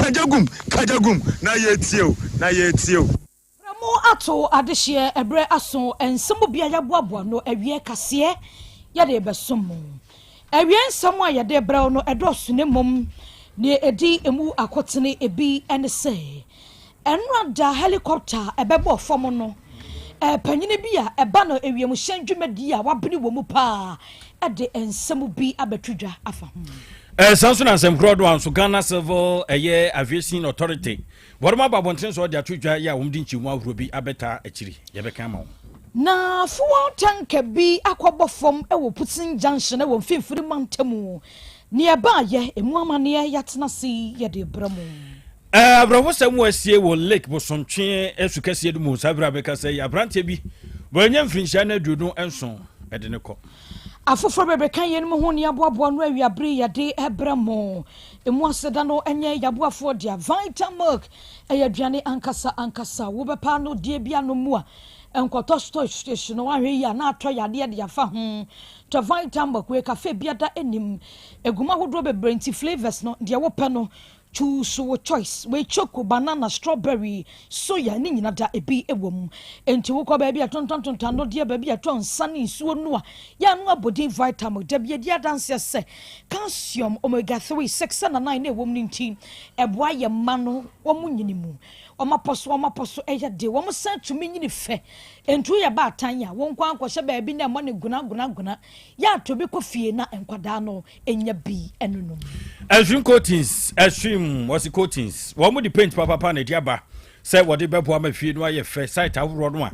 Kagya gum, kagya gum, na yɛtie o, na yɛtie o. Mo ato adehyeɛ ɛberɛ aso, nsɛm bi a yɛaboaboa no awie kaseɛ yɛde bɛsom mo. Awie nsɛm a yɛde brɛw no ɛdɔɔso, ne mmom nea ɛdi emu akotene ebi ne sɛ ɛnora da helicopter ɛbɛbɔ fam no, panyini bi a ɛba no ewiemhyɛn dwumadi a wabene wɔ mu paa ɛde nsɛm bi abɛto dwa afa ho. Ɛsan so na nsɛm korɔ do a nso Ghana Civil ɛyɛ Aviation Authority wɔde aba abɔnten so ɔde ato dwa yɛ a wɔn de nkyɛmu ahorow bi abɛta akyiri, yɛbɛka ama wɔn. Na fuel tanker bi akɔbɔ fam wɔ Putin Junction wɔ Mfimfini Mantamu. Nea ɛbaayɛ emu amanneɛ yɛatena se yɛde brɛ mu. Awerɛhosɛm wɔ asie wɔ Lake Bosomtwe asu kɛseɛ no mu. Saa berɛ a bɛka sɛ aberanteɛ bi wɔanya mfirinhyia no 27 ɛde ne kɔ. Afoforɔ bebree ka yɛn mu ho ne aboaboa no awiabere yɛde brɛ mo. Emu aseda no nyɛ yaboafoɔ dea. Vita Milk ɛyɛ aduane ankasa ankasa. Wobɛpa no deɛ bi anom mu a nkɔtɔ store station no, wahwɛ yi a na atɔ yadeɛ de afa ho. Tɔ Vita Milk wei cafe biada anim. Egum ahodoɔ bebree nti flavours no deɛ wopɛ no choose wo choice. Wei choco, banana, strawberry, soya ne nyina da ebi wɔ mu. Nti wokɔ baabi a tontɔntontɔn no deɛ, baabi a tɔ nsa ne nsuo no a yɛano abɔdin Vitamilk da bi adi adanseɛ sɛ calcium, omega 3, 6 na 9 na ɛwɔ mu no nti ɛboa yɛ mma no wɔn nyini mu, wɔn apɔ so, wɔn apɔ so ɛyɛ de wɔn san tumi nyini fɛ. Ntu yɛ baatan a wɔn kwan akɔhyɛ baabi na ɛmɔ ne guna guna guna yɛ ato bi kɔ fie na nkwadaa no nya bi ɛnunum. Extreme Coatings, Extreme wɔsi coatings, wɔn mo de paint papapa na ɛde aba sɛ wɔde bɛboa ma fie no ayɛ fɛ. Site ahoroɔ no a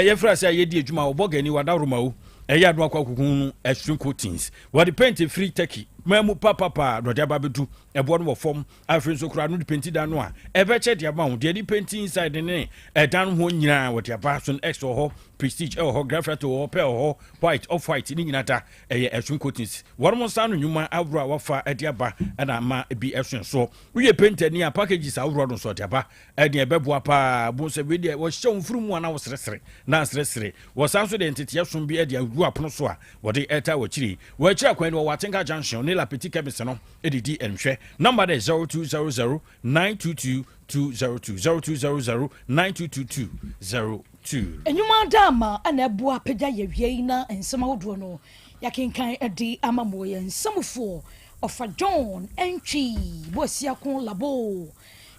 yɛfrɛ sɛ yɛdi adwuma wɔbɔ gani wadaroma o, ɛyɛ ado akɔ akoko no. Extreme Coatings wɔde paint firi Turkey maa mu papapa na ɔde aba abɛdu. Ɛboɔ no wɔ fam. Afei nso koraa no de paint dan no a ɛbɛkyɛ de ama wo deɛ de paint inside ne ɛdan ho nyinaa wɔde aba so no. X wɔ hɔ, Prestige ɛwɔ hɔ, Graphite wɔ hɔ, Pearl wɔ hɔ, White, Off White ne nyinaa da. Ɛyɛ Extreme Coatings wɔn mo nsa no nnwuma ahoroɔ a wafa de aba ɛna ama bi ɛso soɔ. Woyɛ painter ni a, packages ahoroɔ no nso ɔde aba ɛdeɛ ɛbɛboa paa bo sɛ wei deɛ wɔhyɛ wo mfiri mu a na woseresere na seresere. Wɔsan so de nteteɛ som bi de agu apono so a wɔde ɛta wɔ akyiri. Wɔ akyiri akwan no wɔwɔ Atenka Junction ne Lapeti Chemist no de di nhwɛ. Number de 0200 922 202, 0200 922 202. Enyuma daama ɛna ɛboa apagya yɛ wie yi na nsɛm ahodoɔ no yɛakenkan de ama mo. Yɛ nsɛmfoɔ Ɔfa John Ɛntwi Boasiako Labo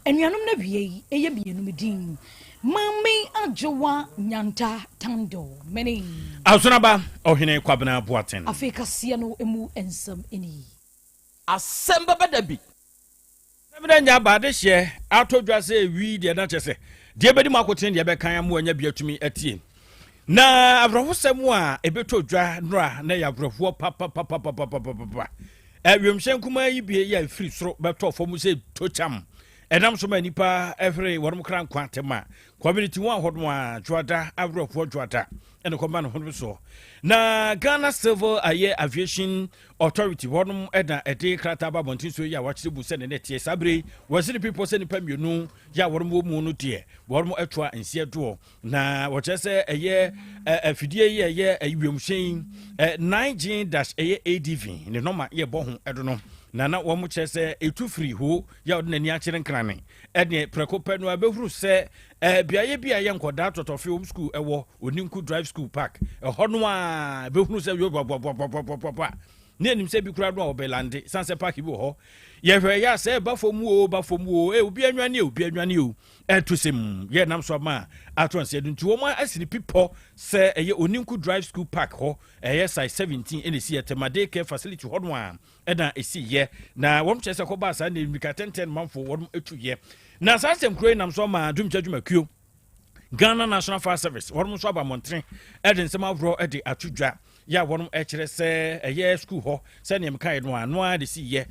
anuanom no awie yi ɛyɛ mmienu. Me din Maame Agyewa Nyanta Tando mene. Asonaba Ɔhene Kwabena Boaten. Afei kaseɛ no mu nsɛm ni. Asɛm bɛbɛ da bi. Sɛmina nya aba adehyeɛ atɔ dwa sɛ ewi deɛ na kyɛ sɛ deɛ bɛdi mu akotene deɛ bɛkan amu anya bi atumi atie. Na awerɛhosɛm a ɛbɛtɔ dwa nora na ɛyɛ awerɛhoɔ papapapapapapapa. Wiemhyɛn kumaa yi bie yɛ firi soro bɛtɔ fam sɛ tokyam, ɛnam so ma nipa ɛhwere wɔn kra nkwa. Tema community wɔn ahodoɔ a dwoada awerɛhoɔ dwoada ɛna kɔma ne ho soɔ. Na Ghana Civil ayɛ Aviation Authority wɔnom ɛna ɛde krataa ba abɔnten so yi a wakyerɛ mu sɛ ne ne teɛ saa bere yi wɔsi ne pipɔ sɛ nipa mmienu yɛ a wɔnom wɔ mu no deɛ wɔnom ɛtoa nseɛ doɔ. Na wɔkyerɛ sɛ ɛyɛ afidie yi ɛyɛ wiemhyɛn 9G-ɛyɛ ADV ne nɔma yɛ bɔ ho ɛdo no na wɔn kyerɛ sɛ etu firi ho yɛ ɔde n'ani akyerɛ Nkrane ɛne prɛko pɛ no abɛhuru sɛ beaeɛ bi a ɛyɛ nkɔdaa tɔtɔfe wɔm school ɛwɔ Oninku Drive School Park ɛhɔ no a bɛhunu sɛ yɛ ne anim sɛ bi koraa no a wɔbɛlande san sɛ park bi wɔ hɔ. Yɛhwɛ yɛ a sɛ ɛba fam o, ba fam o, obi anwane, obi anwane o, ɛto sɛm yɛ nam so ama ato nseɛ do. Nti wɔn asi ne pipɔ sɛ ɛyɛ Oninku Drive School Park hɔ, ɛyɛ site 17 ɛna esi Ɛtɛma Day Care Facility hɔ no a ɛna esi yɛ. Na wɔn kyerɛ sɛ kɔbaa saa na mmirika tɛntɛn manfo wɔn etu yɛ. Na saa nsɛm kuro yi nam so ama dumkyɛ dwumakuo Ghana National Fire Service wɔn nso aba mmɔntene ɛde nsɛm ahoroɔ ɛde ato dwa yɛ a wɔn kyerɛ sɛ ɛyɛ sukuu hɔ sɛnea mekaeɛ no a no ara de si yɛ.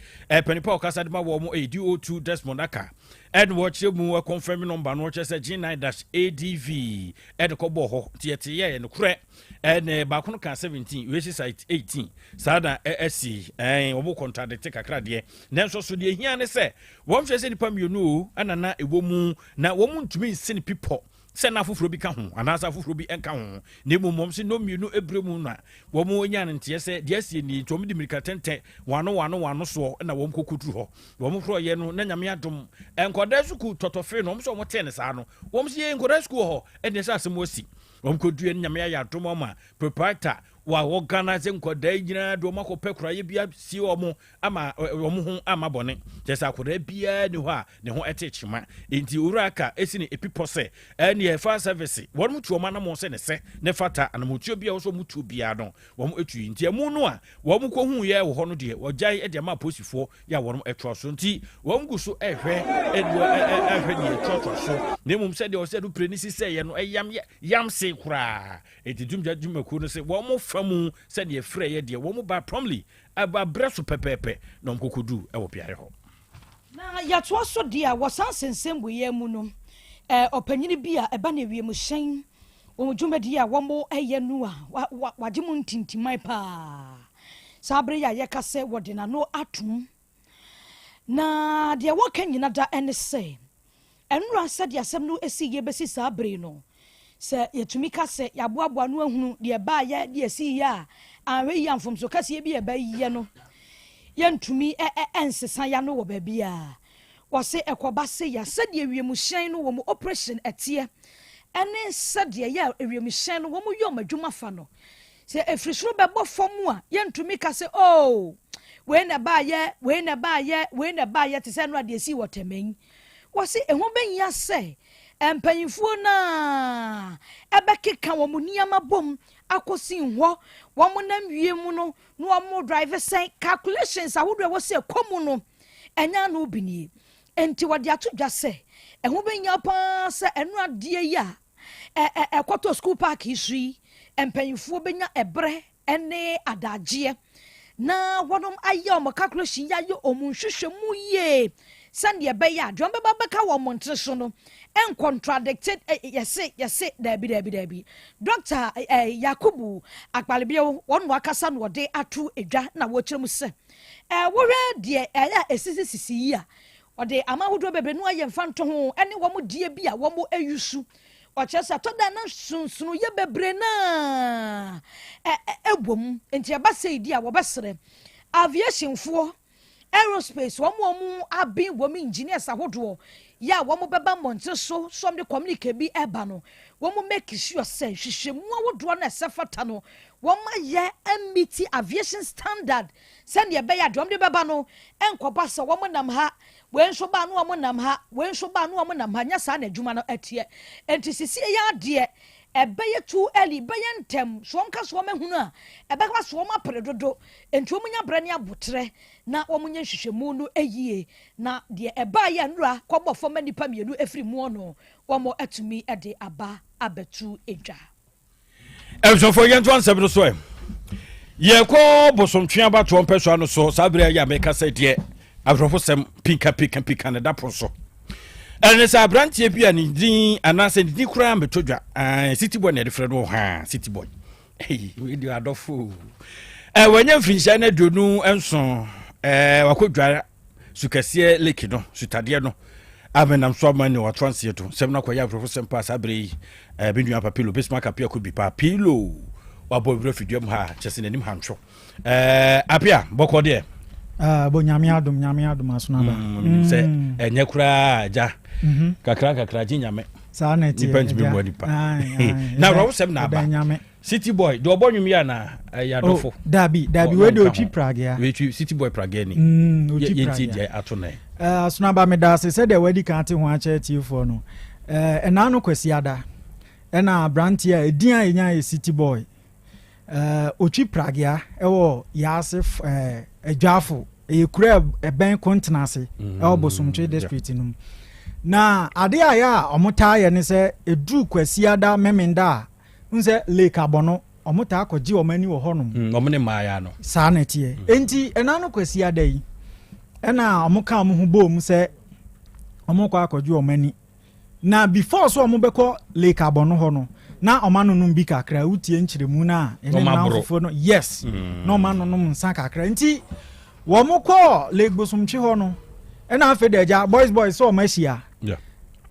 Panipa a ɔkasa de ma wɔn ɛyɛ DO2 Desmond Aka ɛde wɔkyerɛ mu ɛconfirm number no, wɔkyerɛ sɛ G9-ADV ɛde kɔbɔɔ hɔ. Nti yɛte yɛ nokorɛ ɛne baako no ka 17 wei si site 18 saa na ɛsi wɔn contradict kakra deɛ, nanso so deɛ ehia ne sɛ wɔn hwɛ sɛ nipa mmienu o ɛna na ɛwɔ mu na wɔn ntumi nsi ne pipɔ. sɛ na afoforɔ bi ka ho anaasɛ afoforɔ bi nka ho, na mmom wɔn se nnɔmmienu berɛ mu na wɔn nyaa no nteɛ sɛ deɛ asie nie, nti wɔn de mmirika tɛntɛ wɔn ano wɔn ano wɔn ano soɔ na wɔn kɔkɔduru hɔ. Wɔn korɔeɛ no na Nyame adom nkwadaa sukuu tɔtɔfee no, wɔn sɛ wɔn tee no saa no, wɔn se yei nkwadaa sukuu wɔ hɔ, ɛnneɛ sɛ asɛm asi. Wɔn kɔduiɛ no Nyame ayɛ adom ama proprietor wa organise nkwadaa yi nyinaa de wɔn akɔpɛ koraeɛ bi asie wɔn ama wɔn ho amma bɔne. Kyerɛ sɛ akwadaa biara nni hɔ a ne ho te kyema. Enti Owura Aka si no epi pɔ sɛ ɛneɛ fire service wɔn tu wɔn anamɔn sɛ ne sɛ ne fata anamɔtuo biara ɛwɔ sɛ wɔn tuo biara no wɔn tu yi. Nti ɛmu no a wɔn kɔ hu yɛ wɔ hɔ no deɛ wɔgyae de ama apolisifoɔ yɛ a wɔn toa so. Nti wɔn gu so ɛhwɛ ɛhwɛ deɛ ɛtoatoa so. Na mmom sɛdeɛ ɔsɛ no pire ne si sɛeɛ no ɛyam yam se koraa. Enti Dumgya dwumakuo no se wɔn fa mu sɛdeɛ ɛfrɛeɛ deɛ wɔn ba promptly Ɛba berɛ so pɛpɛɛpɛ na wɔkɔkɔduu wɔ beaeɛ hɔ. Na yɛtoa so deɛ a, wɔ saa nsɛnsɛmbu yi ara mu no, ɔpanyini bi a ɛba no wiemhyɛn wɔn dwumadie a wɔyɛ no a wagye mu ntintiman paa saa bere yi a yɛka sɛ wɔde n'ano atom. Na deɛ wɔka nyina da ne sɛ, Ɛnnora sɛdeɛ asɛm no sii yɛ bɛsi saa bere yi no, sɛ yɛtumi ka sɛ yɛaboaboa ano ahunu deɛ ɛbaeɛ, deɛ ɛsiiɛ a, anhwɛ yie a mfomso kɛseɛ bi a ɛbɛyɛ no, yɛntumi nsesa yɛn ano wɔ baabiara. Wɔse ɛkɔba sei a, sɛdeɛ wiemhyɛn no wɔn operation teɛ ne sɛdeɛ ɛyɛ a wiemhyɛn no wɔyɛ wɔn adwuma fa no, Sɛ ɛfiri soro bɛbɔ fam a, yɛntumi ka sɛ, Oo, wei na ɛbaeɛ, wei na ɛbaeɛ, wei na ɛbaeɛ, te sɛ ɛno a deɛ ɛsii wɔ Tɛmɛn. Wɔse ɛho bɛhia sɛ mpanyimfoɔ no ara ɛbɛkeka wɔn nneɛma bom akɔsi hɔ, wɔn nam wiem no na wɔn drive sɛn, calculations ahodoɔ a ɛwɔ sɛ ɛkɔ mu no, ɛnyɛ ano bi nie. Enti wɔde ato dwa sɛ ɛho bɛhia paa sɛ ɛno adeɛ yi a ɛkɔtɔ sukuu paaki yi so yi, mpanyinfoɔ bɛnya ɛberɛ ne adagyeɛ na wɔnom ayɛ wɔn calculation yɛ ayɛ wɔn nhwehwɛmu yie sɛdeɛ ɛbɛyɛ a deɛ wɔbɛba bɛka wɔ mmɔntene so no nkontradicted yɛse yɛse daabi daabi daabi. Dɔkta Yakubu Akpalebio wɔn na wakasa na wɔde ato dwa na wɔkyerɛ mu sɛ wohwɛ deɛ ɛyɛ a ɛsisisisi yi a Ɔde aman ahodoɔ bebree no ayɛ mfantoho ne wɔn deɛ bi a wɔayusu. Ɔkyerɛ sɛ ɛtɔ da a na nsonsonoeɛ bebree no ara wɔ mu. Nti ɛba sei deɛ a wɔbɛsrɛ aviationfoɔ, aerospace, wɔn a wɔn aben wɔn engineers ahodoɔ yɛ a wɔn bɛba mmɔntene so so wɔn de communique bi ɛba no, wɔn make sure sɛ nhwehwɛmu ahodoɔ no a ɛsɛ fata no wɔn ayɛ meet aviation standard Sɛdeɛ ɛbɛyɛ a deɛ wɔde bɛba no nkɔba sɛ wɔnam ha, wei nso ba a na wɔnam ha, wei nso ba a na wɔnam ha, nyɛ saa na adwuma no teɛ. Enti sesie yi ara deɛ, ɛbɛyɛ too early, bɛyɛ ntɛm, sɛ wɔka sɛ wɔahunu a, ɛbɛba sɛ wɔapere dodo. Enti wɔnya berɛ ne aboterɛ na wɔnyɛ nhwehwɛmu no yie, na deɛ ɛbaeɛ a nnura kɔbɔ fam ma nnipa mmienu firi muo no, wɔatumi de aba abɛto dwa. Abusuafoɔ yɛntoa nsɛm no so ɛ. Yɛkɔ bosomtwe abatoɔ mpɛsoa no so saa berɛ yɛ a meka sɛ deɛ awerɛhosɛm pinka pinka pinka ne da pono so. Ɛne sɛ aberanteɛ bi a ne din anaasɛ ne din koraa mbɛtɔ dwa, city boy na yɛde frɛ no ha, city boy. Hey, wei deɛ adɔfo. Wanya mfirinhyia no 27, wakɔ dwa Sukɛseɛ lake no, sutadeɛ no, a menam so ama ne wato anseɛ to nsɛm no akɔyɛ awerɛhosɛm paa saa berɛ yi. Me nua Papilo, Bismarck Apia Kobi Papilo, wabɔ wura fidua mu ha, kyɛ sɛ n'anim hantwo. Apia, bɔkɔ deɛ? Ah, bɔ nyame adom, nyame adom asono aba. Menim sɛ ɛnyɛ koraa agya. Kakra kakra gye nyame. Saa na ɛteɛ. Nipa ntumi mmɔ nipa. Na awerɛhosɛm na aba. City boy deɛ ɔbɔ nwom yi anaa ɛyɛ oh, adɔfo. Dabi dabi wei de otwi pragea. Wei twi city boy pragea ni. Otwi pragea. Yɛn ti deɛ ato nɛ. Eh, Asonoaba meda ase sɛdeɛ wadi kan ate ho akyerɛ atiefoɔ no. Eh, ɛnaa no Kwasiada ɛna aberanteɛ a ɛdin a ɛnya yɛ city boy. Eh, otwi pragea ɛwɔ Yaase eh, Adwafo ɛyɛ kuro a ɛbɛn Kontenase ɛwɔ Bosomtwe district no mu. Na adeɛ a yɛ a wɔtaa yɛ ne sɛ ɛduru Kwasiada Memenda a Wohu sɛ lake abɔno, wɔtaa kɔgye wɔn ani wɔ hɔnom. Mm, wɔn ne mmaaya no. Saa na ɛteɛ. Enti ɛna no Kwasiada yi, ɛna wɔka wɔn ho bɔɔ mu sɛ wɔrekɔ akɔgye wɔn ani. Na before so wɔn bɛkɔ lake abɔno hɔ no, na wɔn anonom bi kakra. Wotie nkyerɛmu no a, ɛne nnamfofoɔ no, yes, na wɔn anonom nsa kakra. Nti wɔn kɔɔ lake Bosomtwe hɔ no, ɛna afei de agya boys boys sɛ wɔn ahyia.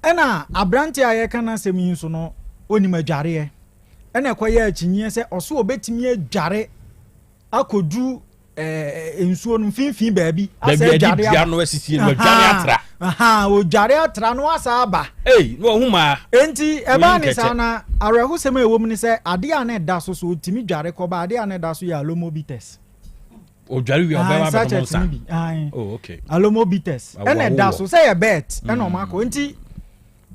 Ɛna aberanteɛ a yɛreka n'asɛm yi nso no, ɔnim adwareɛ. Ɛna ɛkɔyɛɛ akyinnyeɛ sɛ ɔso ɔbɛtumi adware akɔduru ɛɛ nsuo no mfimfini baabi. Baabi a yɛde dua no asisi no, wadware atra. Ɔdware atra na wasa aba. Ei, na wahu maa. Enti ɛbaa ne saa na awerɛhosɛm a ɛwɔ mu ne sɛ adeɛ a na ɛda so so ɔtumi dware kɔba adeɛ a na ɛda so yɛ alomo bitters. Ɔdware wie a ɔbɛba abɛnom nsa. Bi. Oh, okay. Alomo bitters ɛna ɛda so sɛ yɛ bet ɛna ɔmo akɔ nti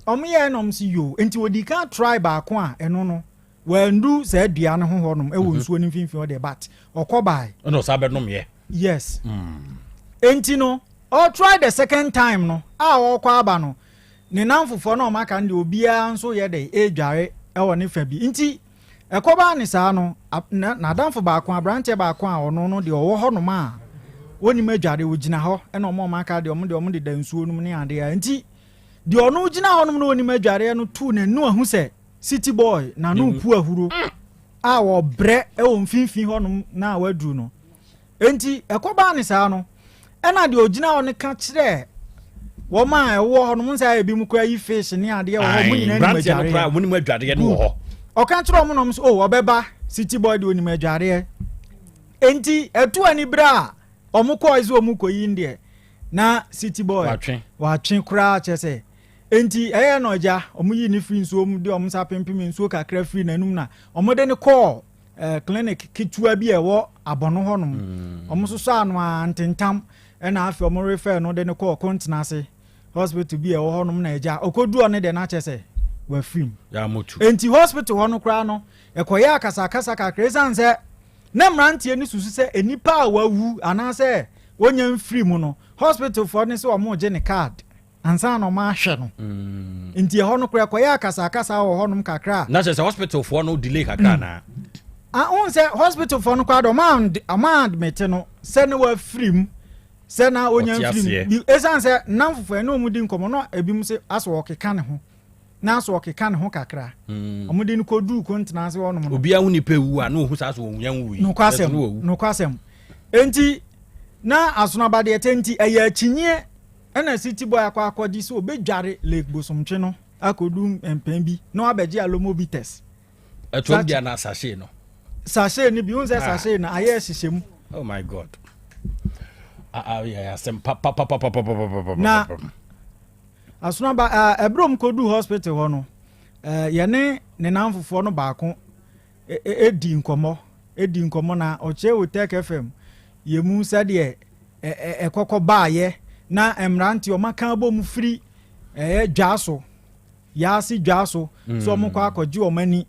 ɔmo yɛ ɛna ɔmo si yoo nti odi kan try baako a ɛno no Wandu saa dua no ho hɔnom wɔ mhm. nsuo no mfimfini hɔ deɛ but ɔkɔ bae. Ɛna ɔsan bɛnom yɛ. Yes. Mm. Enti no ɔtry the second time no a ɔrekɔ aba no ne namfofoɔ na ɔmo aka no deɛ obiara nso yɛ dɛ ɛredware ɛwɔ ne fa bi nti ɛkɔbaa ne saa no n'adamfo baako aberanteɛ baako a ɔno no deɛ ɔwɔ hɔnom a wɔnim adware ɔgyina hɔ ɛna ɔmo ɔmo aka deɛ ɔmo deɛ ɔmo deda nsuo no mu ne adeɛ nti deɛ ɔno gyina hɔnom na ɔnim adwareɛ no tuu n'anu ahu sɛ City boy n'ano repu ahuro a wɔbrɛ wɔ mfimfini hɔnom na waduru no. Enti ɛkɔbaa ne saa no, ɛna deɛ ɔgyina hɔ no ka kyerɛɛ wɔn a ɛwɔ hɔ no, mo nsa ebi mu koraa yi fish ne adeɛ wɔ hɔ, mo nyinaa nim adwareɛ. Wɔn nim adwareɛ no wɔ hɔ. Ɔka kyerɛ wɔn na wɔn sɛ, oh ɔbɛba city boy deɛ onim adwareɛ. Enti ɛto ani berɛ a wɔn kɔɔ sɛ wɔn kɔyi deɛ na city boy watwe koraa kyɛ sɛ Enti ɛyɛɛ no agya, wɔyii no firii nsuo mu de wɔn nsa pempem nsuo kakra firii n'anum na wɔde no kɔɔ eh, clinic ketewa bi a ɛwɔ abɔno hɔnom. Mm. Wɔn sosɔ ano a ntentam ɛna afei wɔn refɛ no de no kɔɔ Kontenase hospital bi a ɛwɔ hɔnom na agya ɔkɔdu ɔne deɛ n'akyɛ sɛ wafirim. Enti hospital hɔ no koraa no ɛkɔyɛ akasakasa kakra ɛsiane sɛ na mmeranteɛ no susu sɛ nnipa a wawu anaasɛ wɔnya mfiri mu no hospitalfoɔ no sɛ wɔn regye ne card. ansa na ɔma ahwɛ no mm. nti ɛhɔ no koraa kɔyɛ akasakasa wɔ hɔnom kakra. Na kyerɛ sɛ hospitalfoɔ no delay kakra mm. anaa. ahun sɛ hospitalfoɔ no koraa de ɔma admit no sɛ ne wafiri mu sɛ na onya mfiri mu esan sɛ nnam fofoɔ ɛne wɔn di nkɔmɔ no ebi mu sɛ asɔ ɔkeka ne ho na asɔ ɔkeka ne ho kakra mm. wɔn de no kɔ duu kontena ase hɔnom no. obi ahu nipa ewu a na ohun saa so wɔn yɛn wu yi. Nokwasɛm nokwasɛm enti na asonabadeɛ tɛ nti ɛyɛ akyinyeɛ. Ɛna City Boy akɔ akɔgye sɛ ɔbɛdware Lake Bosomtwe no akɔdu mpɛn bi na wabɛgye Alomo Bitters. Ɛtoam bi anaa sachet no? Sachet no bi, wohu sɛ ah. sachet no ayɛ hyehyɛ mu. Oh my God. Ah, ah, yeah, asɛm papapapapapapapa. Na asonaba ɛberɛ ɔm kɔdu hospital hɔ no yɛne ne namfofoɔ no baako di nkɔmmɔ di nkɔmmɔ na ɔkyerɛ wɔ Tech FM yɛ mu sɛdeɛ ɛkɔkɔ baayɛ na mmeranteɛ ɔma ka bɔ mu firi ɛyɛ dwaa so yaase dwaa so sɛ ɔmo kɔ akɔgye ɔmo ani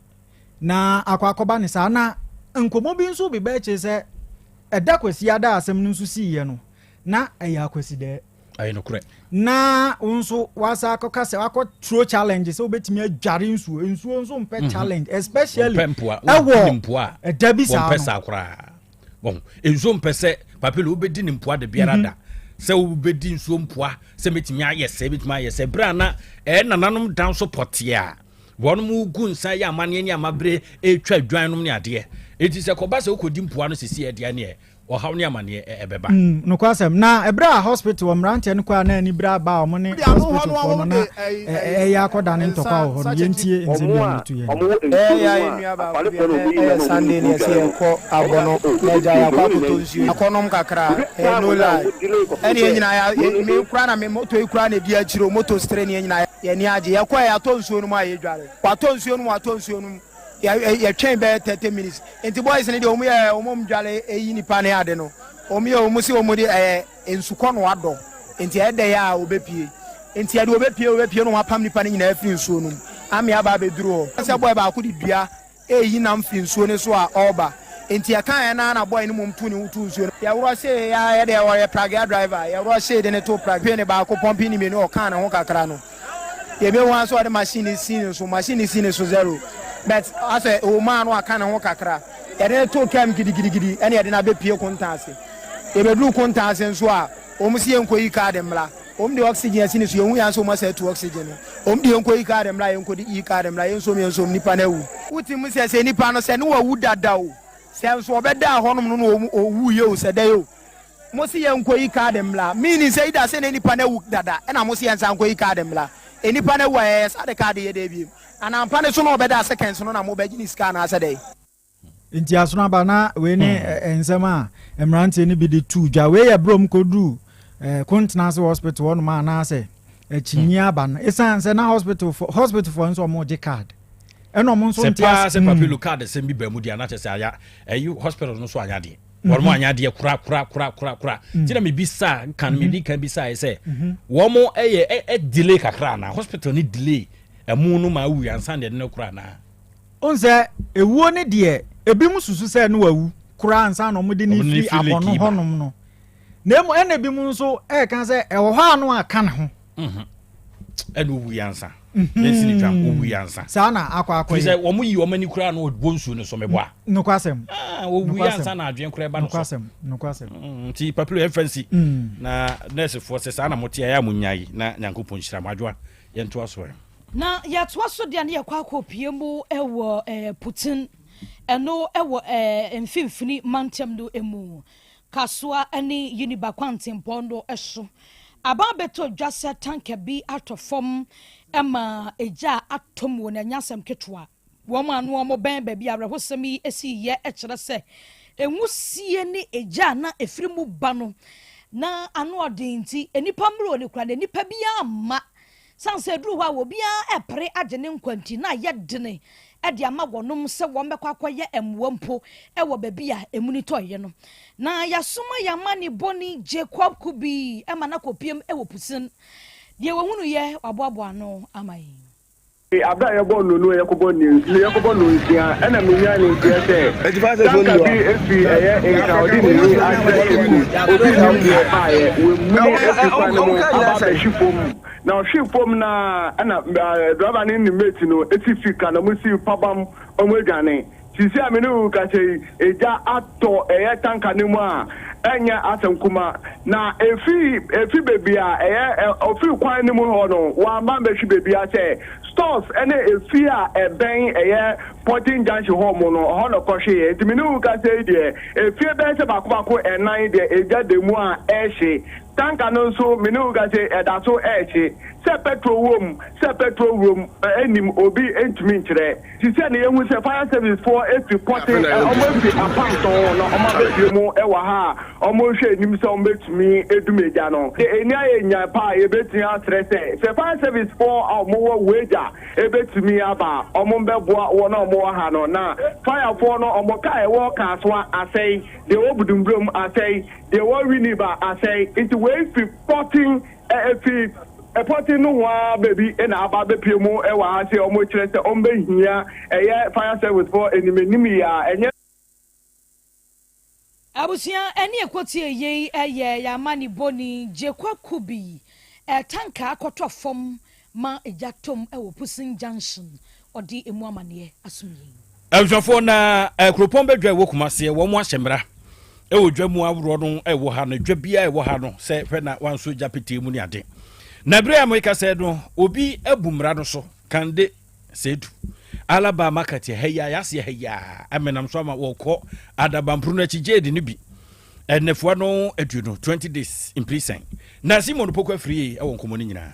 na akɔ akɔba ne saa na nkɔmmɔ bi nso beba akyire sɛ ɛda kwasi ada asɛm no nso siiɛ no na ɛyɛ akwasidɛɛ Ɛyɛ nokorɛ. Na wo nso wasa akɔka sɛ wakɔ turo challenge sɛ wobɛtumi adware nsuo. Nsuo nso mpɛ mhm. challenge especially ɛwɔ ɛda bi saa no. Wɔmpɛ saa koraa. Wɔn nsuo mpɛ sɛ papelo wobɛdi ne mpoa da biara mhm. da sɛ wobɛdi nsuo mpoa sɛ mɛtumi ayɛ sɛ mɛtumi ayɛ sɛ berɛ a na ɛyɛ nananom dan so pɔteɛ a wɔn mu gu nsa yɛ amanneɛ ne amabere ɛretwa adwan nom ne adeɛ enti sɛ kɔba sɛ wokɔdi mpoa no sisi ɛdeɛ neɛ ɔhaw ne amaneɛ ɛbɛba. Mm, nokwasɛm. Na ɛberɛ a hospital wɔ mmeranteɛ no kɔ a na ani bere aba a wɔn ne hospital foɔ no na ɛyɛ akɔdane ntɔkwa wɔ hɔ no, yɛntie nsɛm bi a wɔde to yɛn anim. Ɛyɛ a yɛn nua baako bi ɛnɛ ɛyɛ Sunday na yɛsɛ yɛkɔ agɔnɔ na agya yɛakɔ akɔtɔ nsuo akɔnom kakra ɛyɛ no lie ɛne yɛn nyinaa yɛ me koraa na me moto yi koraa na ɛdi akyire o moto stere ne yɛn nyinaa yɛn ani agye yɛkɔɛ yɛatɔ nsuo no mu a yɛdware watɔ nsuo no mu watɔ nsuo no mu yɛtwɛn bɛyɛ 30 minutes Nti boys no deɛ wɔn yɛ wɔn dwale eyi nipa ne ade no wɔn yɛ wɔn si wɔn de ɛyɛ nsukɔ na wadɔ nti ɛyɛ dɛ yɛ a wɔbɛpie nti ɛde wɔbɛpie wɔbɛpie na wɔn apam nipa no nyinaa afiri nsuo no mu ame aba abɛduru hɔ sɛ boy baako de dua eyi nam firi nsuo no so a ɔreba nti ɛka yɛn naa na boy no mom tu ne ho tu nsuo no yɛworɔ hyee yɛ yɛ deɛ ɔyɛ pragea driver yɛworɔ hyee de ne to pragea ne baako pɔmpi ne mmienu ɔkaa ne ho kakra no. Yɛbɛhu ara sɛ ɔde machine no si ne so, machine no si ne so zero. But asɛ ɛwɔ mu a na waka ne ho kakra. Yɛde no too kaa mu gidigidigidi ɛna yɛde no abɛpue Kontan ase. Yɛbɛduruu Kontan ase nso a, wɔn se yɛnkɔyi card mmra. Wɔn de oxygen asi ne so, yɛhu yɛn ara sɛ wɔn asɛ atu oxygen no. Wɔn de yɛnkɔyi card mmra, yɛnkɔde yi card mmra, yɛnsom yɛnsom, nipa no awu. Wote mu sɛ sɛ nipa no sɛ ne wawu dada o, sɛ nso ɔbɛdaa hɔnom no na ɔwuiɛ o, sɛ dɛn o. Mo se yɛn nkɔ yi card mmra meaning sɛ either sɛ na nipa no awu dada ɛna mo se yɛn san nkɔ yi card mmra. Nnipa no awu a ɛyɛ saa de card yɛ dɛn biom? Anaa mpa no so na ɔbɛda seconds no na mobɛgye ne sika anaasɛ dɛn? Nti asono aba na wei ne nsɛm a mmeranteɛ no bi de tuu dwa. Wei yɛ berɛ a wɔkɔduruu Kontenase hospital hɔnom a anaasɛ akyinnye aba no. Ɛsiane sɛ na hospital fo hospital foɔ nso wɔregye card. Ɛna wɔn nso Sɛ nte paa ase. sɛ Papilu card sɛm bi baa mu deɛ anakyɛ sɛ aya ɛyi hospital no so anya deɛ. Wɔn mo anya adeɛ kora kora kora kora kora. Ti na mi bisa kan mi di kan bisa yɛ sɛ wɔn ɛyɛ ɛ ɛ delay kakra ana hospital ni delay ɛmu no ma awu ansa na yɛde no kora ana. Wohu sɛ ewuo no deɛ ebinom susu sɛ na wawu koraa ansa na wɔde no Wɔde no firi firi lake abɔno yi ba. hɔnom no. Na mmom ɛna ebinom nso ɛreka sɛ ɛwɔ hɔ a na waka ne ho. Mhm. Ɛna owu yi ansa. Yɛnsi ne dwam, owu yi ansa. Saa na akɔ Firi sɛ akɔyɛ. wɔn yi wɔn ani koraa na wɔbɔ nsuo no so meboa. Nokwasɛm. Ah, owu yi Nokwasɛm. ansa na adwene koraa ɛba no so. Nokwasɛm. Nokwasɛm. Nti papilo yɛmfa nsi. Na nɛɛsefoɔ sɛ saa na mote a ɛyɛ a monyae na Nyankopɔn nhyira mo. Adwoa yɛntoa so ɛ. Na yɛtoa so deɛ na yɛkɔ akɔpue mu wɔ Putin, ɛno wɔ Mfimfini Mantam no mu, Kasoa ne Winneba kwantempɔn no so. Aba abɛtɔ dwa sɛ tanka bi atɔ fam ma egya atɔ mu, na ɛnyɛ asɛm ketewa. Wɔn a na wɔbɛn baabi a awerɛhosɛm yi siiɛ kyerɛ sɛ nwusie ne egya a na ɛfiri mu ba no, na ano ɔden nti, nnipa mmerɛ no koraa na nnipa biara mma. Sane sɛ ɛduru hɔ a obiara repere agye ne nkwa nti, na ayɛ dene de ama wɔnom sɛ wɔbɛkɔ akɔyɛ mmoa mpo wɔ baabi a emuni tɔeɛ no. Na yɛasoma yɛn amanebɔni Jacob Kubi ma no akɔpiem wɔ Pusin. Deɛ wɔhunuiɛ, waboaboa ano ama yɛn. Bere a yɛbɔɔ nnɔnum a yɛkɔbɔ nnɔnsia yɛkɔbɔ nnɔnsia ɛna menyaa ne nteɛ sɛ tanka bi firi ɛyɛ Nkran ɔde ne ni akyerɛ Cape Coast obi nnim deɛ ɛbaeɛ wamuni afiri kwan no mu aba abɛhwe fam na ɔhwee fam no ara ɛna driver no ne ne mate no si firi car na wɔsi pabam wɔn adwane. Seesei a me ne wo rekasa yi, egya atɔ ɛyɛ tanka no mu a ɛnyɛ asɛm kuma. Na efi efi baabi a ɛyɛ ɔfiri kwan no mu hɔ no, wamma ammɛhwe baabiara sɛ stores ne efie a ɛbɛn ɛyɛ Porting Junction hɔ mo no, ɛhɔ na ɔkɔhweeɛ. Nti me ne wo rekasa yi deɛ, efie bɛyɛ sɛ baako baako ɛnan deɛ egya da mu a ɛrehye. Tanka no nso, me ne wo rekasa yi, ɛda so ɛrehye. Sɛ pɛtro wom, sɛ pɛtro wurom, ɛnnim, obi ntumi nkyerɛ. Te sɛ nea yehu sɛ fire service foɔ afi pɔte, wɔn afi apam tɔn na wɔn abɛpue mu wɔ ha a wɔn rehwɛ anim sɛ wɔn bɛtumi adum egya no. Sɛ ani ayɛ nyan paa a, yɛbɛtumi asrɛ sɛ, sɛ fire service foɔ a wɔn wɔ Weija bɛtumi aba a, wɔn bɛboa wɔn a wɔn wɔ ha no. Na fire foɔ no, wɔn car a ɛwɔ Kasoa asɛe, deɛ ɛwɔ Budumburam asɛe, deɛ ɛwɔ Winneba asɛe, nti wei fi pɔten Efi pɔte nohoa baabi na aba abɛpue mu wɔ ha sɛ wɔrekyerɛ sɛ wɔbɛhia ɛyɛ fire service foɔ animanim yi a ɛnyɛ. Abusua ɛne ɛkɔtie yei yɛ yɛn amanebɔni Gyekwa Kubi tanka akɔtɔ fam ma gya tɔm wɔ Pusin Junction ɔde ɛmu amaneɛ asom yɛn. Abusuafoɔ na kuropɔn bɛdwa ɛwɔ Kumase wɔn ahyɛ mmara ɛwɔ dwa mu ahoroɔ no ɛwɔ ha no dwa biara ɛwɔ ha no sɛ hwɛ na wanso gya petee mu ne ade na bere a meka sɛ no obi abu mmara no so kande sɛdu alaba market ha yi a yɛaseɛ ha yi a ɛmenam so ama wɔkɔ adabamporo no akyi gyeedi no bi Nnafua no aduonu, 20 days in prison. Na Simon Poku Afriyie wɔ nkɔmmɔ no nyinaa.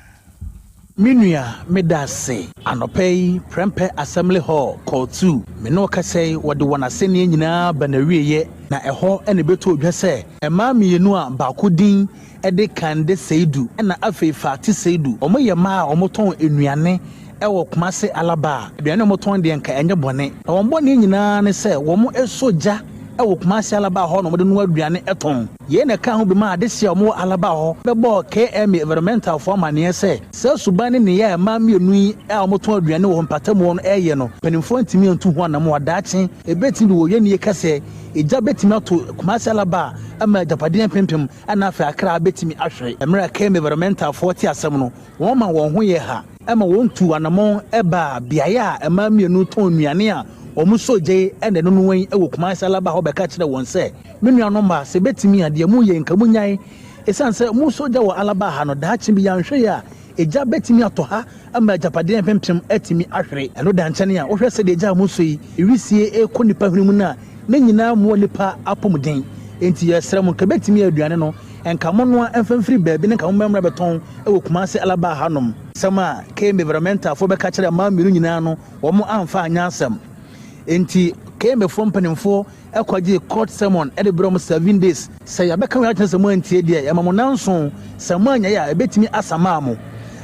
Me nua, meda ase. Anɔpa yi, Prempeh Assembly Hall, Kɔɔtu, me ne wo kasa yi, wɔde wɔn asɛnniɛ nyinaa ba n'awieɛ, na ɛhɔ na ɛbɛtɔɔ dwa sɛ mmaa mmienu a baako din de Kande Seidu ɛna afei Fati Seidu, wɔyɛ mmaa a wɔtɔn nnuane wɔ Kumasi Alaba a, aduane a wɔtɔn deɛ nka ɛnyɛ bɔne. Na wɔn bɔne nyinaa ne sɛ wɔsɔ gya wɔ Kumasi Alaba hɔ na wɔde noa aduane tɔn. Yei na ɛkaa ho bi maa adehyeɛ a wɔwɔ Alaba hɔ bɛbɔɔ KMA Environmentalfoɔ amaneɛ sɛ saa suban ne nneyɛɛ a mmaa mmienu yi a wɔtɔn aduane wɔ mpatamu hɔ no reyɛ no, mpanimfoɔ antumi antu ho anamɔ a daakye ɛbɛtumi de wɔ yɛnnie ka sɛ egya bɛtumi ato Kumasi Alaba ama agyapadeɛ mpempem na afei akra bɛtumi ahwere. Mmerɛ a KMA Environmentalfoɔ tee asɛm no, Wɔma wɔn ho yɛɛ ha ma wɔtuu anammɔn baa beaeɛ a mmaa mmienu tɔn nnuane a wɔsɔ gya yi na ɛnonoa yi wɔ Kumasi Alaba hɔ bɛka kyerɛɛ wɔn sɛ, Me nuanom mmaa, sɛ ɛbɛtumi a, deɛ moreyɛ yi, nka monnyae. Ɛsiane sɛ mosɔ gya wɔ Alaba ha no, daakye bi yɛanhwɛ yie a, egya bɛtumi atɔ ha ma agyapadeɛ mpempem atumi ahwere. Ɛno da nkyɛn a, wohwɛ sɛdeɛ gya a mosɔ yi wisie rekɔ nnipa hwene mu no a, ne nyinaa mmoa nnipa apɔmuden. Enti yɛsrɛ mo, nka ɛbɛtumi a aduane no. nka monoa mfa mfiri baabi na nka mommra bɛtɔn wɔ Kumasi Alaba hanom. Asɛm a KMA Environmentalfoɔ bɛka kyerɛɛ mmaa mmienu nyinaa no, wɔn amfa anyɛ asɛm. Enti KMAfoɔ mpanimfoɔ kɔgyee court summon de brɛɛ wɔn 7 days. Sɛ yɛabɛka wei akyerɛ sɛ moantie deɛ, yɛma mo nnanson, sɛ moanyae a, ɛbɛtumi asamaa mo.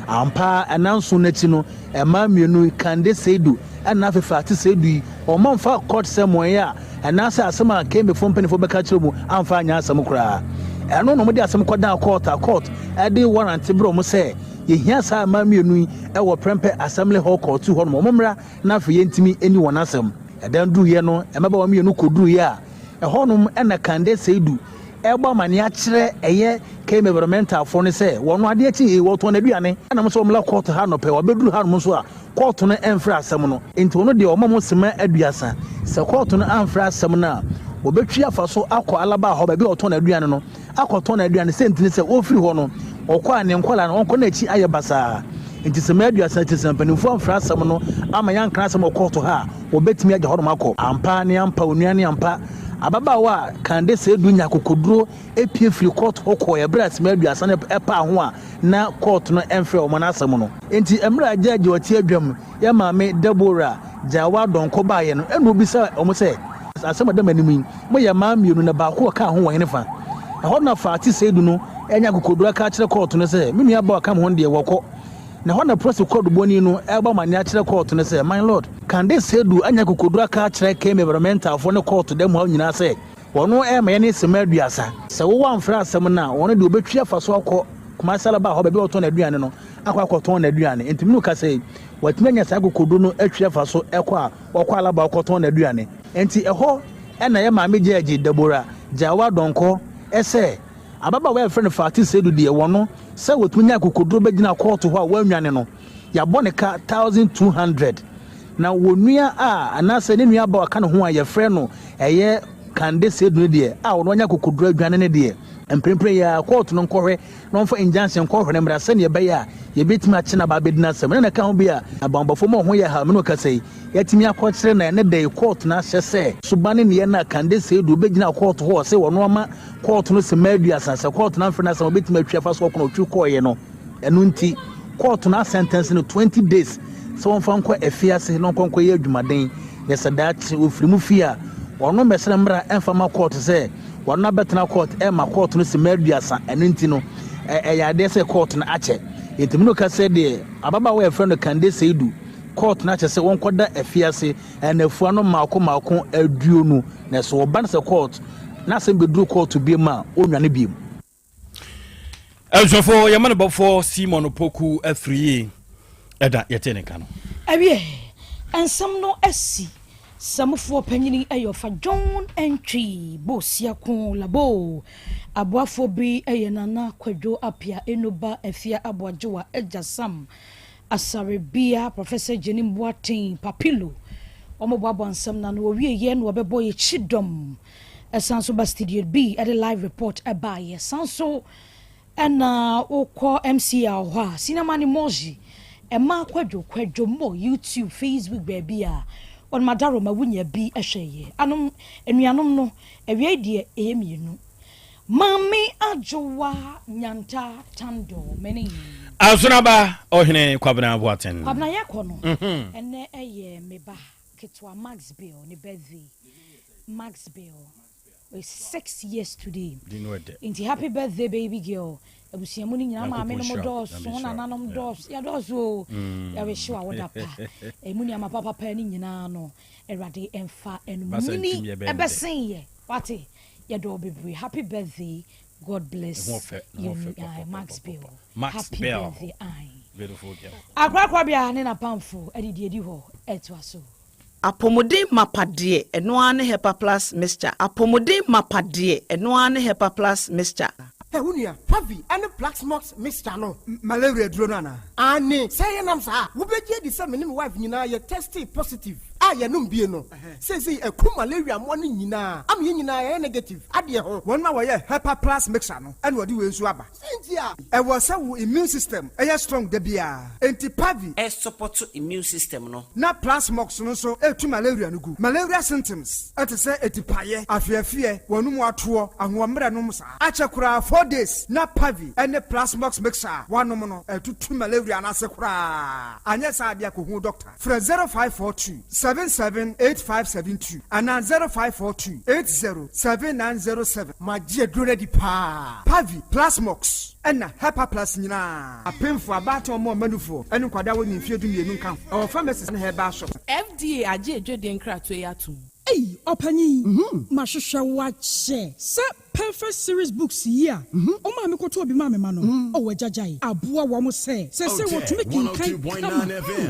Ampa ara, nnanson no akyi no, mmaa mmienu yi, Kande Seidu ɛna afei Fati Seidu yi, wɔamfa court summon yi a anaasɛ asɛm a KMAfoɔ mpanimfoɔ bɛka akyerɛ wɔn amfa anyɛ asɛm koraa. Ɛno na wɔde asɛm kɔdaa court a court de warrant brɛɛ wɔn sɛ yɛhia saa mmaa mmienu yi wɔ Prempeh Assembly Hall Court 2 hɔnom, wɔmmra na afei yɛntumi nni wɔn asɛm. Ɛda no duruiɛ no, mmabaawa mmienu kɔduruiɛ a, ɛhɔnom na Kande Seidu rebɔ amanneɛ akyerɛ ɛyɛ KM Environmentalfoɔ no sɛ wɔn adeɛ kye ee, wɔtɔn aduane. Ɛna mo sɛ wɔmmra kɔɔto ha anɔpa yi, wɔabɛduru hanom nso a, kɔɔto no mfrɛ asɛm no. Enti wɔn deɛ wɔma mo sima 30. Sɛ kɔɔto no amfrɛ asɛm no a, wɔbɛtwi afa so akɔ Alaba hɔ, baabi a wɔtɔn aduane no, akɔtɔn aduane. Sɛ nti ne sɛ ɔfiri hɔ no, ɔkɔ a ne nkwadaa no, ɔnkɔ n'akyi ayɛ basaa. Enti sima 30 akyi sɛ mpanimfoɔ amfrɛ asɛm no amma yɛankra asɛm wɔ kɔɔto ha a, wɔbɛtumi agya hɔnom akɔ. Ampa ne ampa, onua ne ampa, ababaawa a Kande Seidu nya akokoduro pue firii kɔɔto hɔ kɔeɛ berɛ a sima 30 no paa ho a na kɔɔto no mfrɛɛ wɔn asɛm no. Enti mmerɛ a gyɛɛgye a ɔte adwam, yɛn maame Deborah Gyawa Donkor baeɛ no, ɛnna ɔbisaa wɔn sɛ, Asɛm a ɛda m'anim yi, moyɛ mmaa mmienu na baako a ɔkaa ho wɔ henefa? Ɛhɔ na Fati Seidu no anya akokoduru aka akyerɛ kɔɔto no sɛ, Me nuabaa a ɔka me ho no deɛ, wɔkɔ. Na ɛhɔ na Prossy Kwadubɔni no rebɔ amanneɛ akyerɛ kɔɔto no sɛ, My lord, Kande Seidu anya akokoduru aka akyerɛ KM Environmentalfoɔ ne kɔɔto dɛm hɔ nyinaa sɛ, wɔn rema yɛne simma 30. Sɛ wo woamfrɛ asɛm no a, wɔn deɛ wɔbɛtwi afa so akɔ Kumasi Alaba hɔ, baabi a wɔtɔn aduane no, akɔ akɔtɔn n'aduane. Enti me ne wo kasa yi, watumi anya saa akokoduru no atwi afa so kɔ a ɔkɔ Alaba kɔtɔn n'aduane. Enti ɛhɔ na yɛn maame gyɛɛgye Deborah Gyawa Donkor sɛ ababaawa a yɛfrɛ no Fati Seidu deɛ wɔno sɛ watumi anya akokoduro bɛgyina kɔɔto hɔ a wannwane no, yɛabɔ ne ka 1,200. Na wɔn nua a anaasɛ ne nua ba a ɔka ne ho a yɛfrɛ no ɛyɛ Kande Seidu no deɛ a ɔno anya akokoduro adwane no deɛ, mprempren yi ara kɔɔto no nkɔhwɛ na ɔmfa injunction nkɔhwɛ no mmra sɛnea ɛbɛyɛ a yɛbɛtumi akye no aba abɛdi n'asɛm. Ɛno na ɛka ho bi a abanbɔfoɔ ma wɔn ho yɛ haw me ne wo kasa yi, yɛatumi akɔkyere no ɛne da yi kɔɔto no ahyɛ sɛ suban ne nneyɛɛ no a Kande Seidu bɛgyina kɔɔto hɔ ɔse ɔno ama kɔɔto no simma 30 sɛ kɔɔto no amfrɛ no asɛm a ɔbɛtumi atwi afa so ɔko na ɔtwi kɔɔeɛ no. Ɛno nti kɔɔto no asɛntɛnse no 20 days sɛ wɔmfa nkɔ afiase na ɔnkɔ nkɔyɛ adwumaden na sɛ daakye ɔfiri mu fie a ɔno mmɛsrɛ mmra ɛmfa ma kɔɔto sɛ wɔn abɛtena kɔɔto ɛma kɔɔto no simma 30. Ɛno nti no ɛyɛ adeɛ sɛ kɔɔto no akyɛ. Enti me ne wo kasa deɛ ababaawa a yɛfrɛ no Kande Seidu kɔɔto no akyɛ sɛ wɔnkɔda afiase nnafua no mmaako mmaako 20, na sɛ wɔba no sɛ kɔɔto na asɛm bɛduru kɔɔto biom a, ɔnnwane biom. Abusuafoɔ, yɛma no bɔfoɔ Simon Opoku afiri yie ɛda yɛte ne nka no. Awiɛ, nsɛm no asi. Samufoɔ panyini yɛ ɔfa John Antwi Bosiako Labo. Aboafoɔ bi yɛ Nana Kwadwo Appiah Enoba Afia Aboagyewa Agya Sam Asarebea, Professor Gyenim Boateng, Papilo. Wɔboaboa nsɛm no ano, wɔwieɛ na wɔbɛbɔ yɛn kyidɔm. Ɛsan nso ba Studio B de live report baeɛ. San nso na wokɔ MCR hɔ a, Sinama ne Moji, Ɛma Kwadwo, Kwadwo Mo, YouTube, Facebook, baabi a wɔnom adaroma wonya bi hwɛ yɛ. Anom, anuanom no, awiei deɛ ɛyɛ mmienu. Maame Adwowa Nyanta Tandor, me ne. Asonaba Ɔhene Kwabena Boateng. Kwabena yɛkɔ no, ɛnɛ ɛyɛ me ba ketewa Max Bill ne birthday. Max Bill is 6 years today. Nti happy birthday, baby girl. Abusua mu no nyinaa, maame nom dɔɔso, nananom dɔɔso, yɛdɔɔso o. Yɛrehyew a woda pa. Emu nneɛma papapa no nyinaa no, Awurade ɛmfa ɛnom nyini ɛbɛsen yɛ. Wate, yɛdɔɔ bebree. Happy birthday. God bless you, Max Bill. Happy birthday. Aye. Akorakorabea ne n'apamfo adidi adi hɔ ɛtoa so. Apɔmuden mapa deɛ, ɛno ara ne Hepa Plus Mixture. Apɔmuden mapa deɛ, ɛno ara ne Hepa Plus Mixture. Ɛ wo nua, Pavi ne Plaxmox mixture no, malaria duro no anaa? Aane, sɛ yɛnam saa a, wobɛgye adi sɛ me ne me wife nyinaa yɛ testee positive a. a yɛnom bie no, seesei aku malaria mmoa no nyinaa ama yɛn nyinaa yɛayɛ negative adeɛ ho. Wɔn a wɔyɛ Hepa Plus mixture no na wɔde wei nso aba. Sɛn nti a? Ɛwɔ sɛ wo immune system yɛ strong da biara, enti Pavi. Ɛsupɔto immune system no. Na Plasmox no nso tu malaria no gu. Malaria symptoms te sɛ atipaeɛ, afeafeɛ, w'anum atoɔ, ahoɔmmerɛ nom saa. Akyɛ koraa 4 days na Pavi ne Plasmox mixture a woanom no atutu malaria no ase koraa. Anyɛ saa deɛ a kɔhu doctor. Frɛ 0542 77 8572 anaa 0542 80 7907. Magye aduro no adi paa. Pavi, Plasmox, ɛna Hepaplus nyinaa. Apemfo, abaatan, ɔmo a ɔma ne nkwadaa a wɔnni mfeɛ 12 nka ho. Ɛwɔ pharmacies ne herbal shops. FDA agye adwadie nkratoɔ yi atom. Ei ɔpanyin, mahwehwɛ wo akyɛ sɛ Perfect series books yi a wo maame kɔtɔɔ bi maa me ma no, oh agya gyae, aboa wɔn sɛ seesei wɔtumi kenkan kama,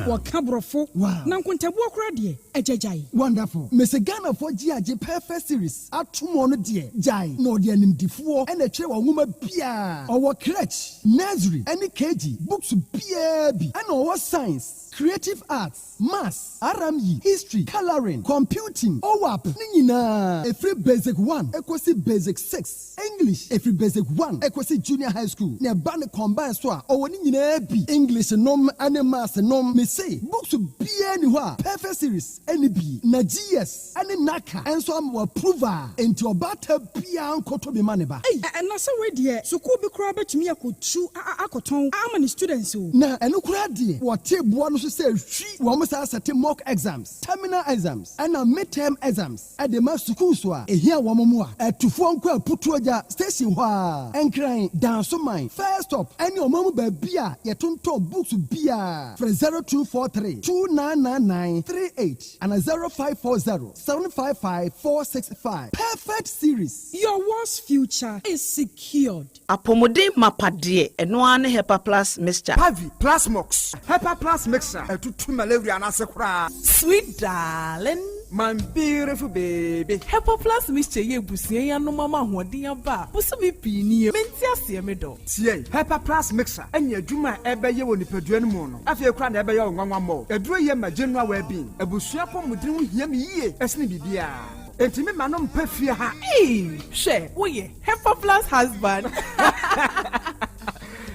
wɔka borɔfo, na nkontabuo koraa deɛ, agya gyae. Wonderful. Mese Ghanafoɔ gye agye Perfect series atom ɔno deɛ gyae na ɔde animdifoɔ na ɛtwerɛ wɔ nwoma biara. Ɔwɔ crèche, nursery ɛne KG books biara bi ɛna ɔwɔ science, creative arts, Maths, RME, History, Colouring, Computing, OAP ne nyinaa ɛfiri Basic one kɔsi Basic 6, English ɛfiri Basic 1 kɔsi Junior High School na ɛba no combine so a ɔwɔ ne nyinaa bi, English nom ne Maths nom, mese books biara nni hɔ a Perfect Series nni bi na GS ne NaCCA nso ama wɔ approve a enti ɔbaatan biara nkɔtɔ bi ma ne ba. Ei na sɛ wei deɛ sukuu bi koraa bɛtumi akɔtu akɔtɔn ama ne students o. Na ɛno koraa deɛ wɔte boɔ no so sɛ hwi wɔn saa sɛte mock exams, terminal exams ɛna mid term exams de ma sukuus a ɛhia wɔn mmoa. Atufoɔ nkɔ Aputuogya station hɔ ara, Nkran, Dansoman, First Stop ɛne ɔman mu baabi a yɛtontɔn books biara. Frɛ 0243 2999 38 ana 0540 755 465. Perfect series. Your world's future is secured. Apɔmuden mapa deɛ, ɛno ara ne Hepa Plus Mixture. Pavi, Plasmox, Hepa Plus Mixture atutu malaria no ase koraa. Sweet darling. My beautiful baby. Hepa Plus Mixture yi abusua yi anom ama ahoɔden aba a bosome pii nie. Mente aseɛ me dɔ. Tie! Hepa Plus Mixture anya adwuma a ɛbɛyɛ wɔ nipadua no mu no, afei koraa na ɛbɛyɛ wo nwanwa mmɔ. Aduro yi ma general well-being. Abusua apɔmuden ho hia me yie sene biribiara. Enti me ma no mpa fie ha. Eii hwɛ woyɛ Hepa plus husband.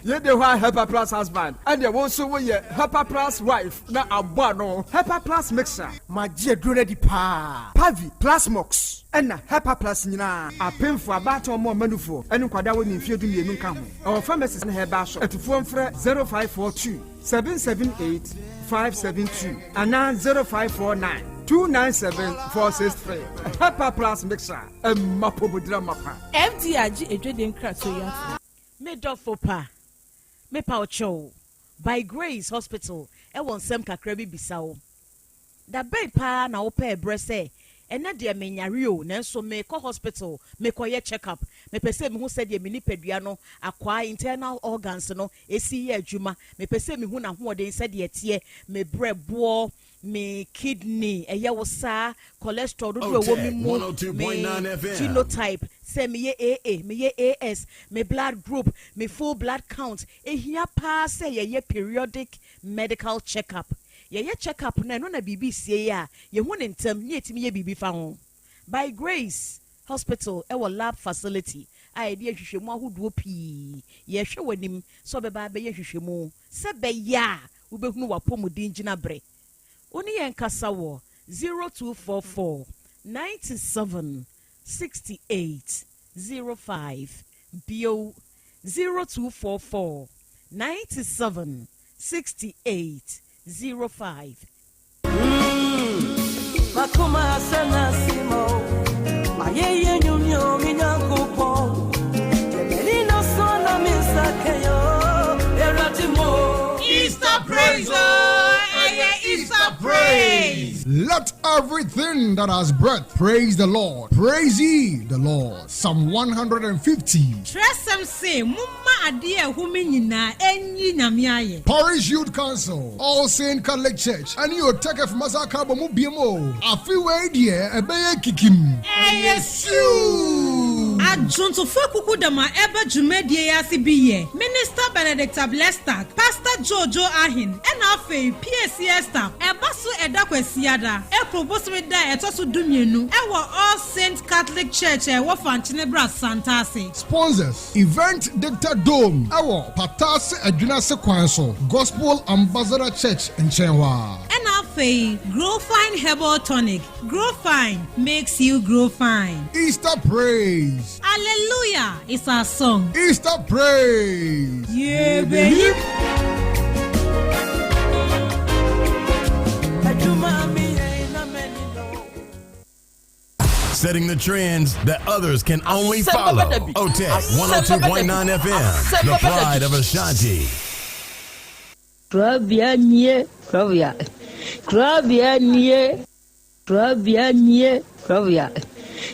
Yei de hɔ a Hepa plus husband ɛneɛ wo nso woyɛ Hepa plus wife na abɔ ano. Hepa plus mixer. Magye aduro no adi paa. Pavi, Plasmox, ɛna Hepa plus nyinaa. Apemfoɔ, abaatan, ɔmo a ɔma nufoɔ, ɛne nkwadaa a wɔnni mfeɛ 12 nka ho. Ɛwɔ pharmacies ne herbal shop. Atufoɔ mfrɛ 0542 778 572 anaa 0549 297 463. Hepa Plus Mixture, ɛma apɔmuden amapa. FDA agye adwadie nkratoɔ yi atom. Me dɔfo pa, mepa wo kyɛw, By Grace Hospital wɔ nsɛm kakra bi bisa wo. Da bɛn paa na wopɛɛ berɛ sɛ, ɛnnɛ deɛ menyare o, nanso merekɔ hospital mekɔyɛ check up, mepɛ sɛ mehu sɛdeɛ me nipadua no akwaa, internal organs, no si yɛ adwuma, mepɛ sɛ mehu n'ahoɔden sɛdeɛ ɛteɛ, me berɛboɔ, me kidney, ɛyɛ wo saa, cholesterol dodoɔ a ɛwɔ me mu, me genotype, sɛ meyɛ AA, meyɛ AS, me blood group, me full blood count. Ɛhia paa sɛ yɛyɛ periodic medical check up. Yɛyɛ check up no a, ɛno na biribi resie a, yɛhu no ntɛm na yɛtumi yɛ biribi fa ho. By Grace Hospital wɔ lab facility a yɛde yɛ nhwehwɛmu ahodoɔ pii. Yɛrehwɛ w'anim sɛ wobɛba abɛyɛ nhwehwɛmu sɛ ɛbɛyɛ a wobɛhunu w'apɔmuden gyinaberɛ. Wo ne yɛn nkasa wɔ 0244 97 68 05, bio 0244 97 68 05. Easter praise oh, ɛyɛ Easter praise. Let everything that has breath praise the Lord. Praise ye the Lord. Psalm 150. Twerɛsɛm se, Momma adeɛ a ɛhome nyinaa nyi Nyame ayɛ. Parish Youth Council, All Saint Catholic Church ɛne Otekef Massacre abɔ mu biom o, afe wei deɛ ɛbɛyɛ kikim. Ɛyɛ siuu! Adwontofo akukudam a ɛba dwumadie yi ase bi yɛ Minister Benedicta Blestak, Pastor Jojo Ahen, ɛna afei PAC Esther. Ɛba so ɛda Kwasiada, April bosome da a ɛtɔ so dumienu ɛwɔ All Saints Catholic Church a ɛwɔ Fankyenebra, Santase. Sponsors, Event Dicta Dome ɛwɔ Pataase Adwinase kwan so, Gospel Ambassador Church nkyɛn hɔ ara. Ɛna afei Growfine Herbal Tonic, Growfine makes you grow fine. Easter Praise. Alleluia is our song. Easter Praise. Yebehim. Setting the trends that others can only follow. OTEC 102.9 FM, the pride of Ashanti. Korabea nie, korabea. Korabea nie, korabea nie, korabea.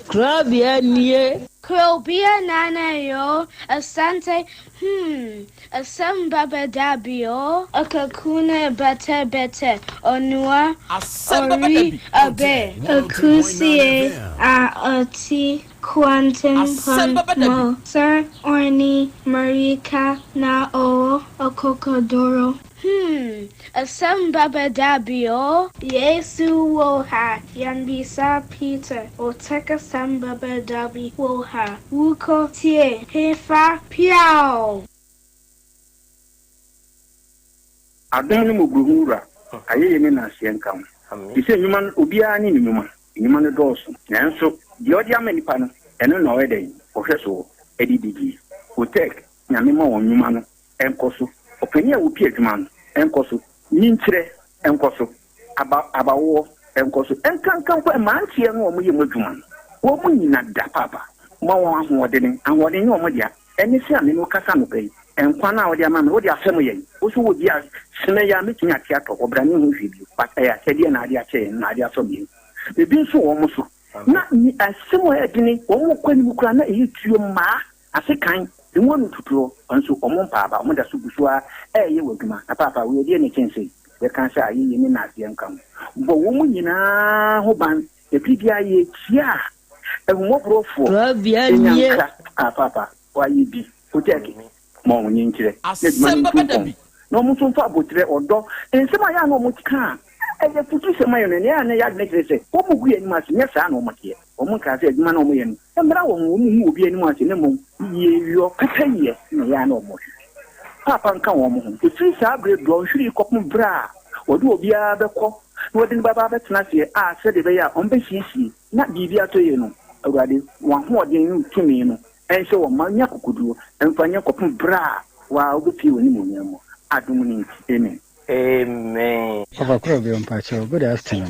Korabea nie. Krobea nana yo, Asante hmm, asɛm ba bɛda bi o. Akakuna bɛtɛ bɛtɛ, onua ori abe. Akusie a ɔte Kwantempɔn mu, Sir Orni Marika na ɔwɔ ɔkɔkɔduro. Hmm, asɛm ba bɛda bi o. Yesu wɔ ha, yɛmmisa Peter, Otec asɛm ba bɛda bi wɔ ha, wokɔ tie hefa piaw! Adom ne mmɔborɔhunu Wura, ayɛyie ne nnaseɛ nka wo. Te sɛ nnwuma no, obiara ne ne nnwuma. Nnwuma no dɔɔso, nanso deɛ ɔde ama nnipa no, ɛno na ɔyɛ dɛn? Ɔhwɛ soɔ de didie. Otec, Nyame ma wɔn nnwuma no nkɔ so. Ɔpanin a ɔpi adwuma no nkɔ so. Nyinkyerɛ nkɔ so. Aba, abawoɔ nkɔ so. Nkanka mpo mmeranteɛ no a wɔyɛ mu adwuma no, wɔn nyina da paapa. Ma wɔn ahoɔdene. Ahoɔden nyɛ wɔn dea. Ɛne sɛ a me ne wo kasa anɔpa yi, nkwa no a wode ama me, wode afɛm yɛn. Wo nso wɔ bi a, sene yi ara mɛtumi ate atɔ hɔ, bra menhu hwee bio. But ɛyɛ akyɛdeɛ na ade akyɛ yɛn, na ade afɛm yɛn. Ebi nso wɔ wɔn so. Na asɛm a ɛyɛ dene, wɔn kɔ anim koraa na ɛyɛ tuo mmaa, asekan, emu ano tutuo, nso wɔn mpa aba, wɔn da so gu so ara ɛreyɛ wɔ adwuma. Na paapa, wei ɛdeɛn na ɛkyɛn sei? Yɛka sɛ ayɛyie ne nnaseɛ nka ho. Bɔ wɔn nyinaa ho ban. Ɛbere biara yɛkyia a, ahummɔborɔfoɔ Korabea nya nie. nkra a paapa wayɛ bi. Otɛɛke, ma wɔn nkyerɛ na adwuma no ntu mpɔn. Na wɔn nso mfa aboterɛ, ɔdɔ, nsɛm a ɛyɛ a na wɔka a ɛyɛ afutusɛm ayɛ no, nea ɛyɛ a na ɛyɛ adwene kyerɛ sɛ wɔgu yɛn anim ase, nyɛ saa na wɔteɛ. Wɔnkaa sɛ adwuma no a wɔyɛ no mmra wɔn ho, wɔnhu obi anim ase, na mmom yieyɔ, pɛpɛyɛ na ɛyɛ a na wɔhwehwɛ. Paapa nka wɔn ho. Ɛfiri saa berɛ dɔnhwere yi kɔpem berɛ a wɔde obiara bɛkɔ na wɔde no bɛba abɛtena aseɛ a sɛdeɛ ɛbɛyɛ a wɔbɛsiesie na biribi atɔ yie no, Awurade, w'ahoɔden ne wo tumi no nhyɛ wɔn ma nya akokoduo mfa nyɛ kɔpem berɛ a wo ara wobɛpue w'animuonyam mu. Adom no nti, amen. Amen. Ɔfa Korɔbea mpakyɛw good afternoon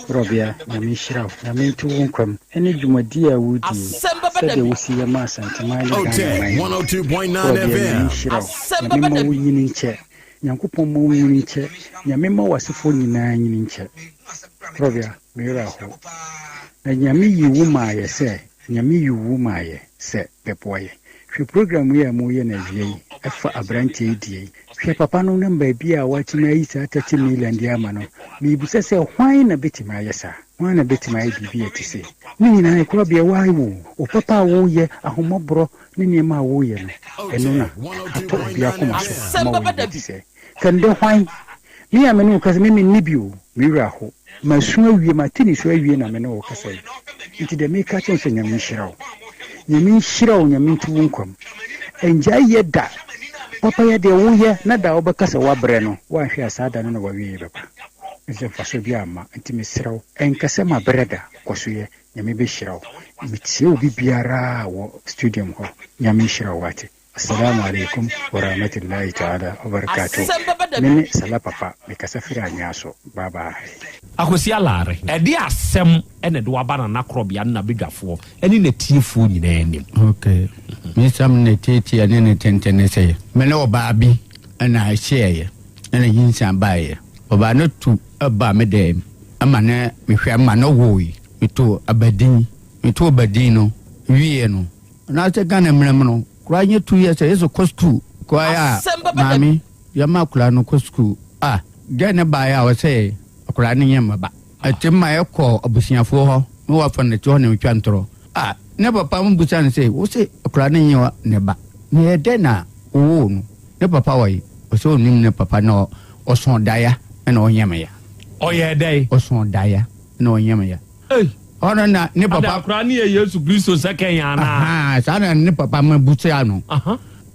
Korɔbea Nyame nhyira wo Nyame nto wo nkwa mu ɛne dwumadie a wodie sɛdeɛ wosi yɛ ma Asanteman ne Ghana man yi Korɔbea Nyame nhyira wo Nyame mma wo nyini nkyɛ Nyankopɔn mma wo nyini nkyɛ Nyame mma w'asefoɔ nyinaa nyini nkyɛ Korɔbea me werɛ ahow na Nyame yi wo maayɛ sɛ Nyame yi wo maayɛ sɛ bɛboa yɛ. Hwɛ program yi a moreyɛ no awia yi ɛfa abranteɛ yi deɛ yi. Hwɛ papa no nam baabi a watumi ayi saa 30 million de ama no. Merebisa sɛ hwan na bɛtumi ayɛ saa? Hwan na bɛtumi ayɛ biribi a ɛte sei? Ne nyinaa ɛkorabea why wo? Wo papa a woreyɛ, ahommɔborɔ ne nneɛma a woreyɛ no, ɛno na atɔ obi akoma so ama woayɛ biribi te sɛɛ. Kɛndɛ hwan? Me a me ne wo kasa, me menni bi o, me werɛ aho. Masu awie, mate nisuo awie na me ne wo kasa yi. Nti deɛ meka kyerɛ wo sɛ Nyame nhyira wo. Nyame nhyira wo, Nyame nto wo nkwa mu. Ɛngyae yɛ da. Papa yɛ deɛ woyɛ na da a wobɛka sɛ woabrɛ no, woanhwɛ a saa da no na w'awieɛ bɛba. Ɛfiri sɛ mfasoɔ biara mma. Nti mesrɛ wo, ɛnka sɛ mabrɛ da, kɔ so yɛ. Nyame bɛhyira wo. Metie obi biara wɔ studium hɔ. Nyame nhyira wo wate. Assalamu alaikum warahmatullahi ta'ala wabarakatuh Me ne Salah Papa me kasa firi Anwea so bye bye. Akwasi Alare, ɛde asɛm na ɛde wo aba Nana Korɔbea ne n'abadwafoɔ ne n'atiefoɔ nyinaa anim. Ok, me nsɛm ne tiatia ne ne tenten ne sɛ, me ne ɔbaa bi na ɛhyiaeɛ na nyinsɛn baeɛ. Ɔbaa no tu baa me dɛm ma ne mehwɛ ma no woe. Metoo abadin, metoo abadin no wieɛ no, Anaasɛ Ghana mmara mu no, koraa nyɛ 2 years a yɛsɛ kɔ sukuu. Koraa a maame yɛma akwadaa no kɔ sukuu a, girl no baeɛ a ɔsɛ akwadaa no nyɛ mmaba. Ɛte ma yɛkɔ abusuafoɔ hɔ na wafa no te hɔ na metwa ntorɔ. Ah! Ne papa no bisa no sɛ, Wose akwadaa no nyɛ ne ba, na ɛyɛ dɛn na wowoo no? Ne papa wɔ he? Ɔse ɔnnim ne papa na ɔsõ daeɛ na ɔnyɛ ya. Ɔyɛɛ dɛn? Ɔsõ daeɛ na ɔnyɛ ya. Ei! Ɔno na ne papa. Ada akwadaa no yɛ Yesu Kristo sɛkɛn anaa? Ahaa, saa na ne papa ma busa no.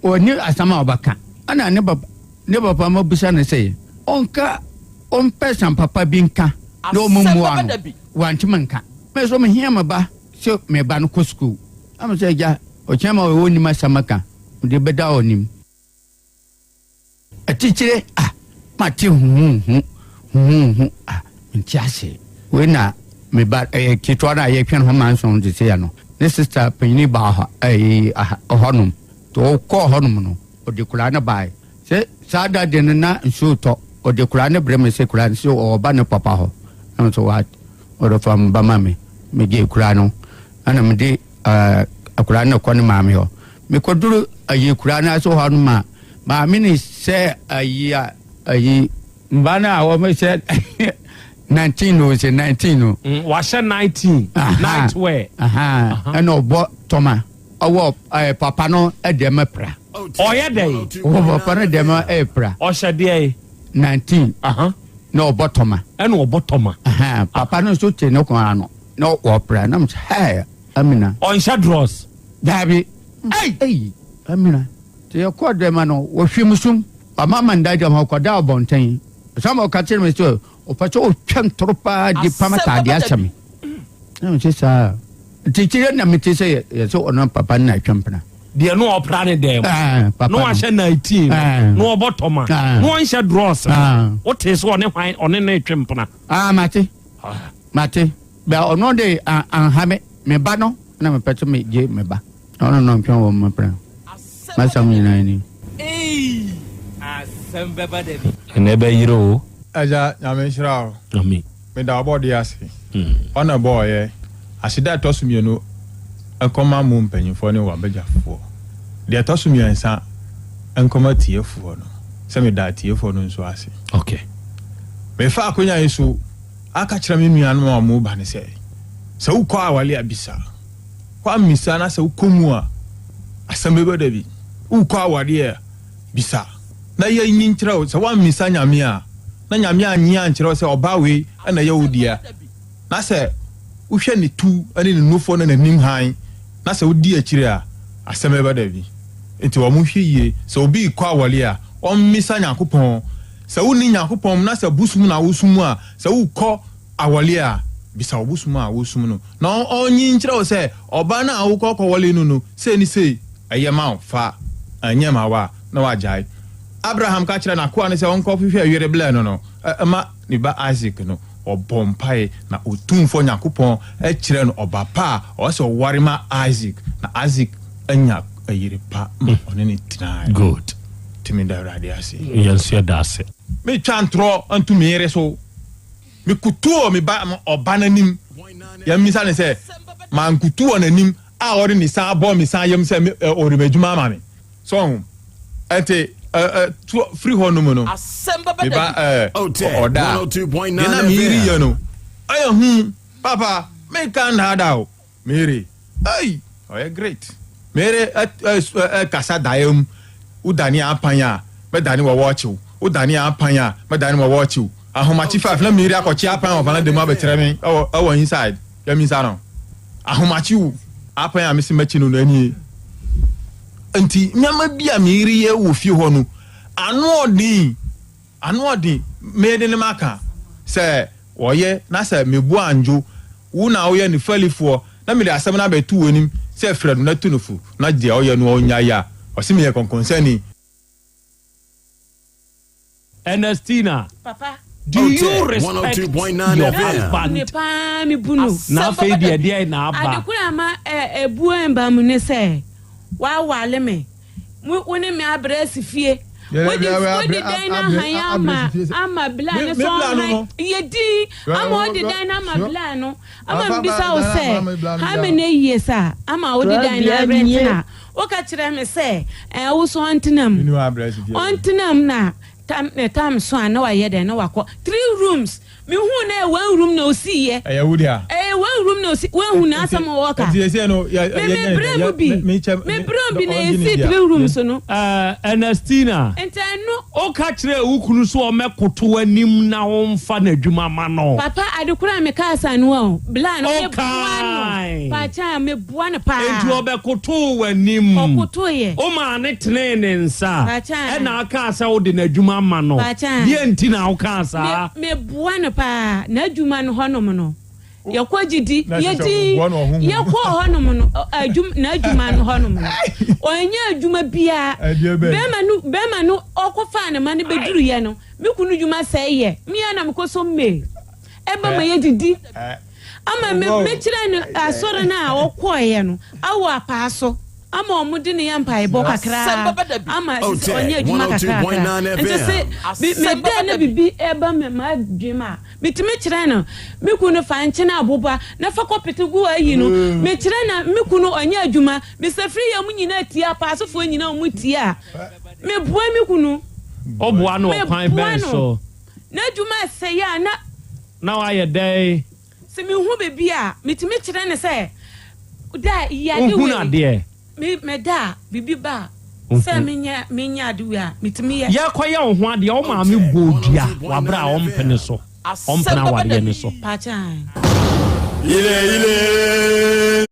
Ɔnni asɛm a ɔbɛka. Ɛna ne papa ne papa ma busa no sɛ ɔnka ɔmpɛ sɛm papa bi nka na ɔmmmua no. Wantumi nka. Me nso mehia me ba sɛ me ba no kɔ sukuu. Na me sɛ agya, ɔkyena ma ɔnnim asɛm ka, mede bɛda ɔnim. Atitire a mate huhuuhu huhuuhu a mente ase. Wei na me ba ɛyɛ ketewa no a yɛtwɛn ho manson te sɛ no ne sista panyini baa hɔ ɛyi hɔnom nti ɔkɔɔ hɔnom no ɔde koraa no bae sɛ saa da de no na nsuo tɔ ɔde koraa no brɛ me sɛ koraa no sɛ ɔba ne papa hɔ na me sɛ wa ɔde fa me ba ma me megye koraa no ɛna mede ɛɛ akwadaa no kɔ ne maame hɔ mekɔduru ayi koraa no ase hɔ no ma Maame no sɛ ayi a ayi mba no a wɔn hyɛ 19 no sɛ 19 no. Mm, wahyɛ 19 night wear. Ɛna ɔbɔ tɔma ɔwɔ ɛɛ papa no ɛdeɛ mɛ pra. Ɔyɛ dɛ. Ɔwɔ papa no deɛ mɛ ɛyɛ pra. Ɔhyɛ deɛ yi. 19. Na ɔbɔ tɔma. Ɛna ɔbɔ tɔma. Papa no nso te ne kɔn ano na ɔpra na mo sɛ hɛɛ Amina. Ɔnhyɛ drɔs. Daabi. Ɛyi Amina. Nti yɛkɔɔ dɛm no, wɔhwim sum. Wama me nda gyam hɔ kɔdaa ɔbɔnten. Ɔsan ma ɔka kyerɛɛ me sɛ ɔpɛ sɛ ɔtwa ntoro paa de pam ataadeɛ ahyɛ me. Na mese saa. Nti kyerɛ na mete sɛ yɛ sɛ ɔno papa no na atwa mpena. Deɛ na ɔpra ne dɛm na wahyɛ 19 no na ɔbɔ tɔma na ɔnhyɛ drɔs no wotee sɛ ɔne hwan ɔne no retwe mpena? Ah, mate. Mate. Bɛ ɔno de anha me. Me ba no na mepɛ sɛ megye me ba. Ɔno na ɔntwɛn wɔn mprɛ. M'asɛm nyinaa ni. Eii asɛm bɛba da bi. Ɛnɛ ɛbɛyere o. Agya Nyame nhyira wo. Amen. Meda ɔbɔdeɛ ase. Ɔna ɛbɔɔ yɛ. Aseda a ɛtɔ so mienu nkɔma mo mpanyinfoɔ ne w'abadwafoɔ. Deɛ ɛtɔ so miɛnsa nkɔma atiefoɔ no. Sɛ meda atiefoɔ no nso ase. Okay. Mefa akonya yi so aka kyerɛ me nuanom a wɔn ba no sɛ, sɛ wokɔ awale a bisa. Woammisa na sɛ wokɔ mu a, asɛm bɛba da bi. Wokɔ awadeɛ a, bisa na yɛnyi nkyerɛ wo. Sɛ woammisa Nyame a, na Nyame annye ankyerɛ wo sɛ ɔbaa wei na ɛyɛ wo dea, na sɛ wohwɛ ne tu ne ne nufoɔ ne n'anim hann, na sɛ wodi akyire a, asɛm bɛba da bi. Nti wɔnhwɛ yie, sɛ obi rekɔ awadeɛ a, ɔmmisa Nyankopɔn. Sɛ wonni Nyankopɔn mu na sɛ bosom na wosom a, sɛ wokɔ awɔle a, bisa wo bosom a wosom no na ɔnyi nkyerɛ wo sɛ ɔbaa no a wokɔ kɔwɔle no no, sei ne sei, ɛyɛ ma wo, fa, ɛnyɛ ma wo a, na wagyae. Abraham ka kyerɛɛ n'akoa no sɛ ɔnkɔhwehwɛ yere blɛ no no ma ne ba Isak no, ɔbɔɔ mpae na Otumfoɔ Nyankopɔn kyerɛɛ no ɔba pa a ɔwɔ sɛ ɔware ma Isak, na Isak anya yere pa ma ɔne no tenae. Good. Nti meda Awurade ase. Yɛn nso yɛda ase. Metwa ntorɔ nto me yere so. Mekotoo me ba ɔba no anim. Yɛmmisa no sɛ, mankoto wɔ n'anim a ɔde ne nsa abɔ me nsa yam sɛ ɔde m'adwuma ama me. So ɔho? Ɛnti to firi hɔ nom no, me ba ɔda a, deɛ na me yere yɛ no, ɛyɛ hu. Papa, menka nnaadaa o. Mary, Ei! Ɔyɛ great. Mary kasa daeɛ mu, Wo dane apan a, mɛdane wɔ wɔɔkye wo. Wo dane apan a, mɛdane wɔ wɔɔkye wo. Ahomakye five na Mary akɔkye apan wɔ valanda mu abɛkyerɛ me ɛwɔ ɛwɔ inside. Yɛmmisa no. Ahomakye wo apan a mese mɛkye no no ɛnie. Nti nneɛma bi a Mary yɛ wɔ fie hɔ no, ano ɔden. Ano ɔden, mede no maka sɛ ɔyɛ, na sɛ mebu andwo wo na woyɛ ne fɛlifoɔ, na mede asɛm no abɛto w'anim sɛ frɛ no na tu no fo, na deɛ ɔyɛ no ɔnnyae a, ɔse meyɛ kɔnkɔnsani. Ernestina, Papa. do you respect your husband? Me paa me bu no. Na afei deɛ deɛn na aba? Ade koro a ama ebuo mba mu ne sɛ wawale me. Mo wo ne me abrɛ asi fie. Wode wode dan no ahan ama ama bla no sɛ ɔnhan yɛ din ama wode dan no ama bla no ama mebisa wo sɛ how many years a ama wode dan no arɛntena woka kyerɛ me sɛ ɛɛ wo so ɔntena mu ɔntena mu na tam ne tam so a na wayɛ dɛn na wakɔ three rooms mehuu na ɛyɛ one room na osiiɛ Ɛyɛ wo dea. ɛyɛ one room. N'asɛm na osi woahu n'asɛm a ɔka. Nti sɛsɛ no yɛ Me me brɛ mu bi. Me brɛ bi na yɛsii three rooms no. Ɛɛ Ernestina. Nti ɛno. Woka kyerɛɛ wo kunu sɛ ɔmmɛkoto w'anim na womfa n'adwuma ma no. Papa ade koro a mekaa saa no o bla no meboa no Ɔkae. paakyaa meboa no paa. Enti ɔbɛkotoo w'anim. Ɔkotoeɛ. Womaa no tenee ne nsa. Paakyaa. Ɛna ɔkaa sɛ wode n'adwuma ma no. Paakyaa. Deɛ nti na wokaa saa? Me meboa no paa n'adwuma no hɔnom no yɛkɔ gyidi yɛdi yɛkɔɔ hɔnom no adwum n'adwuma no hɔnom no ɔnyɛ adwuma biara bɛrima no bɛrima no ɔkɔfaa ne ma no bɛduruyɛ no me kunu dwuma sɛe yɛ me a na mekɔ so mmee ɛba ma yɛdidi ama me mekyerɛ no asɔre no a ɔkɔɔeɛ no awɔ apaa so ama wɔn de ne yɛ mpaebɔ kakra ama sisi ɔnyɛ adwuma kakrakra nti se meda na bibi ɛba me ma adwuma a Metumi kyerɛ no, me kunu fa nkyene aboba na fa kɔ pete gu ayi no. Mekyerɛ na me kunu ɔnyɛ adwuma. Mister Free yɛ ɔmo nyinaa tie apaasofoɔ nyinaa ɔmo tie a, meboa me kunu. Woboa no ɔkwan Meboa bɛn no. so? N'adwuma sɛe a na. Na wayɛ dɛn? Sɛ mehu biribi a, metumi kyerɛ no sɛ, da yi ade Wohunu wei. adeɛ? Me meda a, biribi ba a, sɛ menyɛ menyɛ ade wei a, metumi yɛ. Yɛrekɔyɛ wo ho adeɛ, wo maame bɔɔ dua wɔ aberɛ a ɔmpene so, ɔmpene awareɛ no so. Pakyɛ ae. Ile ile.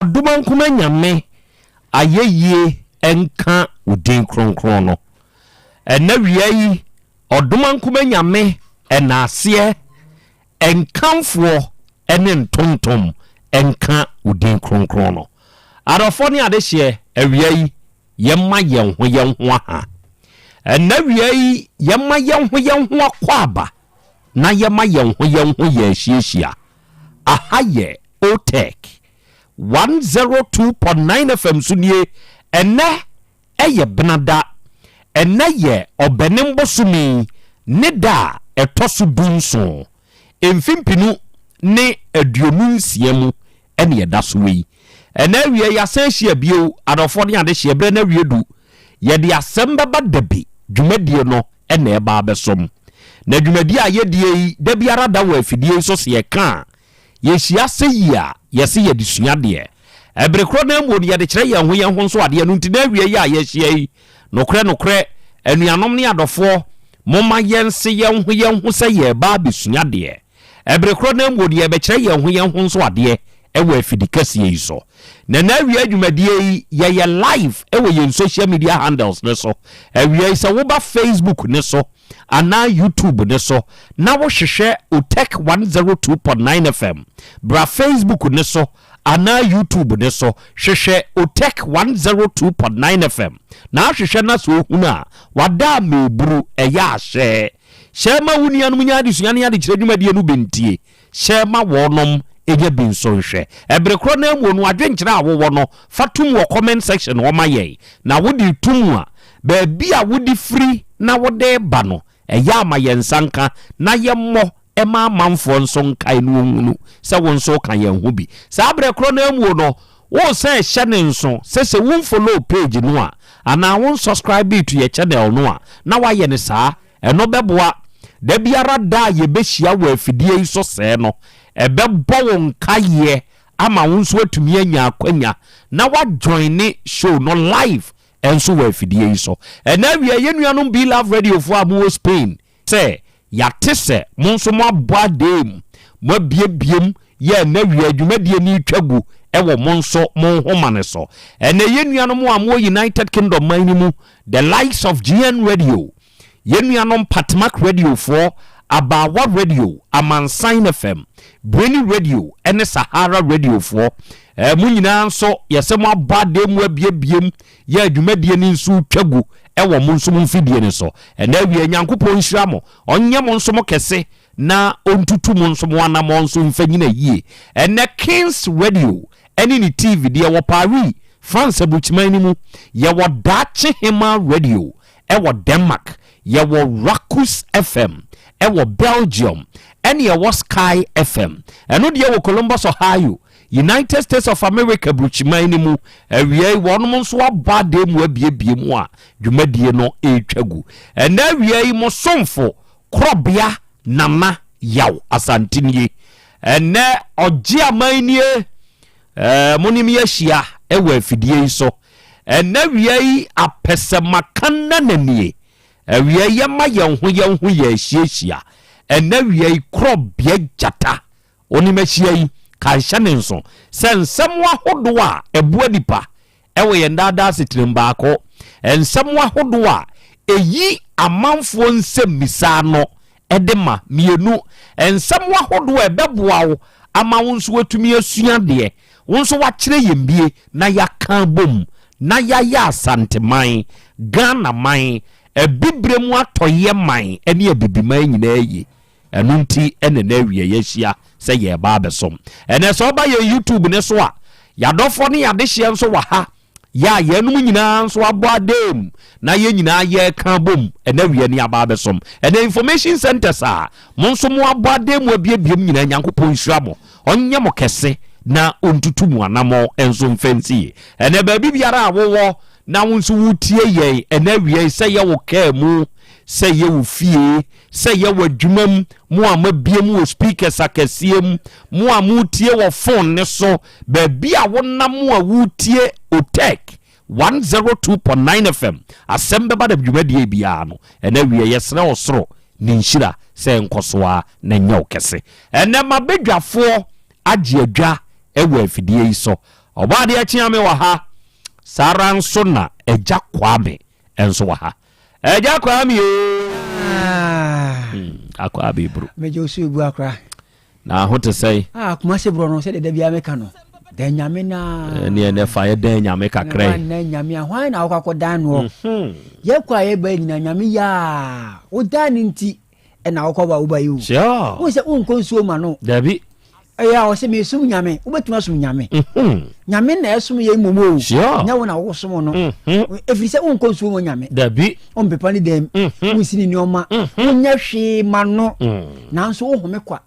Adomankoma Nyame ayɛyie nka wo din kronkron no. Ɛnɛ wia yi Ɔdomankoma Nyame ɛnaaseɛ nkamfoɔ ne ntontom nka wo din kronkron no. Adɔfoɔ ne adehyeɛ awia yi yɛma yɛn ho yɛn ho aha. Ɛnɛ wia yi yɛma yɛn ho yɛn ho akwaaba na yɛma yɛn ho yɛn ho yɛ ahyiahyia. Aha yɛ OTEC 102.9 FM so nie ɛnɛ. yɛ Benada. Ɛnnɛ yɛ Ɔbɛnem bosome ne da a ɛtɔ so dunson, mfe mpenu ne 26 mu ne ɛda so yi. Ɛnnɛ awia yi yɛasan ahyia bio, adɔfoɔ ne adehyeɛ, berɛ no awie du. Yɛde asɛm bɛba dabi, dwumadie no na ɛreba abɛsom. Na dwumadie a yɛdie yi, da biara da wɔ afidie yi so sɛ yɛka a, Yɛhyia sɛ yi a, yɛse yɛde sua adeɛ. Ɛbere korɔ no ara mu no, yɛde kyerɛ yɛn ho yɛn ho nso adeɛ. Ɛno nti na awiei a yɛahyia yi, nokorɛ nokorɛ, anuanom ne adɔfoɔ, momma yɛnse yɛn ho yɛn ho sɛ yɛreba abɛsua adeɛ. Ɛbere korɔ no ara mu no, yɛrebɛkyerɛ yɛn ho yɛn ho nso adeɛ wɔ afidikɛseɛ yi so. Na na awia dwumadie yi, yɛyɛ live wɔ yɛn social media handles no so. Awia yi, sɛ woba Facebook no so, anaa YouTube no so na wohwehwɛ Otec 102.9 FM. Bra Facebook no so anaa YouTube no so hwehwɛ Otec 102.9 FM na ahwehwɛ na sɛ ohunu a, wada a meburu ɛyɛ a hyɛ. Hyɛ ma wo nuanom nya adesua ne adekyerɛ dwumadie no bi ntie. Hyɛ ma wɔnom nya bi nso nhwɛ. Ɛbere korɔ no ara mu no, adwenkyerɛ a wowɔ no, fa tom wɔ comment section hɔ ma yɛn. Na wode reto mu a, baabi a wode firi na wode reba no, ɛyɛ a ma yɛn nsa nka na yɛmmɔ ma amanfoɔ nso nkae na wɔnhunu sɛ wo nso woka yɛn ho bi. Saa berɛ korɔ no ara mu no, woresan rehyɛ no nso sɛ sɛ wonfollow page no a, anaa wonsubscribee to yɛn channel no a, na woayɛ no saa. Ɛno bɛboa. Da biara da a yɛbɛhyia wɔ afidie yi so sɛɛ no, ɛbɛbɔ wo nkaeɛ ama wo nso atumi anya akwanya na woajoine show no live nso wɔ afidie yi so. Ɛnnɛ awia, yɛn nuanom Be Love Radiofoɔ a mowɔ Spain, sɛ yɛate sɛ mo nso moabɔ adee mu, moabiebie mu yɛ ɛnnɛ awia dwumadie no retwa gu wɔ mo nso mo nhoma no so. Ɛnnɛ yɛn nuanom a mowɔ United Kingdom man no mu, the likes of GN Radio, Yɛn nuanom Patmak Radiofoɔ, Abaawa Radio, Amansan FM, Breni Radio ne Sahara Radiofoɔ, eh, mo nyinaa nso yɛsɛ mo abɔ adeɛ mu abiebiem yɛ adwumadie no nso twa gu wɔ mo nso mo mfidie no so. Ɛnɛ awia Nyankopɔn nhyira mo, ɔnyɛ mo nso mo kɛse na ɔntutu mo nso mo anammɔn nso mfa nyina yie. Ɛnɛ Kings Radio ne ne TV deɛ wɔ Paris, France aburukyiman no mu, yɛwɔ Daakye Hemaa Radio wɔ Denmark, yɛwɔ Rakus FM wɔ Belgium, ɛne yɛwɔ Sky FM. Ɛno deɛ wɔ Columbus, Ohio, United States of America burukyiman no mu. Awia yi wɔnom nso abɔ adeɛ mu abiebie mu a dwumadie no retwa gu. Ɛnɛ awia yi mo somfo Korɔbea Nana Yaw Asante nie. Ɛnɛ ɔgye aman nie. Ɛɛ mo ne me ahyia wɔ afidie yi so. Ɛnnɛ awia yi apɛsɛmakanna nie. Awia yi yɛma yɛn ho yɛn ho yɛ ahyiahyia. Ɛnnɛ awia yi korɔbea gyata onim ahyia yi ka nhyɛ ne nso sɛ nsɛm ahodoɔ a ɛboa nipa ɛwɔ yɛn daadaa asetenam baako. Nsɛm ahodoɔ a ɛyi amanfoɔ nsɛmmisa ano de ma. Mmienu, nsɛm ahodoɔ a ɛbɛboa wo ama wo nso woatumi asua adeɛ, wo nso woakyerɛ yɛn bie na yɛaka abom na yɛayɛ Asanteman, Ghanaman, Abibire mu atɔeɛ man ne Abibiman nyinaa yie. Ɛno nti na ɛnɛ awia yɛahyia sɛ yɛreba abɛsom. Ɛnɛ sɛ woba yɛn YouTube no so a, yɛadɔfoɔ ne yɛadehyeɛ nso wɔ ha. Yɛ a yɛnom nyinaa nso abɔ adam na yɛn nyinaa yɛreka abom ɛnɛ awia ni aba abɛsom. Ɛnɛ information centers a mo nso mo abɔ adam mu abiebiem nyinaa Nyankopɔn nhyira mo, ɔnyɛ mo kɛse na ɔntutu mo anamɔ nso mfa nsi yie. Ɛnɛ baabi biara a wowɔ na wo nso wotie yɛn ɛnɛ awia yi sɛ yɛ wo kaa mu, sɛ yɛ wo fie, sɛ yɛ wɔ adwuma mu, mo a moabie mu wɔ speakers akɛseɛ mu, mo a motie wɔ phone ne so, baabi a wonam a woretie Otec 102.9 FM asɛm bɛba da dwumadie biara no, ɛnɛ awie yɛsrɛ ɔsoro ne nhyira sɛ nkɔ so ara na nyɛ wo kɛse. Ɛnɛ m'abadwafoɔ agye adwa wɔ afidie yi so. Ɔbɔadeɛ Kyeame wɔ ha, saa ara nso na Agya Kwame nso wɔ ha. Agya Kwame oo! Akɔ abɛburu. Megye wo so ebu akora. Na ho te sɛn? Ah, Kumasi borɔ no sɛdeɛ da biara meka no, dan nyame na. Ɛne ɛnɛ fa yɛ dan nyame kakra yi. Na nyame a hwan na wokɔ akɔdan noɔ? Mhm. Yɛkɔ a yɛba nyina nyame yaa wodan no nti ɛna wokɔ ba woba yi o. Sure. Wo sɛ wonkɔ nsuo ma no. Dabi. Ɛyɛ a ɔsɛ mesom Nyame. Wobɛtumi asom Nyame. Nyame na ɛsom yɛ mmom o. Nyɛ wo na wosom no. Ɛfiri sɛ wonkɔ nsuo mu Nyame. Dabi. Wompepa ne dɛm. Wonsi ne nneɛma. Wonyɛ hwee ma no. Nanso wohome kwa.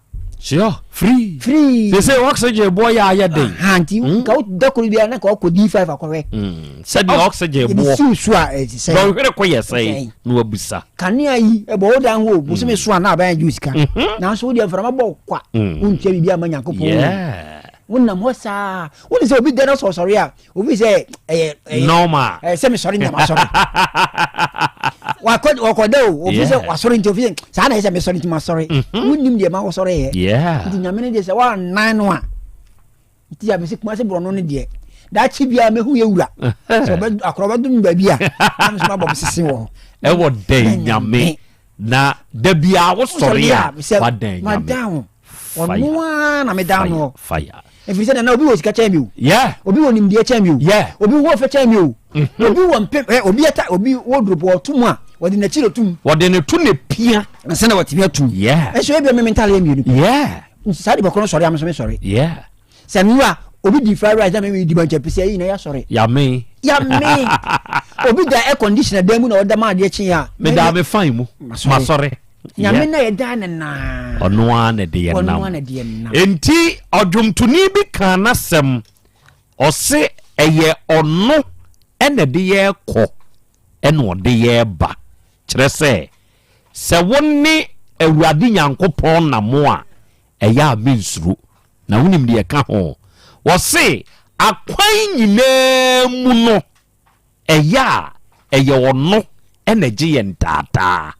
Sure. Free. Free. Sɛ sɛ oxygen boɔ yɛ ayɛ den. Ha nti mm. nka wo da koro biara na nka wakɔ D5 akɔhwɛ. Mm. Sɛdeɛ oxygen boɔ. Yɛde siw so a ɛte sɛ. Dɔnhwere kɔ yɛ sɛn na wabusa. Kanea yi ɛbɔ wo dan ho bosome mm. so a na aban agye wo sika. Mm-hmm. Nanso wo deɛ mframa bɔ kwa. Wontua biribi ama Nyankopɔn. Yeah. Wonam hɔ saa. Wone sɛ obi da na sɔsɔre a obi sɛ ɛyɛ ɛyɛ normal ɛyɛ sɛ mesɔre nyama sɔre wakɔ wakɔda o ofi sɛ wasɔre nti ofi sɛ saa na ɛyɛ sɛ mesɔre nti masɔre mhm. wonim deɛ ma wɔsɔre yɛ nti nyame no deɛ sɛ woanan no a nti a mesi kuma se borɔno no deɛ daakye biara mɛhu yɛ wura sɛ akorɔ bɛdom baabi a na mesɛ mabɔ mesese wɔ hɔ ɛwɔ dɛn nyame na da biara wosɔre a wadan nyame ɔno ara na meda no fire ɛfiri sɛ nana obi wɔ sika kyɛn mi o yeah obi wɔ nimdeɛ kyɛn mi o yeah obi wɔ fɛ kyɛn mi o mm-hmm. obi wɔ mpem ɛ obi ɛta obi wɔ duro ɔto mu a wɔde n'akyi na tum wɔde ne to ne pia ansa na wɔtumi atum yeah ɛnso ebi ɛmɛ ntale mmienu yeah saa de bɔkɔ no sɔre ameso mi sɔre yeah sɛ nura obi di fried rice na mi di bankyɛ pisi ɛyi na ya sɔre yame yame obi da air conditioner dan mu na ɔda maa adeɛ kye ya me da me fine mu masɔre Nyame na yɛdaa no naa. Ɔno ara na ɛde yɛn nam. Enti ɔdwomtoni bi kaa n'asɛm, ɔse ɛyɛ ɔno na ɛde yɛn kɔ ɛna ɔde yɛn ba. Kyerɛ sɛ, sɛ wo ne Awurade Nyankopɔn nam a, ɛyɛ a mensuro. Na wonim deɛ ɛka ho? Ɔse akwan nyinaa mu no, Ɛyɛ a, ɛyɛ ɔno na ɛgye yɛn daadaa.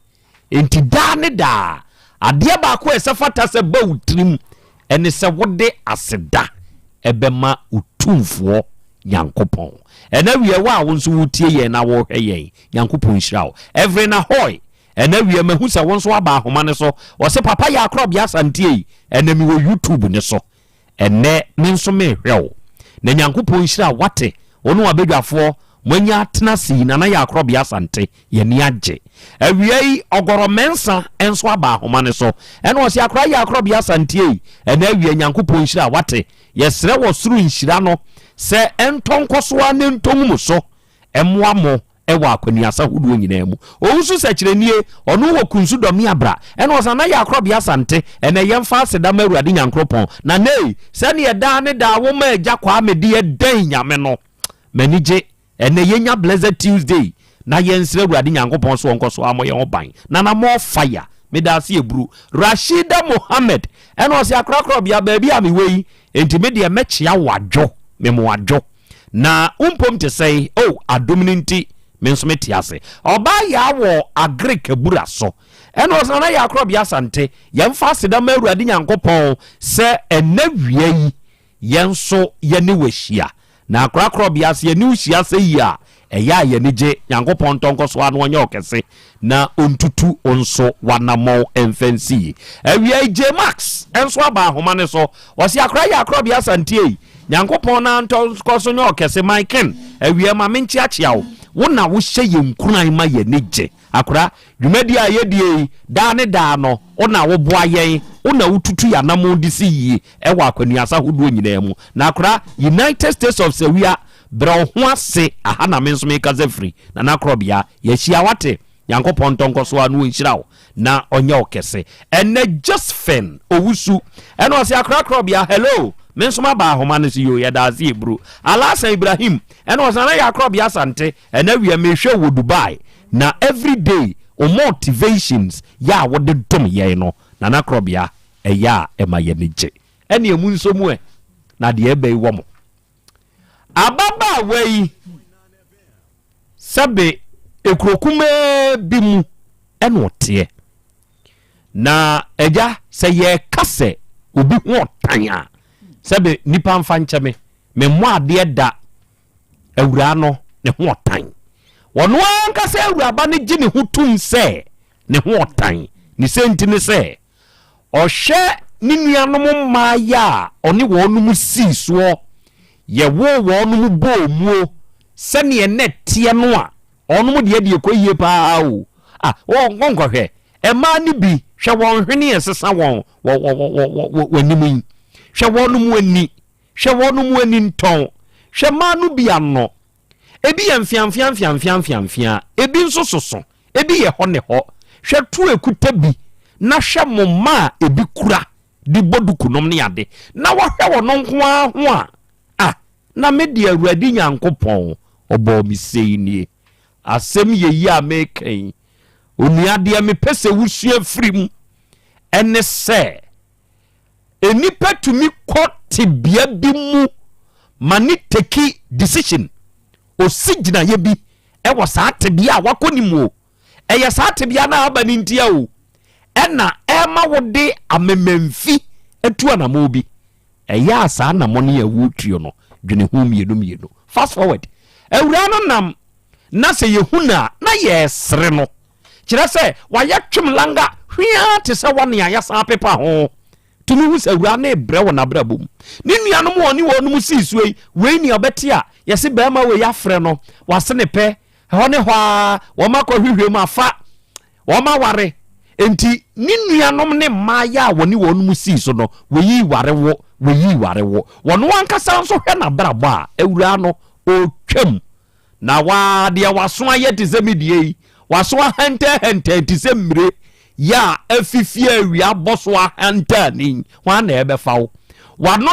Enti daa ne daa, adeɛ baako a ɛsɛ fata sɛ ba wo tirim ne sɛ wode aseda bɛma Otumfoɔ Nyankopɔn. Ɛnɛ awia wo a wo nso woretie yɛn na worehwɛ yɛn, Nyankopɔn nhyira wo. Evelyn Ahoy, ɛnɛ awia mahu sɛ wo nso aba ahoma no so. Ɔse Papa yɛ akorɔbea Asante ei, ɛnɛ mewɔ YouTube no so. Ɛnnɛ me nso merehwɛ wo. Na Nyankopɔn nhyira wo wate, wo ne w'abadwafoɔ moanya atena ase yi, Nana Yaa Korɔbea Asante, yɛn ani agye. Awia yi Ɔgɔrɔ Mɛnsa nso aba ahoma no so, ɛna ɔse Akora Yaa Korɔbea Asante ei, ɛnnɛ awia Nyankopɔn nhyira wo wate, yɛsrɛ wɔ soro nhyira no sɛ ɛntɔ nkɔ so ara na ɛntɔ ngu mo so, ɛmmoa mo wɔ akwaniasa hodoɔ nyinaa mu. Owusu sɛkyerɛnie, ɔno wɔ Kunsu Dɔme Abra, ɛna ɔsan na yɛ Akorɔbea Asante, ɛnɛ yɛmfa aseda ma Awurade Nyankoropɔn. Na nei, sɛdeɛ daa ne daa woma Agya Kwame de yɛ dɛn Nyame no, m'ani gye. Ɛnɛ yɛnya Blessed Tuesday, na yɛnsrɛ Awurade Nyankopɔn sɛ ɔnkɔ so ammɔ yɛn ho ban. Nana more fire. Meda ase eburu. Rashida Mohammed, ɛna ɔse Akorakorɔbea, baabi a mewɔ yi, enti me deɛ mɛkyea wo adwo, memo adwo. Na wo mpom te sɛn? Oh, adom no nti, me nso mete ase. Ɔbaa Yaa wɔ Agric abura so. Ɛna ɔse, Nana Yaa Korɔbea Asante, yɛmfa aseda ma Awurade Nyankopɔn sɛ ɛnnɛ wia yi, yɛn nso yɛne wo ahyia. Na Akora Korɔbea, sɛ yɛne wo hyia sɛ yi a, ɛyɛ a yɛn ani gye. Nyankopɔn ntɔ nkɔ so ara na ɔnyɛ ɔkɛse na ɔntutu wo nso w'anammɔn mfa nsi yi. Awia yi, J-Max nso aba ahoma no so. Ɔse, Akora Yaa Korɔbea Asante ei, Nyankopɔn na ntɔ nkɔ so nyɛ ɔkɛse my king awia ma menkyeakyea wo wo na wohyɛ yɛn nkuran ma yɛn ani gye akora dwumadie a yɛdie yi daa ne daa no wo na woboa yɛn wo na wotutu yɛn anamon de si yie ɛwɔ akwanuasa hodoɔ nyinaa mu na akora United States of Sawia brɛ wo ho ase aha na me nso mekasa firi Nana Korɔbea yɛahyia wate Nyankopɔn ntɔ nkɔ so ara na ɔnhyira wo na ɔnyɛ wo kɛse. Ɛnɛ Josephine Owusu ɛna ɔse akora bia hello me nso maba ahoma no so yoo yɛda ase eburu. Alhassan Ibrahim ɛna ɔse nana yɛ akora bia Asante ɛnɛ wia mehwɛ wɔ Dubai na everyday wo motivations yɛ a wode dom yɛn no nana korɔbea ɛyɛ a ɛma yɛni gye. Ɛne ɛmu nso mu ɛ na deɛ ɛbɛ yi wɔ mo. Ababaawa yi sɛbe ekuro kumaa bi mu ɛna ɔteɛ. Na agya sɛ yɛka sɛ obi ho ɔtan a sɛbe nipa mfa nkyɛ me memmɔ adeɛ da awuraa no ne ho ɔtan. Ɔno ankasa awuraba no gye ne ho tom sɛ ne ho ɔtan. Ne sɛ nti ne sɛ Ɔhwɛ ne nuanom mmaeɛ a ɔne wɔnom sii soɔ, yɛwoo wɔnom bɔɔ muo sɛdeɛ na ɛteɛ no a, wɔnom deɛ deɛ ɛkɔ yie paa o. Ah, wɔnkɔhwɛ mmaa no bi, hwɛ wɔn hwene a ɛsesa wɔn wɔ wɔ wɔ wɔ wɔ anim yi. Hwɛ wɔnom ani, hwɛ wɔnom ani ntɔn, hwɛ mmaa no bi ano. Ebi yɛ mfeamfea mfeamfea mfeamfea, ebi nso soso, ebi yɛ hɔ ne hɔ. Hwɛ to ekuta bi na hwɛ mo mma a ebi kura de bɔ duku nom ne ade, na wɔhwɛ wɔn nko ara ho a, ah, na me deɛ Awurade Nyankopɔn ɔbɔɔ me sei nie. Asɛm yɛ yi a meka yi, onua deɛ mepɛ sɛ wosua firi mu ɛne sɛ, nnipa tumi kɔ tebea bi mu ma ne take decision, ɔsi gyinaeɛ bi ɛwɔ saa tebea a wakɔ ne mu o. Ɛyɛ saa tebea no a aba no ntia o, ɛna ɛma wode amemamfi atu anamɔ bi. Ɛyɛ a saa anamɔ no a wotuo no, dwene ho mmienu mmienu. Fast forward, awuraa no nam na sɛ yɛhu no a na yɛresere no. Kyerɛ sɛ wayɛ twem langa hweaa te sɛ wɔne a yɛasan apepa ho. Tumi hu sɛ awuraa no rebrɛ wɔ n'abrabɔ mu. Ne nuanom a ɔne wɔnom sii soɔ yi, wei nea ɔbɛte a yɛse barima wei afrɛ no, wase ne pɛ, Ɛhɔ ne hɔ ara, wɔakɔhwehwɛ mu afa wɔn aware. Enti ne nuanom ne mmaayɛ a wɔne wɔn mu sii so no, wɔyii ware wo, wɔyii ware wo. Wɔn ankasa nso hwɛ n'abrabɔ a, awuraa no, ɔretwam. Na waa deɛ w'aso ayɛ te sɛ me deɛ yi, w'aso ahɛntɛhɛntɛn te sɛ mmire yɛ a afifi a awia bɔ so ahantan hwan na ɛbɛfa wo? W'ano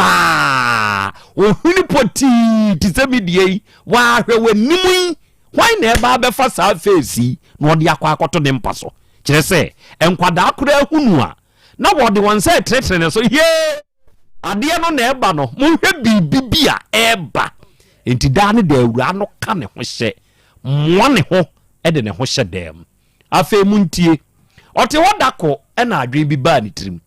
tabrabaa, wo hwene pɔtii te sɛ me deɛ yi, Wahwɛ w'anim yi, hwan na ɛba abɛfa saa feesi yi na ɔde akɔ akɔto ne mpa so? Kyerɛ sɛ, nkwadaa koraa hunu a, na wɔde wɔn nsa retenetene ne so, Yee! Adeɛ no na ɛba no, monhwɛ biribi bi a ɛreba. Enti daa ne daa awuraa no ka ne ho hyɛ, moa ne ho de ne ho hyɛ dan mu. Afei montie. Ɔte hɔ da ko na adwene bi baa ne tirim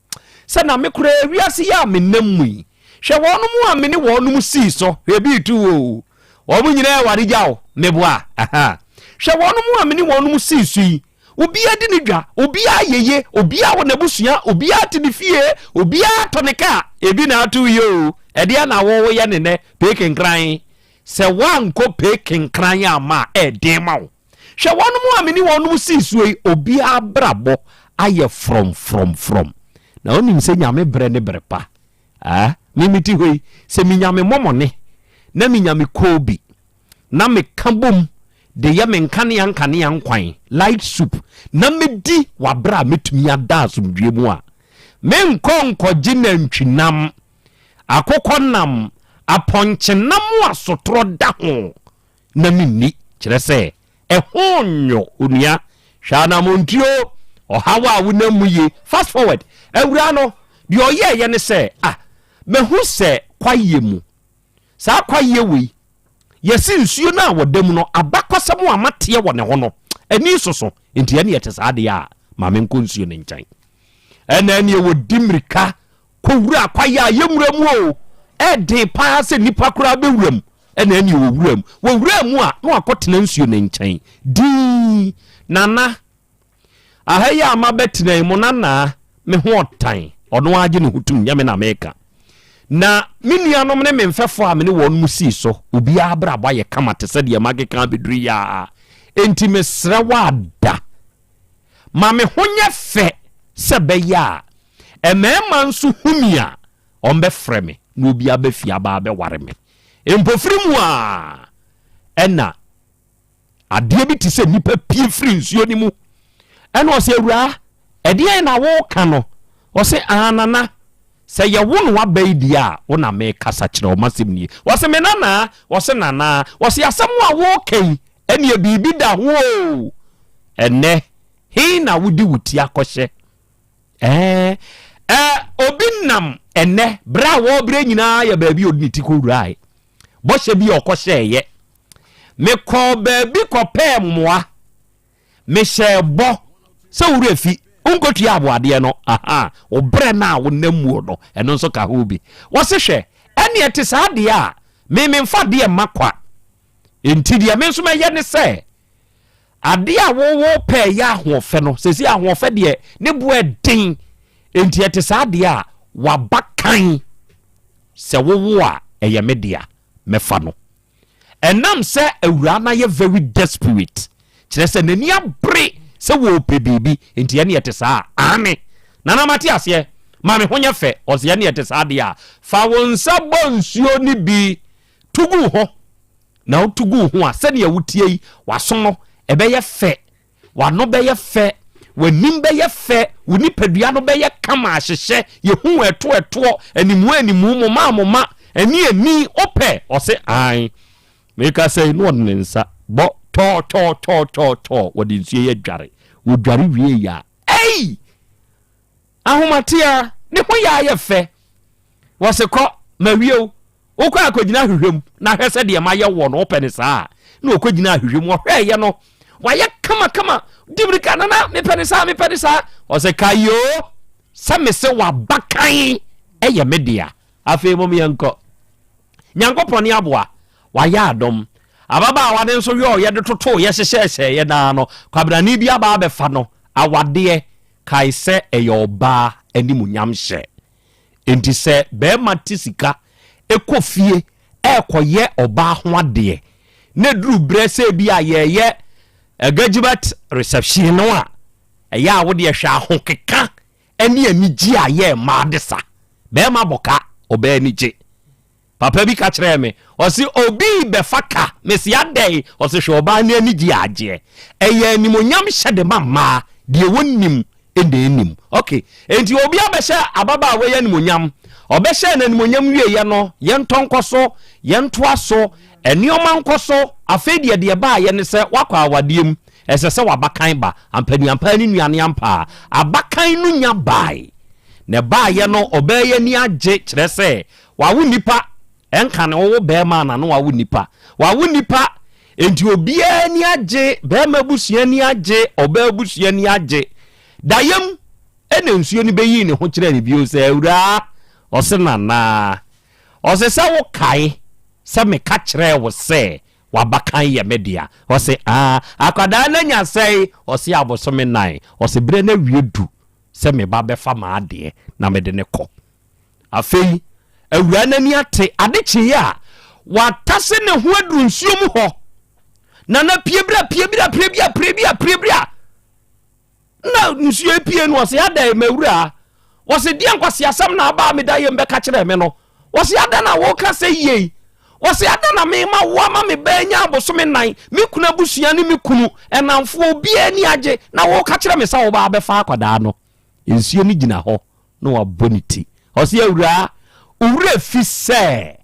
sɛ, Na me koraa wiase yi a menam mu yi, hwɛ wɔnom a me ne wɔnom sii so, hwɛ bi retu wo o, wɔn nyinaa aware gya o, meboa, aha. Hwɛ wɔnom a me ne wɔnom sii so yi, obiara di ne dwa, obiara yɛ ye, obiara wɔ n'abusua, obiara te ne fie, obiara tɔ ne kaa, ebi na ato yi o, ɛdeɛ na woyɛ ne nɛ, pee kenkran. Sɛ woankɔ pee kenkran amma a, ɛɛden ma wo. Hwɛ wɔnom a me ne wɔnom sii soɔ yi, obiara abrabɔ ayɛ frɔmfrɔmfrɔm. Na wonim sɛ Nyame berɛ ne berɛ pa. Ah, me mete hɔ yi, sɛ menya me mɔmɔne, na menya me koobi, na meka bom de yɛ me nkanea nkanea nkwan, light soup, na medi wɔ aberɛ a mɛtumi ada asomdwoeɛ mu a, menkɔ nkɔgye nantwinam, akokɔnam, apɔnkyenam a sotorɔ da ho, na menni, kyerɛ sɛ, ɛho nnwo, onua. Hwɛ anammɔntuo, ɔhaw a wonam mu yi. Fast forward, awuraa no, deɛ ɔyɛeɛ ne sɛ, ah, mahu sɛ kwaeɛ mu, saa kwaeɛ wei, yɛse nsuo no a wɔda mu no, abakɔsɛm a mateɛ wɔ ne ho no, ani soso, nti ɛne ɛte saa deɛ a, ma menkɔ nsuo no nkyɛn. Ɛna ɛneɛ wɔdi mmirika kɔwura kwaeɛ a yɛnwura mu o, ɛden paa sɛ nnipa koraa bɛwura mu. Ɛna ɛne wɔ wura mu. Wɔ wura mu a, na wakɔtena nsuo no nkyɛn dinn. Nana, aha yi a mabɛtena yi, mo nanaa, me ho ɔtan. Ɔno ara gye ne ho tom, nyɛ me na meka. Na me nuanom ne me mfɛfoɔ a me ne wɔn mu sii so, obiara abrabɔ ayɛ kama te sɛ deɛ makeka abɛduru yi ara. Enti mesrɛ wo ada, ma me ho nyɛ fɛ sɛ ɛbɛyɛ a mmarima nso hu me a, wɔbɛfrɛ me na obi aba fie aba abɛware me. Mpofiri mu a ɛna adeɛ bi te sɛ nnipa pie firi nsuo no mu. Ɛna ɔsɛ awuraa, ɛdeɛn na woka no? Ɔse aa nana, sɛ yɛwo no aba yi deɛ a, wo na mekasa kyerɛ wo, m'asɛm nie. Ɔse me nanaa? Ɔse nanaa. Ɔse asɛm a woka yi, ɛneɛ biribi da ho o. Ɛnɛ, he na wode wo ti akɔhyɛ? Ɛɛ, ɛ, obi nam ɛnnɛ, berɛ a wɔrebrɛ nyinaa yɛ baabi a ɔde ne ti kɔwurae. Bɔhyɛ bi a ɔkɔhyɛeɛ. Mekɔɔ baabi kɔpɛɛ mmoa. Mehyɛɛ bɔ sɛ wo werɛ fi, wonkɔtua aboadeɛ no. Aha, wo berɛ no a wonam muo no, ɛno nso ka ho bi. Wɔse hwɛ, ɛnneɛ te saa deɛ a, me memfa adeɛ mma kwa. Enti deɛ me nso mɛyɛ ne sɛ, Adeɛ a wo wo pɛ yɛ ahoɔfɛ no, sɛsi ahoɔfɛ deɛ ne bo ɛden, enti ɛte saa deɛ a waba kan sɛ wowo a ɛyɛ me dea, mɛfa no. Ɛnam sɛ awuraa no ayɛ very desperate, kyerɛ sɛ n'ani abere sɛ wɔɔpɛ biribi, enti ɛne ɛte saa a, aane. Nana mate aseɛ, Ma me ho nyɛ fɛ. Ɔse ɛne ɛte saa deɛ a, fa wo nsa bɔ nsuo no bi to gu wo ho. Na woto gu wo ho a, sɛdeɛ wotie yi, w'aso no, ɛbɛyɛ fɛ, w'ano bɛyɛ fɛ, w'anim bɛyɛ fɛ, wo nipadua no bɛyɛ kama ahyehyɛ, yɛhu wo ɛto ɛtoɔ, animu animu, moma moma, ani ani, wopɛ? Ɔse ae. Meka sɛi na ɔde ne nsa bɔ tɔɔ tɔɔ tɔɔ tɔɔ tɔɔ, wɔde nsuo yi adware. Wɔdware wieeɛ a, ei! Ahomatea, ne ho yɛ ayɛ fɛ. Wɔse kɔ, mawie o. Wokɔ a kɔgyina ahwehwɛ mu na hwɛ sɛ deɛ mayɛ woɔ no wopɛ no saa a. Na ɔkɔgyina ahwehwɛ mu, ɔhwɛeɛ no, wayɛ kamakama. Di mirika, Nana, mepɛ no saa, mepɛ no saa. Ɔse kae o, sɛ mese w'abakan yɛ me dea. Afei mom yɛnkɔ. Nyankopɔn ne aboa, wayɛ adom. Ababaawa no nso yɔɔyɛ de totooyɛ hyehyɛɛhyɛeɛ no ara no, kwabrane bi aba abɛfa no awadeɛ. Kae sɛ ɛyɛ ɔbaa animuonyam hyɛ. Enti sɛ barima te sika kɔ fie rekɔyɛ ɔbaa ho adeɛ na ɛduru berɛ sɛ ebi a yɛreyɛ engagement reception no a, ɛyɛ a wodeɛ hwɛ ahokeka ne anigye a yɛ mmaa de sa. Barima bɔ ka, ɔbaa ani gye. Papa bi ka kyerɛɛ me, ɔse obi rebɛfa ka, mese adɛn? Ɔse hwɛ ɔbaa no ani gye agyeɛ. Ɛyɛ animonyam hyɛ de ma mmaa, deɛ wɔnnim na ɛnim. Ok, enti obi abɛhyɛ ababaawa yi animonyam, ɔbɛhyɛɛ no animonyam wieɛ no, yɛntɔ nkɔ so, yɛntoa so, nneɛma nkɔ so, afei deɛ deɛ ɛbaeɛ ne sɛ wakɔ awadeɛ mu, ɛsɛ sɛ w'abakan ba, ampaniampa ne nuane ampa a, abakan no nya bae. Na ɛbaeɛ no ɔbaa yi ani agye, kyerɛ sɛ Wawo nnipa, ɛnka ne wowo bɛɛma ana na wawo nnipa. Wawo nnipa, enti obiara ani agye, bɛɛma abusua ani agye, ɔbaa abusua ani agye. Dayɛm ɛna nsuo no bɛyii ne ho kyerɛɛ no bio sɛ, Awuraa, ɔse Nana, ɔse sɛ wo kae sɛ meka kyerɛɛ wo sɛ w'abakan yɛ me dea? Ɔse aa, akwadaa no anya sɛn? Ɔse abosome nan. Ɔse berɛ no awie du sɛ me ba bɛfa m'adeɛ na mede no kɔ. Afei awuraa no ani ate. Ade kyeeɛ a, watase ne ho aduru nsuo mu hɔ. Nana pie bra pie bra pie bia pie bia pie bra. Na nsuo yi pie no ɔse adɛn mawuraa. Ɔse deɛ nkwaseasɛm na aba a meda yam bɛka kyerɛ me no. Ɔse adɛn na woka sɛ yei. Ɔse adɛn na mema wo ama me ba anya abosome nan, me kunu abusua ne me kunu nnamfoɔ obiara ani agye na woka kyerɛ me sɛ woba abɛfa akwadaa no. Nsuo no gyina hɔ na wabɔ ne ti. Ɔse, Awuraa, wo werɛ fi sɛ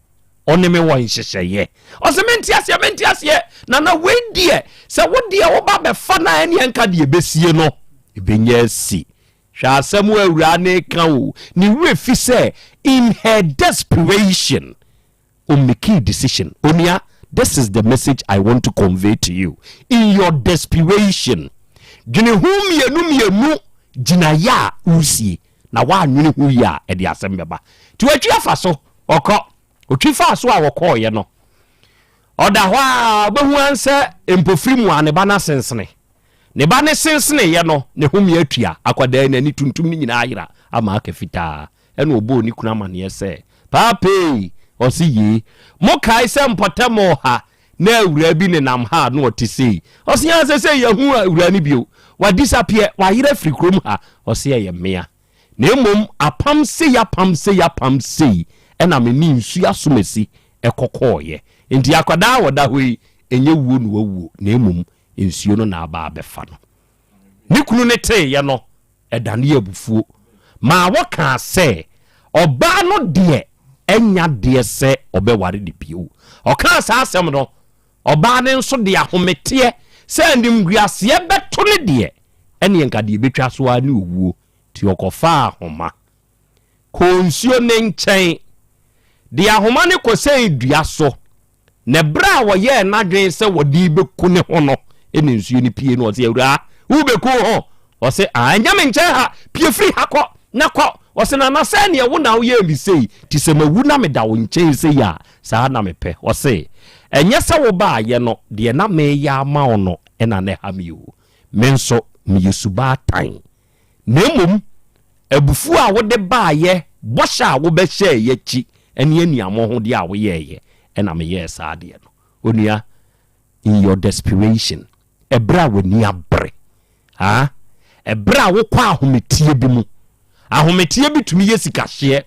ɔne me wɔ nhyehyɛeɛ? Ɔse, Mente aseɛ, mente aseɛ. Nana, wei deɛ, sɛ wo deɛ woba bɛfa no a, ɛneɛ nka deɛ ɛbɛsie no, ɛbɛnya asi. Hwɛ asɛm a awuraa no reka o. Ne werɛ fi sɛ in her desperation, ɔmmekii decision. Onua, this is the message I want to convey to you. In your desperation, dwene ho mmienu mmienu gyinaeɛ a woresie na woannwene ho yie a ɛde asɛm bɛba. Nti watwi afa so, ɔkɔ. Ɔtwi faa so a wɔkɔɔeɛ no, ɔda hɔ a ɔbɛhu ara sɛ mpofiri mu a ne ba no asensene. Ne ba no senseneeɛ no, ne home atua, akwadaa yi n'ani tuntum no nyinaa ayera ama aka fitaa. Ɛnna ɔbɔɔ ne kunu amanneɛ sɛ, Paapee! Ɔse yee. Mokae sɛ mpɔtam ha na awuraa bi nenam ha a na ɔte sei? Ɔse aa sɛsei yɛnhu awuraa no bio. Wadisapeɛ, wayera afiri kurom ha. Ɔse ɛyɛ mmea. Na mmom apam sei apam sei apam sei ɛna me ne nsuo asomasi kɔkɔeɛ. Enti akwadaa a ɔda hɔ yi, ɛnyɛ wuo na wawuo na mmom nsuo no na aba abɛfa no. Ne kunu no teeɛ no, ɛdanee abufuo maa wɔkaa sɛ, Ɔbaa no deɛ, ɛnyɛ adeɛ sɛ ɔbɛware no bio. Ɔkaa saa asɛm no, ɔbaa no nso de ahometeɛ sɛ animguaseɛ bɛto no deɛ, ɛnneɛ nka deɛ ɛbɛtwa so ara ne owuo. Nti ɔkɔfaa ahoma kɔɔ nsuo no nkyɛn de ahoma no kɔsɛn dua so. Na berɛ a ɔyɛɛ n'adwene sɛ wɔde rebɛku ne ho no, ɛna nsuo no pie no, ɔse, Awuraa, worebɛku wo ho? Ɔse, Ah, ɛnyɛ me nkyɛn ha, pie firi ha kɔ, na kɔ. Ɔse, Nana, sɛdeɛ wo na woyɛɛ me sei, nti sɛ mawu na meda wo nkyɛn sei a, saa na mepɛ. Ɔse, Ɛnyɛ sɛ wobaeɛ no, deɛ na mereyɛ ama wo no na na ɛha me o. Me nso, meyɛ subaatan. Na mmom abufuo a wode baeɛ, bɔhyɛ a wobɛhyɛeɛ akyi ne aniammɔhodeɛ a woyɛeɛ na meyɛɛ saa adeɛ no. Onua, in your desperation, ɛberɛ a w'ani abere, ah, ɛberɛ a wokɔ ahometeɛ bi mu, Ahometeɛ bi tumi yɛ sikahyeɛ.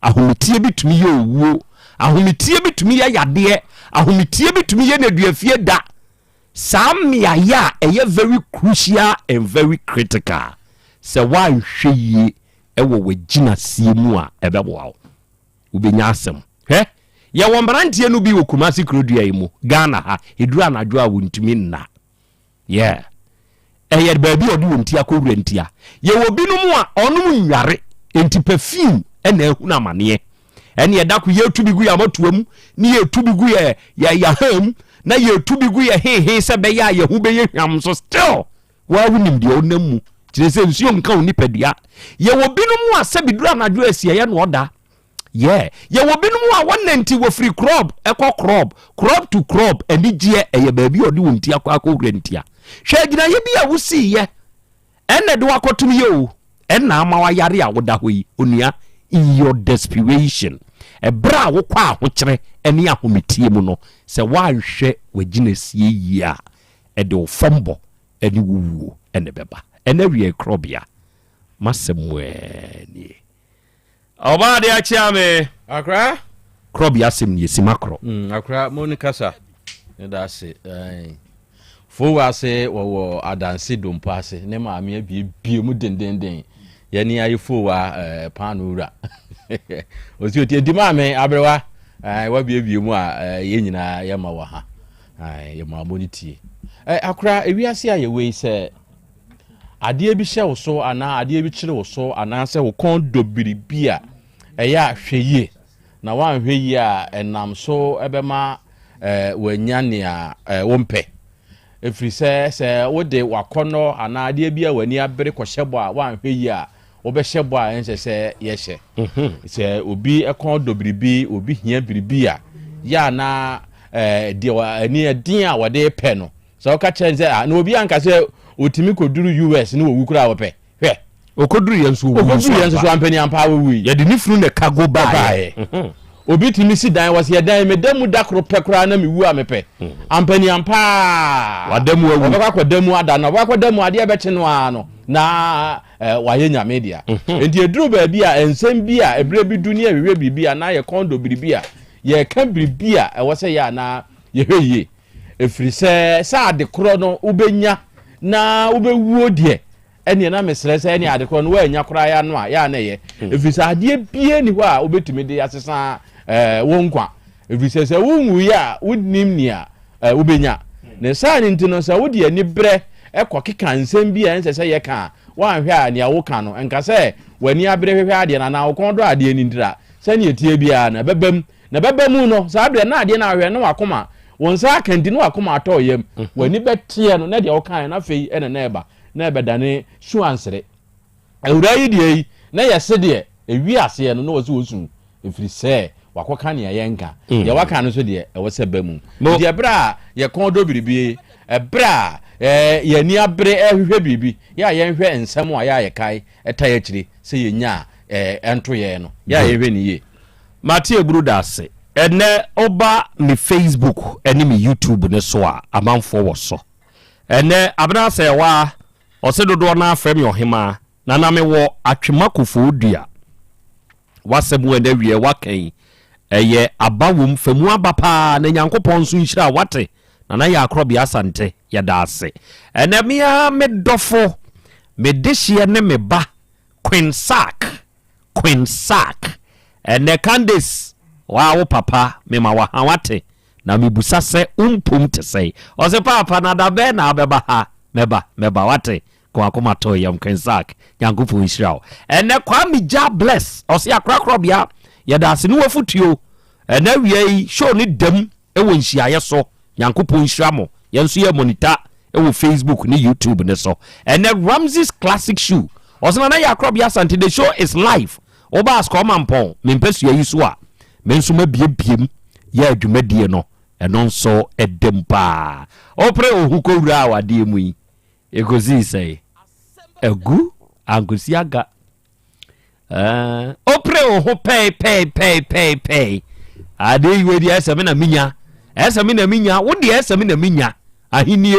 Ahometeɛ bi tumi yɛ owuo. Ahometeɛ bi tumi yɛ yadeɛ. Ahometeɛ bi tumi yɛ nneduafie da. Saa mmeaeɛ a ɛyɛ very crucial and very critical, sɛ woanhwɛ yie wɔ w'agyinasie mu a, ɛbɛboa wo. Wobɛnya asɛm. Hwɛ, yɛwɔ mmeranteɛ no bi wɔ Kumasi kurodua yi mu, Ghana ha, ɛduru anadwo a wɔntumi nna. Yeah. Ɛyɛ baabi a ɔde wɔn ti akɔwura ntia. Yɛwɔ binom a ɔnom nnware, enti perfume na ahunu amaneɛ. Ɛne ɛda ko yɛtu bi gu yɛ amatoa mu, ne yɛtu bi gu yɛ yɛ yɛha mu, na yɛtu bi gu yɛ hehe sɛ bɛyɛ a yɛho bɛyɛ hwam nso still waa wonim deɛ ɔnam mu. Kyerɛ sɛ nsuo nka wo nipadua. Yɛwɔ binom a sɛ biduru anadwo asieɛ na ɔda. Yeah. Yɛwɔ binom a wɔnante wɔfiri krɔb kɔ krɔb, krɔb to krɔb, anigyeɛ ɛyɛ baabi a ɔde wɔn ti akɔ akɔwura ntia. Hwɛ agyinaeɛ bi a wosiiɛ ɛna ɛde wakɔtom yɛ o, ɛna ama wayare a woda hɔ yi, onua, in your desperation, ɛberɛ a wokɔ ahokyerɛ ne ahometeɛ mu no, sɛ woanhwɛ w'agyinasie yie a, ɛde wo fɔmbɔ ne wo wuo na ɛbɛba. Ɛna awiei korɔbea, m'asɛm ɛɛ nie. Ɔbaa de akyea me. Akra. Korɔ bi asɛm nie sima korɔ. Mm, akra mo ne kasa. Ne da ase. Ɛn. Fowo ase wɔwɔ adanse dompo ase ne maame abiebie mu dendenden. Yɛne ayɛ fowa eh, paano wura. Osi oti enti maame aberewa eh, wabiebie mu a eh, yɛn nyinaa yɛma wɔ ha. Eh, yɛma mo ne tie. Eh, akora ewiase a yɛwɔ yi sɛ adeɛ bi hyɛ wo so anaa adeɛ bi kyere wo so anaasɛ wo kɔn dɔ biribi a, ɛyɛ a hwɛ yie. Na woanhwɛ yie a, ɛnam so bɛma woanya nea wompɛ. Ɛfiri sɛ, sɛ wode w'akɔnnɔ anaa adeɛ bi a w'ani abere kɔhyɛ bɔ a, woanhwɛ yie a, wobɛhyɛ bɔ a ɛnsɛ sɛ yɛhyɛ. Sɛ obi kɔn dɔ biribi, obi hia biribi a, yɛ a na deɛ ani ɛden a wɔde repɛ no, Sɛ woka kyerɛ no sɛ, ah, na obi anka sɛ otumi kɔduru US ne wɔwu koraa wɔpɛ. Hwɛ. Ɔkɔduru yɛn nso ɔwu nso ampa. Ɔkɔduru yɛn nso so ampa ni ampa wɔwui. Yɛde ne funu na ɛka go baeɛ. Mhm. Obi tumi si dan wɔsi ɛdan meda mu da koro pɛ koraa na mewu a mepɛ. Mhm. Ampa ni ampa. Wada mu awu. Ɔbɛkɔ akɔda mu ada na ɔbɛkɔ akɔda mu adeɛ bɛkye no ara no na eh, wayɛ nyame dea. Mhm. Nti ɛduru baabi a nsɛm bi a ɛberɛ bi du ne yɛhwehwɛ biribi anaa yɛkɔn dɔ biribi a yɛka biribi a ɛwɔ sɛ yɛ anaa yɛhwɛ yie. Ɛfiri sɛ, sɛ ade korɔ no wobɛnya na wobɛwuo deɛ, ɛnneɛ na mesrɛ sɛ ɛnneɛ ade korɔ no woannya koraa yɛ ano a, yɛ a na ɛyɛ. Hmm. Ɛfiri sɛ adeɛ bie ni hɔ a wobɛtumi de asesa eh, wo nkwa. Ɛfiri sɛ sɛ wonwuiɛ a wonnim nea eh, wobɛnya. Ne saa no nti no sɛ wode ani berɛ kɔkeka nsɛm bi a ɛnsɛ sɛ yɛka a, woanhwɛ a nea woka no, nka sɛ w'ani abere hwehwɛ adeɛ no anaa wo kɔn dɔ adeɛ no ntira. Sɛnea ɛteɛ biara no, ɛbɛba mu. Na ɛbɛba mu no, saa berɛ na adeɛ no ahwɛ na wakoma, wo nsa aka nti na wakoma atɔ yam, mhm. w'ani bɛteɛ no na deɛ wokaeɛ no afei ɛna na ɛba na ɛbɛdane su ansere. Awuraa yi deɛ yi, na yɛse deɛ ɛwi aseɛ no na wɔ sɛ wɔsu ɛfiri sɛ wakɔka nea yɛnka. Mm. Deɛ waka no nso deɛ ɛwɔ sɛ ba mu. Nti ɛberɛ a yɛkɔn dɔ biribi, ɛberɛ a yɛn ani abere ɛhwehwɛ biribi, yɛ a yɛnhwɛ nsɛm a yɛ a yɛkae ɛtae akyire sɛ yɛnya a ɛnto yɛn no, yɛ a yɛhwɛ ne yie. Mate aburu dase. Ɛnɛ woba me Facebook ne me YouTube no so a amanfoɔ wɔ so. Ɛnɛ Abena Asɛɛwaa ɔse dodoɔ no ara frɛ me ɔhemaa na na mewɔ Atwema Kofoɔ-Dua. W'asɛm ɛnɛ wiɛ waka yi ɛyɛ aba wom fa mu aba paa na Nyankopɔn nso nhyira wo wate Nana Yaa Korɔbea Asante yɛda ase. Ɛnɛ me ara me dɔfo, me dehyeɛ ne me ba Queen Sark Queen Sark Ɛnɛ Candace waa wo papa mema wo ha wate na mebusa sɛ wo mpom te sɛn ɔse paapa na da bɛn na abɛba ha mɛba mɛba wate ka wakoma to yam Queen Sark Nyankopɔn nhyira wo Ɛnɛ Kwame Gya Bless ɔse akorakorɔbea yɛda ase ne wafutuo Ɛnɛ awia yi show ne dam wɔ nhyiaeɛ so Nyankopɔn nhyira mo. Yɛn nso yɛ monitor wɔ Facebook ne YouTube ne so. Ɛnɛ Ramsey's Classic Shoe. Ɔsɛ Nana yɛ akorɔbea Asante the show is live. Woba Askɔ Mampɔn me mpasua yi so a me nso mabiebiem yɛ adwumadie no. Ɛno nso ɛdam paa. Wopere wo ho kɔwura awadeɛ mu yi ɛkɔsii sɛe? Agu ankosi aga. Eh, wopere wo ho pɛi pɛi pɛi pɛi pɛi adeɛ yi wei deɛ ɛsɛ me na menya ɛsɛ me na menya wo deɛ ɛsɛ me na menya ahennie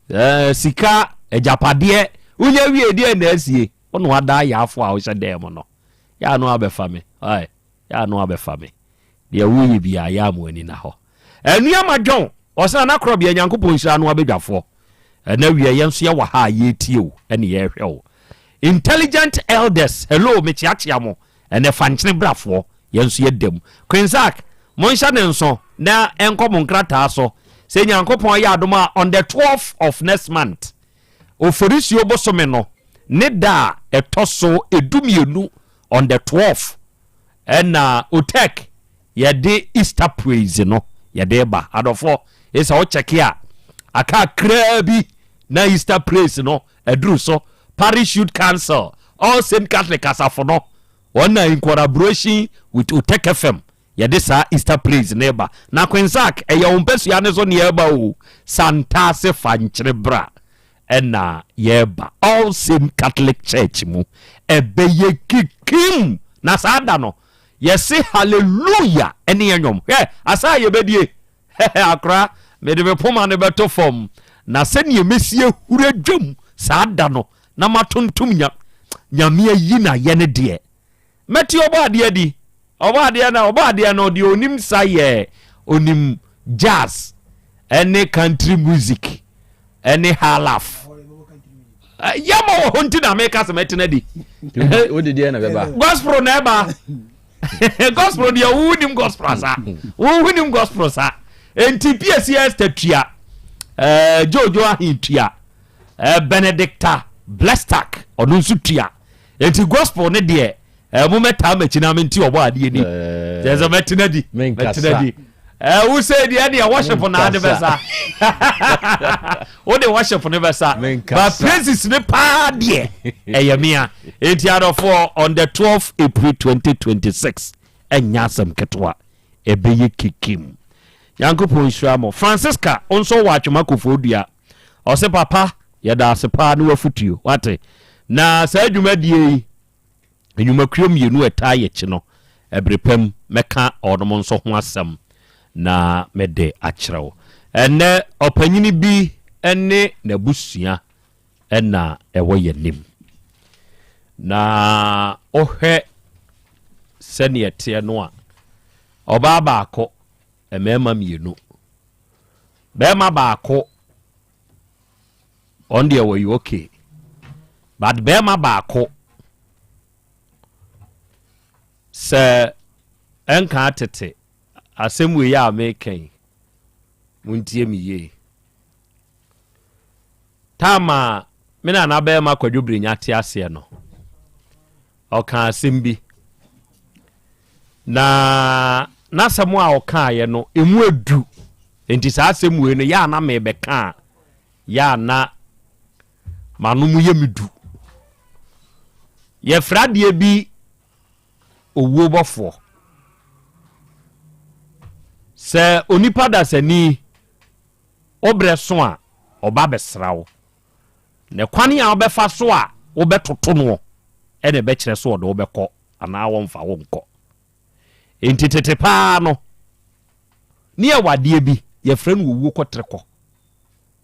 eh, sika agyapadeɛ wonya wie deɛ na asie. Wo na wada ayaafo a wohyɛ dan mu no. Yɛ a na wabɛfa me. Ɔe, yɛ a na wabɛfa me. Deɛ woyɛ biara, yɛ a mo ani na hɔ. Anuama John, ɔse Nana Korɔbea Nyankopɔn nhyira no abadwafoɔ. Ɛna wiɛ yɛn nso yɛwɔ ha a yɛretie wo ɛne yɛrehwɛ wo. Intelligent Elders, hello, mekyeakyea mo. Ɛnɛ Fankyene brafoɔ, yɛn nso yɛda mu. Quinsac, monhyɛ ne nso na ɛnkɔ mo nkrataa so sɛ Nyankopɔn yɛ adom a on the 12th of next month, Oforisuo bosome no ne da a ɛtɔ so edumienu on the 12th ɛna Otek yɛde Easter praise no yɛde ba. Adɔfoɔ, esa wo kyɛke a aka kakraa bi na Easter praise no aduru so. Parish Youth Council, All Saint Catholic asafo no, wɔn na in collaboration with Otek FM Yɛde saa Easter praise no reba. Na Quinsac, ɛyɛ wo mpasua no so na yɛreba o. Santase fa nkyere bra ɛna yɛreba. All Saint Catholic Church mu. Ɛbɛyɛ kikim. Na saa da no, yɛse hallelujah ɛne yɛn nnwom. Hwɛ, asa a yɛbɛdie. Akora, mede me poma no bɛto fam. Na sɛdeɛ mɛsi ahuri adwam saa da no, na matontom nya, Nyame ayi no ayɛ no deɛ. Mɛte Ɔbɔadeɛ adi. Ɔbɔadeɛ no, Ɔbɔadeɛ no, deɛ ɔnim sa yɛ, ɔnim jazz, ɛne country music, ɛne high-life. Yɛmɔ wɔ hɔ nti na meka sɛ mɛtena di. Wode deɛ na bɛba. Gospel na ɛba. Gospel deɛ wonim gospel sa. Wonim gospel sa. Enti PSC Esther tua. Eh, Jojo Ahin tua. Eh, Benedicta Blestak ɔno nso tua. Enti gospel ne deɛ eh, mo mɛtaa m'akyi na mente ɔbɔ adeɛ ni. Kyerɛ sɛ mɛtena di. Mɛtena di. Eh, wo sɛ deɛ deɛ worship na ade bɛsa. Wo de worship ne bɛsa. But praises ne paa deɛ ɛyɛ mea. Enti adɔfoɔ on the 12 April 2026 ɛnyɛ asɛm ketewa. Ɛbɛyɛ kikim. Nyankopɔn nhyira mo. Francisca, wo nso wɔ Atwema Kofoɔ Dua. Ɔse papa yɛda ase paa ne wafutuo wate na saa dwumadie yi nnwumakuo mmienu a ɛtaa yɛkyi no ɛbere pam mɛka ɔnom nso ho asɛm na mede akyerɛ wo. Ɛnnɛ ɔpanyini bi ne n'abusua na ɛwɔ yɛnim na wohwɛ sɛdeɛ ɛteɛ no a ɔbaa baako mmarima mmienu Bɛɛma baako ɔno deɛ wɔyɛ okay but bɛɛma baako sɛ ɛnka tete asɛm wei a meka yi montie me yie taama me nana bɛɛma Kwadwo Brenya te aseɛ no Ɔkaa asɛm bi, na n'asɛm a ɔkaeɛ no, emu edu. Enti saa asɛm wei no, yɛ a na merebɛka a, yɛ a na m'ano mu yɛ me du. Yɛfrɛ adeɛ bi owuo bɔfoɔ. Sɛ onipa dasani, wo berɛ so a, ɔba bɛsra wo. Na kwan a wobɛfa so a wobɛtoto noɔ na ɛbɛkyerɛ sɛ ɔde wo bɛkɔ anaa ɔmfa wo nkɔ. Enti tete paa no, ne yɛwɔ adeɛ bi, yɛfrɛ no owuo kɔterekɔ.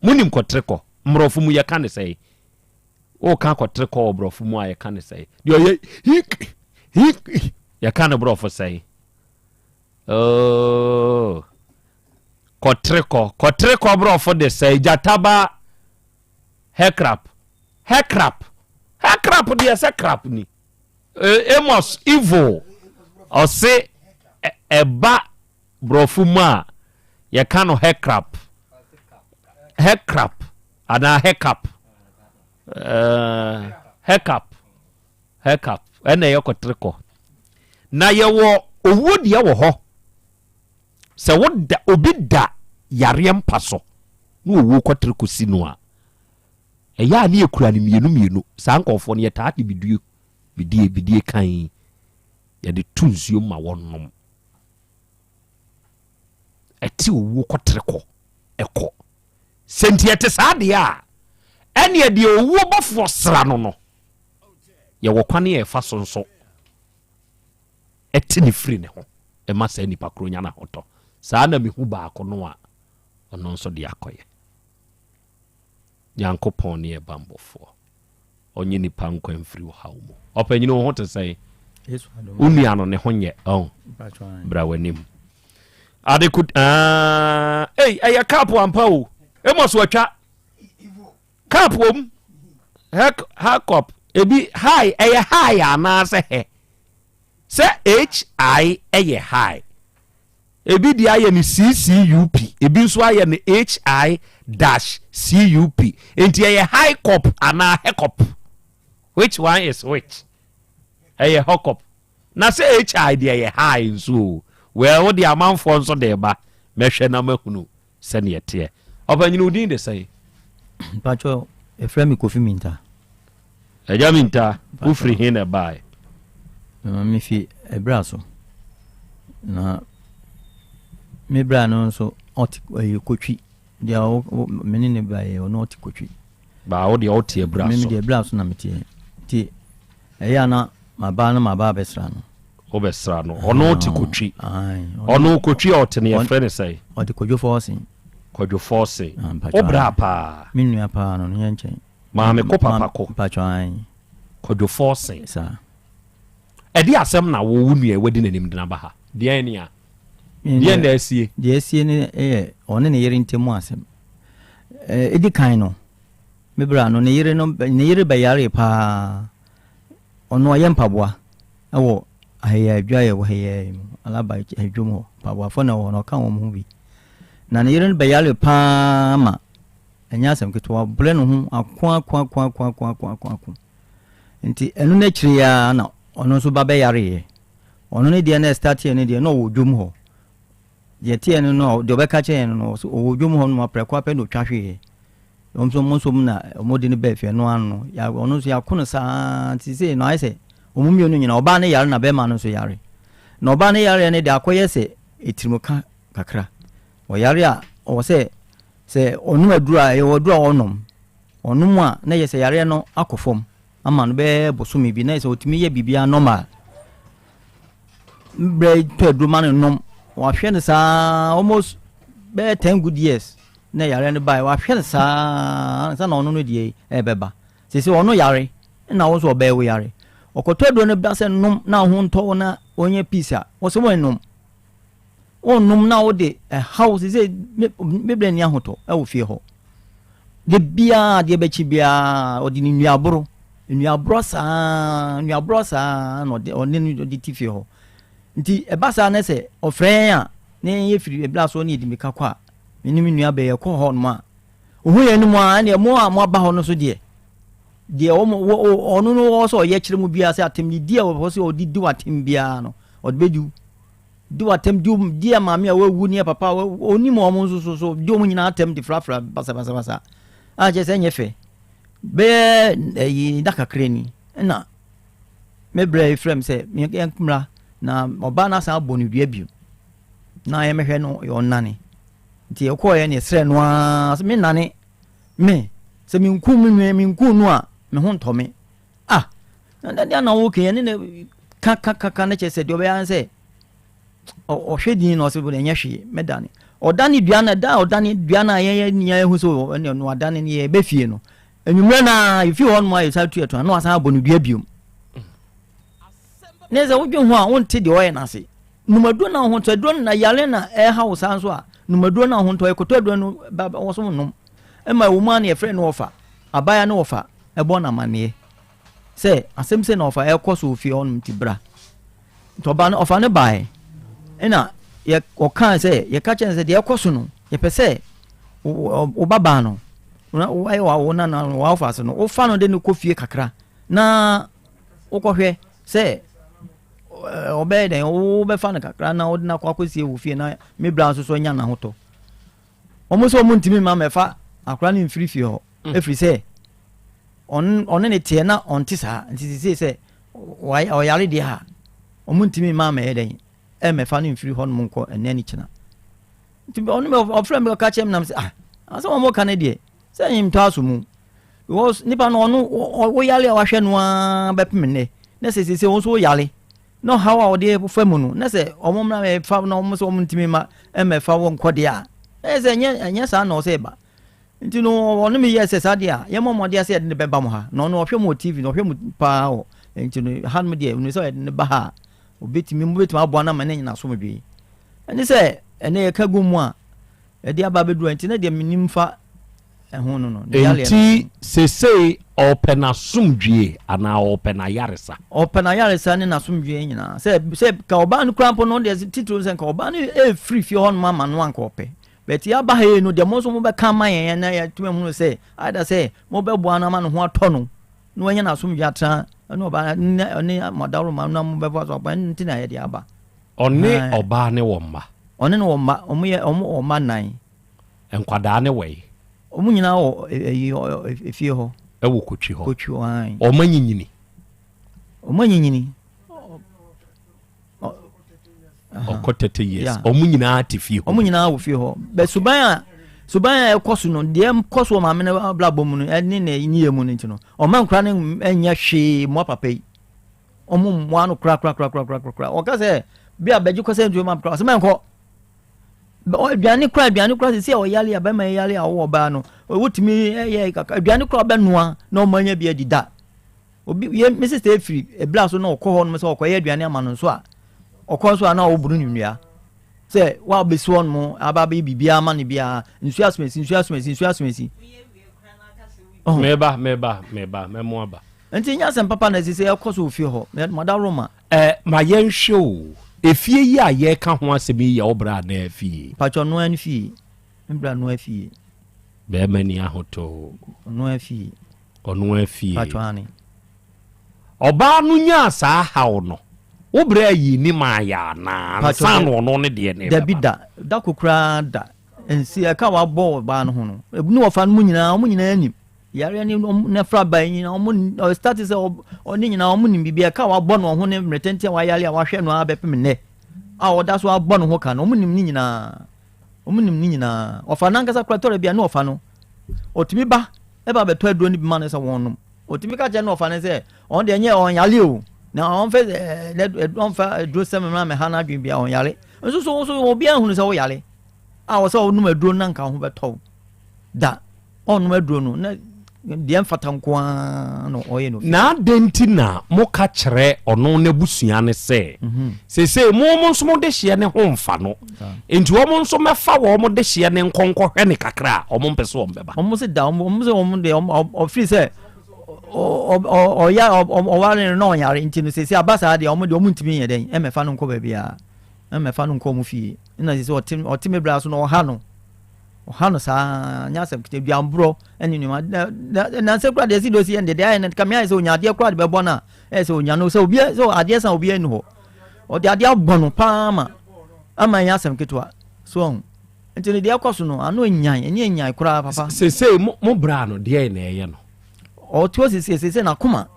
Monim kɔterekɔ? Mmorɔfo mu yɛka ne sɛe? Woka kɔterekɔ wɔ borɔfo mu a yɛka ne sɛe? Deɛ ɔyɛ hik hik yɛka ne borɔfo sɛe? Oh. Kɔterekɔ. Kɔterekɔ borɔfo de sɛe gyata ba hɛkrap. Hɛkrap. Hɛkrap deɛ sɛ krap ni. Amos evil ɔse ɛba borɔfo mu a yɛka no hɛkrap. Hɛkrap anaa hɛkap. Hɛkap. Hɛkap ɛna ɛyɛ kɔterekɔ. Na yɛwɔ owuo deɛ wɔ hɔ. Sɛ woda obi da yareɛ mpa so na owuo kɔtere kɔsi no a, ɛyɛ a ne yɛkura no mmienu mmienu. Saa nkurɔfoɔ no yɛtaa de bidie, bidie, bidie kann yɛde to nsuo ma wɔnom. Ɛte owuo kɔtere kɔ, ɛkɔ. Sɛ nti ɛte saa deɛ a, ɛneɛ deɛ owuo bɔfoɔ sra no no, yɛwɔ kwane a yɛfa so nso te no firi ne ho ma saa nipa korɔ nya n'ahotɔ. Saa na mehu baako no a ɔno nso de akɔyɛ. Nyankopɔn ne yɛ bambɔfoɔ. Ɔnye nipa nkwa mfiri ɔhaw mu. Ɔpanyini wo ho te sɛn? Wo nua no ne ho nyɛ ɔn? Bra w'anim. Ade ko ah, ei ɛyɛ cup ampa o. Amos watwa cup wom. Hek hakop ebi hi ɛyɛ hi anaasɛ hɛ? Sɛ HI ɛyɛ hi. Ebi deɛ ayɛ no CCUP, ebi nso ayɛ no HI dash CUP. Nti ɛyɛ high cop anaa hecop? Which one is which? Ɛyɛ hocop. Na sɛ HI deɛ ɛyɛ high nso o. Well, wo deɛ amanfoɔ nso de ba. Mɛhwɛ na mahunu sɛdeɛ ɛteɛ. Ɔpanyini wo din de sɛn? Mpakyɛ yɛfrɛ me Kofi Minta. Agya Minta, wo firi he na ɛbaeɛ? Mema me fi Ɛbra so. Na me bra no nso ɔte ɛyɛ Kotwi. Deɛ me ne ne baeɛ ɔno ɔte Kotwi. Baa wo deɛ ɔte Ɛbra so. Me deɛ Ɛbra so na meteɛ. Nti ɛyɛ a na maba na maba abɛsra no. Wobɛsra no. Ɔno te Kotwi. Ɔno Kotwi a ɔte no yɛfrɛ no sɛn? Ɔte Kwadwo Fɔɔsen. Kwadwo Fɔɔsen. Wo bra paa? Me nua paa no, no yɛ nkyɛn. Maame ko papa ko. Mpakyɛ ae. Kwadwo Fɔɔsen. Saa. Ɛde asɛm na wo wo nua wadi n'anim de no aba ha? Deɛn ni a? Deɛn na asie? Deɛ asie no yɛ ɔne ne yere ntam asɛm. Ɛdi kan no, me bra no, ne yere no, ne yere bɛyaree paa. Ɔno ɔyɛ mpaboa wɔ Ahɛyɛ adwa yɛ wɔ Ahɛyɛ mu, Alaba adwom hɔ. Mpaboafoɔ na ɛwɔ hɔ no, ɔka wɔn ho bi. Na ne yere no bɛyare paa ma ɛnyɛ asɛm ketewa, ɔbrɛ ne ho ako ako ako ako ako ako ako ako. Nti ɛno no akyire yi ara na ɔno nso ba bɛyareeɛ. Ɔno ne deɛ na ɛstarteɛ no deɛ na ɔwɔ dwom hɔ. Deɛ ɛteɛ no no, deɛ ɔbɛka kyerɛ yɛn no no, ɔwɔ dwom hɔ nom prɛko apɛ na ɔtwa hweeɛ. Wɔn nso wɔn nso na wɔde no baa fie ɛno ano no, ya ɔno nso yɛako no saa nti sei no ayɛ sɛ wɔn mmienu nyinaa ɔbaa no yare na bɛrima no nso yare. Na ɔbaa no yareɛ no deɛ akɔyɛ sɛ etirimuka kakra. Ɔyare a ɔwɔ sɛ sɛ ɔnom aduro a ɛyɛ aduro a ɔnom ɔnom a na yɛ sɛ yareɛ no akɔ fam ama no bɛyɛ bosome bi na yɛ sɛ ɔtumi yɛ biribiara normal. Berɛ tɔ aduro ma no nom wahwɛ no saa almost bɛyɛ ten good years na yare no bae wahwɛ no saa ansa na ɔno no deɛ ɛbɛba sese ɔno yare na wo nso ɔbɛyɛ wo yare ɔkɔtɔ aduro no ba sɛ nom na ho ntɔ wo na ɔnyɛ peace a wɔsɛ wɔn nom wɔn na wode ɛhaw sese bebree ni ahotɔ ɛwɔ fie hɔ de biara deɛ bɛkyi biara ɔde ne nnuaboro nnuaborɔ saa nnuaborɔ saa na ɔde ɔne no ɔde ti fie hɔ nti ɛba saa na sɛ ɔfrɛ yɛn a na yɛn yɛ firi ebila so ne yɛdi mmirika kɔ a me ne me nua bɛyɛ kɔ hɔ nom a ohun yɛn anim a ɛnneɛ mo a mo aba hɔ no so deɛ deɛ wɔn ɔno no wɔ sɛ ɔyɛ kyerɛ mu biara sɛ atem ne di a wɔpɛ sɛ ɔde di atem biara no ɔde bɛdi di atem di di maame a wawu ne papa a onim wɔn nso so so di wɔn nyinaa atem de frafra basabasabasa a kyerɛ sɛ ɛnyɛ fɛ bɛyɛ ɛyi da kakra ni ɛna me brɛ yi frɛ me sɛ yɛmmra na ɔbaa no asan abɔ no dua bio na yɛmɛhwɛ no yɛ ɔnane nti yɛkɔɔyɛ ne yɛsrɛ no ara sɛ menane me sɛ menku me nua menku no a me ho ntɔ me ah na deɛ na woke yɛne ne ka ka ka ka ne kyerɛ sɛ deɛ ɔbɛyɛ ara sɛ ɔhwɛ din na ɔsɛ ɛnyɛ hwee mɛdane ɔdane dua no da a ɔdane dua no a yɛyɛ nyinaa ehu sɛ ɛne ɔno adane no yɛbɛ fie no anwummerɛ no a yɛfie hɔ nom a yɛsan tu ɛto na wasan abɔ no dua biom ne sɛ wodwen ho a wonte deɛ ɔyɛ no ase numaduro na ho ntɔ aduro na yare na ɛha wo saa nso a numaduro na ho ntɔ ɛkɔtɔ aduro no ba wɔ so nom ɛma ɛwɔ mu a na yɛfrɛ no wɔfa abaya ne wɔfa ɛbɔ no amanneɛ sɛ asɛm sɛ na ɔfa ɛkɔ so ofie hɔ nom ti bra Nti ɔba no ɔfa no baeɛ ɛna yɛ ɔkaa sɛ yɛka kyerɛ no sɛ deɛ ɛkɔ so no yɛpɛ sɛ wo ba baa no woayɛ wo nana no woafa so no wofa no de no kɔ fie kakra na wokɔhwɛ sɛ ɔbɛyɛ dɛn wobɛfa no kakra na wode no akɔ akɔsie wɔ fie na me bra nso so anya n'ahotɔ wɔn sɛ wɔn ntumi mma mɛfa akora no mfiri fie hɔ ɛfiri sɛ ɔne ne teɛ na ɔnte saa nti sesei sɛ ɔyare deɛ a ɔmo ntumi mma mɛyɛ dɛn ɛmɛfa no mfiri hɔ nom nkɔ ɛnɛ ne kyena nti ɔno ɔfrɛ mi ɔka kyerɛ mi nam sɛ ah asɛm ɔmo ka no deɛ sɛ ɛnyɛ ntɔ aso mu because nipa no ɔno woyare a wahwɛ no ara bɛpem nnɛ na sɛ sesei wɔn nso woyare na ɔhaw a ɔde fa mu no na sɛ ɔmo mmra mɛfa na ɔmo sɛ ɔmo ntumi ma ɛmɛfa wɔn nkɔ deɛ a ɛyɛ sɛ ɛnyɛ ɛnyɛ saa na ɔsɛ ɛba. Nti no ɔne me yɛɛ sɛ saa deɛ a yɛmmɔ mmɔden sɛ yɛde no bɛba mo ha. Na ɔno ɔhwɛ mo wɔ TV no, ɔhwɛ mo paa wɔ nti no ha nom deɛ ɔnim sɛ yɛde no ba ha a ɔbɛtumi mobɛtumi aboa no ama no anya n'asomdwoeɛ. Ɛne sɛ ɛnɛ yɛka gu mu a ɛde aba abɛduru ha nti na deɛ menim fa ɛho no no. Ne yareɛ no. Nti sesei ɔɔpɛ n'asomdwie anaa ɔɔpɛ n'ayaresa? Ɔɔpɛ n'ayaresa ne n'asomdwie nyinaa. Sɛ sɛ ka ɔbaa no koraa mpo no deɛ titiriw sɛ nka ɔbaa no ɛfiri fie hɔ nom ama no anka ɔpɛ. But yɛaba ha yi no deɛ mo nso mobɛka ama yɛn na yɛatumi ahunu sɛ either sɛ mobɛboa no ama ne ho atɔ no na wanya n'asomdwie atena ɛne ɔbaa ne ɔne mo adaworoma na mobɛfa so aboa ɛno nti na yɛde aba. Ɔne ɔbaa ne wɔ mma? Ɔne no wɔ mma, wɔn yɛ wɔn wɔ mma nnan. Nkwadaa ne wɔ he? Wɔn nyinaa wɔ ɛyi efie hɔ. Ɛwɔ Kotwi hɔ? Kotwi hɔ ae. Wɔn anyinyini? Wɔn anyinyini. Ɔkɔ 30 years. Wɔn nyinaa te fie hɔ. Wɔn nyinaa wɔ fie hɔ. Bɛ suban a suban a ɛkɔ so no deɛ kɔ so wɔ maame no abrabɔ mu no ɛne ne niyɛ mu no nti no ɔma nkora no nyɛ hwee mmoa papa yi. Wɔn mmoa no kora kora kora kora kora kora. Ɔka sɛ bi a bɛgye kɔ sɛ ntuo ma kora ɔsɛ mɛnkɔ. Aduane kora aduane kora sisi a ɔyale a bɛma yale a ɔwɔ ɔbaa no wotumi yɛ kakra aduane kora ɔbɛnoa na ɔmo anya bi adi da. Obi yɛ me sista efiri ebla so na ɔkɔ hɔ nom sɛ ɔkɔyɛ aduane ama no nso a ɔkɔ nso a na ɔboro ne nnua sɛ wa bɛsi hɔ nom aba abɛyɛ biribiara ama no biara nsuo asomasi nsuo asomasi nsuo asomasi. Meba meba meba mɛmo aba. Nti nyɛ asɛm papa na ɛsɛ sɛ ɛkɔ so wɔ fie hɔ mada Roma. Eh, ma yɛnhwɛ o, efie yi a yɛreka ho asɛm yi yɛ wo bra anaa fie? Mpakyɛ ɔno ara ne fie, me bra noa fie. Bɛrima ni ahotɔ o. Ɔno ara fie. Ɔno ara fie. Mpakyɛ aane. Ɔbaa no nyaa saa haw no, wo bra yii ne maa yɛ anaa ansa na ɔno ne deɛ no rebɛba? Dabi da, da ko koraa da. Nsi ɛka wabɔ ɔbaa no ho no, ne wɔfa no mu nyinaa, wɔn nyinaa nim. Yareɛ ne wɔn n'afra ba yi nyinaa wɔn ɔstart sɛ ɔne nyinaa wɔn nim biribi ɛka wabɔ no ɔho ne mmerɛ tenten a wayare a wahwɛ no ara bɛpem nnɛ a ɔda so abɔ ne ho ka no wɔn nim ne nyinaa wɔn nim ne nyinaa ɔfa n'ankasa kora tɔrɔ bi a ne ɔfa no ɔtumi ba ɛba bɛtɔ aduro no bi ma no sɛ wɔn nom ɔtumi ka kyerɛ ne ɔfa no sɛ ɔn deɛ nyɛ ɔnyare o na ɔnfɛ ɛɛ ɔnfa aduro sɛm mmerɛ mɛha n'adwene bi a ɔnyare nso so so obiara hunu sɛ ɔyare a ɔsɛ ɔnom aduro no na nka ho bɛtɔ da. Ɔnnom aduro no na deɛ mfata nko ara na ɔyɛ no. Na adɛn nti na moka kyerɛ ɔno n'abusua no sɛ, Seesei mo mo nso mo dehyeɛ no ho mfa no, enti wɔn nso mmɛfa wɔn dehyeɛ no nkɔ nkɔhwɛ no kakra a, wɔmpɛ sɛ wɔbɛba? Wɔn se da, wɔn se wɔn deɛ ɔfiri sɛ ɔya ɔware no na ɔnyare nti no seesei aba saa deɛ wɔn deɛ wɔn ntumi nyɛ dɛn mmɛfa no nkɔ baabiara, mmɛfa no nkɔ wɔn fie. Ɛna seesei ɔte ɔte me bra so na ɔha no. Ɔha no saa nyɛ asɛm ketewa aduanborɔ ne nneɛma na na nansɛ koraa deɛ ɛsi deɛ ɔsi yɛ no deɛ deɛ ayɛ no kame ayɛ sɛ ɔnya adeɛ koraa de bɛbɔ no a ɛyɛ sɛ ɔnya no sɛ obi sɛ adeɛ san obi ani hɔ ɔde adeɛ abɔ no paa ma ama ɛnyɛ asɛm ketewa so ɔho nti no deɛ ɛkɔ so no ano nyan ɛnyɛ nyan koraa papa. Sesei mo mo bra no deɛ na ɛyɛ no. Ɔte hɔ sesei sesei n'akoma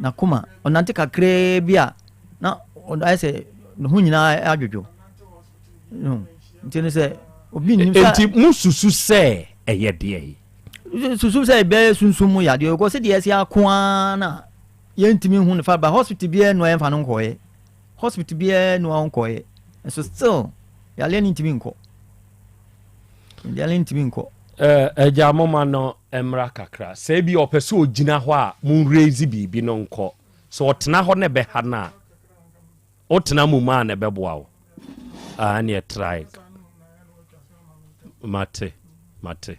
n'akoma ɔnante kakraa bi a na ayɛ sɛ ne ho nyinaa adwodwo. Nti no sɛ obi nnim sɛ. Nti mo susu sɛ ɛyɛ deɛ yi. Susu sɛ ɛbɛyɛ sunsum mu yadeɛ kɔ sɛ deɛ ɛsi ako ara na yɛntumi hu no fa ba hospital biara nua yɛmfa no nkɔɔyɛ hospital biara nua ɔnkɔɔyɛ nso still yadeɛ no ntumi nkɔ yadeɛ no ntumi nkɔ. Ɛgya moma no mmra kakra sɛ ebi ɔpɛ sɛ ɔgyina hɔ a mo raise biribi no nkɔ sɛ ɔtena hɔ na ɛbɛha no a. Wotena mum a na ɛbɛboa wo. Ah, ɛneɛ try. Mate, mate.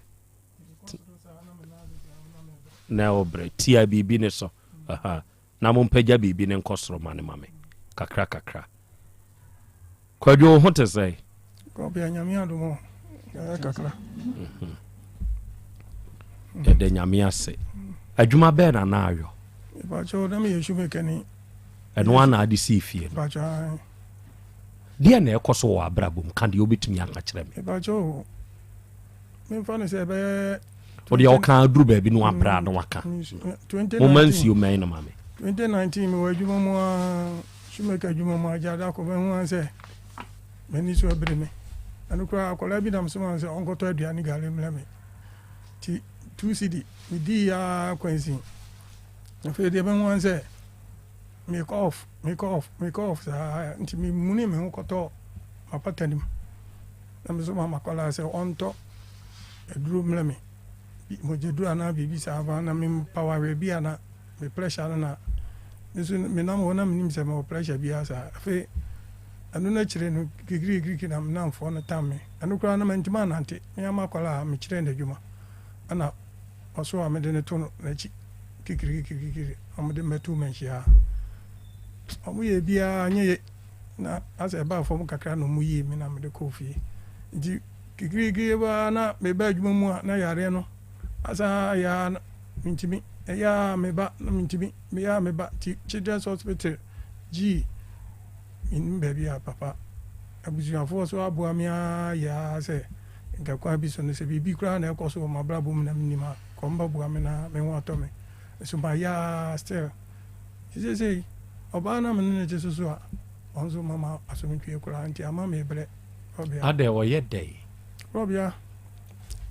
Na ɛwɔ brɛ tia biribi ne so. Aha. Na mompagya biribi ne nkɔ soro ma ne ma me. Kakra kakra. Kwadwo wo ho te sɛn? Kɔbea nyame adom o. Yɛyɛ kakra. Mhm. Yɛda nyame ase. Adwuma bɛɛ na na ayɔ? Mepakyɛw na meyɛ shoemaker ni. Ɛno ara na ade sii fie no. Deɛ na ɛkɔ so wɔ abrabɔ mu ka deɛ wobɛtumi aka kyerɛ me. Memfa no sɛ ɛbɛyɛ. Wodeɛ ɔka aduru baabi no wabrɛ a na waka. Moma nsuo mmɛn no ma me. 2019 mewɔ adwuma mu a shoemaker adwuma mu agya da kɔ bɛhu an sɛ m'ani so abiri me. Ɛno koraa akwadaa bi nam soma sɛ ɔnkɔtɔ aduane gari mmerɛ me. Ti 2 cedi medii ya kwansin. Afei deɛ bɛhu an sɛ mekɔ off mekɔ off mekɔ off saa nti memuni me ho kɔtɔ m'apata no mu na me so ma makwadaa sɛ ɔntɔ. aduro mmerɛ me, mogyaduro anaa biribi saa fa na mempa wareɛ bi a na me pressure no na me nso menam hɔ na menim sɛ mewɔ pressure biara saa. Afei ɛno no akyire no kikirikiriki na me namfoɔ no tam me. Ɛno koraa no mantumi annante. Me ara m'akwadaa a mekyerɛɛ no adwuma ɛna ɔso a mede no to no n'akyi kikirikirikiri na wɔde me bɛtoo manhyia ha. Wɔyɛɛ biara anyɛ ye na asɛ ɛbaa fam kakra na wɔyii me na mede kɔɔ fie. Nti kikirikiri baa na meba adwuma mu a na yareɛ no asan ayɛ ara na mentumi. Ɛyɛ ara meba na mentumi, meyɛ ara meba nti Children's Hospital gyii Mennim baabi a papa abusuafoɔ so aboa me ara yɛ ara sɛ nka kwan bi so no sɛ biribi koraa na ɛkɔ so wɔ m'abrabɔ mu na mennim a nka wɔbɛboa me na me ho atɔ me. Nso mayɛ ara still. Nti seesei ɔbaa no a me ne no te so so a ɔno nso mama asomdwoeɛ koraa nti ama mebrɛ. Rɔbea. Adɛn ɔyɛ dɛn? Rɔbea,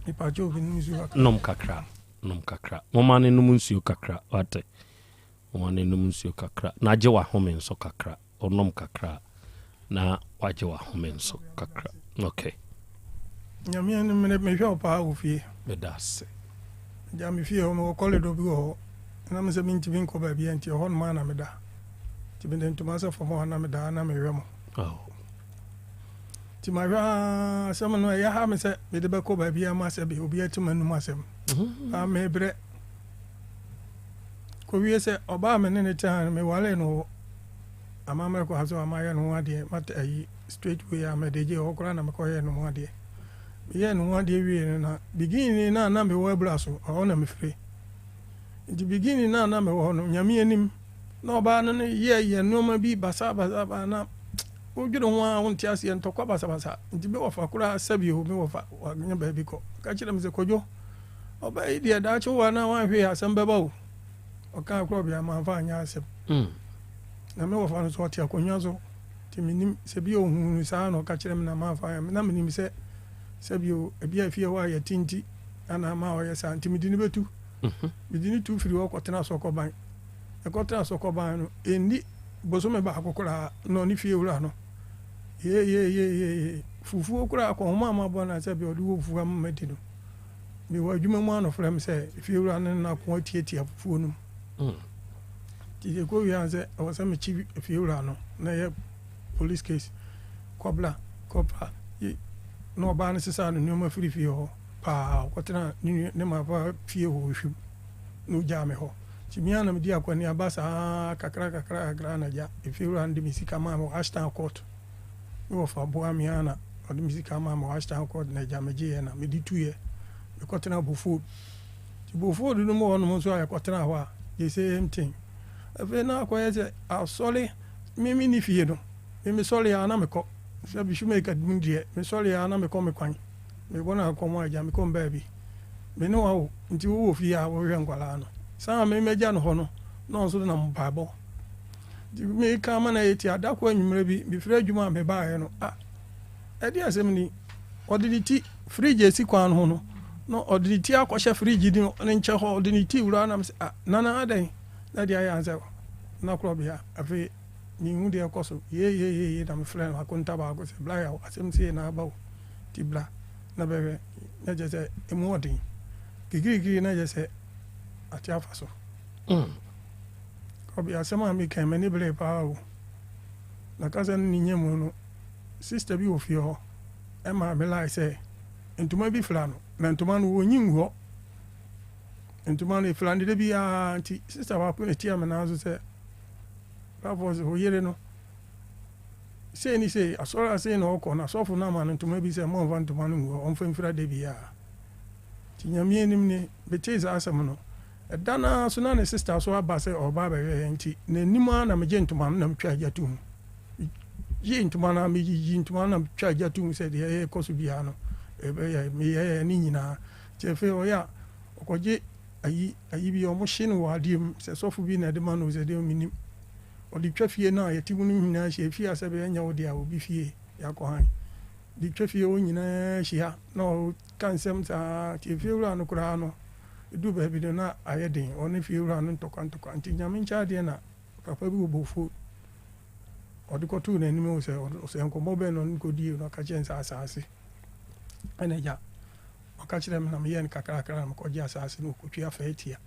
mepakyɛw menom nsuo kakra. Nom kakra, nom kakra. Momma no nnom nsuo kakra, wate. Momma no nnom nsuo kakra, na gye w'ahome nso kakra. Wonom kakra a, na wagye w'ahome nso kakra. Okay. Nyame anim mene mehwɛ wo paa wɔ fie. Meda ase. Gya me fie hɔ mewɔ corridor bi wɔ hɔ. Ɛnam sɛ mentumi nkɔ baabi a nti ɛhɔ nom ara na meda. Nti mede ntoma sɛ fam hɔ na meda na mehwɛ mo. Oh. Nti mahwɛ aa asɛm no ɛyɛ ha me sɛ mede bɛkɔ baabi ama sɛ bi obi atim anum asɛm. Mm-hmm. Ah, mebrɛ. Kowie sɛ ɔbaa me ne ne tenaa no, mewaree no wɔ amammerɛ kwan so a mayɛ ne ho adeɛ, mata ayi straight way a mede gyee hɔ koraa na mekɔyɛɛ ne ho adeɛ. Meyɛɛ ne ho adeɛ wiee no na beginning no a na mewɔ abura so, ɛhɔ na mefire. Nti beginning no a na mewɔ hɔ no, Nyame anim na ɔbaa no no yɛɛyɛ nneɛma bi basabasa na wodwene ho a wonte aseɛ, ntɔkwa basabasa. Nti me wɔfa koraa sɛbi o, me wɔfa wanya baabi kɔ. Ɔka kyerɛ me sɛ Kwadwo, Ɔbaa yi deɛ daakye wo a na wanhwee asɛm bɛba o. Ɔkaa korɔ bia manfa anyɛ asɛm. Na me wɔfa no so ɔte akonnwa so nti menim sɛ bi ohuu no saa na ɔka kyerɛ me na manfa anyɛ na menim sɛ sɛ bi o ebi a efie hɔ a yɛte nti ana ama ɔyɛ saa nti mede no bɛtu. Mede no tu firi hɔ kɔtena Sɔkɔban. Ɛkɔtena Sɔkɔban no ɛnni bosome baako koraa na ɔne fie wura no yeeyeeyeeye fufuo koraa kɔnhoma a mabɔ no a sɛ bi ɔde wɔ fufuo ama madi no. Mewɔ adwuma mu a na ɔfrɛ me sɛ efiewura no ne n'akoa tiatia fufuo no mu. Nti yɛkɔ wie a sɛ ɛwɔ sɛ mekye efiewura no na ɛyɛ police case. Kɔbla, kɔpa, yi na ɔbaa no sesaa ne nneɛma firi fie hɔ paa ɔkɔtena ne nua ne maapa fie hɔ Ohwim na ogyaa me hɔ. Nti me ara na medi akɔneaba saa kakra kakra kakra na agya efiewura no de me sika maa me wɔ Ashtown court. Me wɔfa boaa me ara na ɔde me sika maa me wɔ Ashtown Court na agya megyeeɛ na mede tuiɛ. Mekɔtenaa Beaufort. Nti Beaufort no mu hɔnom nso a yɛkɔtenaa hɔ a, the same thing. Afei na akɔyɛ sɛ asɔre, me menni fie no, me mesɔre ara na mekɔ. Sɛ Shoemaker mu deɛ, mesɔre ara na mekɔ me kwan. Mebɔ no akɔm a agya mekɔ me baabi. Me ne wo awo, nti wowɔ fie a wohwɛ nkwadaa no. Saa a me magya no hɔ no, na ɔno nso nam mpaebɔ. Nti meka ama no ayɛ tia. Da koro anwummerɛ bi, mefiri adwuma a mebaeɛ no, ah, ɛdeɛn asɛm ni? Ɔde ne ti, fridge a ɛsi kwan no ho no, na ɔde ne ti akɔhyɛ fridge no ne nkyɛn hɔ, ɔde ne ti wura na mesɛ, ah, Nana adɛn? Na deɛ ayɛ ansɛ, na korɔbea, afei menhu deɛ ɛkɔ so, yee yee yee na mefrɛ no akonta baako sɛ, bla yaw, asɛm sei na aba o, nti bla na bɛhwɛ, na kyerɛ sɛ ɛmu ɔden, kikirikiri na kyerɛ sɛ ate afa so. Mm. Ɔbea, asɛm a meka yi, m'ani beree paa o. Na kasa no ne nya mu no, sista bi wɔ fie hɔ maa me line sɛ ntoma bi fira no, na ntoma no wɔnyi ngu hɔ. Ntoma no efira no da biara nti sista baako na etia me nan so sɛ, Brafo sɛ wo yere no sei ne sei, asɔre a sei na ɔkɔ na asɔfo no ama no ntoma bi sɛ mma ɔmfa ntoma no ngu hɔ, ɔmfa mfira da biara. Nti Nyame anim ni, metee saa asɛm no, Ɛda no ara nso na ne sista nso aba sɛ ɔreba abɛhwɛ yɛn nti n'anim ara na megye ntoma no na metwaa gya too mu. Megyee ntoma no ara, meyiyii ntoma no na metwaa gya too mu sɛ deɛ ɛrekɔ so biara no ɛbɛyɛ meyɛɛ ne nyinaa. Nti afei ɔyɛ a ɔkɔgye ayi ayi bi wɔhye no wɔ adeɛ mu sɛ sɔfo bi na ɛde ma no sɛ deɛ mennim. Ɔde twa fie no a yɛte mu no nyinaa hyia efie a sɛ ɛbɛyɛ nyɛ wo dea obi fie yɛakɔ han de twa fie hɔ nyinaa hyia na ɔka nsɛm saa nti efiewura no koraa no Eduu baabi no, na ayɛ den, ɔne fiewura no ntɔkwa ntɔkwa. Nti Nyame nkyɛ adeɛ na papa bi wɔ Bofo, ɔde kɔtoo n'anim o sɛ, sɛ nkɔmmɔ bɛn na ɔne no kɔdii na ɔka kyerɛɛ no sɛ asaase ɛna agya. Ɔka kyerɛɛ me na meyɛɛ no kakrakra na mekɔgyee asaase no wɔ Kotwi Afaatia.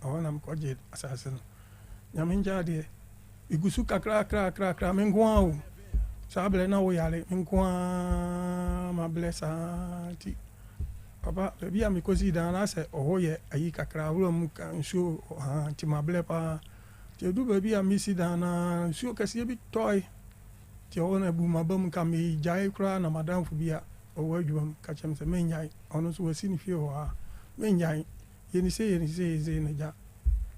Ɛhɔ na mekɔgyee asaase no. Nyame nkyɛ adeɛ, megu so kakrakrakrakra, me nko ara o. Saa berɛ na woyare, me nko ara mabrɛ saa nti papa baabi a mekɔsii dan no asɛ ɔhɔ yɛ ayi kakra, awura mu ka nsuo haa nti mabrɛ paa. Nti ɛduru baabi a mesi dan no ara nsuo kɛseɛ bi tɔe. Nti ɛhɔ no abu m'aba mu nka megyae koraa na m'adamfo bi a ɔwɔ adwuma mu ka kyerɛ me sɛ mennyae. Ɔno nso wasi ne fie wɔ hɔ a, mennyae. Yɛ no sei, yɛ no sei, yɛ no sei na gya.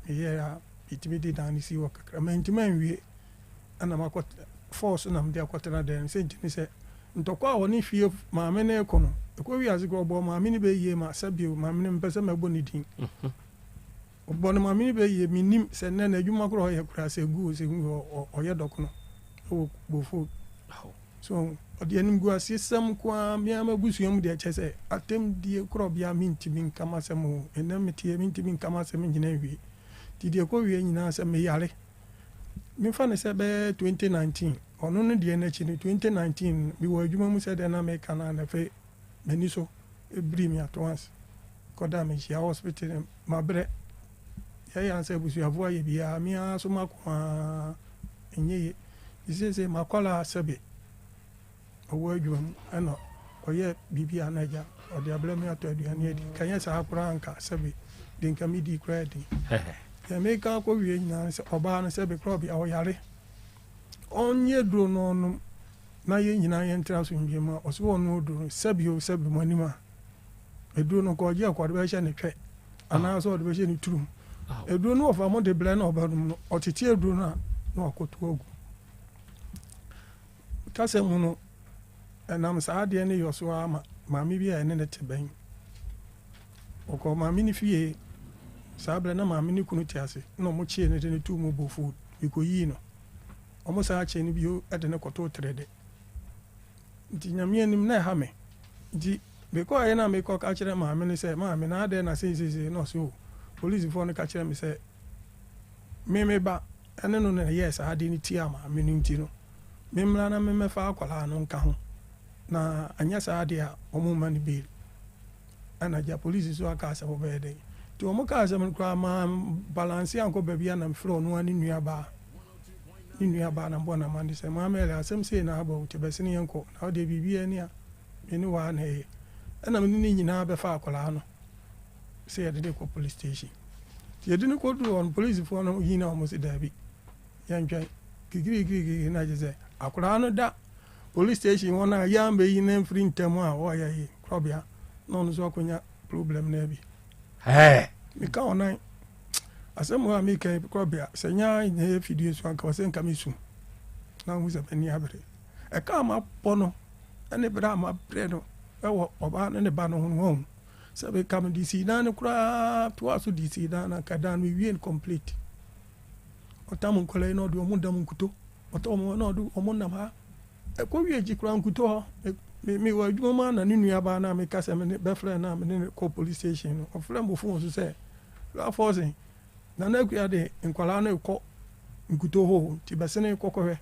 Meyɛɛ a metumi de dan no sii hɔ kakra. Mantumi anwie ɛna makɔ force na mede akɔtena dan mu. Sɛ nti ne sɛ ntɔkwa a ɔne fie maame no reko no, ɛkɔ wiase koraa ɔbɔɔ maame no bɛ yie ma sɛbio maame no mempɛ sɛ mɛbɔ ne din. Ɔbɔ no maame no bɛ yie mennim sɛ nnɛ n'adwuma koraa ɔyɛ koraa sɛ ɛgu o sɛ ɛngu o ɔyɛ dɔkono wɔ Bofo. So ɔde animguasesɛm nko ara, me ara m'abusua mu deɛ kyerɛ sɛ atɛmdie korɔbea mentumi nka m'asɛm o, ɛnnɛ meteɛ mentumi nka m'asɛm nnyina nwie. Nti deɛ ɛkɔwie nyinaa sɛ meyare, memfa no sɛ bɛyɛ 2019, ɔno no deɛ no akyi no 2019 no mewɔ adwuma mu sɛdeɛ na meka no a na afei m'ani so biri me at once kɔda mehyia hospital no mabrɛ yɛyɛ ansa abusuafoɔ ayɛ biara me ara so mako ara ɛnyɛ yie. Nti seesei m'akwadaa sɛbe ɔwɔ adwuma mu ɛna ɔyɛ biribi a na agya ɔde abrɛ me atɔ aduane adi. Nka nyɛ saa koraa nka sɛbe de nka medi koraa adi. Deɛ meka akɔwie nyinaa ne sɛ ɔbaa no sɛbe koraa ɔbea ɔyare. Ɔnyɛ duro no ɔnom na yɛn nyinaa yɛntra asomdwoeɛ mu a ɔse ɔnom aduro no sɛbe o sɛbe mo anim a aduro no nka ɔgye a ɔde bɛhyɛ ne twɛ anaasɛ ɔde bɛhyɛ ne turum. Aduro no wɔfa mo de brɛ na ɔbɛnom no ɔtete aduro no a na wakɔto agu. Kasa mu no ɛnam saa adeɛ no yɔ so ara ma maame bi a ɛne ne te bɛn. Ɔkɔɔ maame no fie saa berɛ na maame no kunu te ase na wɔn kyee no de no too mu bɔfuu mekɔyii no. Wɔn saa kyee no bio de no kɔtoo Trɛdɛ. Nti Nyame anim na ɛha me. Nti mekɔeɛ na mekɔ ka kyerɛ maame no sɛ, maame na adɛn na sei sei sei na ɔse o polisifoɔ no ka kyerɛ me sɛ me me ba ɛne no na ɛyɛɛ saa adeɛ no tiaa maame no nti no memmra na memmɛfa akwadaa no nka ho na anyɛ saa adeɛ a wɔn mma no bail. Ɛna gya polisi so aka asɛm wɔbɛyɛ dɛn. Nti wɔn kaa asɛm no koraa maa balanse ankɔ baabi a na mefrɛ ɔno ara ne nua baa. Ne nua baa na mebɔ no amande sɛ, Maame Elly, asɛm sei na aba o, nti bɛsene yɛnkɔ, na wo deɛ biribiara ni a, me ne wo ara na ɛyɛ. Ɛna me ne ne nyinaa bɛfaa akwadaa no sɛ yɛde no rekɔ police station. Nti yɛde no kɔduruu hɔ no, polisifoɔ no yi na wɔn se daabi, yɛntwɛn. Kikirikirikiri na kyerɛ sɛ akwadaa no da police station hɔ no a yɛambɛyi no amfiri ntɛm a ɔyɛ yi korɔbea na ɔno nso akɔnya problem no bi. Ɛɛ. Meka ɔnan. Asɛm a meka yi korɔbea sɛ nya nyɛ fidie so anka ɔsɛ nka mesu na wohu sɛ m'ani abere. Ɛka a mabɔ no ne berɛ a mabrɛ no wɔ ɔbaa no ne ba no ho no wɔn sɛ meka mede sii dan no koraa toa so de sii dan no anka dan no mewie no complete. Ɔtam nkwadaa yi na ɔde wɔn dam nkuto ɔtɔ wɔn na ɔde wɔn nam ha ɛkɔ wie akyi koraa nkuto hɔ me me wɔ adwuma mu a na ne nua baa na meka sɛ me ne bɛfrɛ na me ne no kɔ police station no ɔfrɛ mo phone so sɛ Rafɔsen Nana Akua de nkwadaa no rekɔ nkuto hɔ nti bɛsene kɔkɔhwɛ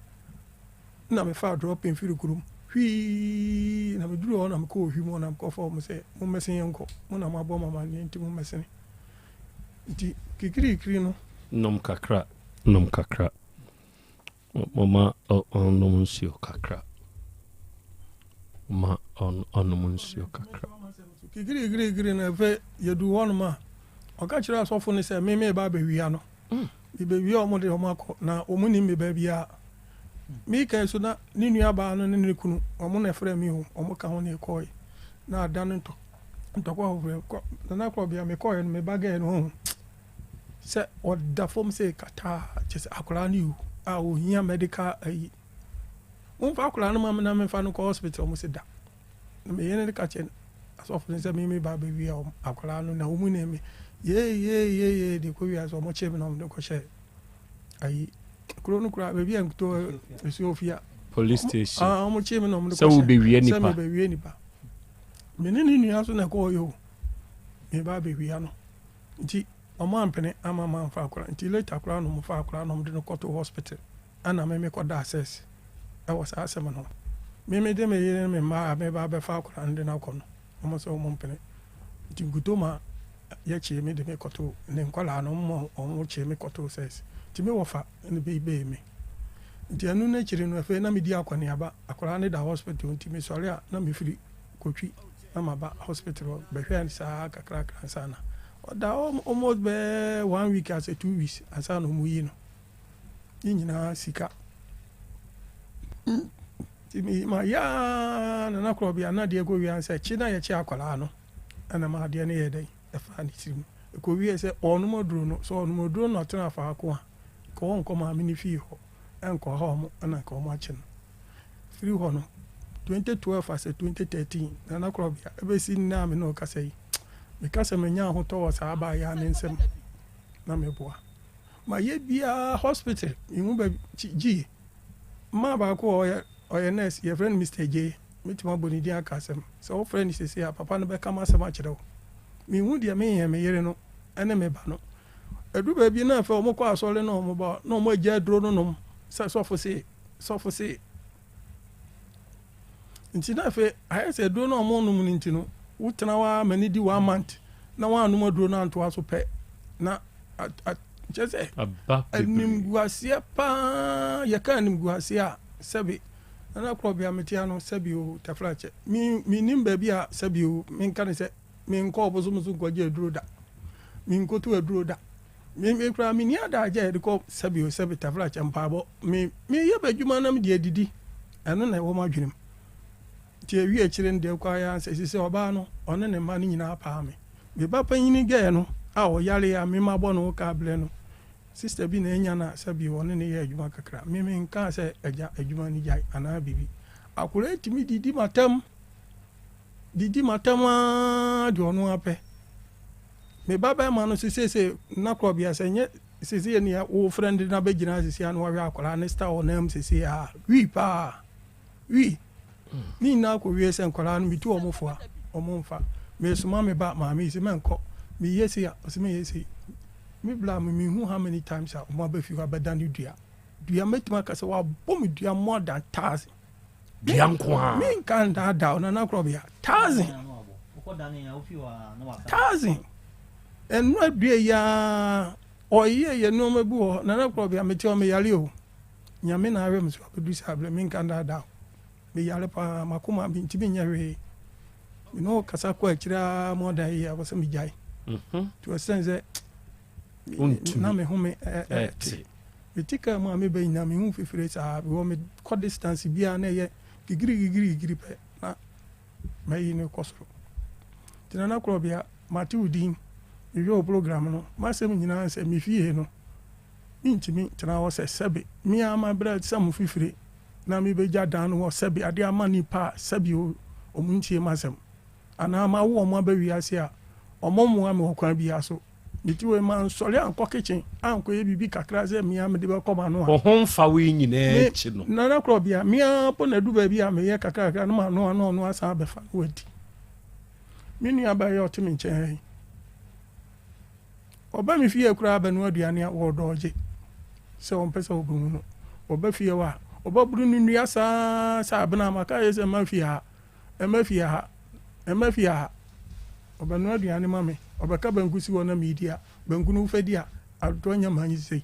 na mefaa dropping firi kurom hwii na meduru hɔ na mekɔ ohwi mu na mekɔfa wɔn sɛ mommɛsen yɛnkɔ mo na moabɔ mo amanneɛ nti mommɛsene nti kikirikiri no. Nom kakra nom kakra Momma ɔnnom nsuo kakra. Momma ɔnnom nsuo kakra. Kikirikirikiri na afei yɛduu hɔnom a, ɔka kyerɛɛ asɔfo no sɛ me mereba abɛwia no. Mebɛwia wɔn de wɔn akɔ, na wɔn nim me baabiara. Meka so na ne nuabaa no ne ne kunu, wɔn na ɛfrɛɛ me o, wɔn ka ho na yɛkɔɔe. Na ada no ntɔ ntɔkwa foforɔ. Kɔ Nana Korɔbea, mekɔɔɛ no, me ba gɛɛ no ɔhu. Sɛ ɔda fam sɛ kataa kyerɛ sɛ akwadaa no wu a ohia medical ayi. Momfa akwadaa no ma me na memfa no nkɔ hospital wɔn se da. Na me yere no ka kyerɛ asɔfo no sɛ me me ba bɛwia wɔn akwadaa no na wɔn ne me yee yee yee yee de kɔ wia sɛ wɔn kye me na wɔn de kɔhyɛ ayi kuro no koraa baabi a nkuto esuo ofia. Police station. Ah wɔn kye me na wɔn de kɔhyɛ sɛ wobɛwia nipa. Sɛ mebɛwia nipa. Me ne ne nua so na ɛkɔɔ yɛ o. Me ba bɛwia no. Nti ɔmo ampene amma mamfa akwadaa nti later koraa na ɔmo faa akwadaa na ɔmo de no kɔtoo hospital ɛna me me kɔ daa sɛs ɛwɔ saa asɛm no ho. Me me de me yere ne me mma a me ba abɛfa akwadaa no de no akɔ no ɔmo sɛ ɔmo mpene. Nti nkuto ma yɛkyee me de me kɔtoo ne nkwadaa no wɔn wɔn kyee me kɔtoo sɛs. Nti me wɔfa na bɛyi me. Nti ɛno no akyiri no afei na medi akɔneaba. Akwadaa no da hospital nti mesɔre a na mefiri Kotwi na maba hospital hɔ bɛhwɛɛ no saa kakrakra ansa na ɔda hɔ almost bɛyɛ one week asɛ 2 weeks ansa na wɔyi no. Ne nyinaa sika. Nti me mayɛ ara na na korɔ bia na adeɛ kɔ wie sɛ kye na yɛkye akwadaa no ɛna ma adeɛ no yɛ dɛn ɛfaa ne tirim. Ɛkɔ wie sɛ ɔnom aduro no sɛ ɔnom aduro no na ɔtena faako a nka ɔnkɔ maame no fie hɔ ɛnkɔ ha ɔmo ɛna nka ɔmo akye no. Firi hɔ no 2012 asɛ 2013 Nana Korɔbea ɛbɛsi nnɛ a me ne wo kasa yi meka sɛ manya ahotɔ wɔ saa abaayewa ne nsam na meboa. Mayɛ biara hospital mehu baabi gye mmaa baako a ɔyɛ ɔyɛ nurse yɛfrɛ no Mr. J mɛtumi abɔ ne din aka asɛm sɛ wofrɛ no sese a papa no bɛka m'asɛm akyerɛ wo. Mehu deɛ menyɛ me yere no ne me ba no. Ɛdu baabi na afei wɔn kɔ asɔre na wɔn ba na wɔn agya aduro no nom sɛ sɔfo se sɔfo se nti na afei ayɛ sɛ aduro no a wɔn nom no nti no wotena hɔ ara ma ne di one month na wɔn anom aduro no antoa so pɛ na kyerɛ sɛ animguaseɛ paa yɛka animguaseɛ a sɛbe nana korɔ bea mete ano sɛbe o tafrakyɛ menim baabi a sɛbe o menka ne sɛ menkɔ ɔbosom so nkɔgye aduro da menkɔtu aduro da me me koraa menni adagye a yɛde kɔ sɛbe o sɛbe tafrakyɛ mpaebɔ me meyɛ b'adwuma na mede adidi ɛno na ɛwɔ m'adwenem nti ɛwie akyire no deɛ kɔ ayɛ sɛ sisi ɔbaa no ɔne ne mma no nyinaa paa me me ba panyini gɛɛ no a ɔyare a me mabɔ no ka abrɛ no sister bi na anya no a sɛbi ɔne ne yɛ adwuma kakra me menkaa sɛ agya adwuma no gyae anaa biribi akwadaa tumi didi matam didi matam ara deɛ ɔno apɛ me ba bɛrima no so seesei nna korɔ bia sɛ nyɛ seesei nea wo frɛ no de na bɛgyina seesei ano wahwɛ akwadaa ne star ɔnam seesei a wii paa wii ne nyinaa kɔ wie sɛ nkwadaa no metu wɔn fo a wɔn mfa mesoma me ba maame yi sɛ mɛnkɔ meyɛ sei a ɔsɛ meyɛ sei me bla me mehu how many times a wɔn aba fi hɔ abɛda ne dua dua mɛtumi aka sɛ wabɔ me dua more than thousand dua nko ara menka ndaadaa ɔnana korɔ bia thousand thousand ɛno adua yi ara ɔyɛ yɛ nneɛma bi wɔ hɔ nana korɔ bia mete hɔ meyare o nyame na ahwɛ me so abɛdu saa berɛ menka ndaadaa meyare paa makoma mentumi nyɛ hwee me ne ɔkasa kɔ akyire ara more than yi a wɔ sɛ megyae nti ɔsɛn sɛ na me home ɛte mete kaa mu a meba nyinaa mehu fifire saa wɔ mekɔ distance biara na ɛyɛ gigiri gigiri gigiri pɛ na mayi no kɔ soro nti nana korɔbea mate wo din mehwɛ wo program no masɛm nyinaa sɛ mefie no mentumi tena hɔ sɛ sɛbe me ara mabrɛ sɛ mo fifire na mebɛgya dan no hɔ sɛbe ade ama nipa a sɛbe ɔmo ntie m'asɛm anaa mawo ɔmo aba wiase a ɔmo mmoa me wɔ kwan biara so mete wei mansɔre ankɔ kitchen ankɔyɛ biribi kakra sɛ mea mede bɛkɔ m'ano a Wo ho mfa wo yi nyinaa akyi no. Nana korɔbea mea po na adu baabi a meyɛ kakrakra no manoa na ɔno asan abɛfa no wadi me nua ba yi a ɔte me nkyɛn ha yi ɔba me fie koraa bɛnoa aduane a wɔdɔɔgye sɛ ɔmpɛ sɛ ɔbɛhu no ɔba fie hɔ a ɔbɛboro no nnua saa sɛ abena maka yɛ sɛ mma fie ha ɛmma fie ha ɛmma fie ha ɔbɛnoa aduane ma me ɔbɛka banku si hɔ na meedi a banku no wofa di a anto anya ma nye sei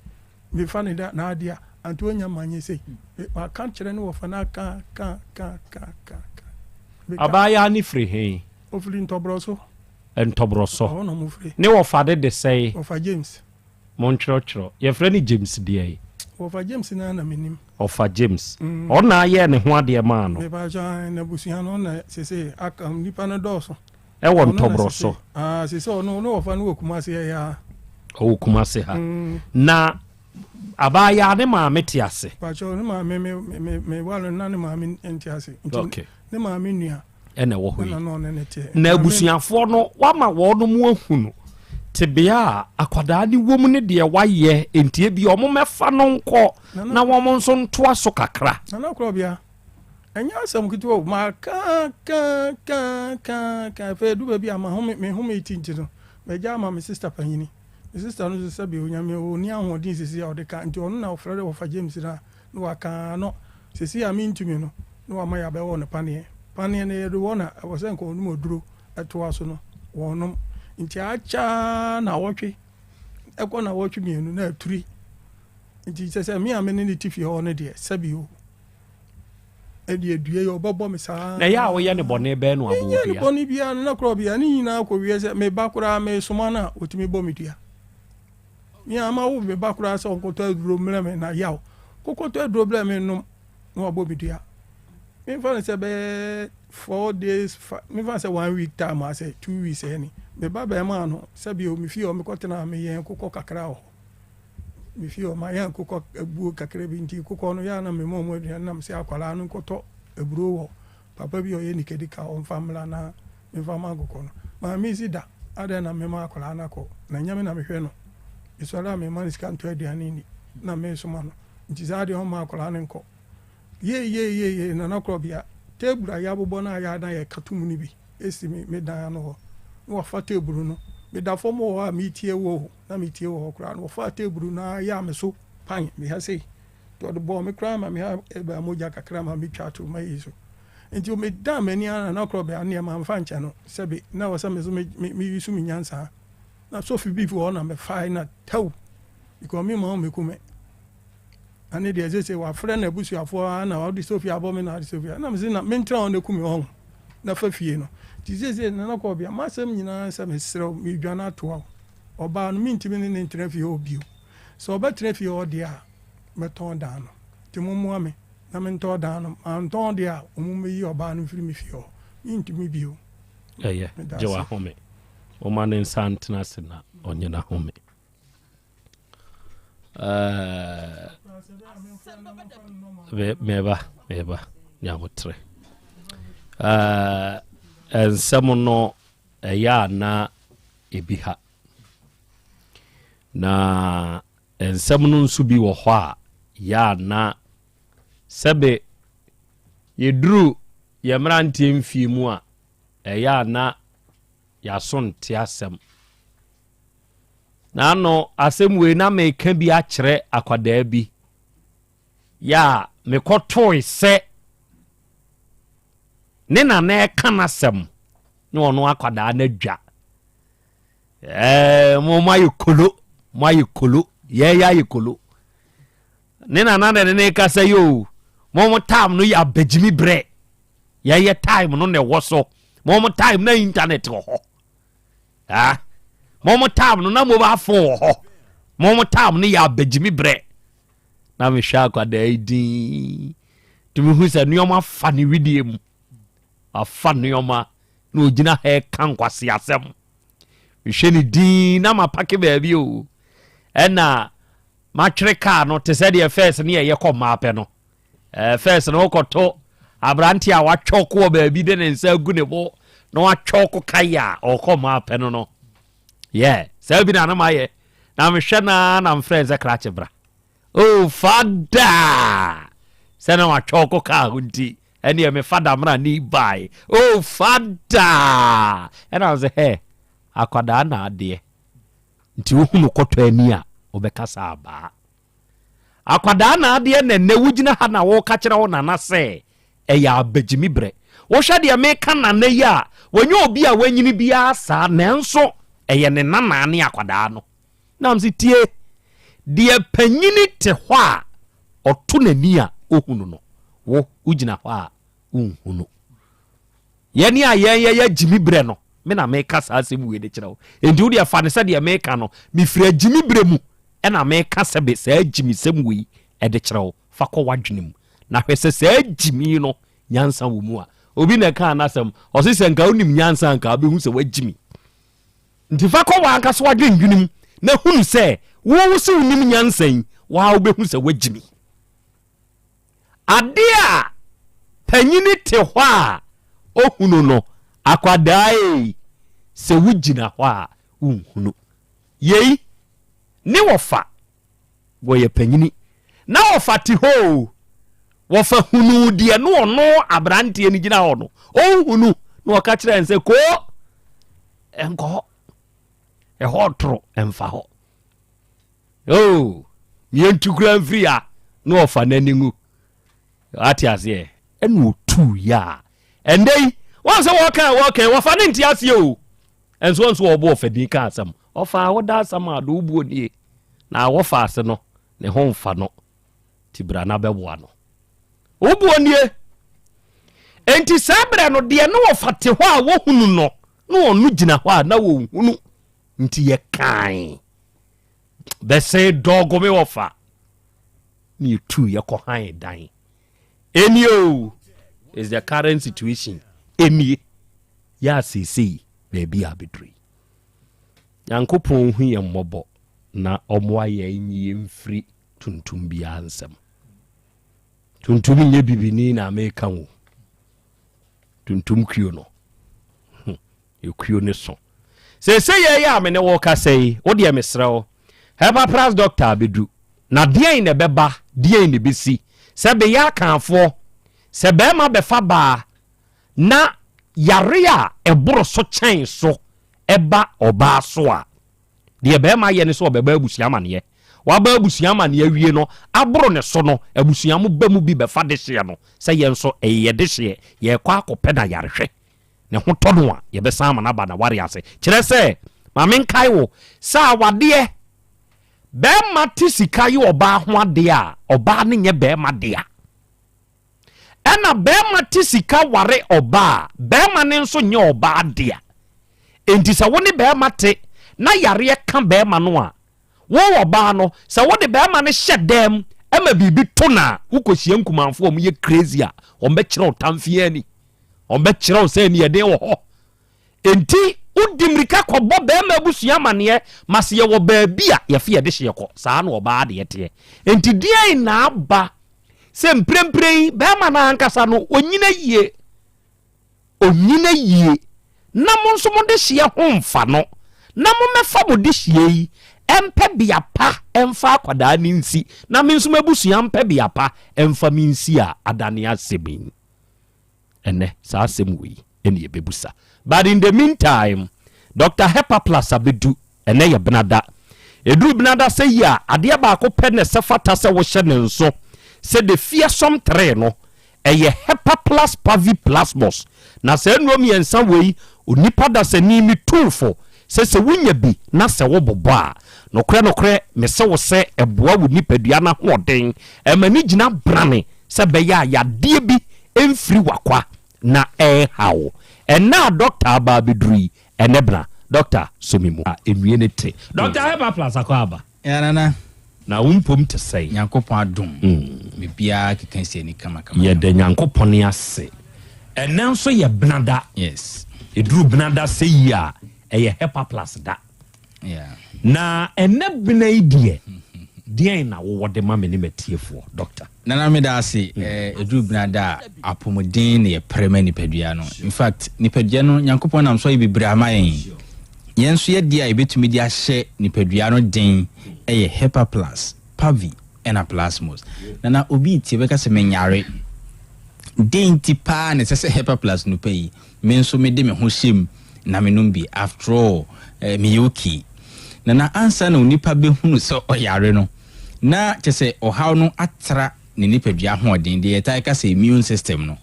mefa ne da na ade a anto anya ma nye sei maka kyerɛ ne wɔfa no aka ka ka ka ka ka Abaayaa ne firi he? Ofiri Ntɔborɔ so. Ntɔborɔ so. Ɔhɔ na ɔmo firi. Ne wɔfa de de sɛe? Wɔfa James. Montwerɛtwerɛ. Yɛfrɛ no James deɛn? Wɔfa James no ara na menim. Ɔfa James. Ɔno na ayɛɛ ne ho adeɛ maa no. Mepakyɛ ae, n'abusua no ɔno na sesei aka, nnipa no dɔɔso. Ɛwɔ Ɔno na Ntɔborɔ sesei, so. ah, sesei ɔno, ne wɔfa no wɔ Kumasi ha yi ara. Ɔwɔ Kumasi ha. Na abaayaa ne maame te ase? Pakyɛ ne maame, me, me, me, me ware no na ne maame nte ase. Nti Okay. ne maame nua. Ɛna ɛwɔ hɔ yi. Ɛna na ɔne ne teɛ. Na Maame- abusuafoɔ no wama wɔn ahunu tebea a akwadaa no wɔ mu ne deɛ wayɛ nti ebi wɔn mɛfa no nkɔ na wɔn nso ntoa so kakra. Nana Korɔbea, ɛnyɛ asɛm ketewa o, maka ka ka ka ka afei edu baabi a mahome me home ti nti no magya ama me sista panyini. Me sista no nso sɛbe Onyame ɔnni ahoɔden sisi a ɔde ka nti ɔno na ɔfrɛ wɔfa James no a na waka no sisi a mentumi no na wama yɛabɛwɔ no paneɛ. Paneɛ no yɛde wɔ no a ɛwɔ sɛ nka ɔnom aduro ɛtoa so no. wɔnom. Nti akyɛ ara nawɔtwe ɛkɔ nawɔtwe mmienu na aturi. Nti kyɛ sɛ me a me ne ne te fie hɔ no deɛ sɛbi o ɛdeɛ dua yi ɔbɛbɔ me saa. Na ɛyɛ a woyɛ ne bɔne bɛn no abɔ dua? Menyɛ ne bɔne biara no na korɔ bia ne nyinaa kɔ wie sɛ me ba koraa mesoma no a ɔtumi bɔ me dua. Me a ma wo me ba koraa sɛ ɔnkɔtɔ aduro mmerɛ me na yaw kɔkɔtɔ aduro brɛ me nom na wabɔ me dua. Memfa no sɛ bɛyɛ 4 days memfa no sɛ one week time asɛ 2 weeks ɛni me ba bɛrima no sɛbi o me fie hɔ mekɔtena meyɛn kokɔ kakra wɔ hɔ. Me fie hɔ mayɛ nkokɔ abuo kakra bi nti nkokɔ no yɛ a na mema wɔn aduane na mesɛ akwadaa no nkɔtɔ aburo wɔ papa bi a ɔyɛ nikadika ɔmfa mmra na memfa ma nkokɔ no. Maame si da adɛn na mema akwadaa no akɔ na nyɛ me na mehwɛ no. Mesɔre a mema no sika ntɔ aduane nni na mesoma no nti saa deɛ ɔmma akwadaa no nkɔ. Yei yei yei yei Nana Korɔbea table a yɛabobɔ no a yɛ a na yɛka to mu no bi si me me dan ano hɔ na wafa table no meda fam wɔ hɔ a metie wo o. Na metie wɔ hɔ koraa no, wɔfaa teeburu no ara yaa me so pan me ha sei. Nti ɔde bɔɔ me koraa ma me ha baa mogya kakra ma metwaa too m'ayi so. Nti medan m'ani ara na na korɔbea no deɛ mamfa ankyɛ no, sɛbe na ɛwɔ sɛ me nso me me use me nyansa. Na sofi bi wɔ hɔ na mefae na tɛw because me ma wɔmmɛku me. Ɛne deɛ seesei wafrɛ n'abusuafoɔ ara na ɔde sofi abɔ me na ɔde sofi na mese na mentena hɔ na ku me ɔho na fa fie no. Nti seesei Nana Kɔɔbea m'asɛm nyinaa sɛ mesrɛ wo medwane atoa wo. Ɔbaa no, mentumi ne no ntena fie hɔ bio. Sɛ ɔbɛtena fie hɔ deɛ a, mɛtɔn dan no. Nti mommoa me na mentɔn dan no. Mantɔn deɛ a, wɔmmɛyi ɔbaa no mfiri me fie hɔ. Mentumi bio. Ɛyɛ, Meda gye ase. w'ahome. Momma ne nsa ntena ase na ɔnye n'ahome. Ɛɛ, me- meba, meba, nyabotrɛ. Ɛɛ, nsɛm no ɛyɛ a na ebi ha. Na nsɛm no nso bi wɔ hɔ a yɛ a na sɛbe yɛduru yɛn mmeranteɛ mfie mu a ɛyɛ a na yɛaso nte asɛm. Na ano asɛm wei na meka bi akyerɛ akwadaa bi yɛ a mekɔtoe sɛ ne nana ɛka n'asɛm ne ɔno akwadaa no adwa ɛɛ mo mo ayɛ kolo mo ayɛ kolo yɛyɛ ayɛ kolo ne nana na ne ne kasa yi o mo mo time no yɛ abagyimi brɛ yɛyɛ time no na ɛwɔ so mo mo time na internet wɔ hɔ ah mo mo time no na mobile phone wɔ hɔ mo mo time no yɛ abagyimi brɛ na mehwɛ akwadaa yi din tumi hu sɛ nneɛma fa ne widie mu wafa nneɛma na ogyina ha ɛka nkwaseasɛm mehwɛ ne din na mapake baabi o ɛna matwere kaa no te sɛ deɛ fɛs ne yɛyɛ kɔ mmaa pɛ no ɛɛ fɛs no wokɔto aberante a watwɔko wɔ baabi de ne nsa agu ne bo na watwɔko kae a ɔkɔ mmaa pɛ no no yɛ saa bi na anam ayɛ na mehwɛ naa na mfrɛ sɛ krakye bra Oh fada! Sɛ na watwɔko kaa ho nti, ɛneɛ me fada mmra ni bae. Oh fada! Ɛna sɛ hɛ, akwadaa na adeɛ. Nti wohunu kɔtɔ ani a, wobɛka sɛ abaa. Akwadaa na adeɛ na ɛnɛ wogyina ha na woka kyerɛ wo nana sɛ ɛyɛ abagyimi berɛ. Wohwɛ deɛ meka nana yi a, wɔnyɛ obi a wanyini biara saa, nanso ɛyɛ ne nana ne akwadaa no. Na mese, Tie! Deɛ panyini te hɔ a ɔto n'ani a ɔhunu no, wo, wogyina hɔ a wonhunu. Yɛne a yɛn yɛyɛ gyimi berɛ no, me na meka saa asɛm wei de kyerɛ wo. Enti wo deɛ fa no sɛ deɛ meka no, mefiri agyimi berɛ mu ɛna meka sɛbe saa gyimisɛm wei de kyerɛ wo. Fa kɔ w'adwene mu na hwɛ sɛ saa gyimi no nyansa wɔ mu a. Obi na ɛkaa n'asɛm, ɔse sɛ nka wonim nyansa a nka wobɛhu sɛ woagyimi. Nti fa kɔ w'ankasa w'adwendwene mu na hunu sɛ wo wo se wonim nyansa yi, wo ara wobɛhu sɛ woagyimi. Adeɛ a panyini te hɔ a ɔhunu no, akwadaa ei, sɛ wogyina hɔ a wonhunu. Yei ne wɔfa wɔyɛ panyini na wɔfa te hɔ o, wɔfa hunuu deɛ no ɔno aberanteɛ no gyina hɔ no, ɔnhunu na ɔka kyerɛ n sɛ koo ɛnkɔ hɔ, ɛhɔ ɔtoro ɛmfa hɔ. Oh, yɛntu kura mfiri ha na ɔfa n'ani ngu. Ate aseɛ ɛna ɔtuu yɛ a ɛndɛ yi wɔn sɛ wɔka wɔka wɔfa ne nte aseɛ o. Ɛnso ɔnso ɔbɔ ɔfadin ka asɛm. Ɔfa a woda asɛm a do wobuo nie. Na wɔfa ase no, ne ho mfa no. Nti bra na bɛboa no. Wobuo nie. Enti saa berɛ no, deɛ ne wɔfa te hɔ a wɔhunu no, na ɔno gyina hɔ a na wɔhunu. Nti yɛkae. Bɛsɛn dɔɔgo me wɔfa. Ne yɛtu yɛkɔ han dan. Ɛnie o, is the current situation. Ɛnie. Yɛ a seesei baabi a abɛduru yi. Nyankopɔn hu yɛn mmɔbɔ na ɔmmoa yɛn nyi yɛn mfiri tuntum biara nsam. Tuntum nyɛ bibini na meka o. Tuntum kuo no. Hmm, ekuo ne so. Seesei yɛ yɛ a me ne wo kasa yi, wo deɛ mesrɛ wo, Hepa Pras doctor abɛdu. Na deɛn na ɛbɛba, deɛn na ɛbɛsi? Sɛ beyɛ Akanfoɔ, sɛ bɛrima bɛfa baa na yare a ɛboro so kyɛn so ba ɔbaa so a, deɛ barima yɛ ne sɛ ɔbɛbɔ abusua amaneɛ. Wabɔ abusua amaneɛ awie no, aboro ne so no, abusua mo ba mu bi bɛfa dehyeɛ no sɛ yɛn nso ɛyɛ yɛ dehyeɛ, yɛrekɔ akɔpɛ no ayarehwɛ. Ne ho tɔ no a, yɛbɛsan ama no aba n'awareɛ ase. Kyerɛ sɛ, ma menkae wo sɛ awadeɛ, barima te sika yɛ ɔbaa ho adeɛ a, ɔbaa no nyɛ barima dea. Ɛna barima te sika ware ɔbaa a, barima no nso nyɛ ɔbaa dea. Enti sɛ wo ne barima te na yareɛ ka barima no a, wo ɔbaa no, sɛ wode barima no hyɛ dɛm ma biribi to no a, wokɔhyia nkumanfoɔ a wɔyɛ crazy a, wɔbɛkyerɛ wo tamfeɛ ani. Wɔbɛkyerɛ wo sɛ aniɛden wɔ hɔ. Enti wodi mmirika kɔbɔ barima abusua amanneɛ ma sɛ yɛwɔ baabi a yɛfe yɛde hyeɛ kɔ. Saa na ɔbaa deɛ teɛ. Enti deɛn na aba sɛ mprempren yi barima no ankasa no ɔnyina yie? Ɔnyina yie na mo nso mo dehyeɛ ho mfa no na mommɛfa mo dehyeɛ yi mpɛ bea pa mfa akwadaa no nsi na me nso m'abusua mpɛ bea pa mfa me nsi a adane asɛm yi. Ɛnnɛ, saa asɛm wei na yɛbɛbusa. But in the meantime, Doctor Hepaplus abɛdu. Ɛnnɛ yɛ Benada. Ɛduru Benada sɛ yi a, adeɛ baako pɛ na ɛsɛ fata sɛ wohyɛ ne nso sɛ the fearsome tree no, ɛyɛ Hepaplus paviplasmus. Na saa nnuro mmiɛnsa wei, onipa dasani metu wo fo sɛ sɛ wonya bi na sɛ wobobɔ a, nokorɛ nokorɛ mese wo sɛ ɛboa wo nipadua no ahoɔden, ɛma no gyina brane sɛ ɛbɛyɛ a yadeɛ bi mfiri w'akwa na ɛreha wo. Ɛnnɛ a dɔkta aba abɛduru yi, ɛnnɛ bena, dɔkta sɔ me mu. A ɛnwie ne te. Dɔkta Hepa Plus akɔ aba. Yeah, Nana. Na wo mpom te sɛn? Nyankopɔn adom, biribiara keka si ani kama kama. Yɛda Nyankopɔn ase. Ɛnnɛ nso yɛ benada. Yes. Ɛduru benada sɛ yi a, ɛyɛ Hepa Plus da. Na ɛnɛ bena yi deɛ, deɛn na wowɔ de ma me ne m'atiefoɔ, Doctor? Nana meda ase. Ɛduru bena da a, apɔmuden na yɛpere ma nipadua no. In fact, nipadua no, Nyankopɔn nam so ayɛ bebree ama yɛn. Yɛn nso yɛ deɛ a yɛbɛtumi de ahyɛ nipadua no den yɛ Hepa Plus, Pavi ɛna Plasmos. Nana obi retie bɛka sɛ menyare. Dɛn nti paa na ɛsɛ sɛ Hepa Plus nupa yi Me nso mede me ho hyɛ mu na menom bi. After all, eh, meyɛ okay. Na na ansa na onipa bɛhunu sɛ ɔyare no, na kyɛ sɛ ɔhaw no atra ne nipadua ahoɔden, deɛ yɛtaa ka sɛ immune system no.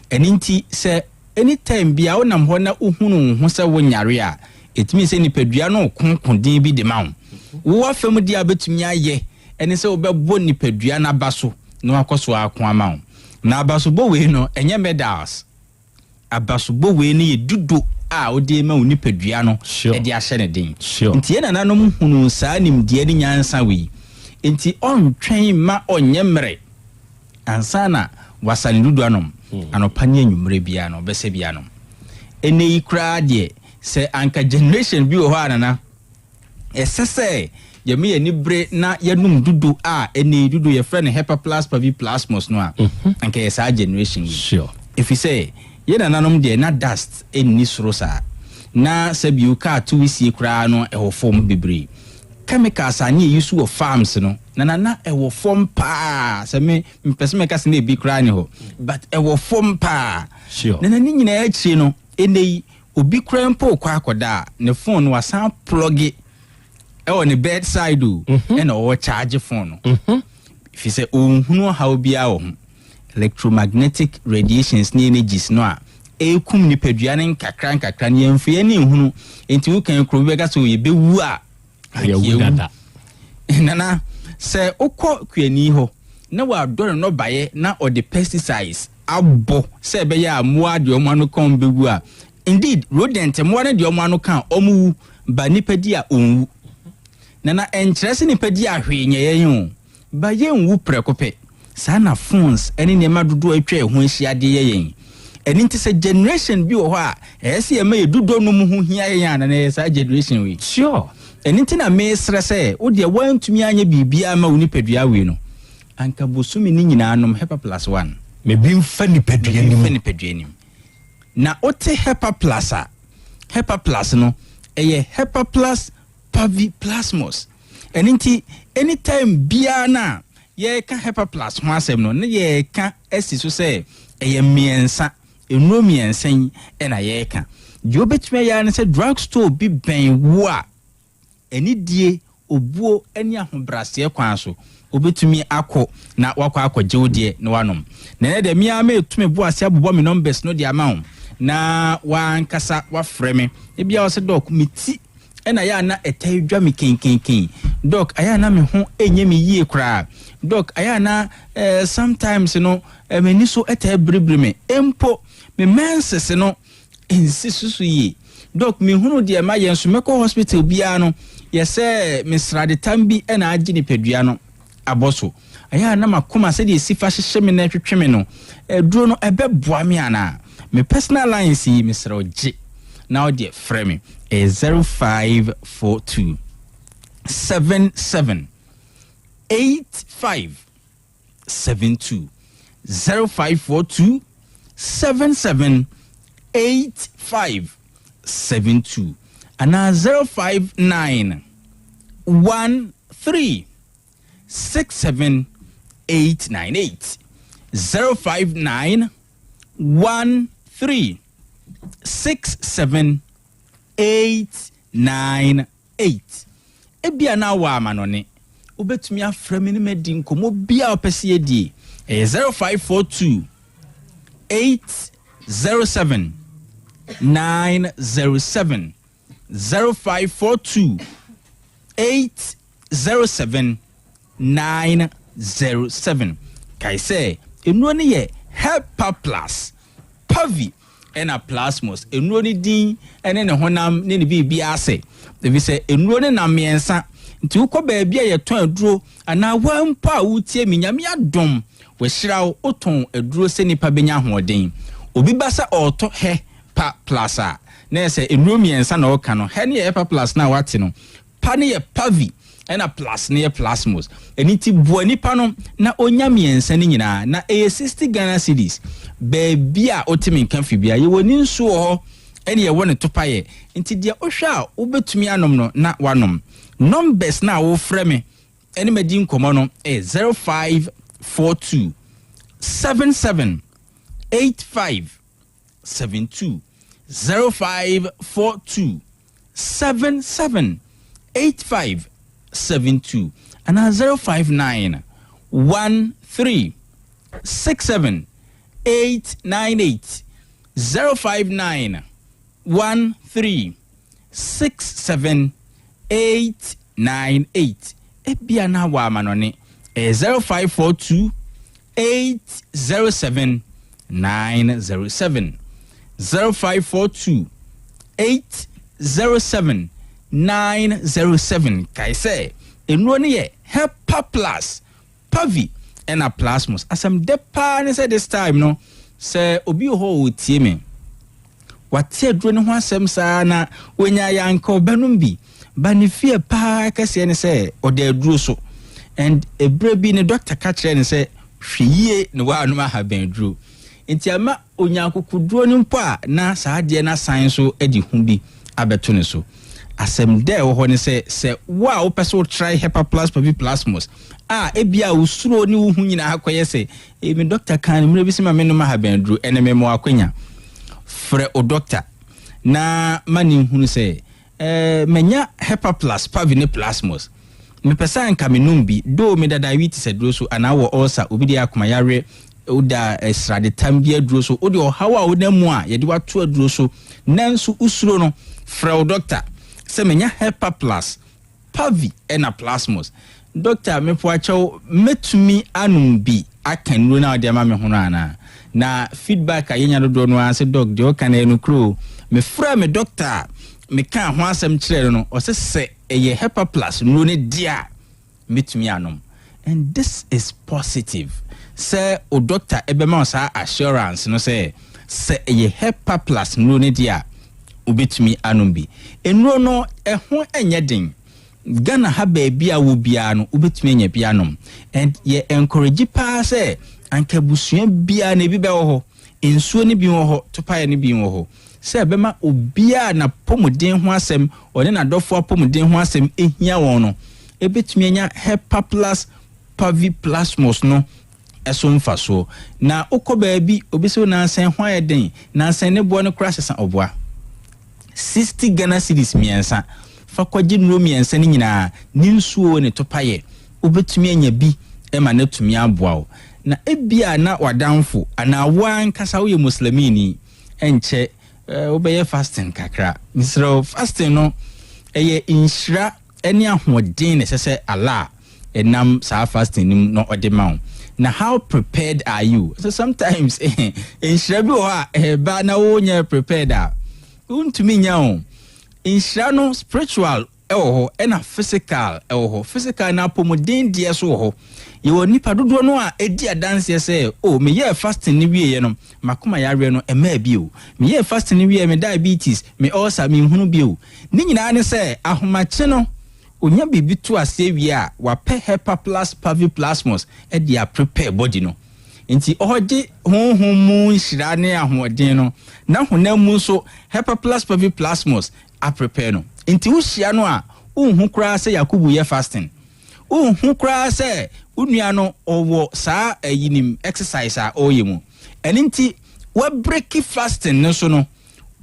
Ɛno nti, sɛ anytime biara wonam hɔ na wohunu wo ho sɛ wonyare a, ɛtumi sɛ nipadua no reko koden bi de ma wo. Wo afa mu deɛ a wobɛtumi ayɛ ne sɛ wobɛbɔ nipadua no aba so na wakɔ so ako ama wo. Na abasobɔ wei no, ɛnyɛ medals. Abasobɔ wei no yɛ dudo a wode rema wo nipadua no de ahyɛ no den. Nti yɛn nananom hunuu saa nimdeɛ ne nyansa wei. Nti ɔntwɛn mma ɔnyɛ mmerɛ ansa na wasa ne dudo anom. Anɔpa ne anwummerɛ biara no ɔbɛsa bi anom. Ɛnnɛ yi koraa deɛ sɛ anka generation bi wɔ hɔ a nana, Ɛsɛ sɛ yɛma yɛn ani bere na yɛnom dudo a ɛnnɛ yi dudo yɛfrɛ no Hepaplus paviplasmus no a, anka ɛyɛ saa generation yi. Efisɛ yɛn nananom deɛ na dust nni soro saa. Na sɛbio kaa to wisie koraa no ɛwɔ fam bebree. Chemicals a ne yɛyi so wɔ farms no na na na ɛwɔ fam paa. Sɛ me mepɛ sɛ mɛka sɛ na ebi koraa nni hɔ but ɛwɔ fam paa. Na na ne nyinaa akyire no ɛnnɛ yi Obi koraa mpo rekɔ akɔda a, ne phone no wasan plɔge ɛwɔ ne bed side o, ɛna ɔwɔ charge phone no. Fi sɛ ɔnhunu ɔhaw biara wɔ ho. Electromagnetic radiations ne energies no a ɛrekum nipadua no nkakra nkakra no yɛmfa yɛn ani nhunu. Enti wokan kuro bi bɛka sɛ yɛbɛwu a, yɛwu dada. Nana, sɛ wokɔ kuani hɔ na wadɔ ne nnɔbaeɛ na ɔde pesticides abɔ sɛ ɛbɛyɛ a mmoa deɛ wɔn ano ka wɔn bɛwu a, indeed rodent mmoa no deɛ wɔn ano ka a wɔn wu, ba nipa di a ɔnwu. Nana, ɛnkyerɛ sɛ nipa di a hwee nyɛ yɛn o. Ba yɛnwu prɛko pɛ. Saa na phones ne nneɛma dodoɔ a atwa yɛn ho ahyia de yɛ yɛn. Ɛno nti sɛ generation bi wɔ hɔ a ɛyɛ sɛ yɛma yɛn dodɔ nom ho hia yɛn a, na ɛyɛ saa generation wei. Sure. Ɛno nti na mesrɛ sɛ wo deɛ woantumi anyɛ biribiara amma wo nipadua wei no, anka bosome no nyinaa nom Hepa Plus One. Ma bi mfa nipadua no mu. Ma bi mfa nipadua no mu. Na wote Hepa Plus a, Hepa Plus no, ɛyɛ Hepa Plus Paviplasmos. Ɛno nti anytime biara no a yɛreka Hepaplus ho asɛm no, na yɛreka asi so sɛ ɛyɛ mmiɛnsa, nnuro mmiɛnsa yi na yɛreka. Deɛ wobɛtumi ayɛ ara ne sɛ drug store bi bɛn wo a, anidie, obuo ne ahobrɛaseɛ kwan so, wobɛtumi akɔ na wakɔ akɔgye wo deɛ na wanom. Na ɛnɛ deɛ me ara mereto me bo ase abobɔ me numbers no de ama wo na w'ankasa wafrɛ me. Ebia wo sɛ Doc, me ti ɛna ayɛ a na ɛtaa dwa me kenkenken. Doc, ayɛ a na me ho nyɛ me yie koraa. Doc, ayɛ a na eh, sometimes no eh, m'ani so taa biribiri me. Mpo me menses no nsi so so yie. Doc, mehunu deɛ mayɛ nso mɛkɔ hospital biara no, yɛ sɛ me sradetam bi na agye nipadua no abɔ so. Ɛyɛ a na m'akoma sɛdeɛ ɛsi fa hyehye me na ɛtwetwe me no, aduro no ɛbɛboa me anaa? Me personal lines yi, mesrɛ wo gye na wo deɛ frɛ me. Ɛyɛ 0542 77 85 72 0542 77 85 72 anaa 059 13 67 898 059 13 67 898. Ebia na wɔ amanɔne. Wobɛtumi afrɛ me ne madi nkɔmmɔ biara a wopɛ sɛ yɛdie. Ɛyɛ 0542 807 907 0542 807 907. Kae sɛ, nnuro no yɛ Hepa Plus, Pavi ɛna Plasmos. Nnuro no din ne ne honam ne ne biribiara sɛ, efisɛ nnuro no nam mmiɛnsa. Nti wokɔ baabi a yɛtɔn aduro anaa woa mpo a woretie me, Nyame adom, wahyira wo, wotɔn aduro sɛ nnipa bɛnya ahoɔden. Obi ba sɛ ɔretɔ He pa Plus a, na ɛyɛ sɛ nnuro mmiɛnsa na ɔreka no. He no yɛ Hepa Plus no a woate no, Pa no yɛ pavi ɛna plus no yɛ plasmos. Ɛno nti boa nipa no na ɔnya mmiɛnsa no nyinaa na ɛyɛ 60 Ghana cedis. Baabi a wote me nka firi biara yɛwɔ ne nsuo wɔ hɔ ɛne yɛwɔ ne topayɛ. Nti deɛ wohwɛ a wobɛtumi anom no na wanom. Numbers no a wofrɛ me ɛne madi nkɔmmɔ no ɛyɛ 0542 77 85 72 0542 77 85 72 anaa 059 13 67 898 059 13 67 898. Ebia na wɔ amanɔne ɛyɛ 0542 807 907 0542 807 907 Kae sɛ, nnuro no yɛ Hepa Plus, Pavi ɛna Plasmos. Asɛm dɛ paa ne sɛ this time no, sɛ obi wɔ hɔ a ɔretie me, Wate aduro no ho asɛm saa na wanya yɛ anka ɔbɛnom bi. But ne fear paa kɛseɛ ne sɛ ɔda aduro so. And ɛberɛ bi ne doctor ka kyerɛɛ no sɛ hwɛ yie na woanom ahaban aduro. Nti ama ɔnya akokoduro no mpo a na saa adeɛ no asan nso de hu bi abɛto ne so. Asɛm dɛ ɛwɔ hɔ ne sɛ, sɛ wo a wopɛ sɛ wo try Hepa Plus Pavi Plasmos a ebia wo suro ne wo hu nyinaa akɔyɛ sɛ Ee, me dɔkta kaa no mmerɛ bi sɛ ma mennom ahaban aduro. Ɛnɛ mema wo akwanya. Frɛ wo dɔkta na ma no nhunu sɛ eh, manya Hepa Plus, Pavi ne Plasmos. Mepɛ sɛ anka menom bi, though meda diabetes aduro so anaa wɔ ulcer, obi deɛ akoma yareɛ. Woda sradetam bi aduro so. Wode ɔhaw a wonam mu a yɛde wo ato aduro so nanso wosuro no, frɛ wo dɔkta sɛ manya Hepaplus, Pavi ɛna Plasmos. Dɔkta, mepoakyɛw, mɛtumi anom bi aka nnuro no a wode ama me ho no anaa? Na feedback a yɛnya dodoɔ no ara sɛ dɔk, deɛ woka no ɛyɛ nokorɛ o. Mefrɛɛ me dɔkta a mekaa ho asɛm kyerɛɛ no no, ɔse sɛ ɛyɛ Hepaplus nnuro no deɛ a, Mɛtumi anom. And this is positive sɛ wo doctor bɛma wo saa assurance no sɛ, sɛ ɛyɛ Hepaplus nnuro no deɛ a, wobɛtumi anom bi. Nnuro no, ɛho nyɛ den. Ghana ha baabi a wɔ biara no, wobɛtumi anya bi anom. And yɛ encourage paa sɛ anka abusua biara no ebi bɛwɔ hɔ. Nsuo no bi wɔ hɔ, topaeɛ no bi wɔ hɔ. Sɛ ɛbɛma obiara a n'apɔmuden ho asɛm, ɔne n'adɔfoɔ apɔmuden ho asɛm hia wɔn no, bɛtumi anya Herpaplus parviplasmus no so mfasoɔ. Na wokɔ baabi, obi sɛ wo nansa ho ayɛ den, nansa ne boɔ no koraa sesa, ɔboa. 60 Ghana cedis mmiɛnsa, fa kɔgye nnuro mmiɛnsa no nyinaa, ne nsuo ne topaeɛ, wobɛtumi anya bi ma no atumi aboa wo. Na ebia na w'adamfo anaa wo ara ankasa woyɛ Muslimini, ɛnkyɛ wobɛyɛ fasting kakra. Mesrɛ wo, fasting no, ɛyɛ nhyira ne ahoɔden na ɛsɛ sɛ Allah nam saa fasting no mu na ɔde ma wo. Na how prepared are you? So sometimes nhyira bi wɔ hɔ a ɛba na wonyɛ prepared a, wontumi nya o. Nhyira no spiritual wɔ hɔ ɛna physical wɔ hɔ. Physical no apɔmuden deɛ so wɔ hɔ. Yɛwɔ nnipa dodoɔ no a ɛdi adanseɛ sɛ oh meyɛɛ fasting no wieɛ no makoma yareɛ no ɛmaa bio. Meyɛɛ fasting no wieɛ me diabetes, me ulcer menhunu bio. Ne nyinaa ne sɛ ahomakye no onya biribi to aseɛ wie a wapɛ Hepaplus paviplasmus de a prepare body no. Nti ɔgye honhom mu nhyira ne ahoɔden no na honam mu nso Hepaplus paviplasmus aprepare no. Nti wohyia no a, wonhu koraa sɛ Yakubu yɛ fasting. Wonhu koraa sɛ wo nua no ɔwɔ saa ayi nim exercise a ɔreyɛ mu. Ɛno nti wabreki fasting no so no,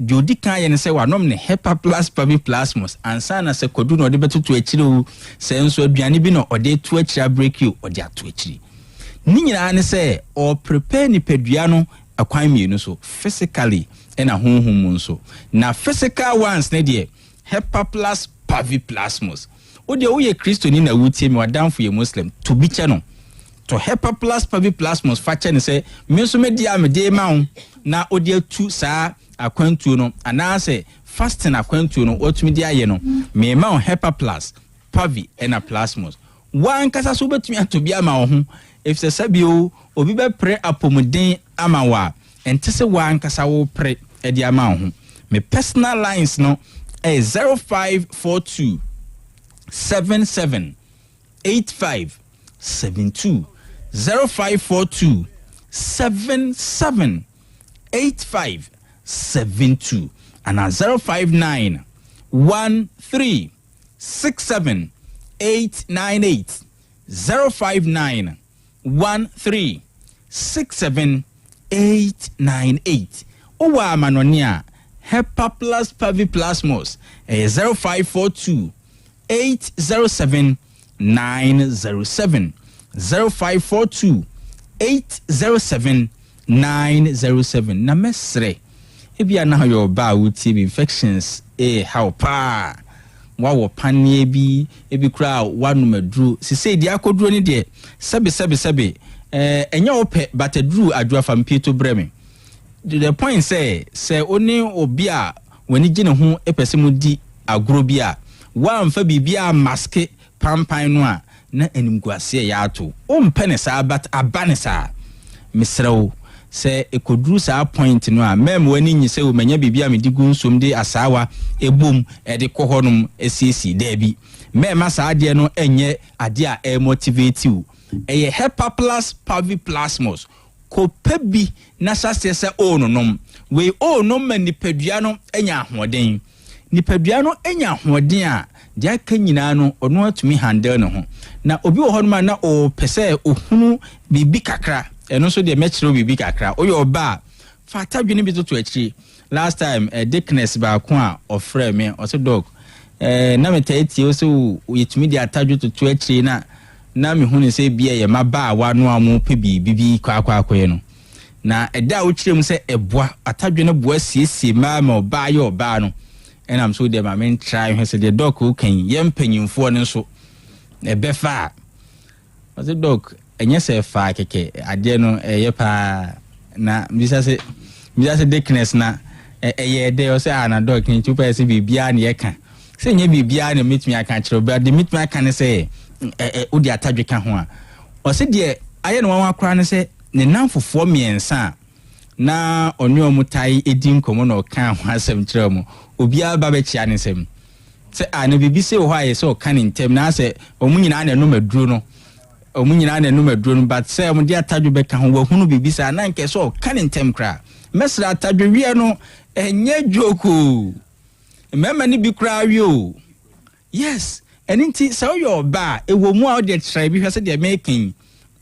deɛ ɔdi kan yɛ ne sɛ wanom ne Hepaplus Paviplasmus ansa na sɛ kwadu na ɔde bɛtoto akyire o, sɛ nso aduane bi na ɔde to akyire abreki o, ɔde ato akyire. Ne nyinaa ne sɛ ɔreprepare nipadua no ɛkwan mmienu so, physically ɛna honhom mu nso. Na physical ones no deɛ, Hepaplus paviplasmus. Wo deɛ woyɛ Kristoni na wotie me, w'adamfo yɛ Muslim, to bi kyɛ no. To Hepaplus paviplasmus fa kyɛ no sɛ, me nso me deɛ a mede rema wo na wode atu saa akwantuo no, anaasɛ fasting akwantuo no woatumi de ayɛ no, merema wo Hepaplus pavi ɛna plasmus. W'ankasa nso wobɛtumi atɔ bi ama wo ho, efisɛ sɛbio obi bɛpere apɔmuden ama wo a, ɛnte sɛ w'ankasa worepere de ama wo ho. Me personal lines no yɛ 0542 77 85 72, 0542 77 85 72 anaa 059 13 67 898 059 13 67 898. Wowɔ amanɔne a, Hepaplus paviplasmus, ɛyɛ 0542 807 907, 0542 807 907. Na mɛsrɛ, ebia na woyɛ ɔbaa a wotie me, infections reha wo paa, woawɔ paneɛ bi, ebi koraa woanom aduro, sesei deɛ akɔduro ne deɛ, sɛbe sɛbe sɛbe, eh, ɛnyɛ wo pɛ, but aduru adwo afa mpieto brɛ me. To the point sɛ, sɛ wo ne obi a w'ani gye ne ho pɛ sɛ modi agorɔ bi a, woamfa biribiara ammaske pampan no a, na animguaseɛ yɛ ato. Wompɛ no saa but aba no saa. Mesrɛ wo, sɛ ɛkɔduru saa point no a, mɛmma w'ani nnye sɛ o manya biribi a mede gu nsuom de asaawa bom de kɔ hɔnom siesie. Daabi. Mɛmma saa adeɛ no nyɛ adeɛ a ɛremotivate wo. Ɛyɛ Hepaplus paviplasmus. Kɔpɛ bi na hyɛ aseɛ sɛ ɔrenonom. Wei ɔrenom ma nipadua no nya ahoɔden. Nipadua no nya ahoɔden a, deɛ aka nyinaa no, ɔno ara tumi handle ne ho. Na obi wɔ hɔnom a na ɔpɛ sɛ ɔhunu biribi kakra, ɛno nso deɛ mɛkyerɛ wo biribi kakra. Woyɛ ɔba a, fa atadwene bi toto akyire. Last time, eh, Dickness baako a ɔfrɛɛ me, ɔse Doc, eh, na metaa tie wo sɛ yɛtumi de atadwe toto akyire na na mehu no sɛ ebia ɛyɛ mmabaawa no a wɔrepɛ biribi bi kɔ akɔ akɔyɛ no. Na ɛda a wokyerɛ mu sɛ ɛboa, atadwe no boa siesie mmaa ma ɔbaa yɛ ɔbaa no, ɛna me so deɛ ma mentrae hwɛ sɛ deɛ dɔk woka yi, yɛn mpanyimfoɔ no nso, ɛbɛfa a. Ɔse dɔk, ɛnyɛ sɛ ɛfaa kɛkɛ, adeɛ no ɛyɛ paa. Na mebisa sɛ, mebisa sɛ Dickness na ɛyɛɛ dɛ? Ɔse ah na dɔk nti wopɛ sɛ biribiara na yɛka. Sɛ ɛnyɛ biribiara na mɛtumi aka akyerɛ wo, but deɛ mɛtumi aka ne sɛ ɛ wode atadwe ka ho a. Ɔse deɛ ayɛ no nwanwa koraa ne sɛ ne nnamfofoɔ mmiɛnsa a na ɔne wɔn tae di nkɔmmɔ na ɔkaa ho asɛm kyerɛɛ wɔn, obiara ba bɛkyea ne nsam. Sɛ a na biribi sei wɔ hɔ a ɛyɛ sɛ ɔka ne ntɛm na asɛ wɔn nyinaa na ɛnom aduro no, wɔn nyinaa na ɛnom aduro no but sɛ wɔde atadwe bɛka ho wahunu biribi saa na nka ɛsɛ ɔka ne ntɛm koraa. Mɛsrɛ atadwe wiɛ no ɛnyɛ joke o. Mmarima no bi koraa we o. Yes, ɛno nti sɛ woyɛ ɔbaa a, ɛwɔ mu a wode tra bi hwɛ sɛ deɛ mereka yi,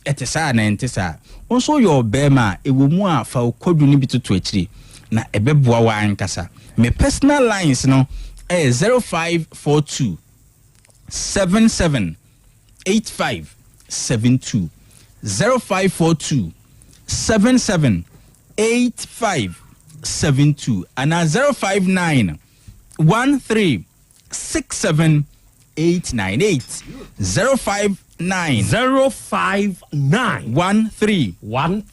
ɛte saa anaa ɛnte saa. Wo nso woyɛ ɔbarima a, ɛwɔ mu a fa wo kwadwo no bi toto akyiri na ɛbɛboa wo ankasa. Me personal lines no yɛ 0542 77 85 72, 0542 77 85 72 anaa 059 13 67 898 059 059 13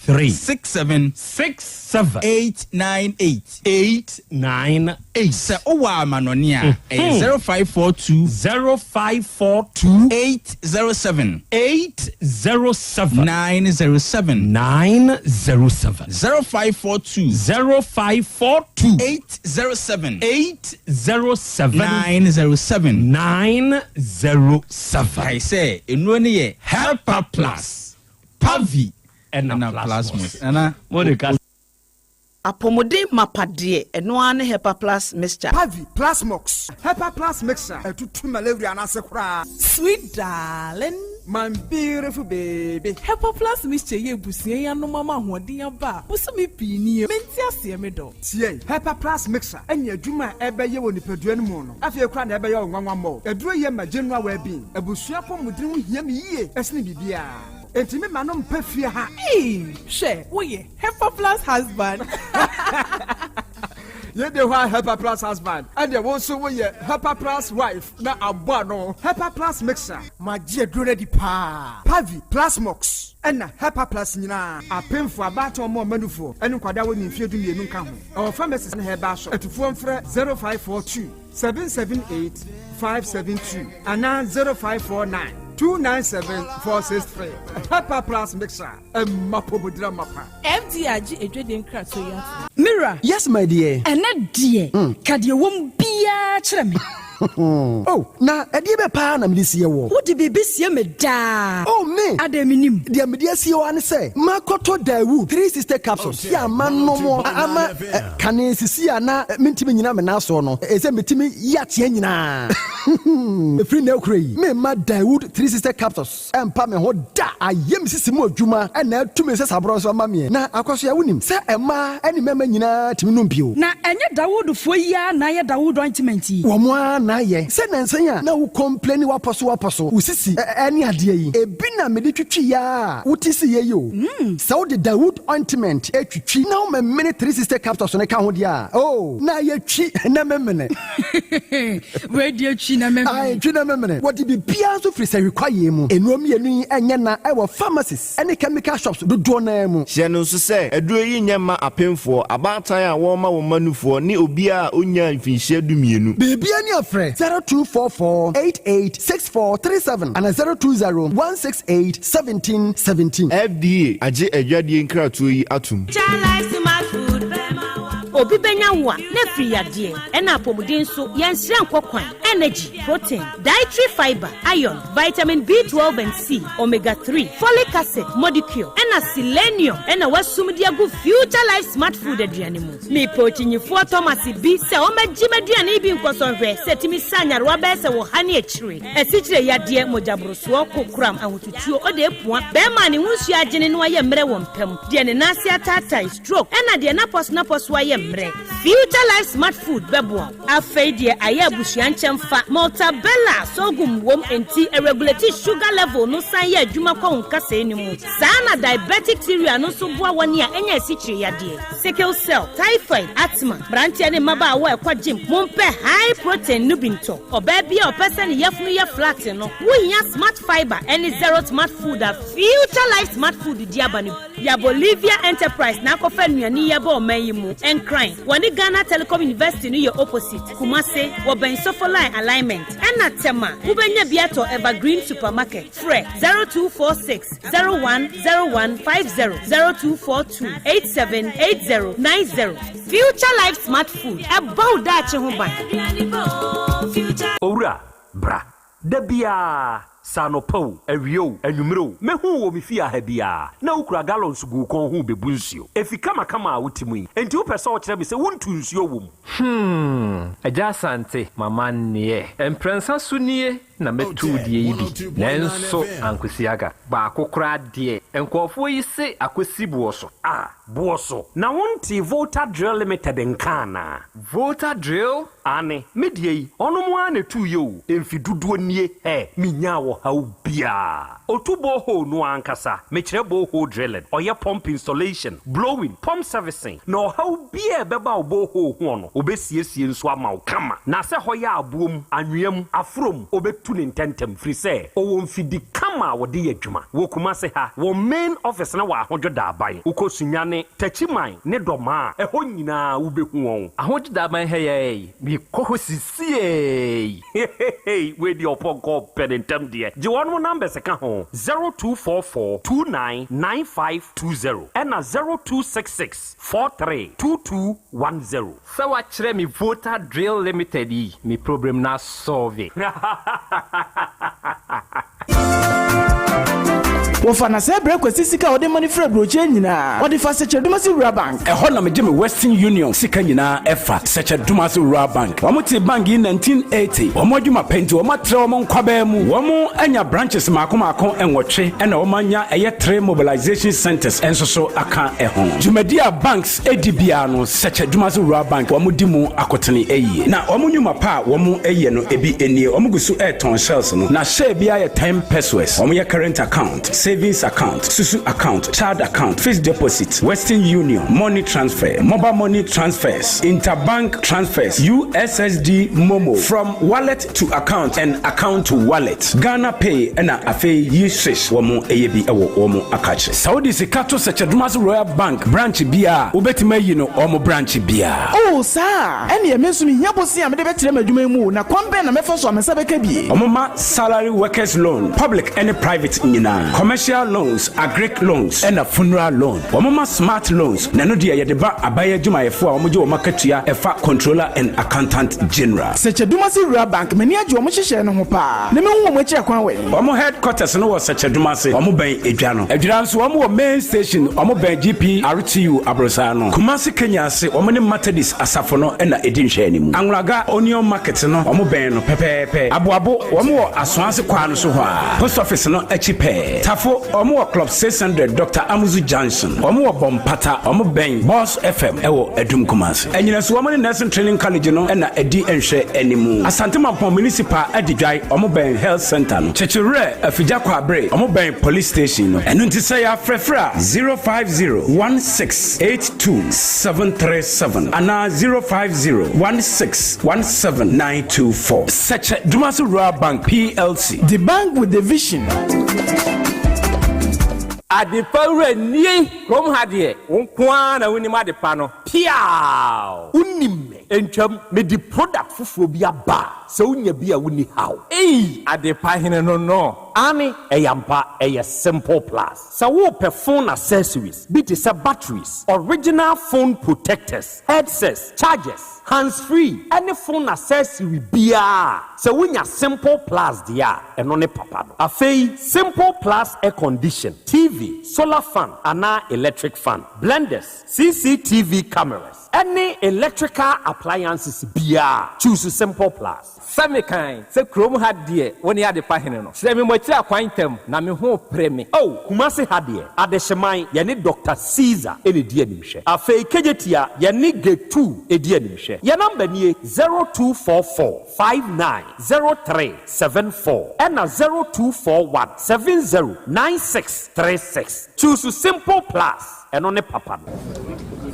13 67 67 898 898 Sɛ wowɔ amanɔne a, ɛyɛ 0542 0542 807 807 907 907 0542 0542 807 807 907 907. Kae sɛ nnuro no yɛ Helper Plus, Pavi ɛna Plasmos. Nana, Mo de ka. Apɔmuden mapa deɛ, ɛno ara ne Hepa Plus Mixture. Pavi, Plasmox, Hepa Plus Mixture, ɛtutu malaria no ase koraa. Sweet darling. My beautiful baby. Hepa Plus Mixture yi abusua yi anom ama ahoɔden aba a bosome pii nie. Mente aseɛ me dɔ. Tie, Hepa Plus Mixture ne adwuma a ɛbɛyɛ wɔ nipadua no mu no, afei koraa na ɛbɛyɛ wo nwanwa mmɔ. Aduro yi ma general well-being. Abusua apɔmuden ho hia me yie sene biribiara. Enti me ma no mpa fie ha. Eii hwɛ woyɛ Hepa plus husband. Yei de hɔ a Hepa plus husband ɛdeɛ wo nso woyɛ Hepa plus wife na abɔ ano. Hepa plus mixer. Magye aduro no adi paa. Pavi, Plasmox ɛna Hepa plus nyinaa. Apemfoɔ, abaatan ɔmo ɔma nufoɔ ɛne nkwadaa a wɔnni mfeɛ 12 nka ho. Ɛwɔ pharmacies ne herbal shop. Atufoɔ mfrɛ 0542 778 572 anaa 0549 297 463. Hepa plus mixer. Ɛmma pomodira mapa. FDA agye adwadie nkratoɔ yi atom. Me wura. Yes my dear. Ɛnnɛ deɛ, ka deɛ ɛwɔ mu biara kyerɛ me. Oh, na ɛdeɛ bɛn paa na mede sie woɔ? Wode biribi sie me daa. Oh, me! Adɛn mennim? Deɛ mede asie wo ara ne sɛ, makɔtɔ Daewoo 360 capsules yi a manom ama kane sisi a na mentumi nnyina me nan soɔ no, ɛsɛ metumi yi ateɛ nyinaa. Ɛfiri nnɛ rekora yi, meremma Daewoo 360 capsules Ɛmpa me ho da. Ayɛ me sisi mu adwuma na atu me nsasaborɔ nso ama meɛ. Na Akwasoa, wonim sɛ mmaa ne mmarima nyinaa tumi nom bio. Na ɛnyɛ Dawoodfoɔ yi ara na ayɛ Dawood ointment yi? Wɔn ara na ayɛ. Sɛ nansa yi a na wo complaini w'apɔso w'apɔso, wo sisi ne adeɛ yi, ebi na mede twitwiiɛ ara a wote siiɛ yi o. Sɛ wode Dawood ointment twitwi na womemene 360 capsules no ka ho deɛ a, oh, na ayɛ twi na memene. Wei deɛ twi na memene. Ae, twi na memene. Wɔde biribiara nso firi sahwi kwaeɛ mu. Nnuro mmienu yi nyɛ na wɔ pharmacies ne chemical shops dodoɔ no ara mu. Hyɛ no nso sɛ, aduro yi nyɛ mma apemfoɔ, abaatan a wɔrema wɔn mma nufoɔ ne obiara a ɔnnyaa mfinhyia dumienu. Biribiara ni a frɛ 0244 88 64 37 anaa 020 168 17 17. FDA agye adwadie nkratoɔ yi atom. Obi bɛnya wo a, na afiri yadeɛ, ɛna apɔmuden nso, yɛnsrɛ nkɔ kwan, energy, protein, dietary fibre, iron, vitamin B12 and C, omega 3, folic acid, modicure, ɛna selenium ɛna wasum de agu Future Life Smart Food aduane mu. Mepɛ okyinyifoɔ Thomas bi sɛ ɔmmɛgye m'aduane yi bi nkɔsɔ nhwɛ sɛ ɛtumi sa nyarewa bɛyɛ sɛ wɔ ha ne akyire, asikyire yadeɛ, mogyaborosoɔ, kokoram, ahotutuo, ɔde apua, bɛrima a ne ho nsuo agyene na wayɛ mmerɛ wɔ mpa mu, deɛ ne nan ase ataatae, stroke, ɛna deɛ n'apɔsonapɔso ayɛ mmerɛ. Future Life Smart Food bɛboa wo. Afei deɛ ayɛ abusua nkyɛmfa. mfa. Maltabella sorghum wom enti ɛregulate sugar level no san yɛ adwuma kɔ wo nkasɛɛ no mu. Saa na diabetic cereal no nso boa wɔn a anya asikyire yadeɛ, sickle cell, typhoid, asthma. Mmeranteɛ ne mmabaawa a ɛkɔ gym, mompɛ high protein no bi ntɔ. Ɔbaa bi a ɔpɛ sɛ ne yafunu yɛ flat no, wohia Smart Fibre ne Zero Smart Food a Future Life Smart Food de aba no bi. Ya Bolivia Enterprise na akɔfa nnuane yi aba ɔman yi mu. Nkran, wɔne Ghana Telecom University no yɛ opposite. Kumase, wɔbɛn Sofoline Alignment. Ɛna Tema, wobɛnya bi atɔ Evergreen Supermarket. Frɛ 0246 010150, 0242 878090. Future Life Smart Food, ɛbɔ wo daakye ho ban. Owura, bra. Da biara, sɛ anɔpa o, awia o, anwummere o, mɛhu wo wɔ me fie ha biara, na wokura gallons gu wo kɔn ho rebebu nsuo. Efi kamakama a wote mu yi, enti wopɛ sɛ wokyerɛ me sɛ wontu nsuo wɔ mu? Hmm, Agya Asante, m'amanneɛ. Mprɛnsa so nie na mɛtu wo deɛ yi bi, nanso ankosi aga. Baako koraa deɛ, nkurɔfoɔ yi se akɔsi boɔ so. Ah, boɔ so. Na wontee Volta Drill Limited nka anaa? Volta Drill? Aane, me deɛ yi, ɔnom ara na ɛtuiɛ o, mfe dodoɔ nie, hɛ, menyaa ɔhaw biara. Ɔtu borehole no ankasa, mekyerɛ borehole drilling, ɔyɛ pump installation, blowing, pump servicing, na ɔhaw biara a ɛbɛba wo borehole hoɔ no, ɔbɛsiesie nso ama wo kama. Na sɛ hɔ yɛ aboɔ mu, anwea mu, aforɔ mu, ɔbɛtu no ntɛntɛm, firi sɛ ɔwɔ mfidi kama a wɔde yɛ adwuma. Wɔ Kumase ha, wɔn main office no wɔ Ahodwo Daaban. Wokɔ Sunyani, Techiman ne Dɔmaa a, ɛhɔ nyinaa wobɛhu wɔn. Ahodwo Daaban ha yi ara yi, mekɔ hɔ sisiei. Hehehe wei deɛ ɔpɔnkɔ pɛ ne ntɛm deɛ. Gye wɔnom numbers ka ho, 0244 29 9520 ɛna 0266 43 2210. Sɛ wakyerɛ me Volta Drill Limited yi, me problem no asɔlve. Wɔfa na sɛ brɛ Kwasi sika a ɔde ma no firi aburokyire nyinaa, ɔde fa Sɛkyɛ-Dumasi Rural Bank. Ɛhɔ na megye me Western Union sika nyinaa ɛfa, Sɛkyɛ-Dumasi Rural Bank. Wɔn tee bank yi 1980. Wɔn adwuma pɛ nti wɔn atrɛ wɔn nkwabaa mu. Wɔn anya branches maako maako nwɔtwe ɛna wɔn anya ɛyɛ three mobilization centers nso so aka ɛho. Dwumadi a banks di biara no, Sɛkyɛ Dumase Rural Bank wɔn di mu akotene yie. Na wɔn nnwuma pa a wɔn yɛ no ebi nie, wɔn gu so retɔn shells no, na share biara yɛ ten pesewas. Wɔn yɛ current account, savings account, susu account, child account, fixed deposit, Western Union, money transfer, mobile money transfers, interbank transfers, USSD MoMo, from wallet to account and account to wallet, Ghana Pay ɛna afei yi swish wɔn yɛ bi wɔ wɔn akakyere. Sɛ wode sika to Sɛkyɛdomase Royal Bank branch biara a, wobɛtumi ayi no wɔn branch biara. Oh, saa a? Ɛnneɛ me nso mehia bosea a mede bɛtrɛ m'adwuma yi mu o, na kwan bɛn na mɛfa so a me nsa bɛka bi? Wɔma salary workers loan, public ne private nyinaa, commercial loans, agric loans ɛna funeral loan. Wɔma smart loans, na ɛno deɛ yɛde ba aban adwumayɛfoɔ a wɔgye wɔn akatua ɛfa Controller and Accountant General. Sɛkyɛdumase Rural Bank, m'ani agye wɔn nhyehyɛe no ho paa, na mehu wɔn akyiri akwan wɛn. Wɔn headquarters no wɔ Sɛkyɛdumase, wɔn bɛn Edwa no. Adwira nso wɔn wɔ main station, wɔn bɛn GPRTU aborosan no. Kumasi Kenya ase, wɔn ne Methodist asafo no na ɛdi nhwɛanimu. Anwulaga Onion Market no, wɔn bɛn no pɛpɛɛpɛ. Aboabo, wɔn wɔ Asoase kwan no so hɔ ara, Post Office no akyi pɛɛ. Tafo, wɔn wɔ Club 600 Doctor Amuzu Junction. Wɔn wɔ Bɔmpata, wɔn bɛn Boss FM wɔ Adum Kumasi. Anyinaso, wɔn ne Nursing Training College no na ɛdi nhwɛanimu. Asante Mampong Municipal Adidwae, wɔn bɛn Health Centre no. Kyekyewerɛ, Afigya Kwabre, wɔn bɛn Police Station no. Ɛno nti sɛ yɛafrɛfrɛ a, 050 1682 737 anaa 050 1617 924. Sɛkyɛ Dumasi Rural Bank PLC. The bank with the vision. Adepa wura nie! Kurom ha deɛ, wo nko ara na wonim adepa no. Piaaw! Wonim me. Ntwam, mede product foforɔ bi aba a, sɛ wonya bi a wonni haw. Ei! Adepa hene no no. Aane, ɛyɛ ampa, ɛyɛ Simple Plus. Sɛ worepɛ phone accessories bi te sɛ batteries, original phone protectors, headsets, chargers, hands free, ɛne phone accessory biara a, sɛ wonya Simple Plus deɛ a, ɛno ne papa no. Afei, Simple Plus air condition, TV, solar fan anaa electric fan, blenders, CCTV cameras, ɛne electrical appliances biara, choose Simple Plus. Sɛ mekan sɛ kurom ha deɛ wo ne adepa hene no, kyerɛ me mo akyi. M'akyiri akwan ntɛm, na me ho repere me. Oh, Kumasi ha deɛ, Adehyeman, yɛne Doctor Caesar na ɛdi animhwɛ. Afei Kejetia, yɛne Getu di animhwɛ. Yɛn number nie, 0244 59 03 74 ɛna 0241 70 96 36. Choose Simple Plus, ɛno ne papa no.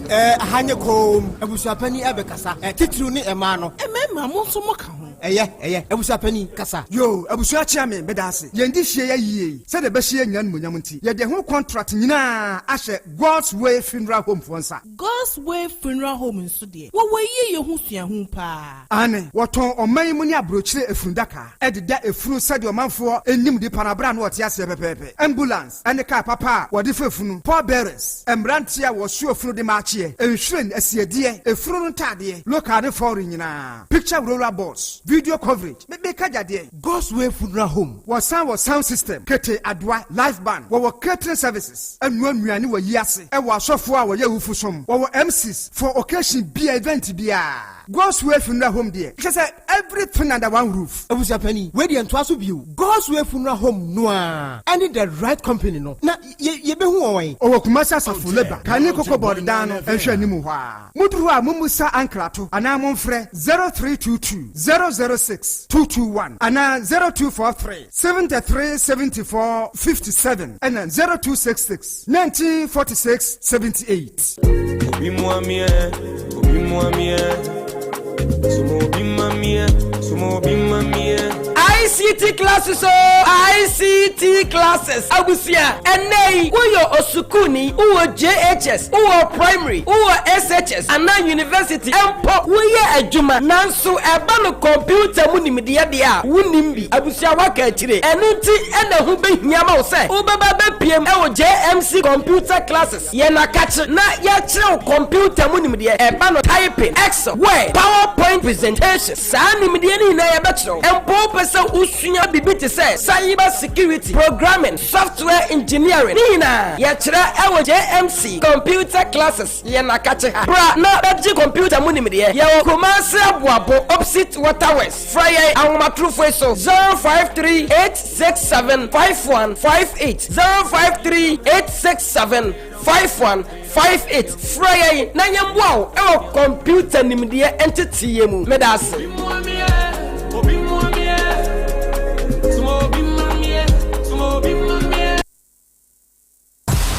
Eh, aha nye koom. Abusuapanin ɛbɛkasa. Eh, titiriw ne ɛmaa no. Mmarima, mo nso mo ka ho. Ɛyɛ, ɛyɛ. Abusuapanin, kasa. Yoo, abusua kyea me, meda ase. Yɛn de hyia yɛ yie yi, sɛdeɛ ɛbɛhyɛ yɛn nyinaa animuonyam nti, yɛde ɛho kɔntrat nyinaa ahyɛ God's Way Funeral Home foɔ nsa. God's Way Funeral Home nso deɛ, wɔwɔ yieyɛ ho suahu paa. Aane, wɔtɔn ɔman yi mu ne aburokyire efunudaka de da efunu sɛdeɛ ɔmanfoɔ nim nipa no aberɛ a na ɔte aseɛ pɛpɛɛpɛ. Ambulance ne kaa papa a wɔde fa efunu, pallbearers, mmeranteɛ a wɔsoa efunu de ma akyeɛ, nhwiren, asiedeɛ, efunu no ntaadeɛ, local ne foreign nyinaa, picture roller boards, video coverage, me meka gyadeɛ. God's Way Funeral Home, wɔsan wɔ sound system, kete, adoa, live band, wɔwɔ catering services, ɛnoa nnuane wɔ ayi ase, ɛwɔ asɔfoɔ a wɔyɛ awufo som, wɔwɔ MCs for occasion biara, event biara. God's Way Funeral Home deɛ, kyerɛ sɛ everything under one roof. Abusuapanin, wei deɛ ntoa so bio. God's Way Funeral Home no ara ɛne The Right Company no, na yɛ yɛbɛhu wɔn wɛn? Ɔwɔ Kumasi Asafo Labour, Kane Koko Board dan no nhwɛanimu hɔ ara. Moduru hɔ a, mommisa Ankrato anaa momfrɛ 0322 006 221 anaa 0243 73 74 57 ɛna 0266 19 46 78. Obi mua mi ɛ, obi mua mi ɛ. Sumo obi ma mi ɛ, sumo obi ma mi ɛ. ICT classes o ICT classes abusua ɛnɛ yi woyɛ osukuuni wowɔ JHS wowɔ primary wowɔ SHS anaa university mpo woyɛ adwuma nanso ɛba no kɔmputa mu nimdeɛ deɛ a wonnim bi abusua woaka akyire ɛno nti ɛna ɛho bɛhia ma wo sɛ wobɛba bɛpiem ɛwɔ JMC computer classes Yɛn akakye na yɛkyerɛ wo kɔmputa mu nimdeɛ, ɛba no typing, Excel, Word, Power Point presentation, saa nimdeɛ no nyinaa yɛbɛkyerɛ wo. Mpo wopɛ sɛ wosua biribi te sɛ cyber security, programming, software engineering, ne nyinaa yɛkyerɛ ɛwɔ JMC Computer Classes yɛn akakye ha. Bra na bɛgye kɔmputa mu nimdeɛ. Yɛwɔ Kumasi Aboabo opposite Water Works. Frɛ yɛn ahomatorofo yi so, 053 867 5158, 053 867 5158. Frɛ yɛn na yɛmmoa wo wɔ kɔmputa nimdeɛ nteteeɛ mu. Meda ase.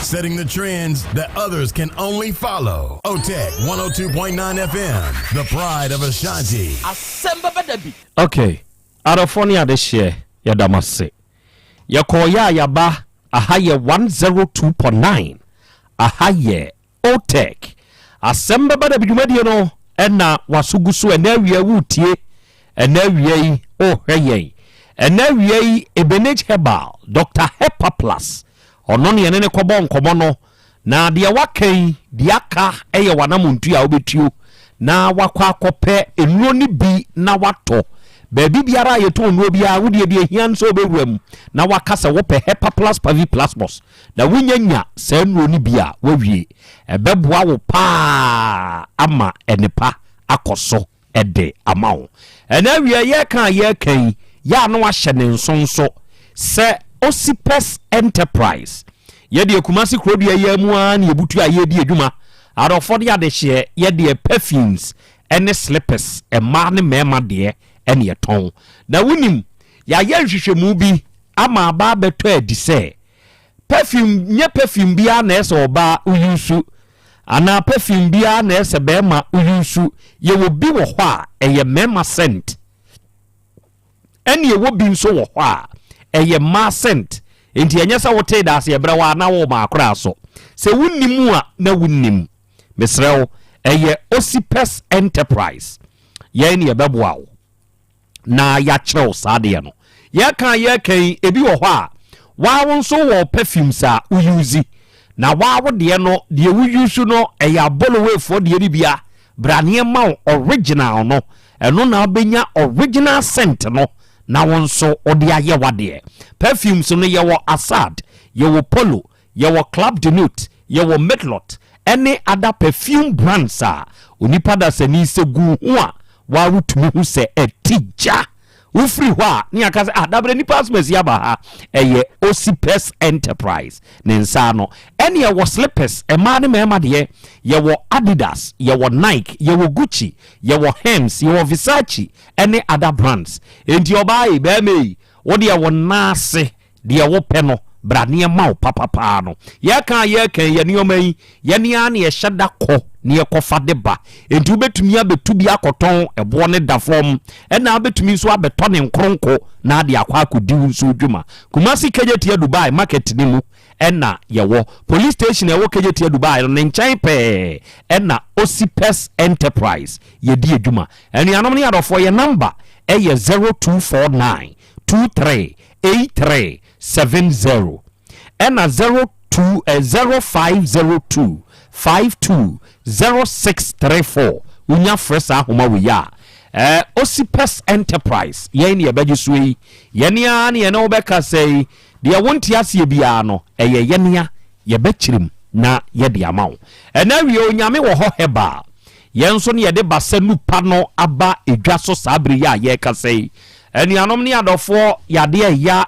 Setting the trends that others can only follow. OTEC 102.9 FM, the pride of Ashanti. Asɛm bɛba da bi. Ok adɔfoɔ ne adehyeɛ yɛda mo ase yɛkɔɔ yɛ a yɛaba aha yɛ 102.9 aha yɛ Otec asɛm bɛba da bi dwumadie no ɛna waso gu so ɛnɛ awia woretie ɛnɛ awia yi wohwɛ yɛn ɛnɛ awia yi Ebenage Herbal Dr. Hepa Plus ɔno ne yɛne ne kɔbɔ nkɔmmɔ no na deɛ waka yi deɛ aka ɛyɛ w'anamontu a wobɛtuo na wakɔ akɔpɛ nnuro no bi na watɔ baabi biara a yɛtɔn nnuro biara wodeɛ deɛ hia no sɛ wobɛwura mu na waka sɛ wopɛ Hepa Plus Pavi Plasmos Na wunya nya saa nnuro no bi a, woawie. Ɛbɛboa wo paa ama nnepa akɔ so de ama wo. Ɛna awia yɛreka a yɛreka yi, yɛ a na wahyɛ ne nso nso sɛ Osipes Enterprise. Yɛdeɛ Kumasi kurodua yi ara mu ara na yɛbutu a yɛredi adwuma. Adɔfoɔ ne adehyeɛ, yɛdeɛ perfumes ne slippers, mmaa ne mmarima deɛ ɛne yɛtɔn. Na wonim, yɛayɛ nhwehwɛmu bi ama aba abɛtɔ adi sɛ perfume nyɛ perfume biara na ɛsɛ ɔbaa woyusu anaa perfume biara na ɛsɛ bɛrima woyusu. Yɛwɔ bi wɔ hɔ a ɛyɛ mmarima scent, ɛne ɛwɔ bi nso wɔ hɔ a ɛyɛ mmaa scent. Nti ɛnyɛ sɛ wotee da ase ɛbrɛ wɔ a na wɔ maakora so. Sɛ wonnim a na wonnim. Mesrɛ wo, ɛyɛ Osipes Enterprise yɛn ne yɛbɛboa wo na yɛakyerɛ wo saa adeɛ no. Yɛka a yɛka yi, ebi wɔ hɔ a, waa wo nso wɔ perfumes a wo use, na waa wo deɛ no, deɛ wo use no, ɛyɛ abolowefoɔ deɛ no bi a, bra ne yɛma wo original no, ɛno na wobɛnya original scent no, na wo nso wode ayɛ w'adeɛ. Perfumes no, yɛwɔ Assad, yɛwɔ Polo, Yɛwɔ Club de Nuit, yɛwɔ Midlot ɛne other perfume brands a onipa dasani sɛ gu wo ho a waa wotumi hu sɛ ɛte gya. Wofiri hɔ a, ne yɛaka sɛ, ah, dabrɛ nipa asomasi aba ha. Ɛyɛ Osipes Enterprise ne nsa ano. Ɛne yɛwɔ slippers, mmaa ne mmarima deɛ. Yɛwɔ Adidas, yɛwɔ Nike, yɛwɔ Gucci, yɛwɔ Hermes, yɛwɔ Versace ɛne other brands. Enti ɔbaa yi, barima yi, wo deɛ wo nan ase Deɛ wopɛ no, bra na yɛmma wo papa paa no. Yɛreka a yɛreka yi, yɛn nneɛma yi, yɛn ara na yɛhyɛ da kɔ na yɛkɔfa de ba. Enti wobɛtumi abɛtu bi akɔtɔn, ɛboɔ no da fam. Ɛna wobɛtumi nso abɛtɔ ne nkoronko na ade akɔ akɔdi wo nso dwuma. Kumasi Kejetia Dubai market no mu ɛna yɛwɔ. Police station a ɛwɔ Kejetia Dubai no, ne nkyɛn pɛɛ ɛna Osipes Enterprise yɛdi adwuma. Anuanom ne adɔfoɔ, yɛn number ɛyɛ 0249 23 8370 ɛna 02 0502 52 0634 wonya frɛ saa ahoma wei a eh, Osipes Enterprise yɛn ne yɛbɛgye so yi yɛne ara ne yɛne wobɛkasa yi deɛ wonte aseɛ biara no ɛyɛ yɛnea yɛbɛkyerɛ mu na yɛde ama wo ɛna awie onyame wɔ hɔ herbal Yɛn nso ne yɛde basa nupa no aba edwa so saa bere yi a yɛrekasa yi. Anuanom ne adɔfoɔ, yadeɛ ɛya,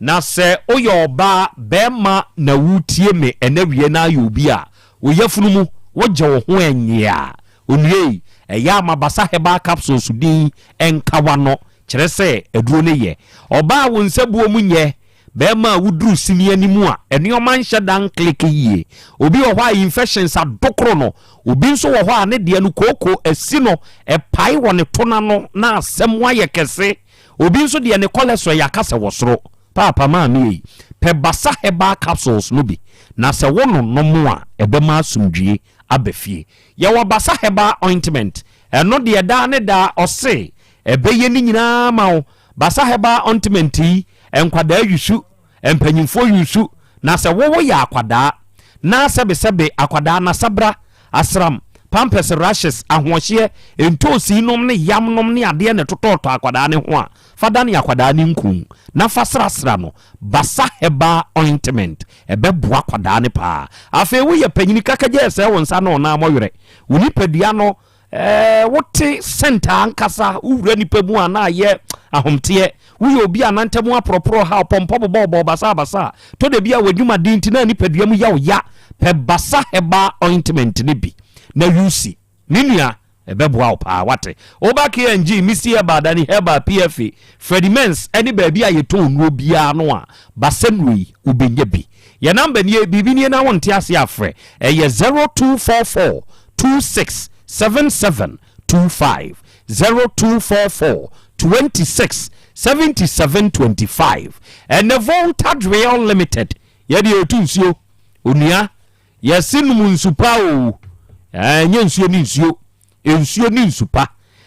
na sɛ woyɛ ɔbaa, barima na woretie me ɛnɛ wie na ayɛ obi a, wo yafunu mu, wogye wo ho ɛnyɛ a, onua yi, ɛyɛ a ma Basa Herbal Capsules din nka w'ano, kyerɛ sɛ aduro no yɛ. Ɔbaa a wo nsabuo mu nyɛ, Bɛrima a woduru sini anim a, nneɛma nhyɛ da nkleke yie. Obi wɔ hɔ a infections adokoro no. Obi nso wɔ hɔ a ne deɛ no kooko asi no, ɛpae wɔ ne to no ano na asɛm ayɛ kɛse. Obi nso deɛ ne cholesterol yɛ aka sɛ wɔ soro. Paapa maame ei, pɛ Basa Herbal Capsules no bi na sɛ wononom a, ɛbɛma asomdwie aba fie. Yɛwɔ Basa Herbal Ointment, ɛno deɛ daa ne daa ɔse ɛbɛyɛ ne nyinaa ama wo. Basa Herbal Ointment yi, nkwadaa yusu, mpanyimfoɔ yusu, na sɛ wo woyɛ akwadaa na sɛbesɛbe akwadaa no asabra, asram, pampers rashes, ahoɔhyeɛ, ntoosi nom ne yam nom ne adeɛ na ɛtotɔɔtɔ akwadaa no ho a, fa dane akwadaa no nku na fa srasra no Basa Herbal Ointment. Ɛbɛboa akwadaa no paa. Afei woyɛ panyini kakagya ɛsɛe wo nsa ne wo nan mɔwerɛ, wo nipadua no Ɛɛ, wote sɛntaa ankasa, wowura nnipa mu a na ayɛ ahomteɛ, woyɛ obi a nantam aporɔporɔ haw, pɔmpɔ bobɔ wo bɔ basabasa a, tɔ da bi a w'adwumaden nti na nipadua mu yɛ wo ya, pɛ Basa Herbal Ointment no bi na use. Me nua, ɛbɛboa wo paa, wate. Woba KNG, Misty Herbal, Danny Herbal, PFA, Freddie Mens ne baabi a yɛtɔn nnuro biara no a, Basa nnuro yi, wobɛnya bi. Yɛn namba nie, biribi nie na wonte aseɛ a frɛ, ɛyɛ 0244 26 77 25, 0244 26 77 25. Ɛnɛ Volta Driel Limited, yɛde yɛtu nsuo, onua, yɛse nom nsu pa o, ɛnyɛ nsuo ne nsuo. Nsuo ne nsu pa.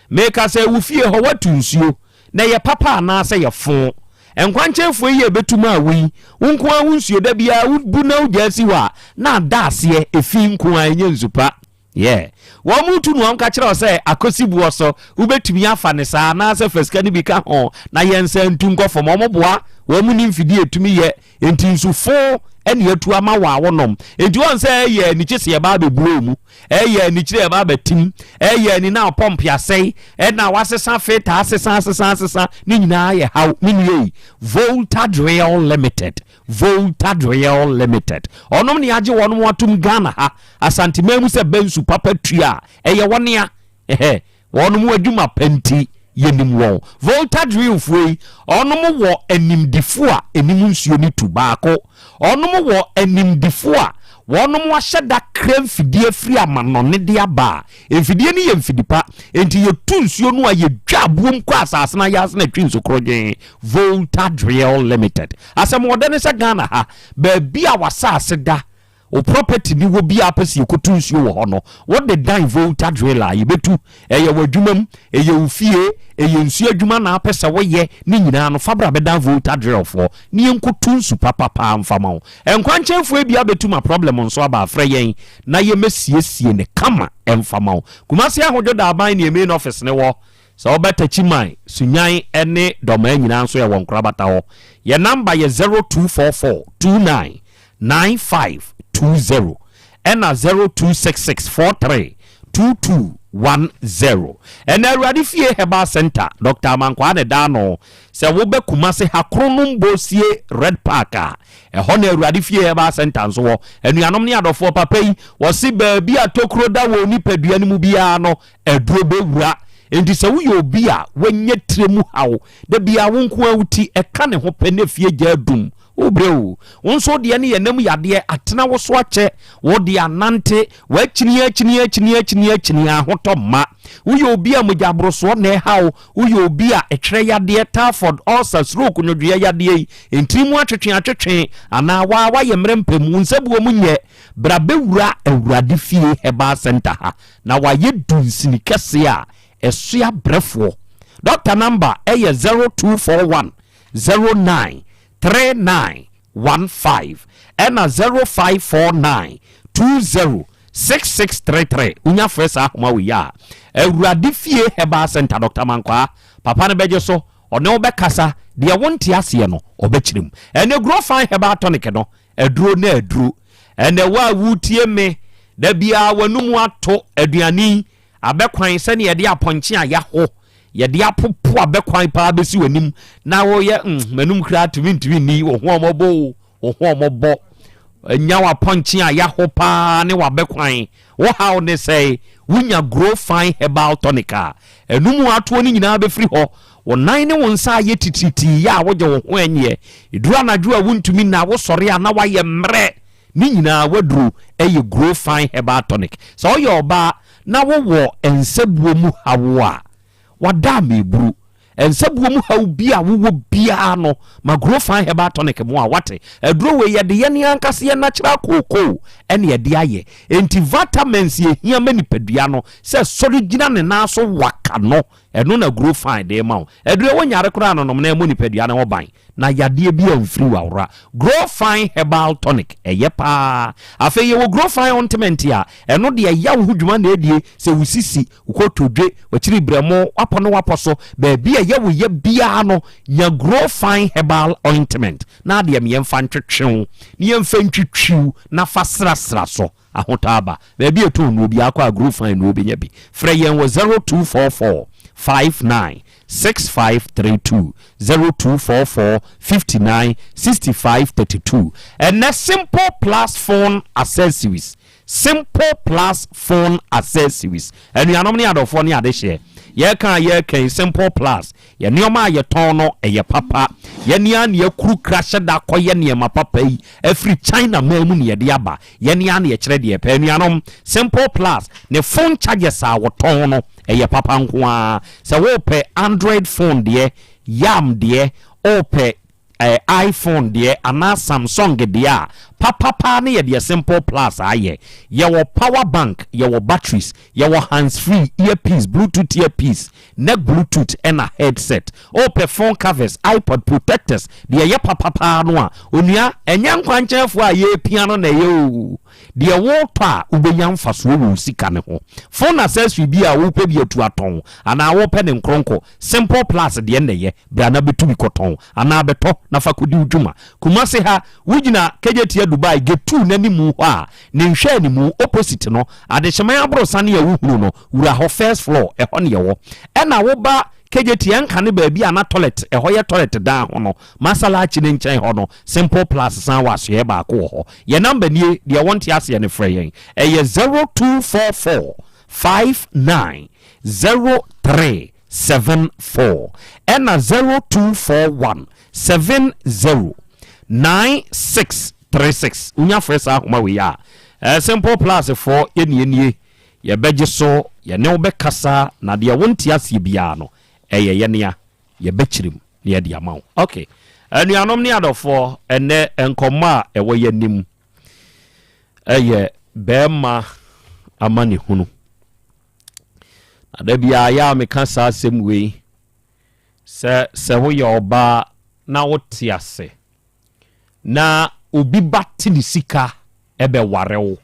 Meka sɛ wo fie hɔ woatu nsuo, na ɛyɛ papa anaasɛ yɛ fo. Nkwankyɛnfoɔ yi a ɛbɛtu maa wo yi, wo nko ara wo nsuo da biara wobu na wogyaa si hɔ a, na ada aseɛ, efi nko ara, ɛnyɛ nsu pa. Yeah. Wɔn retu no wɔn ka kyerɛ wo sɛ akosi boɔ so, wobɛtumi afa no saa anaasɛ fa sika no bi ka ho na yɛnsan ntu nkɔ fam. Wɔn boa, wɔn ni mfidie a ɛtumi yɛ. Enti nsu fo ɛne atu ama wɔn a wɔnom. Enti wɔn sɛ ɛyɛ anikye sɛ yɛba abɛbuo mu. Ɛyɛ anikyire ɛba abɛtim. Ɛyɛ ani na pɔmpe asɛe. Ɛna wasesa feta asesa asesa asesa. Ne nyinaa yɛ haw. Me nua yi, Volta Drill Limited. Volta Drill Limited. Ɔnom ne agye wɔn atom Ghana ha. Asanteman mu sɛ bɛnsu papa tua a, ɛyɛ wɔn a. Ɛhɛ. Wɔnom adwuma pa nti yɛnim wɔn. Volta Drillfoɔ yi, wɔnom wɔ animdefoɔ a ɛnim nsuo no tu baako. Wɔnom wɔ animdefoɔ a wɔnom ahyɛ da kra mfidie firi amanɔne de aba a, mfidie no yɛ mfidi pa. Enti yɛtu nsuo no a yɛdwa aboom kɔ asase no ayaase na ɛtwe nsu korɔgyenn. Volta Drill Limited. Asɛm ɔdɛ ne sɛ Ghana ha, baabi a w'asase da, Wo property ni wɔ bi a pɛ sɛ yɛkɔtu nsuo wɔ hɔ no, wode dan Volta drill a, yɛbɛtu. Ɛyɛ w'adwuma mu, ɛyɛ wo fie, ɛyɛ nsuo adwuma na apɛ sɛ woyɛ, ne nyinaa no, fa bra bɛdan Volta drill foɔ na yɛnkɔtu nsu papa paa mfa ma wo. Nkwankyɛnfoɔ ebia bɛtu ma problem nso aba a, frɛ yɛn na yɛmmɛsiesie no kama mfa ma wo. Kumasi Ahodwo Daaban ne yɛn main office no wɔ. Sɛ wobɛ Takyiman, Sunyan ne Dɔmaa nyinaa nso yɛwɔ nkorabata hɔ. Yɛn number yɛ 0244 29 9520 ɛna 0266 43 22. 10. Ɛnɛ Awurade Fie Herbal Centre, Doctor Amankwaa na ɛda ano. Sɛ wobɛ Kumasi ha Kronom Bosie Red Park a, ɛhɔ na Awurade Fie Herbal Centre nso wɔ. Anuanom ne adɔfoɔ, papa yi, wɔse baabi a tokuro da wɔ onipadua no mu biara no, aduro bɛwura. Enti sɛ woyɛ obi a wanya tire mu haw, da biara wo nko ara wo ti ɛka ne ho pɛ na efie gya adum, Wobrɛ o, wo nso wo deɛ ne yɛ nam yadeɛ atena wo so akyɛ, wo deɛ anante, woakyini akyini akyini akyini akyini ahotɔ mma. Woyɛ obi a mogya aborosoɔ na ɛha wo, woyɛ obi a ɛtwerɛ yadeɛ, typhoid, ulcer, stroke, nwodwoeɛ yadeɛ yi, ntini mu atwetwe atwetwe, anaa waa woayɛ mmerɛ mpam, wo nsabuo mu nyɛ, bra bɛwura Awurade Fie Herbal Centre ha na wayɛ dunsini kɛseɛ a ɛsoa brɛfoɔ. Doctor number ɛyɛ 0241 09 39 15 ɛna 0549 20 6633 wonya frɛ saa ahoma wei a Awurade Fie Herbal Center Dr. Mankwaa papa no bɛgye so ɔne wo bɛkasa deɛ wonte aseɛ no ɔbɛkyerɛ mu ɛne Grow Fine Herbal Tonic no aduro na aduro ɛnɛ wo a wotie me da biara w'anum ato aduane yi Abɛkwan, sɛnea yɛde apɔnkye a yɛaho, yɛde apopo abɛkwan paa bɛsi w'anim na woyɛ mm, m'anum koraa tumi ntumi nni, wo ho ɔmɔbɔ o, wo ho ɔmɔbɔ. Nya w'apɔnkye a yɛaho paa ne w'abɛkwan. Wo haw ne sɛe, wonya Grow Fine Herbal Tonic a, ɛno mu atoɔ no nyinaa bɛfiri hɔ. Wo nan ne wo nsa ayɛ titiritii yɛ a wogye wo ho ɛnyeɛ. Ɛduru anadwo a wontumi nna, wosɔre a na woayɛ mmerɛ. Ne nyinaa w'aduro yɛ Grow Fine Herbal Tonic. Sɛ woyɛ ɔbaa na wowɔ nsabuo mu haw a, wada ameburu. Nsabuo mu haw bi a wowɔ biara no, ma Grow Fine Herbal Tonic mmoa wo. Wate? Aduro wei yɛde yɛn ankasa yɛn natural kookoo ɛna yɛde ayɛ. Enti vitamins a ɛhia ma nipadua no sɛ sɔre gyina ne nan so waka no, ɛno na Grow Fine de rema wo. Aduro yi wonyare koraa no nom na ɛmmɔ nipadua no ho ban. na yadeɛ bi amfiri w'awora. Grow Fine Herbal Tonic, ɛyɛ paa. Afei yɛwɔ Grow Fine Ointment a, ɛno deɛ yaw ho dwuma na ɛdie, sɛ wo sisi, wo kotodwe, w'akyiri berɛmo, w'apɔ ne w'apɔ so, baabi a ɛyɛ wo ya biara no, nya Grow Fine Herbal Ointment na adeɛ me yɛmfa ntwetwe wo, na yɛmfa ntwitwi wo na fa srasra so. Ahotɔ aba. Baabi a ɛtɔn nnuro biara kɔ a Grow Fine nnuro bɛnya bi. Frɛ yɛn wɔ 0244 59 6532, 0244 59 65 32. Ɛnnɛ Simple Plus Phone Accessories, Simple Plus Phone Accessories. Anuanom ne adɔfoɔ ne adehyeɛ, yɛreka a yɛreka yi, Simple Plus, yɛn nneɛma a yɛtɔn no, ɛyɛ papa. Yɛn ara na yɛakuru kra hyɛ da kɔyɛ nneɛma papa yi afiri China man mu na yɛde aba. Yɛn ara na yɛkyerɛ deɛ yɛpɛ. Anuanom, Simple Plus ne phone chargers a wɔtɔn no, ɛyɛ papa nko ara. Sɛ worepɛ Android phone deɛ, Yam deɛ, worepɛ eh, iPhone deɛ anaa Samsung deɛ a, papa paa ne yɛ deɛ Simple Plus ayɛ. Yɛwɔ power bank, yɛwɔ batteries, yɛwɔ hands free, earpiece, Bluetooth earpiece, neck Bluetooth ɛna headset. Wopɛ phone covers, iPod protectors, deɛ ɛyɛ papa paa no a, onua, ɛnyɛ nkwankyɛnfoɔ a yɛrepia no na ɛyɛ oo. Deɛ woretɔ a wobɛnya mfasoɔ wɔ wo sika no ho. Phone accessory bi a wopɛ bi atu atɔn anaa wopɛ ne nkronkɔ, Simple Plus deɛ na ɛyɛ. Bra na bɛtu bi kɔtɔn anaa bɛtɔ na fa kɔdi wo dwuma. Kumasi ha, wogyina Kejetia Dubai gate 2 no animu hɔ a, ne nhwɛanimu, opposite, no, Adehyeman aborɔsane a wohunu no, wura hɔ first floor, ɛhɔ ne yɛwɔ. Ɛna woba Kejetia nkane baabi a na toilet, ɛhɔ yɛ toilet dan ho no, Masalachi no nkyɛn hɔ no, Simple Plus san wɔ asoɛeɛ baako wɔ hɔ. Yɛn number nie, deɛ wonte aseɛ no frɛ yɛn. Ɛyɛ 0244 59 03 74 ɛna 0241 70 96 36. Wonya frɛ saa ahoma wei a, eh, Simple Plus foɔ yɛnie nie, yɛbɛgye so, yɛne wo bɛkasa, na deɛ wonte aseɛ biara no, ɛyɛ yɛnea yɛbɛkyerɛ mu na yɛde ama wo. Ok, anuanom ne adɔfoɔ, ɛnɛ nkɔmmɔ a ɛwɔ yɛanim ɛyɛ bɛrima amanehunu. Na da biara yɛ a meka saa asɛm wei sɛ sɛ woyɛ ɔbaa na wote ase na obi ba te ne sika ɛbɛware wo,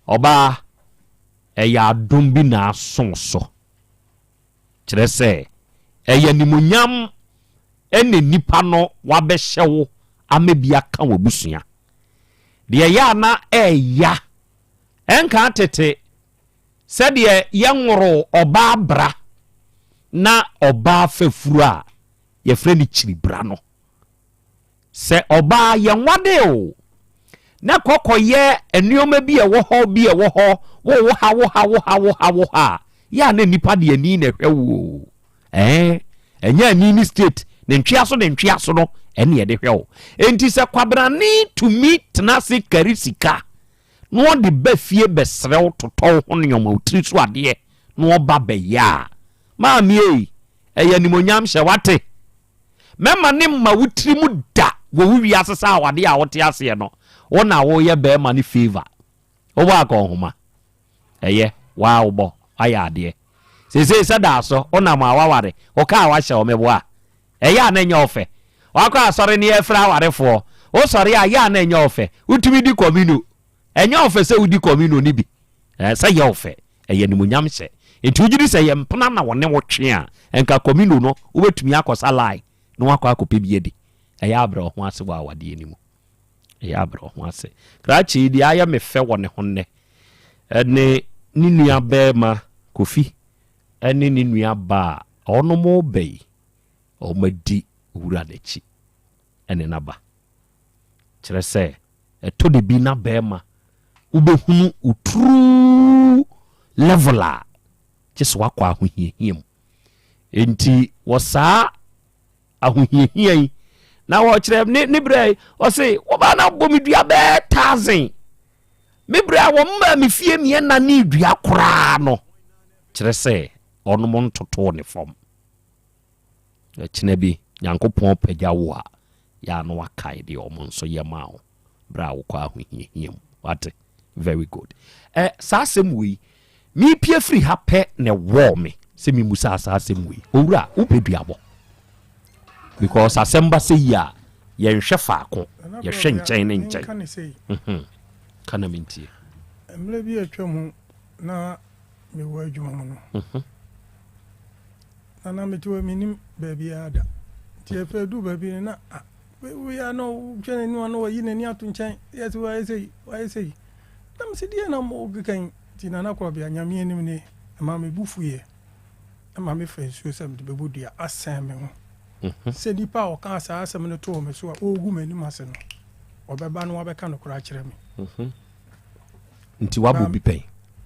ɔbaa ɛyɛ adom bi na aso so. Kyerɛ sɛ, ɛyɛ animuonyam na nnipa no wabɛhyɛ wo ama bi aka w'abusua. Deɛ ɛyɛ a na ɛya, ɛnka tete. Sɛdeɛ yɛnworoo ɔbaa bra na ɔbaa fafuro a yɛfrɛ no kyiribra no. Sɛ ɔbaa yɛnwadee o, na kɔkɔyɛ nneɛma bi a ɛwɔ hɔ bi a ɛwɔ hɔ, wo wo ha wo ha wo ha wo ha wo ha a, yɛ a na nnipa de ani na ɛhwɛ wo o. Ɛɛ, ɛnyɛ ani ne state, ne ntweaso ne ntweaso no ɛne yɛde hwɛ wo. Enti sɛ kwabrane tumi tena ase kari sika na ɔde ba fie bɛsrɛ wo totɔ wo ho nneɛma, wo tiri so adeɛ na ɔba bɛyɛ a, maame ei, ɛyɛ animuonyam hyɛ, wate? Mɛma ne mma wo tiri mu da wɔ wo wiase sɛ awadeɛ a wote aseɛ no, wo na woyɛ bɛrima no favour. Wobɔ akɔnhoma. Ɛyɛ, waa wobɔ, wayɛ adeɛ. Seesei sɛ daa so, wonam a waware, wo kaa wahyɛ wo, meboa? Ɛyɛ a na ɛnyɛ wo fɛ? Wakɔ asɔre ne yɛrefrɛ awarefoɔ, wosɔre a, ɛyɛ a na ɛnyɛ wo fɛ? Wotumi di kɔmino, ɛnyɛ wo fɛ sɛ wodi kɔmino no bi? Ɛɛ, sɛ ɛyɛ wo fɛ, ɛyɛ animuonyam hyɛ. Enti wogye di sɛ ɛyɛ mpena na wɔne wo twe a, nka kɔmino no, wobɛtumi akɔsa line na woakɔ akɔpɛ bi adi. Ɛyɛ a brɛ wo ho ase wɔ awadeɛ no mu. Ɛyɛ a brɛ wo ho ase. Krakye yi deɛ ayɛ me fɛ wɔ ne ho nnɛ ne ne nua barima Kofi ne ne nua baa a wɔnom reba yi, wɔadi wura no akyi ne n'aba. Kyerɛ sɛ, ɛtɔ da bi na barima wobɛhunu wo true level a, gye sɛ woakɔ ahohiahia mu. Enti wɔ saa ahohiahia yi na wɔkyerɛ ne ne berɛ yi ɔse wɔbaa no abɔ me dua bɛɛ thousand me berɛ a wɔn maa me fie mmiɛnna ne dua koraa no kyerɛ sɛ ɔnom ntotoo ne fam ɛkyena bi nyankopɔn pagya wo a yɛ a na wakae deɛ ɔmo nso yɛ maa wo berɛ a wokɔ ahohiahia mu wate very good ɛ saa asɛm wei mepie firi ha pɛ na ɛwɔɔ me sɛ memusa saa asɛm wei owura wopɛ duabɔ because asɛm ba sɛ yi a yɛnhwɛ faako yɛhwɛ nkyɛn ne nkyɛn mhm. ka na mentie mmerɛ bi atwa mu na mewɔ adwuma mu no mhm. Na na mete hɔ mennim baabiara da. Nti afei ɛduu baabi no na ah, wei a na ɔhwɛ n'anim a na wayi n'ani ato nkyɛn yɛ sɛ wayɛ sei wayɛ sei. Na mese deɛ na mokeka yi nti Nana Korɔbea Nyame anim nie ɛmaa me bo fuiɛ ɛma mefa nsuo sɛ mede bɛbɔ dua asɛn me ho mhm. sɛ nipa a ɔkaa saa asɛm no too me so a ɔregu m'anim ase no ɔbɛba no wabɛka nokorɛ akyerɛ me. Mhm. Nti wabɔ bi pɛn?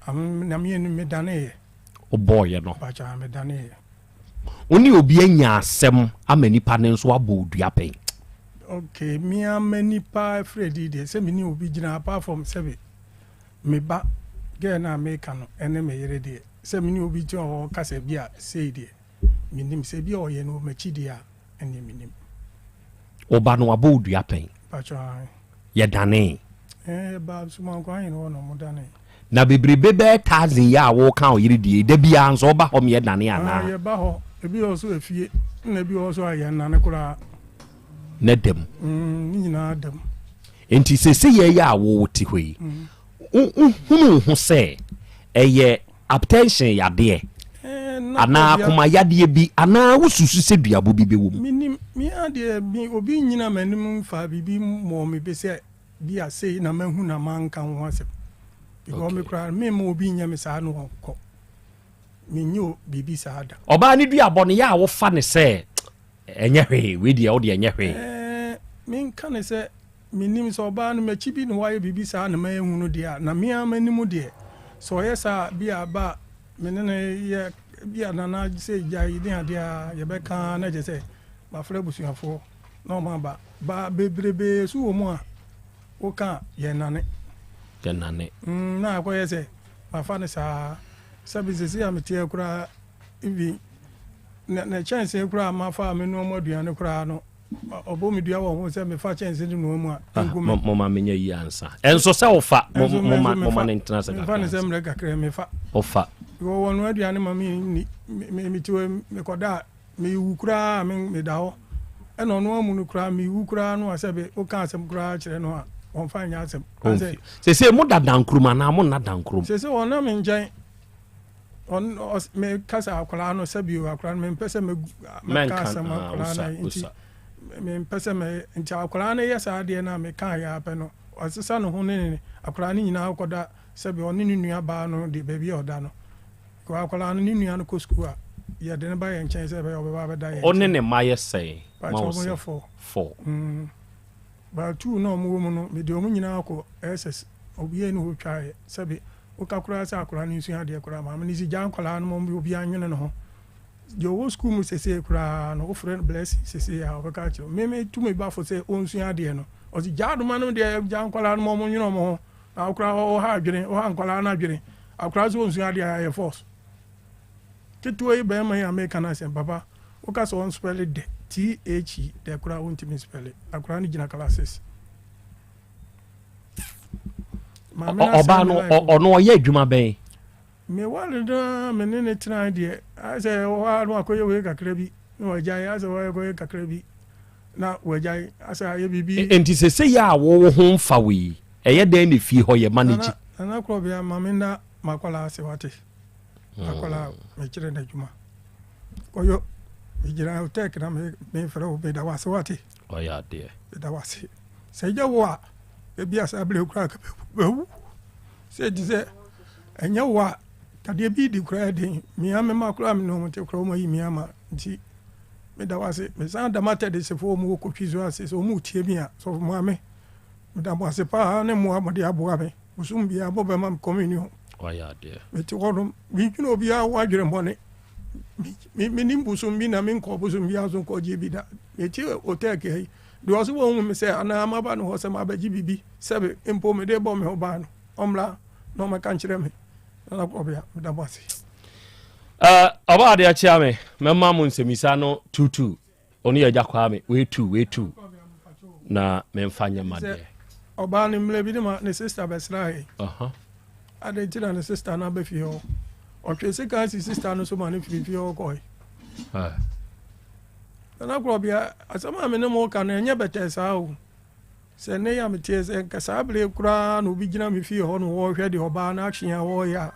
Nyame anim medaneeɛ. Wobɔeɛ no. Wo ne obi anya asɛm ama nipa no nso abɔ wo dua pɛn? Okay, me ama nipa afiri adi deɛ sɛ me ne obi gyina apart from sɛbe me ba girl no a meka no ɛne me yere deɛ sɛ me ne obi gyina hɔ kasa bi a sei deɛ menim sɛ bi a ɔyɛ no wɔ m'akyi deɛ a ɛneɛ menim. Wo ba no wabɔ wo dua pɛn? Mpakyɛ ae. Yɛdanee. Ɛɛ yɛbaa Sumankwaa hene hɔ na ɔmo danee. Na bebrebe bɛyɛ thousand yi a woka ɔyere die yi, da biara nso woba hɔ ma yɛdane anaa? Ae yɛba hɔ, ebi wɔ hɔ so efie, ɛna ebi wɔ hɔ so a yɛnnane koraa. Na da mu? Mm, ne nyinaa da mu. Enti seesei yi a wote hɔ yi, wohunu wo ho sɛ ɛyɛ hypertension yadeɛ anaa akoma yadeɛ bi anaa wosusu sɛ duabɔ bi bɛwɔ mu? Menim, me ara deɛ me obi nnyina m'anim mfaa biribi mmɔɔ me bɛ sɛ bi a sei na mahu na manka ho asɛm. Because me koraa memma obi nyɛ me saa na ɔnkɔ. Menyɛ biribi saa da. Ɔbaa no duabɔ no yɛ a wofa no sɛ ɛnyɛ hwee, wei deɛ wo deɛ ɛnyɛ hwee. Ɛɛ, menka no sɛ Mennim sɛ ɔbaa no m'akyi bi na wayɛ biribi saa na manhu no deɛ a, na me ara m'anim deɛ, sɛ ɔyɛ saa a, bi a ba a me ne no yɛ, bi a Nana sei gyae ne adeɛ a, yɛbɛka ara na kyerɛ sɛ mafrɛ abusuafoɔ na wɔn aba. Ba bebrebee nso wɔ mu a, woka a, yɛnnane. Yɛnnane. Mm, na akɔyɛ sɛ mafa no saa. Sɛbe seesei a meteɛ koraa, even na na kyɛnsee koraa a mafa a menoa mu aduane koraa no, Ɔbɔ me dua wɔ ho sɛ mefa kyɛnse no noa mu a, ah, ɛnku me. Moma menyɛ yi ansa. Ɛnso sɛ wofa, moma moma ne ntena sɛ kakra. Mefa ne sɛ mmerɛ kakra mefa. Wofa. Wɔwɔ no aduane ma me ni me me ti hɔ mekɔda a mewu koraa me meda hɔ. Ɛna ɔno amu no koraa mewu koraa no a sɛ be woka asɛm koraa kyerɛ no a wɔmfa nyɛ asɛm. Sese mo da dankurom anaa mo nna dankurom? Sese wɔnam me nkyɛn. meka sɛ akwadaa no sɛbi akwadaa no mempɛ sɛ mɛka asɛm akwadaa no nti mempɛ sɛ mɛ nti akwadaa no yɛ saa adeɛ no a meka yɛ apɛ no Wasesa ne ho ne ne akwadaa no nyinaa kɔda sɛbi ɔne ne nua baa no de baabi a ɔda no. Because akwadaa no ne nua no kɔ sukuu a, yɛde no ba yɛn nkyɛn sɛ ɛbɛyɛ ɔbɛba abɛda yɛn Ɔne nkyɛn. ne mma yɛ sɛn? Ma Pakyɛ wo ɔmo se yɛ four. four. Mm. But two na ɔmo wɔ mu no, mede ɔmo nyinaa kɔ SS. Obiara nni hɔ otwaeɛ. Sɛbi woka koraa sɛ akwadaa no nsua adeɛ koraa, maame no si gyaa nkwadaa no ma ɔmo obiara nwene ne ho. Deɛ ɔwɔ sukuu mu sesei koraa no, wofrɛ no Blessing sesei a, ɔbɛka akyerɛ wo. Me metu me ba fo sɛ ɔnsua adeɛ no, ɔse gyaa adoma no deɛ, gyaa nkwadaa no ma ɔmo nwene ɔmo ho. Na wo koraa woha adwene, woha nkwadaa no adwene. Akwadaa sɛ ɔnsua adeɛ a, ɛyɛ force. Ketewa yi barima yi a meka no asɛm, papa, woka sɛ ɔnspɛle dɛ, T-H-E, dɛ koraa ɔntumi nspɛle. Akwadaa no gyina class six. Maame no asɛe Ɔbaa me no, life o. ɔno ɔyɛ adwuma bɛn? Me ware no ara me ne no tenae deɛ, ayɛ sɛ ɛwɔ hɔ ara na wakɔyɛ wei kakra bi na wagyae, ayɛ sɛ wakɔyɛ kakra bi na wagyae, asɛ ayɛ biribi. Enti seesei a wo wo ho mfa wo yi, ɛyɛ dɛn na fie hɔ yɛ manage? Nana, Nana Korɔbea, ma me nna m'akwadaa ase wate. M'akwadaa mekyerɛ no adwuma. Kɔyɔ, megyina hotɛk na mefrɛ wo, meda wo ase wate. Ɔyɛ adeɛ. Meda wo ase. Sɛ ɛnyɛ wo a, ebia saa berɛ yi koraa anka mawu. Sɛ ɛte sɛ ɛnyɛ wo a, tadeɛ bi di koraa den. Mea me ma koraa me ne wɔn te koraa wɔn ayi me ama nti meda wo ase. Mesan da m'atɛdesefoɔ wɔn wɔ kotwi so ase sɛ wɔn retie me a, sɔfo maame, meda mo ase paa ne mmoa mode aboa me. Bosom biara mobɛma me communion. Wayɛ adeɛ. Mete hɔ nom, medwene obiara ho adwene bɔne. Menim bosom bi na menkɔ bosom biara so nkɔgye bi da. Mete otɛk ha yi, deɛ ɔse wɔhu me sɛ anaa maba no hɔ sɛ mabɛgye biribi sɛbe mpo mede bɔ me ho ban no, ɔmmra na ɔmmɛka nkyerɛ me. Nana Kɔbea, meda mo ase. Ɔba adeɛ akyea me, mɛma mo nsɛmisa no tutu. Ɔno yɛ agya Kwame, wei tu, wei tu. Na memfa nyɛ ma deɛ. Ɔbaa no mmerɛ bi ne ma ne sista bɛsraa yɛn. Adɛn nti na ne sista no aba fie hɔ? Ɔtwe sika si sista no so ma no firi fie hɔ kɔe. Nana Korɔbea, asɛm a me ne mo ka no ɛnyɛ bɛtɛɛ saa o. Sɛ nnɛ yi a meteɛ sɛ nka saa bere yi koraa na obi gyina me fie hɔ na wɔrehwɛ deɛ ɔbaa no action a wɔreyɛ a,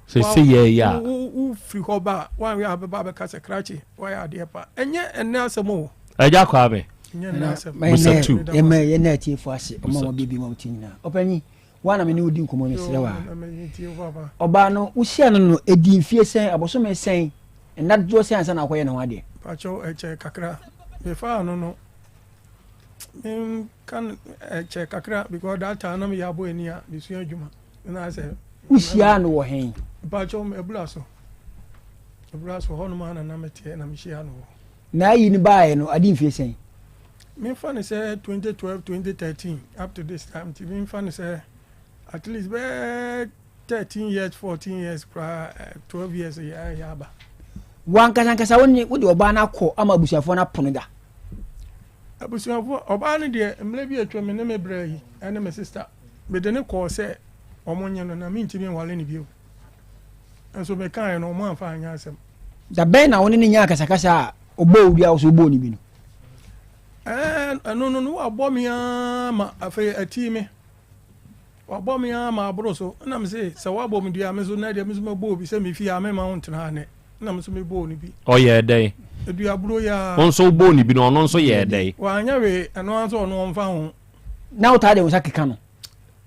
Sɛ sɛ yɛ yɛ a. Wofiri hɔ ba a, woanhwɛ a bɛba abɛka sɛ krakye woayɛ adeɛ pa. Ɛnyɛ ɛnnɛ asɛm o. Agya Kwame. Ɛnyɛ ɛnnɛ asɛm. Busa tu. Yɛma yɛn atiefo ase ɔma wɔn biribi ma wɔn ti nyinaa. Ɔpanyin, wo a na me ne wo di nkɔmmɔ mesrɛ wo a. Ɔbaa no, wohyia no no, ɛdi mfie sɛn, abosome sɛn, nna dodoɔ sɛn ansa na akɔyɛ ne ho adeɛ? Pakyɛw, ɛkyɛ kakra. Mefaa no no, menka no ɛkyɛ kakra because that time na meyɛ abɔ ani a mesua adwuma na sɛ. Wohyiaa no wɔ hen? Mpakyɛw, Abura so. Abura so hɔnom a na na meteɛ na mehyia no wɔ. Na ayi no baeɛ no, ade mfie sɛn? Memfa no sɛ 2012, 2013 up to this time nti memfa no sɛ at least bɛyɛ 13 years, 14 years koraa, 12 years yɛ yɛ aba. Wankasa ankasa wo ne wode ɔbaa no akɔ ama abusuafoɔ no apono da? Abusuafoɔ, ɔbaa no deɛ mmerɛ bi atwa me ne me brɛ yi ne me sister mede no kɔɔ sɛ wɔn nye no na mentumi nwale no bio. Nso mekaeɛ no wɔn amfa anyɛ asɛm. Da bɛn na wo ne no nyaa akasakasa a ɔbɔɔ wo dua a wo nso wobɔɔ no bi no? Ɛɛ, ɛno no, no wabɔ me ara ma afei atii me. Wabɔ me ara ma aboro so. Ɛna me se, sɛ woabɔ me dua a, me nso nnɛ deɛ me nso mɛbɔ obi sɛ me fie a memma wo ntena ha nnɛ. Ɛna me nso mebɔɔ no bi. Ɔyɛɛ dɛn? Aduaburo yi ara. Wo nso wobɔɔ no bi no, ɔno nso yɛɛ dɛn? Wanyɛ hwee, ɛno ara nso ɔno ɔmfa ho. Na wotaa de wo nsa keka no?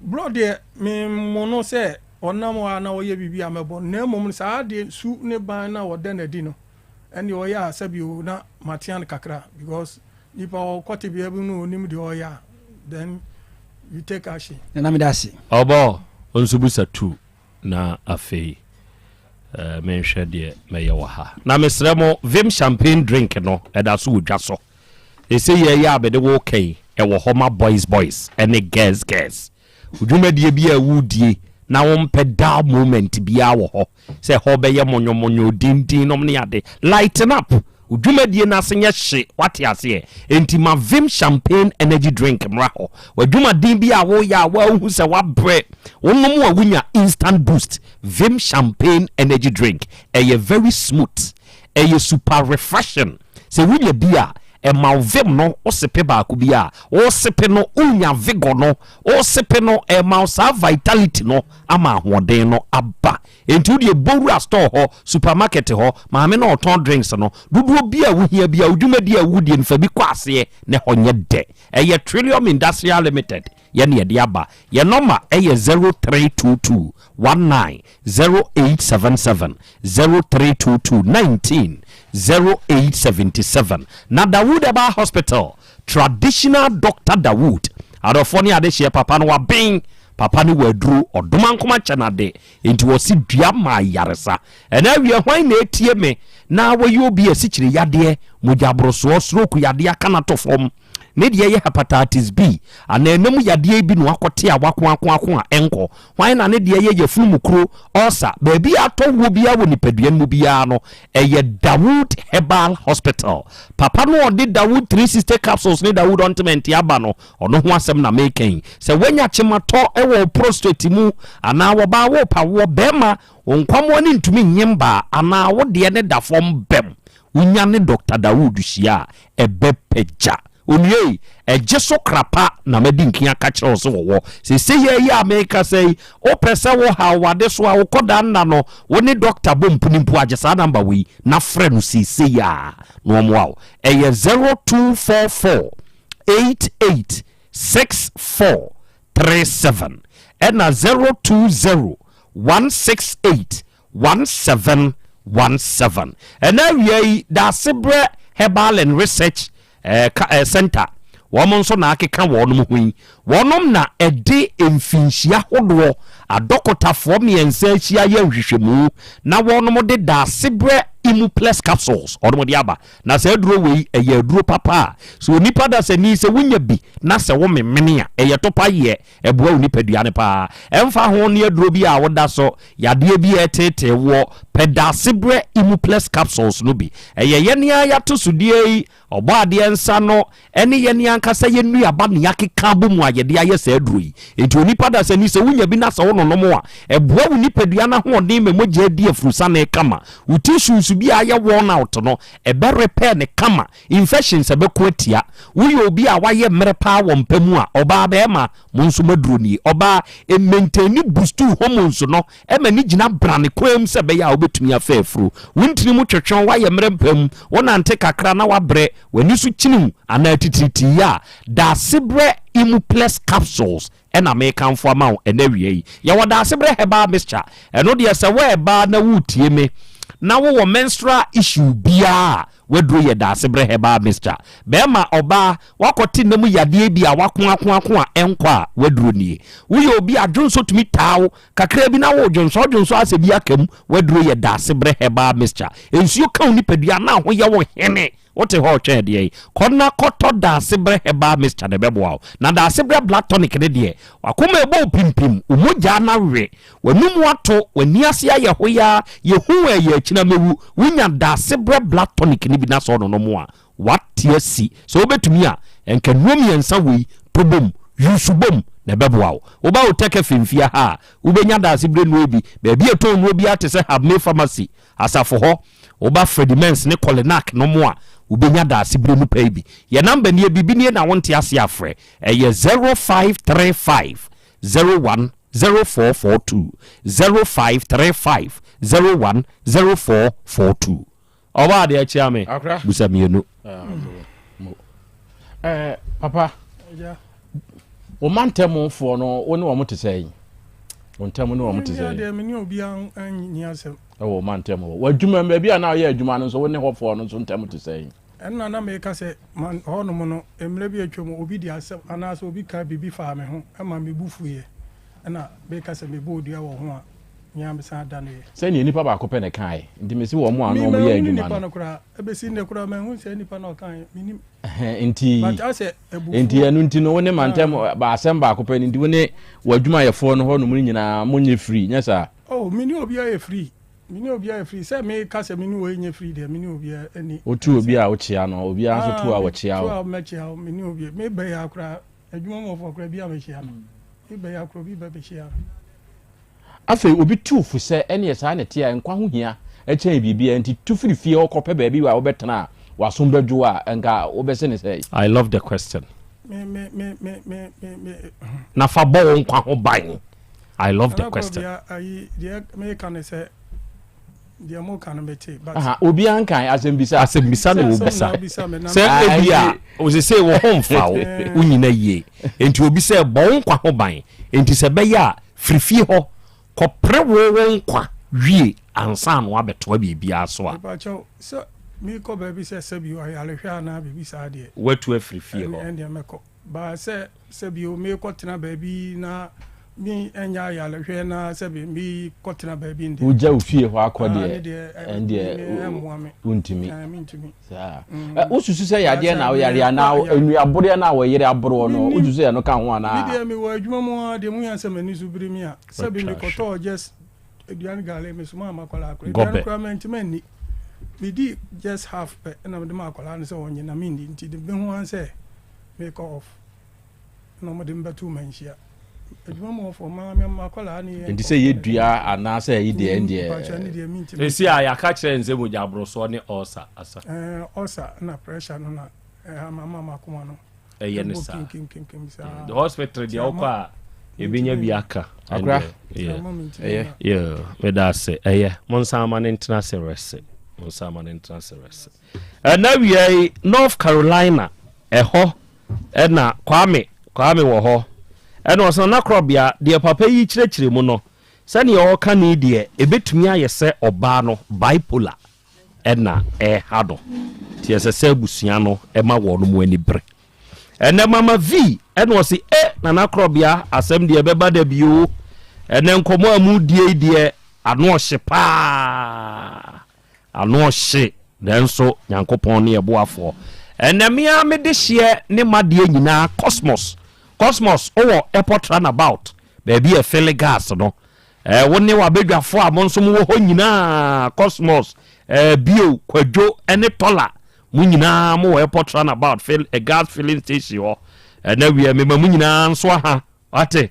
Borɔ deɛ, memmo no sɛ ɔnam hɔ a na ɔyɛ biribi a mɛbɔ no, na mmom saa adeɛ su ne ban no a ɔda no adi no, ɛnneɛ ɔyɛ a sɛbi o na matea no kakra because nipa ɔkɔ tebea bi no ɔnim deɛ ɔyɛ a then you take action. Nana meda ase. Ɔbɔ nso bisa tu na afei eh, menhwɛ deɛ mɛyɛ wɔ ha. Na mesrɛ mo Vim champagne drink no ɛda so wɔ dwa so. Ɛsɛ yɛ yɛ a mede wo kɛn ɛwɔ hɔ ma boys boys ɛne girls girls. Dwumadie bi a wodie na wompɛ dull moment biara wɔ hɔ sɛ ɛhɔ bɛyɛ monyomonyo dindin nom ne ade. Lighten up! Wo dwumadie no ase nyɛ hye, woate aseɛ? Enti ma Vim Champagne Energy Drink mmra hɔ. W'adwumaden bi a woreyɛ a woahu sɛ woabrɛ, wonom a wonya instant boost. Vim Champagne Energy Drink, ɛyɛ very smooth, ɛyɛ super refreshing. Sɛ wonya bi a, ɛma wo vim no, wosepe baako bi a, wosepe no, wonya vigor no, wosepe no, ɛma wo saa vitality no ama ahoɔden no aba. Enti wo deɛ bɔ wura store hɔ, supermarket hɔ, maame no a ɔtɔn drinks no, dodoɔ bi a wohia biara, wo dwumadie a wodie no, fa bi kɔ aseɛ na ɛhɔ nyɛ dɛ. Ɛyɛ Trillium Industrial Limited. Yɛne yɛde aba. Yɛn nɔma yɛ 0322 19 0877, 0322 19 0877. Na Dawood Herbal Hospital, Traditional Doctor Dawood, adɔfoɔ ne adehyeɛ papa no waben, papa no wɔ aduro, ɔdomankoma kyɛ no ade, enti wɔse dua ma ayaresa. Ɛna awie hwan na ɛtie me na wɔyɛ obi asikyire yadeɛ, mogya borosoɔ, stroke yadeɛ aka no ato fam, ne deɛ yɛ hepatitis B anaa ɛna mu yadeɛ bi na wakɔte a wakoakoako a ɛnkɔ. Hwan na ne deɛ yɛ yafunu mu kuro, ulcer, baabi a atɔ wuo biara wɔ nipadua no mu biara no, ɛyɛ Dawood Herbal Hospital. Papa no a ɔde Dawood 360 capsules ne Dawood ointment aba no, ɔno ho asɛm na meka yi. Sɛ woanya kyematɔ wɔ wo prostate mu anaa wɔbaa worepa woɔ, barima, wo nkwammoa no ntumi nye mbaa anaa wo deɛ no da fam bɛm, Wonya ne Dɔkta Dawood hyia a, ɛbɛpagya. Onua yi, ɛgye so kra pa na madi nkin aka kyerɛ wo sɛ wɔwɔ. Seesei ara yi a merekasa yi, wopɛ sɛ wohaw w'adesoa, wokɔda nna no, wo ne dɔkta bɔ mpuni mpo a, gye saa namba wei na frɛ no seesei ara na ɔmmoa wo. Ɛyɛ 0244 88 64 37 ɛna 020 168 1717. Ɛna awia yi, Daasebrɛ Herbal and Research eh, eh, Center, wɔn nso na akeka wɔn ho yi. Wɔnom na ɛde mfinhyia hodoɔ adɔkotafoɔ mmiɛnsa ahyia yɛ nhwehwɛmu na wɔnom de Daasebrɛ Imuplex capsules wɔnom de aba. Na saa aduro wei ɛyɛ aduro papa a sɛ onipa dasani sɛ wonya bi na sɛ wo memene a ɛyɛ topa yɛ Ɛboa wo nipadua no paa. Ɛmfa ho ne aduro bi a woda so, yadeɛ bi a ɛreteetee woɔ, pɛ Daasebrɛ Imuplex capsules no bi. Ɛyɛ yɛn ara y'atosodeɛ yi, Ɔbɔadeɛ nsa no ne yɛn ankasa yɛn nnuaba na yɛakeka abɔ mu a yɛde ayɛ saa aduro yi. Enti onipa dasani, sɛ wonya bi na sɛ wononom a, ɛboa wo nipadua no ahoɔden ma mogya di afurusane kama. Wo tissues bi a ayɛ worn out no, ɛbɛ repair no kama. Infections ɛbɛko atia. Woyɛ obi a wayɛ mmerɛ paa wɔ mpa mu a, ɔbaa bɛɛma, mo nso mo aduro nie. Ɔbaa, ɛmaintaini boost wo hormones no ma ne gyina brane kwan mu sɛ ɛbɛyɛ a wobɛtumi afa afuro. Wo ntini mu twetwe wo, woayɛ mmerɛ mpa mu, wonante kakra na wabrɛ, w'ani so kyini wo anaa titiritii a, Daasebrɛ Imuplex capsules ɛna mekamfo ama wo ɛnɛ awia yi. Yɛwɔ Daasebrɛ Herbal Mixture. Ɛno deɛ sɛ wo ɛbaa na woretie me na wowɔ menstrual issue biara a, w'aduro yɛ Daasebrɛ Herbal Mixture. Bɛɛma, ɔbaa, woakɔte nna mu yadeɛ bi a wako ako ako a ɛnkɔ a, w'aduro nie. Woyɛ obi a dwonsɔ tumi taa wo, kakra bi na woredwonsɔ, wodwonsɔ a sɛ bi aka mu, w'aduro yɛ Daasebrɛ Herbal Mixture. Nsuo ka wo nipadua na ho yɛ wo hene. Wote hɔ retwɛn ɛdeɛn? Kɔ na kɔtɔ Daasebrɛ Herbal Mixture na ɛbɛboa wo. Na Daasebrɛ Blood Tonic no deɛ, w'akoma ɛbɔ wo pimpim, wo mogya no awe, w'anum ato, w'ani ase ayɛ hoyaa, yɛhu wo a ɛyɛ akyina mɛwu. Wonya Daasebrɛ Blood Tonic no bi na sɛ wononom a, woate asi. Sɛ wobɛtumi a, nka nnuro mmiɛnsa wei to bom, use bom na ɛbɛboa wo. Woba Otec FM fie ha a, wobɛnya Daasebrɛ nnuro yi bi. Baabi a yɛtɔn nnuro biara te sɛ Habmay Pharmacy, Asafo hɔ, woba Fredimens ne Kolinak no mo a, wobenya daase bere mu pɛɛ bi. Yɛn namba nie, biribi nie na wonte ase a frɛ. Ɛyɛ 0535 01 0442, 0535 01 0442. Ɔbaa deɛ kyea me, busa mienu. Eh, papa, wo mantamfoɔ no, wo ne wɔn te sɛn? Wo ntam ne wɔn te sɛn? Deɛ me ne obiara nni asɛm. Ɛwɔ wo mantam hɔ. W'adwuma mu, baabi a na ɔyɛ adwuma no nso, wo ne hɔfoɔ no nso ntam te sɛn? Ɛnna na meka sɛ, man hɔnom no, mmerɛ bi atwam, obi de asɛm anaasɛ obi kaa biribi faa me ho ma me bo fuiɛ, ɛnna meka sɛ mebɔɔ dua wɔ ho a, me ara mesan daneeɛ. Sɛdeɛ nipa baako pɛ na ɛkaeɛ, nti mese wɔn a na Me, wɔyɛ manhunu adwuma nipa no. no koraa, ɛbɛsi nnɛ koraa manhunu saa nipa no a ɔkaeɛ, mennim. Ɛhɛn, nti, But asɛ abufuo. nti ɛno nti no, wo ne mantam, ba asɛm baako pɛ no nti, wo ne w'adwumayɛfoɔ no hɔnom no nyinaa monyɛ free, nyɛ saa? Oh, me ne obiara yɛ free, me ne obiara yɛ free, sɛ meka sɛ me ne wei nyɛ free deɛ, me ne obiara nni Wotu obi asɛm. a wokyea no, obiara nso tu Ah, a me wɔkyea tu wo. a mɛkyea wo, me ne obiara, meba yi ara koraa, adwuma mu ɔfoɔ koraa bi a mɛkyea no, meba yi ara koraa obi ba bɛkyea me. Afei obi tu fo sɛ, Ɛnneɛ saa na ɛteɛ a, nkwa ho hia kyɛn biribiara, enti tu firi fie hɔ kɔpɛ baabi a wobɛtena a w'asom bɛdwo wo a, anka wobɛse no sɛn? I love the question. Me me me me me me me. Na fa bɔ wo nkwa ho ban. I love the Nana question. Krobea, ayi, deɛ meka ne sɛ, Deɛ mo ka no me te but. Aha obiara nkan asɛmbisa. Asɛmbisa na Sɛ wɔbisa. bisa me na Sɛ ebi a osese wo ho mfa wo, wo nyina yie. Enti obi sɛ bɔ wo nkwa ho ban. Enti sɛ ɛbɛyɛ a firi fie hɔ kɔpere wo wo nkwa wie ansa na woabɛtoa biribiara so a. Mepakyɛw sɛ mekɔ baabi sɛ sɛbi ayarehwɛ anaa biribi saa deɛ. Woatu afiri fie hɔ. Ɛndeɛ mɛkɔ. But sɛ sɛbi o mekɔ tena baabi na me ɛnyɛ ayarehwɛ na sɛbi me kɔ tena baabi ndeɛ. Wogya wo fie hɔ akɔ Ah, deɛ ne deɛ ɛ- ɛndeɛ me- ɛmmoa me. wontumi. Eh, mentumi. Saa. Mm. Ɛ, Wosusu sɛ yadeɛ Sɛ na woyare mekɔ anaa ayare- nnuaboreɛ no a wɔyere aboroɔ no Mennim. wosusu sɛ ɛno ka ho Me anaa? deɛ mewɔ adwuma mu a deɛ muhia sɛ m'ani so biri me a sɛbi Watwa mekɔtɔɔ just aduane gale mesomaa m'akwadaa akora Gɔbɛ. aduane koraa mantumi anni medi just half pɛ ɛna mede ma akwadaa no sɛ ɔnye na menni nti de mehu ara sɛ mekɔ off na ɔmode me bɛto manhyia adwuma mu ɔfɔ maa me m'akwadaa ne yɛ Nti sɛ yɛ dua anaasɛ ɛyi deɛ ɛndeɛ. Mpakyɛ ne deɛ mentumi Esi a yɛaka kyerɛ n sɛ mogya aborosoɔ ne ulcer asa. Ɛɛ, ulcer na pressure no na ɛha ma ma m'akoma no Ɛyɛ ne ɛbɔ saa. kinkinkinkim saa The hospital deɛ wokɔ a yɛbɛnya bi aka. Akora. Ɛndeɛ, yeah. Ama mentumi Ɛyɛ. nna. Yeah, meda ase. Ɛyɛ. Monsan ma no ntena ase rɛse. Monsan ma no ntena ase rɛse. Ɛna wia yi, North Carolina, ɛhɔ ɛna Kwame, Kwame wɔ hɔ. Ɛna ɔsɛ Nana Korɔbea, deɛ papa yi kyerɛkyerɛ mu no, sɛdeɛ ɔreka no yi deɛ, ɛbɛtumi ayɛ sɛ ɔbaa no bipolar ɛna ɛreha no. Nti ɛsɛ sɛ abusua no ɛma wɔn mu ani bere. Ɛnɛ Mama V ɛna ɔse e Nana Korɔbea asɛm deɛ ɛbɛba da bi o. Ɛnɛ nkɔmmɔ a mu die yi deɛ ano ɔhye paa. Ano ɔhye nanso Nyankopɔn ne yɛboafoɔ. Ɛnɛ me ara me dehyeɛ ne m'adeɛ nyinaa Cosmos. Cosmos wowɔ airport runabout baabi a ɛfele gas no. Ɛɛ wo ne w'abadwafoɔ a mo nso mowɔ hɔ nyinaa Cosmos, ɛɛ Bio, Kwadwo ne Tɔla mo nyinaa mowɔ airport runabout fill, eh, gas filling station hɔ. Ɛnɛ wiɛ mema mo nyinaa nso aha. Wate?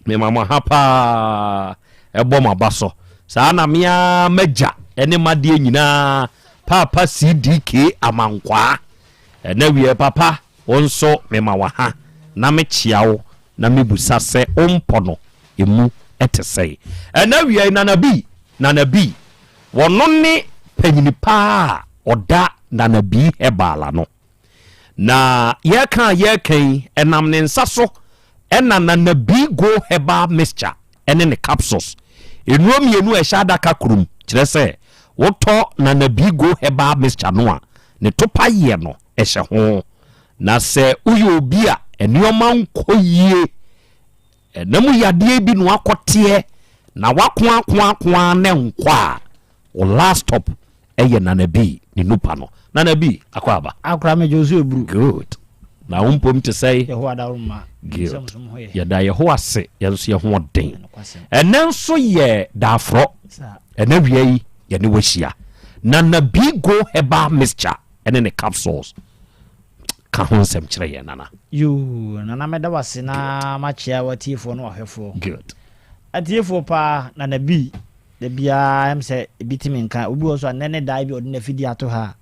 Mema mo ha paa, ɛbɔ mo aba so. Saa na me ara m'agya ne m'adeɛ nyinaa, Paapa CDK Amankwaa. Ɛnɛ wiɛ papa, wo nso mema wo ha na mekyea wo na mebusa sɛ wo mpɔ no emu te sɛn. Ɛnɛ awia yi Nana Bi, Nana Bi, wɔno ne panyini paa a ɔda Nana Bi Herbal ano. Na yɛreka a yɛreka yi, ɛnam ne nsa so ɛna Nana B Go Herbal Mixture ɛne ne capsules. Nnuro mmienu a ɛhyɛ adaka koro mu, kyerɛ sɛ wotɔ Nana B Go Herbal Mixture no a, ne topa yɛ no ɛhyɛ ho. Na sɛ woyɛ obi a nneɛma nkɔ yie, ɛna mu yadeɛ bi na wakɔteɛ na wakoakoakoa na ɛnkɔ a, wo last stop ɛyɛ Nana B ne nupa no. Nana B, akɔ aba. Akora me gye so eburu. Good. Na wo mpom te sɛe? Yehowa daworo ma. Good. Nsɛm so mo ho yɛ. Yɛda Yehowa ase, yɛn nso yɛ ho ɔden. Ɛnɛ nso yɛ daaforɔ. Ɛnɛ wia yi, yɛne wahyia. Nana B Go Herbal Mixture ɛne ne capsules. Ka ho nsɛm kyerɛ yɛn, Nana. Yoo, Nana mɛda wo ase na makyea w'atiefoɔ ne w'ahwɛfoɔ. Good. Atiefoɔ paa, Nana B, Da biara ɛm sɛ ebi te me nka. Obi wɔ hɔ nso a nnɛ ne daa bi a ɔde n'afidie ato ha a,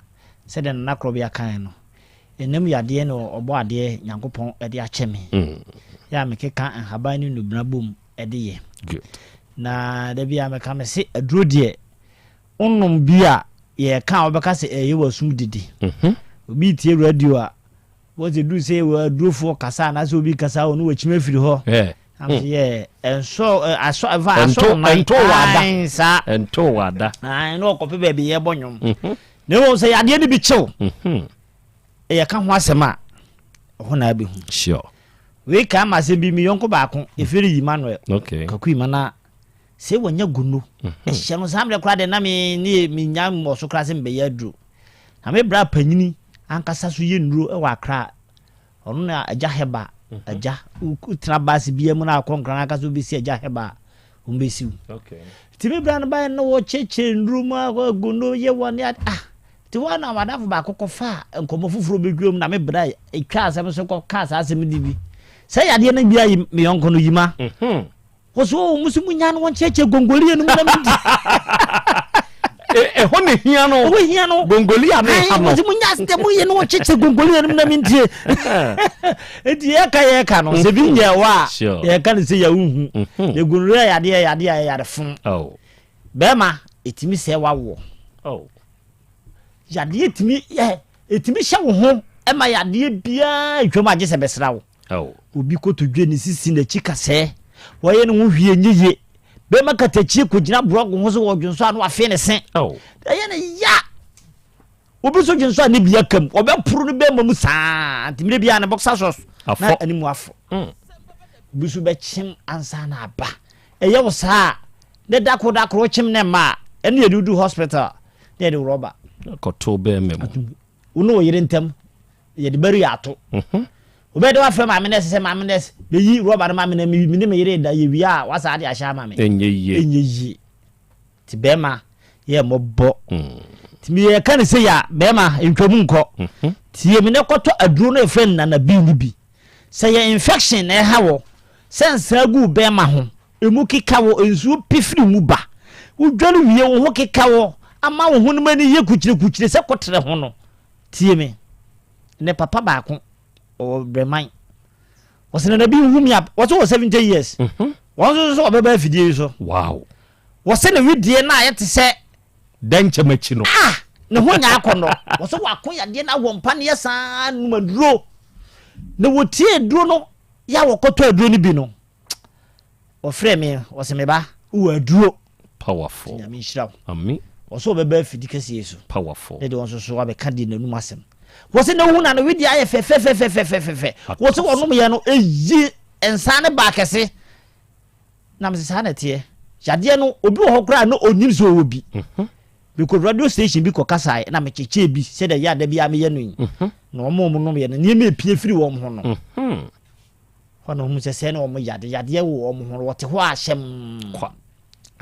sɛdeɛ Nana Korɔbea kaeɛ no, ɛnam yadeɛ na ɔbɔ adeɛ Nyankopɔn de akyɛ me. Yɛ a mekeka nhaban ne nnubena bom de yɛ. Na da biara meka mese aduro deɛ wonom bi a yɛreka a wobɛka sɛ ɛyɛ w'asom didi. Obi retie radio a, Wọ́n sɛ duru sɛ wɔ adurofoɔ kasa anaasɛ obi kasa a ɔno wakyim afiri hɔ. Am sɛ yɛ ɛnsɔ asɔ ɛfa asɔ nan. Ɛnto wɔ ada. Ae saa. Ɛnto wɔ ada. Ae na ɔkɔpɛ baabi yɛbɔ nnwom. Na mmom sɛ yadeɛ no bi kyew. Yɛka ho asɛm a ɛhɔ na abɛhu. Sure. Wei kaa ma asɛm bi me yɔnko baako ɛfiri Emmanuel. Okay. Kaku Ima na sɛ wɔnya gunu. Ɛhyɛ no saa mmerɛ koraa deɛ na me ne menya mmɔ so koraa sɛ mebɛyɛ aduro. Na me bra panyini ankasa so yɛ nnuro wɔ Accra. Ɔno na Agya Heba, Agya, wotena baase biara mu na akɔ Nkran ankasa wobɛsi Agya Heba a, wɔbɛsi wo. Nti me bra no baeɛ no wɔkyerɛkyerɛ nnuro mu agu no yɛ wɔ ne ade ah nti hɔ na madamfo baako kɔfaa nkɔmmɔ foforɔ bɛdwam na me bra ɛtwa asɛm so kɔkaa saa asɛm de bi sɛ yadeɛ no bi ayi me yɔnko no yima. Wɔsi o mo si mo nya no wɔn kyerɛkyerɛ gongolie no mu na mi di. Ɛhɔ na hia no. Ɛhɔ hia no. Gongolia ne ha no. Wɔsi mo nya sɛ mo yɛ no wɔn kyerɛkyerɛ gongolie no mu na mi die. Eti yɛ ka yɛ ka no sɛ bi nyɛ wa yɛ ka no sɛ yɛ nhu. Na gongolia yɛ adeɛ yɛ adeɛ yɛ yare fun. Bɛrima. Ɛtumi sɛe w'awoɔ. Oh. Yadeɛ tumi yɛ ɛtumi hyɛ wo ho ma yadeɛ biara ntwam agye sɛ bɛsra wo. Oh. Obi kotodwe ne sisi n'akyi kasɛɛ wɔyɛ ne ho hwie nyɛ yie. Bɛrima katakyie kɔgyina borɔgo ho so wɔ dwonsɔ a na wafee ne se. Oh. Ɛyɛ ne ya. Obi nso dwonsɔ a ne bi aka mu ɔbɛporo ne bɛrima mu saa nti mmerɛ biara ne boxer shorts na anim afɔ. Obi nso bɛkyem ansa na aba. Ɛyɛ wo saa a, ne da koro da koro wokyem ne mma a, ɛne yɛde wo du hospital na yɛde wo rɔba. Kɔto bɛrima mu. Wo ne wo yere ntam yɛde bɛri ato. Mhm. Wobɛyɛ dɛ wafrɛ maame nɛs sɛ maame nɛs bɛyi rɔba no ma me na me ne me yere da yɛwie a wasa ade ahyɛ ama me. Ɛnyɛ yie. Ɛnyɛ yie. Nti bɛrima yɛ mmɔbɔ. Nti meyɛka ne sɛ yɛ a bɛrima ntwam nkɔ. Mhm. Tie me na kɔtɔ aduro no yɛfrɛ no nanabi no bi. Sɛ yɛ infection na ɛha wɔ, sɛ nsaa gu wo bɛɛma ho, emu keka wo, nsuo pi firi mu ba, wo dware wie wo ho keka wo ama wo honam ani yɛ kukyirekukyire sɛ koterɛ ho no, tie me. Nnɛ papa baako, ɔwɔ Brɛman, ɔsɛ nana bi nhu me a, wɔsɛ wɔ 70 years, mhm. wɔn nso so ɔbɛba afidie yi so. Wow. Wɔsɛ ne wedeɛ no a yɛte sɛ dɛnkyɛm akyi no. Ah! Ne ho nyɛ akɔnnɔ. Wɔsɛ wako yadeɛ no awɔ mpa neɛ saa nom aduro. Na wɔtie aduro no yɛ a wɔkɔtɔ aduro no bi no. Wɔfrɛ me wɔsɛ me ba wowɔ aduro. Powerful. Nyame nhyira wo. Ami. Wɔsɛ wɔbɛba afidi kɛseɛ so. Powerful. Ne deɛ wɔn nso so wabɛka deɛ n'anum asɛm. Wɔsɛ na wohu na ne wedeɛ ayɛ fɛfɛfɛfɛfɛfɛ. Wɔsɛ wɔnom yɛ no ɛyi nsa ne baa kɛse. Na mese saa na ɛteɛ. Yadeɛ no obi wɔ hɔ koraa na ɔnnim sɛ ɔwɔ bi. Mhm. Mekɔ radio station bi kɔ kasaeɛ na mekyekyɛɛ bi sɛdeɛ ɛyɛ a da biara meyɛ no yi. Mhm. Na wɔn a wɔnom yɛ no nneɛma epie firi wɔn ho no. Mhm. Hɔ na wɔn sɛ sɛɛ na wɔn yade yadeɛ wɔ wɔn ho no wɔte hɔ a hyɛm. Kwa.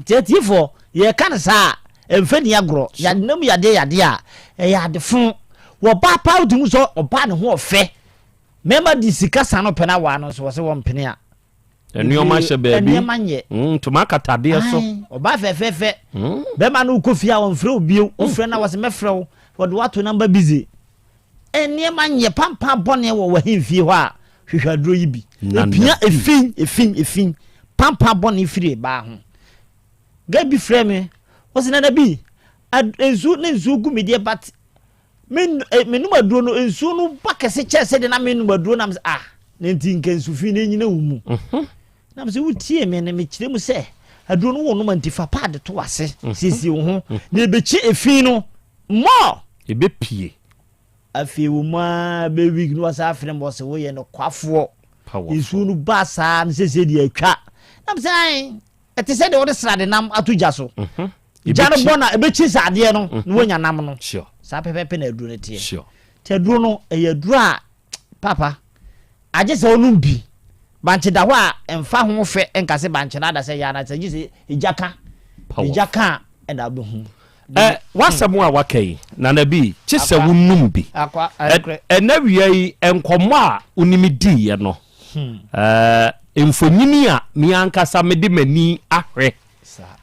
Nti atiefoɔ yɛka no saa a ɛmfa ni agorɔ. Yade yadeɛ yadeɛ a ɛyɛ adefo. Wɔbaa paa wotumi sɛ ɔbaa ne ho ɔfɛ. Mmarima de sika sa no pɛ no awaa no nso wɔ sɛ wɔmpene a. Nneɛma hyɛ baabi. Nneɛma nyɛ. Mm, ntoma akatadeɛ so. Ɔbaa fɛfɛɛfɛ. Mm. Bɛrima no wokɔ fie a wɔmfrɛ wo bio. Mm. Wofrɛ no a wɔsɛ mɛfrɛ wo. Wɔde woato namba busy. Nneɛma nyɛ pampa bɔne wɔ w'ahemfie hɔ a hwehwɛ aduro yi bi. Epia efi efi efi pampa bɔne firi baa ho. Gɛ bi frɛ me wɔsɛ nana bi nsuo ne nsuo gu me deɛ but Me eh, menom aduro no, nsuo no ba kɛse kyɛɛ sɛdeɛ na menom aduro na mesɛ ah, na nti nka nsu fi no nyina wo mu. Mhm. Na mesɛ wotie me no mekyerɛ mu sɛ aduro no wo nom nti fa paade to ase, mhm. siesie wo ho, mhm. na ɛbɛkyi efi no more. Ɛbɛpie. Afei wɔ mu ara bɛ week no wasa afrɛ me ɔsɛ woyɛ no kwafoɔ. Nsuo no ba saa no sɛsɛ deɛ atwa. Na mesɛ ae, Ɛte sɛ deɛ wode srade nam ato gya so. Mhm. Gya no bɔ na ɛbɛkyi sɛ adeɛ no na mhm. woanya nam no. Saa pɛpɛpɛ na aduro no teɛ. Nti aduro no ɛyɛ aduro a papa agye sɛ wonom bi. Bankye da hɔ a ɛmfa ho fɛ nka sɛ bankye no ada sɛ yɛ anasɛ gye sɛ egya ka. Egya ka a ɛna wobɛhu. Ɛ w'asɛm a waka yi Nana bi kye sɛ wonom bi. Ɛnɛ wia yi nkɔmmɔ a wonim diiɛ no Hmm. Eh, mfonini a me ankasa mede m'ani ahwɛ.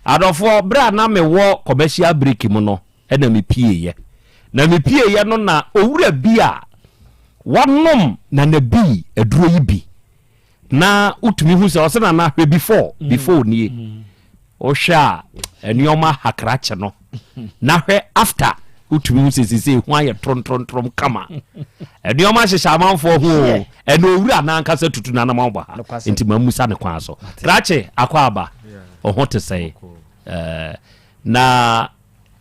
Adɔfoɔ, berɛ a na mewɔ commercial break mu no, ɛna mepieeɛ. Na mepieeɛ no na owura bi a wanom Nana Bii aduro yi bi. Na wotumi hu sɛ ɔsɛ Nana hwɛ before, mm. before nie. Mm. Wohwɛ a nneɛma hakrakye no na hwɛ after wotumi hu sɛ sese ho ayɛ torontorontrom kama nneɛma hyehyɛ amanfoɔ ho o ɛna owura n'ankasa tutu n'anam ɔbɔ ha nti ma musa ne kwan so krakye akɔ aba ɔho te sɛn ɛɛ na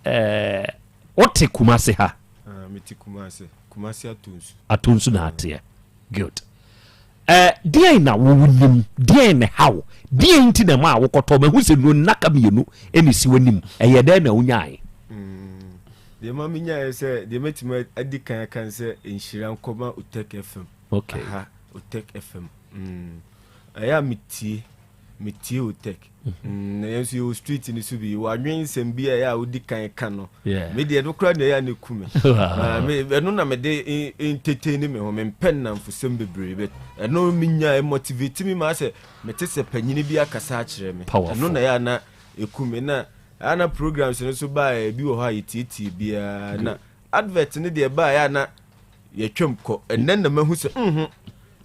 ɛɛ wote kumase ha ah, mete kumase kumase atonsu atonsu na ateɛ good Eh, deɛn na wo nim? Deɛn na ɛha wo? Deɛn nti na ɛmaa wokɔtɔ? Mahu sɛ nnuro nnaka mmienu na ɛsi w'anim. Ɛyɛ dɛn na wonyaeɛ? Mm, deɛ ma menyaeɛ sɛ, deɛ mɛtumi adi kan aka ne sɛ nhyira nkɔma Otec FM. Okay. Aha, Otec FM. Mm, ɛyɛ a metie, metie Otec. Mm, na yɛn nso yɛwɔ street no so bi wadwen nsɛm bi a ɛyɛ a wodi kan ka no me deɛ ɛno koraa na ɛyɛ a na ɛku me ah, ɛno na mede entertain me ho mempɛ nnamfosɛm bebree but ɛno menya motivate me ma sɛ mete sɛ panyini bi akasa akyerɛ me ɛno na ɛyɛ a na ɛku me na ana programs no so baa ebi wɔ hɔ a yɛtietie biara na advert no deɛ baa a na yɛtwam kɔ ɛnɛ na mahu sɛ mhm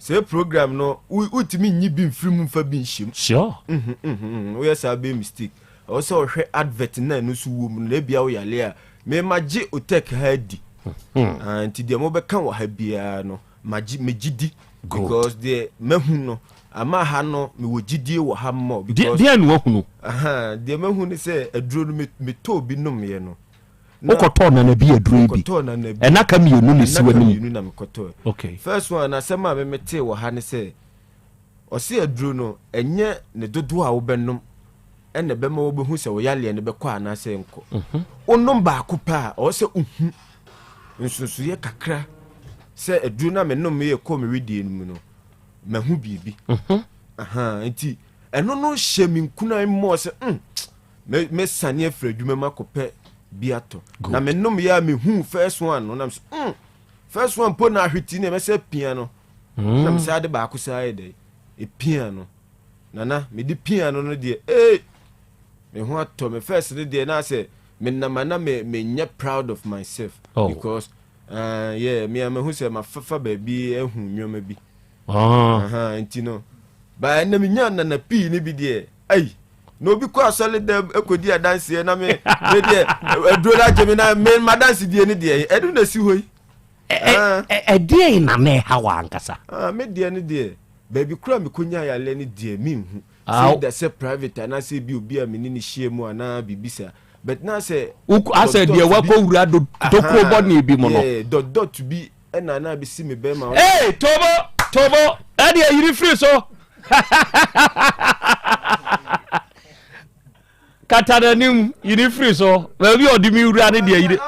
sɛ program no wotumi nyi bi mfiri mu mfa bi nhyɛ mu sure mhm, mhm, mhm. woyɛ saa bɛyɛ mistake. Ɛwɔ sɛ ɔhwɛ advert no a ɛno nso wɔ mu no na ebia woyale a me magye Otec ha adi. Ah, nti deɛ mobɛka wɔ ha biara no magye megye di because deɛ mahu no ama ha no mewɔ gyidie wɔ ha mmɔ because deɛ na wahunu? Aha, deɛ mahu ne sɛ aduro no metɔɔ bi nomyɛ no. Na Wokɔtɔɔ nana bi aduro yi bi? Mekɔtɔɔ nana bi. Ɛnaka mmienu na ɛsi Ɛnaka w'anim. mmienu na mekɔtɔɔ. Okay. First one asɛm a me metee wɔ ha ne sɛ Ɔse aduro no ɛnyɛ ne dodoɔ a wobɛnom ɛna ɛbɛma wobɛhu sɛ wo yareɛ no bɛkɔ anaasɛ ɛnkɔ. Wonom baako pɛ a ɔwɔ sɛ wohu nsonsoyɛ kakra sɛ aduro no a menom yɛ kɔ me wedeɛ no mu no mahu biribi. Aha, nti ɛno no hyɛ me nkunan mmɔɔ sɛ mm, mɛsane afiri adwuma mu akɔpɛ bi atɔ. Na menom yɛ a mehu first one no nam sɛ mm, first one mpo na ahweti ne ɛmɛsɛ pia no. Na mesaa de baako saa yɛ dɛ epia no nana mede pia no no deɛ ee me ho atɔ me first no deɛ na sɛ menam a na me menyɛ proud of myself oh. because uh, yeah me a mahu sɛ mafafa baabi ahu nneɛma bi ah. uh -huh, nti no baa ɛnna menya nana pii ne bi deɛ ayi na obi kɔ asɔre dɛm kɔdi adanseɛ na me me deɛ aduro no agye me na me madansedie no deɛ ɛno na ɛsi hɔ yi Ɛdeɛn na na ɛha wɔ ankasa? Ah, me deɛ no deɛ, baabi koraa a mekɔnyaa yareɛ no deɛ, menhu. Sɛ either sɛ private anaasɛ ebi obi a me ne no hyia mu anaa biribi saa. But na sɛ. Asɛ deɛ wakɔwura tokuro bɔne bi mu no. Yeah, dot dot bi ɛna na abɛsi me bɛrima. Hey, Tobo, Tobo, ɛdeɛ yiri firi so. Kata n'anim, yi ne firi so. Baabi a ɔde me wura ne deɛ yi de.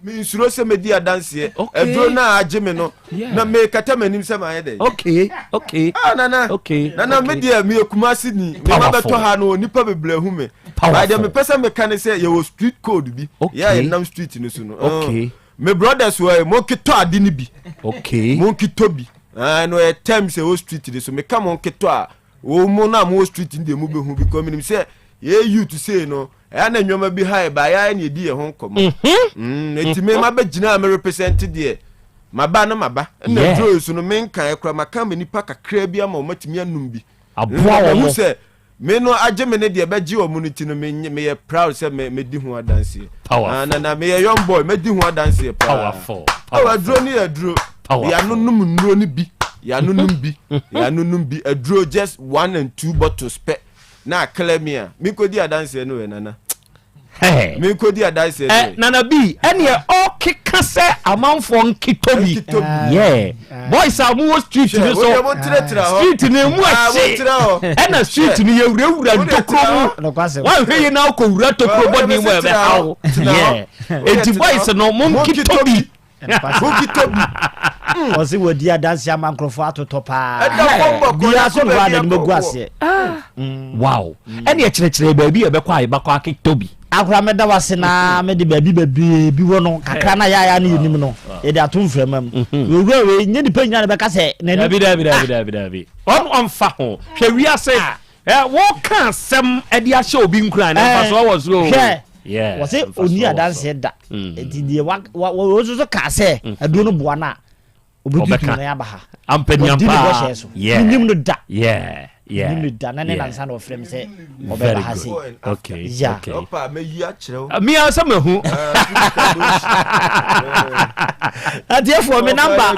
Mensuro sɛ mɛdi adanseɛ. Aduro no a agye me no, na mekata m'anim sɛ mayɛ dɛ. Okay, okay. Ah, nana. Okay. Nana, me deɛ meyɛ Kumasi ni. Me ma bɛtɔ ha no, nipa bebree hu me. Ba deɛ mepɛ sɛ meka ne sɛ yɛwɔ street code bi. Okay. Yɛ a yɛnam street no so no. Okay. Me brothers wɔ yi, monketɔ ade no bi. Okay. Monketɔ bi. Ah, no ɛyɛ terms ɛwɔ street no so. Meka monketɔ a. Wo mo no a mowɔ street no deɛ mobɛhu because menim sɛ yɛyɛ youth sei no ɛyɛ na nneɛma bi ha yɛ ba yɛayɛ na yɛdi yɛn ho nkɔmmɔ mm, enti me mabɛgyina a me represent deɛ maba no maba ɛna Yeah. duro so no menkaeɛ koraa maka ma nipa kakraa bi ama wɔmatumi anom bi Aboa Mm, mahu wɔn. sɛ me no agye me ne deɛ bɛgye wɔn no ti no meyɛ proud sɛ medi ho adanseɛ. Powerful. Ah, na na meyɛ young boy medi ho adanseɛ paa. Powerful. Oh, aduro no yɛ aduro. Powerful. Yɛanonom nnuro no bi. Yɛanonom bi. Yɛanonom bi. Aduro just one and two bottles pɛ. Na akla mi a. Menkɔdi adanseɛ no wɛ nana. Menkɔdi adanseɛ no wɛ. Nana bi ɛneɛ ɔkeka sɛ amanfoɔ nketɔ bi. Yeah. Boys a mowɔ street no so. Street no emu ahye. Ɛna street no yɛwurawura ntokuro mu. Woanhwɛ yie na wokɔwura tokuro bɔne mu a ɛbɛha wo. Yeah. Enti boys no monketɔ bi. Monketɔ bi. Ɔse wadi adanse ama nkurɔfoɔ atotɔ paa. Biara so ne hɔ a n'anim agu aseɛ. Wow. Ɛne ɛkyerɛkyerɛ baabi a ɛbɛkɔ a yɛbɛkɔ aketɔ bi. Akora mɛda wase na mede baabi bebree bi wɔ no kakra na yɛayɛ no yɛnim no yɛde ato mframa mu. Owura wei nyɛ nipa nyina na bɛka sɛ n'ani. Dabi dabi dabi dabi dabi. Ɔno ɔmfa ho. Hwɛ wiase. Wɔka asɛm de ahyɛ obi nkuran na mfasoɔ wɔ so. Hwɛ wɔsɛ ɔni adanseɛ da. Nti deɛ wa nso so kaa sɛ aduro no boa no a obetutu ne nan aba ha. Ampaniampa. Wadi ne bɔhyɛ so. Menim no da. Yeah. Yeah. Menim no da na ne nansa na ɔfrɛ me sɛ ɔbɛba ha sei. Okay. Yeah. Okay. Ɔpa meyi akyerɛ wo. Mi ansa mahu. Atiefoɔ me namba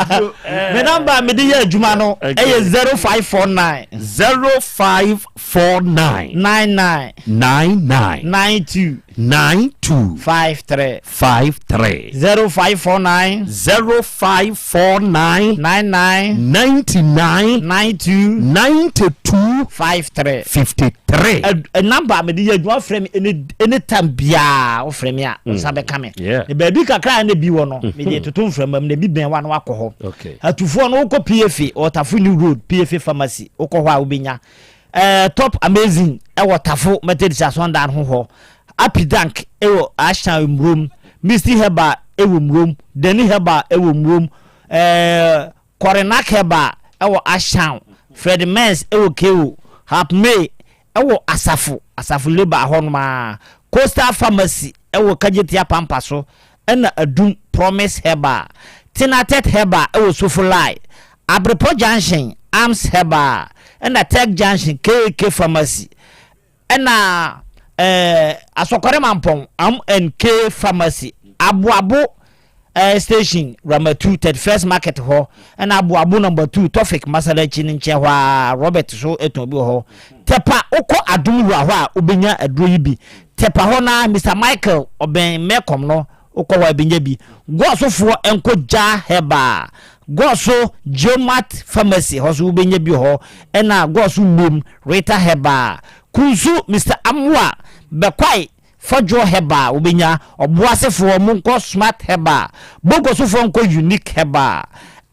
me namba a mede yɛ adwuma no ɛyɛ 0549 0549 99 99 92 92 53 53 0549 0549 99 99 92 92 53 53. Ɛ number a mede yɛ adwuma wofrɛ me any anytime biara wofrɛ me a wo nsa bɛka me. Yeah. Na baabi kakra a na ebi wɔ no mede toto mframa mu na ebi bɛn wa na wakɔ hɔ. Okay. Atufoɔ no wokɔ PFA wɔ Tafo New Road PFA Pharmacy wokɔ hɔ a wobɛnya. Eh, Top Amazing wɔ Tafo Methodist Asɔndan ho hɔ. Api Dank wɔ Ashtown Murom. Misty Herbal wɔ Murom. Danny Herbal wɔ Murom. Eh, Korinak Herbal wɔ Ashtown. Fred Mens wɔ Kewo. Hap May wɔ Asafo, Asafo Labour hɔnom ara. Coastal Pharmacy wɔ Kagyetia Pampa so ɛna Adum Promise Herbal, Tinatet Herbal wɔ Sofolai, Abrepɔ Junction Arms Herbal, ɛna Tech Junction KAK Pharmacy, ɛna Ɛɛ Asɔkɔre Mampɔn, Am and K Pharmacy, Aboabo ɛɛ station, Ramatu, 31st Market hɔ, ɛna Aboabo number 2, Tofik Masalachi no nkyɛn hɔ ara, Robert so tɔn bi wɔ hɔ. Tɛpa, wokɔ Adom Wura hɔ a, wobɛnya aduro yi bi. Tɛpa hɔ no ara, Mister Michael, ɔbɛn Mɛkɔm no, wokɔ hɔ a wobɛnya bi. Goasofoɔ nkɔ Jah Herbal, Goaso Geomat Pharmacy hɔ nso wobɛnya bi wɔ hɔ, ɛna Goaso Mmom, Rita Herbal, Kunsu Mister Amoah Bɛkwae Fɔdwoɔ Herbal wobɛnya, Ɔboasefoɔ monkɔ Smart Herbal, Bonkosofoɔ nkɔ Unique Herbal,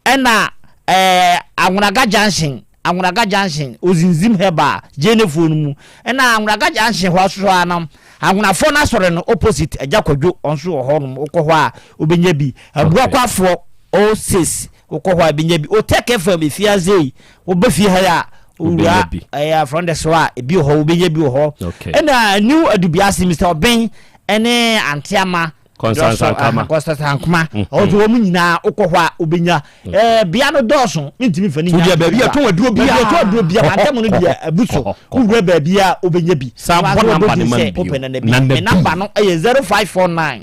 ɛna ɛɛ Anwonaga Junction, Anwonaga Junction, Ozinzim Herbal, Gyenefoɔ no mu, ɛna Anwonaga Junction hɔ nso ara no, Anwonafoɔ no asɔre no opposite Agya Kwadwo ɔnso wɔ hɔ nom, wokɔ hɔ a wobɛnya bi, Abuakwafoɔ 06 Wokɔ hɔ a ebenya bi. Otec FM efiadze yi, woba fie ha yi a, owura ɛyɛ afrɔndɛ so a, ebi wɔ hɔ, wobenya bi wɔ hɔ. Okay. Ɛna New Adubiase, Mr. Ɔben ɛne Ante Ama. Constance Ankama. Constance Ankama. Ɔwɔ so wɔn nyinaa wokɔ hɔ a wobenya. Ɛɛ bea no dɔɔso, ntumi nfa ne nyinaa. Wodeɛ baabi a ɛtɔn aduro biara. Baabi a ɛtɔn aduro biara, mantam no deɛ abu so. Wowura baabi a wobenya bi. San bɔ namba no ma me bio. Nana bi. Me namba no yɛ 0549.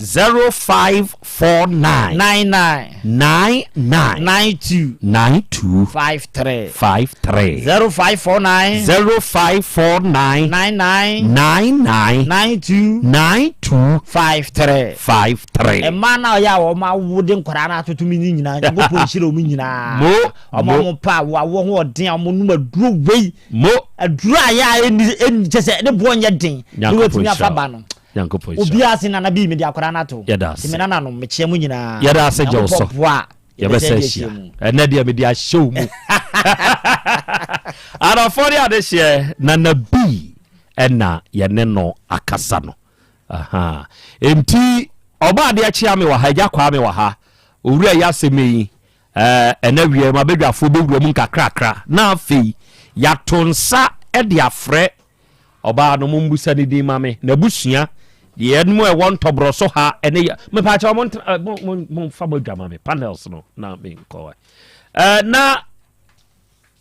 05 49. 99. 99. 92. 92. 53. 53. 0549. 0549. 99. 99. 92. 92. 53. 53. Mmaa no a ɔyɛ a wɔn awo de nkwadaa no atoto mi ne nyinaa Nyankopɔn nhyira wɔn nyinaa. Mo. Wɔn a wɔn pa awo awo ho ɔden a wɔn nom aduro wei. Mo. Aduro a yɛ a ɛni ɛni kyɛ sɛ ne boɔ nyɛ den. Ne wɔatumi afa ba no. Nyankopɔn nhyira. Obiara se nana bii mede akwadaa no ato. Yɛda ase. Nti me nananom mekyea mo nyinaa. Yɛda ase gye wo so. Nyankopɔn boa a yɛbɛsɛ ahyia. Ɛnɛ deɛ mede ahyɛ wo mu. Adɔfoɔ ne adehyeɛ nana bii ɛna yɛne no akasa no. Aha. Enti ɔba adeɛ kyea me wɔ ha, agya kwaa me wɔ ha. Owura yi asɛm yi ɛnɛ wiɛ ma badwafoɔ bɛwura mu nkakrakra na afei yɛato nsa de afrɛ Ɔbaa no, mombusa ne din ma me. N'abusua, yɛn a ɛwɔ ntɔborɔ so ha ne yɛ. Mepaakyɛw, montra, mo, mo, momfa mo adwa ma me, panels no, na menkɔ. Eh, na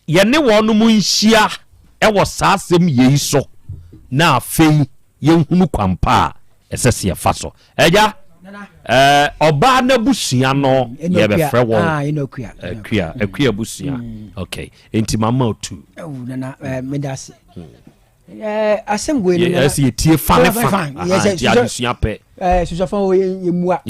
yɛne wɔn mo nhyia wɔ saa asɛm yei so, na afei yɛnhunu kwampa a ɛsɛ sɛ yɛfa so. Agya, eh, ɔbaa n'abusua no mm, yɛbɛfrɛ wɔn. Ah, Akua, Akua abusua. Mm. Okay, enti mama otu. Nana, eh, meda ase. Eh, asɛm wei no ɛsɛ yɛtie fa ne fa nti adesua pɛ susuafa wɔ yɛmmua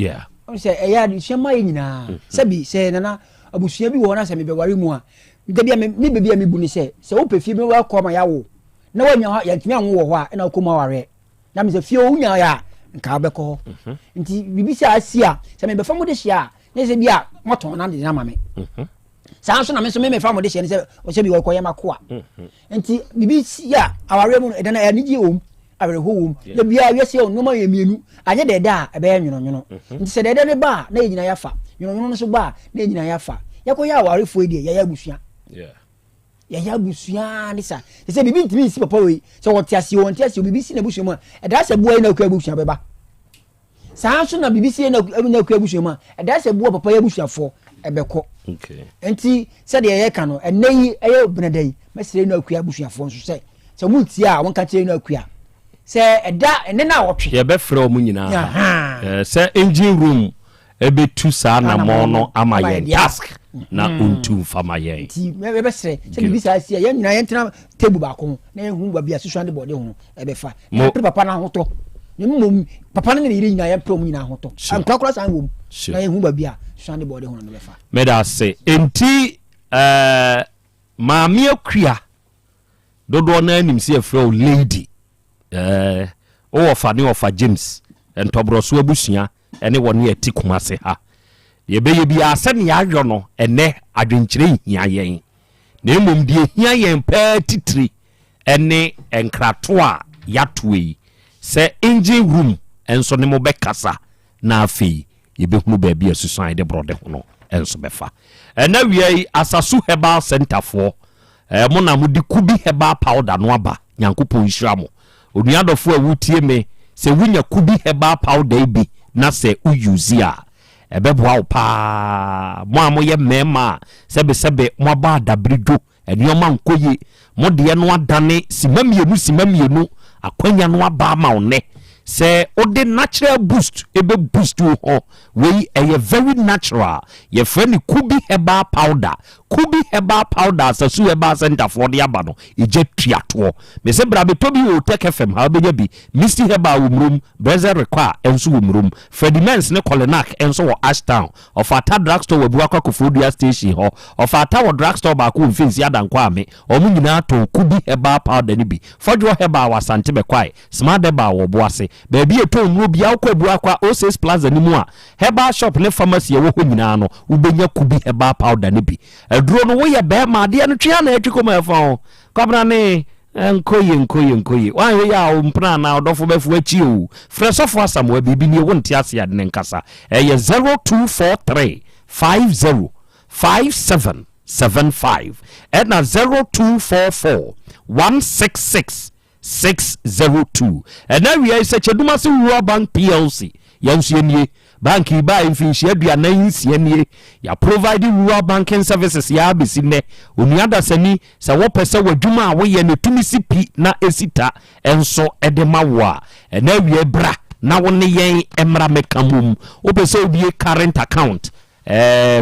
sɛ ɛyɛ adesua ma yɛ nyinaa mm-hmm. sɛbi sɛ nana abusua bi wɔ hɔ na sɛ mebɛware mu a da bi a me baabi a mebu ne sɛ sɛ wopɛ fie bi wakɔ ma yɛawo na woanya hɔ yɛntumi anwo wɔ hɔ a ɛna wokɔ mu awareɛ na mesɛ fie wonya yɛ a nka wobɛkɔ hɔ mhm. nti biribi sɛ asi a sɛ mebɛfa mo de hyia a ne sɛ bi a mɔtɔn na de ama me mhm. saa nso na me nso memefa mo de hyɛ no sɛ ɔsɛ bi wɔkɔyɛ makoa mhm. nti biribi si a awareɛ mu no ɛdana anigye wɔ mu awerɛho wɔ mu na biara wiase yɛ nneɛma yɛ mmienu anyɛ dɛɛdɛ a ɛbɛyɛ nwononwono nti sɛ dɛɛdɛ no ba a na yɛ nyinaa yɛafa nwononwono no nso ba a na yɛ nyinaa yɛafa yɛkɔyɛ awarefoɔ yi deɛ yɛyɛ abusua yɛyɛ abusua ne sa te sɛ biribi ntumi nsi papa wei sɛ wɔte aseɛ wɔnte aseɛ biribi si n'abusua mu a ɛdaa sɛ boa yi na akua abusua bɛba saa nso na biribi si na akua abusua mu a ɛdaa sɛ boa papa yi abusuafoɔ ɛbɛkɔ nti sɛdeɛ yɛka no ɛnɛ yi ɛyɛ benada yi mɛsrɛ no akua abusuafoɔ nso sɛ sɛ wɔn tie a wɔn ka kyerɛ no akua sɛ ɛda ɛnɛ na wɔtwe yɛbɛfrɛ wɔn nyinaa sɛ engine room ɛbɛtu saa anammɔn no ama yɛn task na mm. ɔntu mfa ma yɛn. Nti yɛbɛsrɛ sɛ biribi saa si a yɛn nyinaa yɛntena table baako ho na yɛhu baabi a susua ne bɔde ho ɛbɛfa. Yɛmpere papa no ahotɔ. Na mmom papa no ne ne yere nyinaa yɛmpere wɔn nyinaa ahotɔ. Nkorakora saa wɔ mu na yɛhu baabi a susua ne bɔde ho no bɛfa. Meda ase. Enti ɛɛ maame akua dodoɔ no anim sɛ yɛfrɛ wo lady ɛɛ wowɔ fa ne ɔfa James ntɔborɔso abusua ne wɔn a ɛte Kumase ha. Deɛ ɛbɛyɛ biara sɛnea ayɔ no ɛnnɛ adwenkyerɛ nhia yɛn, na mmom deɛ ɛhia yɛn paa titire ne nkratoɔ a yɛatoɔ yi, sɛ engine room nso ne mo bɛkasa na afei yɛbɛhunu baabi a susuan de borɔde ho no nso bɛfa. Ɛnnɛ awia yi Asasu Herbal Centre foɔ Eh, mo na mode Kubi herbal powder no aba. Nyankopɔn nhyira mo. Onua dɔfo a wotie me, sɛ wunya Kubi herbal powder yi bi na sɛ wo use a, ɛbɛboa wo paa. Mo a moyɛ mmarima a sɛbesɛbe moabɔ adaberedwo, nneɛma nkɔ yie, mo deɛ no adane sima mmienu sima mmienu, Akwanya no aba ama wo nnɛ sɛ wode natural boost ɛbɛ boost wo ho. Wei ɛyɛ very natural. Yɛfrɛ no Kubi herbal powder. Kubi herbal powder a Sasu Herbal Centre foɔ de aba no, egya tua toɔ. Mese bra bɛtɔ bi wɔ Otec FM ha wobɛnya bi. Misty Herbal wɔ Murom, Brezet Requar nso wɔ Murom, Freddie Mens ne Kolinak nso wɔ Ashtown, Ɔfata Drugstore wɔ Abuakwa Koforidua Station hɔ, Ɔfata wɔ drugstore baako wɔ Mfensi Adankwa Ame. Wɔn nyinaa tɔn Kubi Herbal Powder no bi. Fɔdwoɔ Herbal wɔ Asante Bɛkwae, Smart Herbal wɔ Ɔboase. Baabi a yɛtɔn nnuro biara, wokɔ Abuakwa Oasis Plaza no mu a, herbal shop ne pharmacy a ɛwɔ hɔ nyinaa no, wobɛnya Kubi Herbal Powder no bi. Aduro no, woyɛ barima a, adeɛ no twe a na ɛtwe kɔ mu a ɛfa ho. Kwabena ne, Ɛnkɔ yie, nkɔ yie, nkɔ yie. Woanhwɛ yie a, wo mpena anaa ɔdɔfo bɛfo w'akyi o. Frɛ Sɔfo Asamoah, biribi nie, wonte aseɛ ade no nkasa. Ɛyɛ 0243 50 57 75 ɛna 0244 166 602. Ɛna awia yi sɛ Kyedumase Rural Bank PLC, yɛn nso yɛnie. Bank yi baa mfinhyia 46 nie. Yɛ provide rural banking services yɛ abɛsi nnɛ. Onua dasani, sɛ wopɛ sɛ w'adwuma a woyɛ no tumi si pi na ɛsi ta nso de ma wo a, ɛna awia bra na wo ne yɛn mmra mɛka mom. Wopɛ sɛ wobie current account,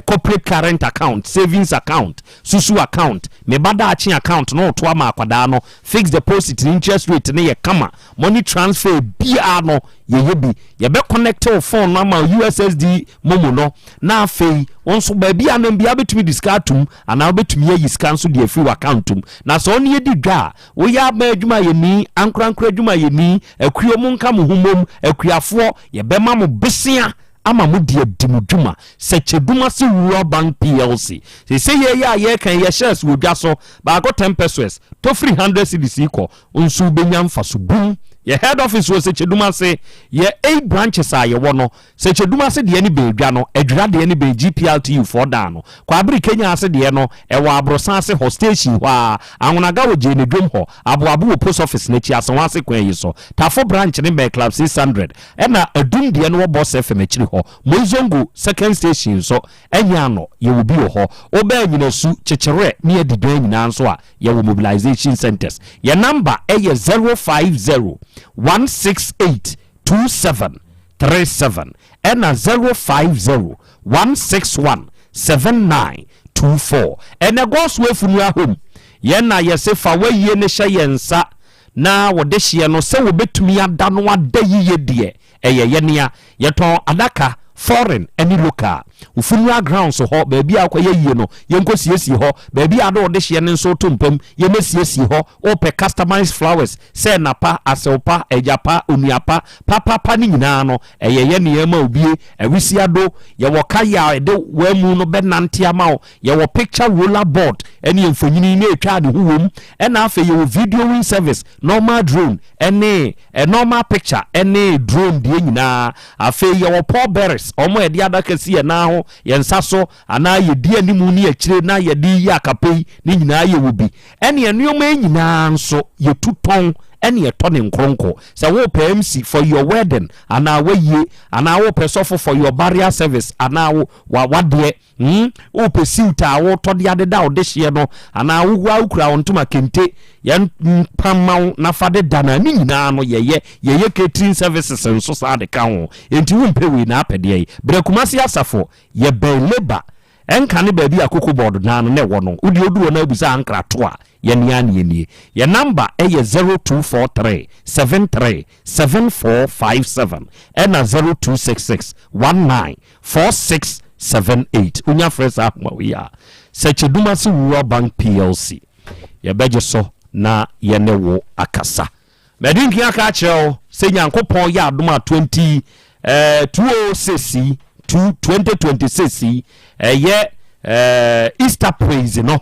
corporate current account, savings account, susu account, me ba daakye account na ɔto ama akwadaa no, fixed deposit ne interest rate ne yɛ kama, money transfer biara no yɛyɛ bi. Yɛbɛ connect wo phone no ama USSD momo no, na afei wo nso baabi a nam biara wobɛtumi de sika atum anaa wobɛtumi ayi sika nso de afiri w'account mu. Na sɛ ɔne yɛdi dwa a, woyɛ aban adwumayɛni, ankorankora adwumayɛni, akuo mo nka mo ho mmom, akuafoɔ, yɛbɛma mo besea ama mo de adi mo dwuma sɛ Kyedumase Rural Bank PLC. Seesei yei a yɛreka yi, yɛ shares wɔ dwa so, baako 10 pesewas, tɔ firi 100 cedis yi kɔ, wo nso wobɛnya mfaso bum. Yɛ head office wɔ Sekyedumase, yɛ eight branches a yɛwɔ no, Sekyedumase deɛ no bɛn dwa no, Adwira deɛ no bɛn GPRTU foɔ dan no, Kwabere Kenya ase deɛ no, ɛwɔ Aborosan ase hɔ, station hɔ ara, Anwonaga wɔ Gyene dwom hɔ, Aboabo wɔ post office no akyi, Asawase kwan yi so, Tafo branch no bɛn Club 600, Ɛna Adum deɛ no wɔ Boss FM akyiri hɔ. Moizongo second station nso ɛnyɛ ano, yɛwɔ bi wɔ hɔ. Wobɛ Anyinasu, Kyekyerɛ ne Adidwan nyinaa nso a, yɛwɔ mobilization centres. Yɛn number ɛyɛ 050 168 2737 ɛna 050 161 7924. Ɛnɛ Godsway Funeral Home, yɛn na yɛse fa w'ayie no hyɛ yɛn nsa na wɔde hyeɛ no sɛ wɔbɛtumi ada no ada yiye deɛ, ɛyɛ yɛnea. Yɛtɔn adaka, foreign ne local. Wo funeral grounds hɔ, baabi a wokɔyɛ yie no, yɛnkɔsiesie hɔ. Baabi a wode wo dehyeɛ no nso reto mpa mu, yɛmmɛsiesie hɔ. Wopɛ customized flowers, sɛ ɛna pa, asew pa, agya pa, onua pa, papapa no nyinaa no, ɛyɛ yɛnea ɛma wo bie. Awisiado, yɛwɔ kayɛ a ɛde w'amu no bɛnante ama wo. Yɛwɔ picture roller board ɛne mfonini na ɛtwa ne ho wom, ɛna afei yɛwɔ videoing service, normal drone ɛne normal picture ɛne drone deɛ nyinaa. Afei yɛwɔ pall bearers, wɔn a yɛde adaka si yɛn nan ho, yɛn nsa so, anaa yɛdi animu ne akyire na yɛde yi akapa yi, ne nyinaa yɛwɔ bi. Ɛne nneɛma yi nyinaa nso yɛtu tɔn ɛne ɛtɔ ne nkoronko. Sɛ wopɛ MC for your wedding anaa wayie, anaa wopɛ sɔfo for your burial service anaa wo wadeɛ, Hmm, wopɛ suit a wotɔ de adeda wo dehyeɛ no anaa wo ara wokura wo ntoma kente yɛn pam ma wo na fa de da no a, ne nyinaa no yɛyɛ. Yɛyɛ catering services nso saa de ka ho. Enti wompɛ wei na apɛ deɛ yi. Brɛ Kumasi Asafo, yɛbɛn Labour ɛnka ne baabi a Cocoa Board dan no na ɛwɔ no. Wodeɛ woduru hɔ na wobisa Ankrato a, yɛn ara na yɛnie. Yɛn number yɛ 0243 73 7457 ɛna 0266 19 4678. Wonya frɛ saa ahoma wei a, sɛ Kyedumase Rural Bank PLC, yɛbɛgye so na yɛne wo akasa. Madi nkan aka akyerɛ wo sɛ Nyankopɔn yɛ adom a 20 eh, 206 yi, 2026 yi, ɛyɛ eh, Easter praise no,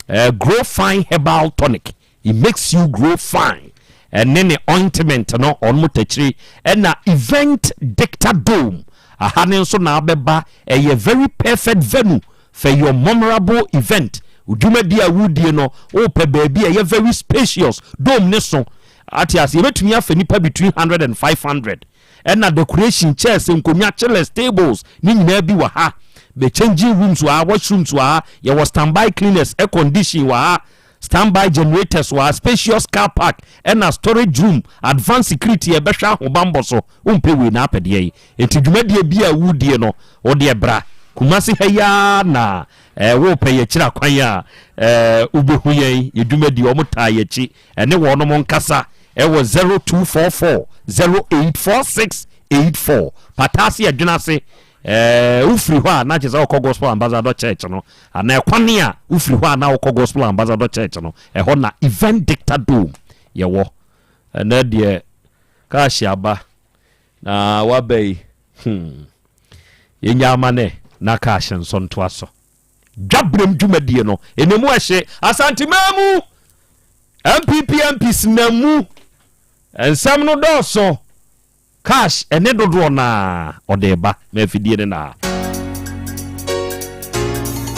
eh, Grow Fine Herbal Tonic. It makes you grow fine ɛne ne ointment no ɔnom takyire ɛna event dicta dome aha ne nso na abɛba ɛyɛ very perfect venue for your memorable event dwumadi a wodie no wopɛ baabi a ɛyɛ very spacious dome ne so ate ase yɛbɛtumi afa nipa between 100 and 500 ɛna decoration chairs nkonnwa chillers tables ne nyinaa bi wɔ ha the changing rooms wɔ ha washrooms wɔ ha yɛwɔ standby cleaners air condition wɔ ha. Standby generators wɔ ha, spacious car park ɛna storage room, advanced security a ɛbɛhwɛ ahobanbɔ so. Wompɛ wei na apɛ deɛ yi. Enti dwumadie bi a wodie no, wodeɛ bra Kumasi ha yi ara na eh, wopɛ yɛkyiri akwan a eh, wobɛhu yɛn. Yɛ dwumadie, wɔn taa yɛkyi. Ɛne wɔnom nkasa ɛwɔ 0244 084684 Pataase Adwenase. Eh, wofiri hɔ a na kyerɛ sɛ wokɔ Gospel Ambassador Church no, anaa ɛkwane a wofiri hɔ a na wokɔ Gospel Ambassador Church no, ɛhɔ na Event Dicta Dome yɛwɔ. Ɛnɛ deɛ cash aba na waba yi, hmm, yɛnya amane na cash nso ntoa so. Dwaberem dwumadie no, ɛnɛ mu ɛhye Asanteman mu, MPP MPs nam mu, nsɛm no dɔɔso. Cash ɛne dodoɔ no ara ɔde reba ma afidie no na.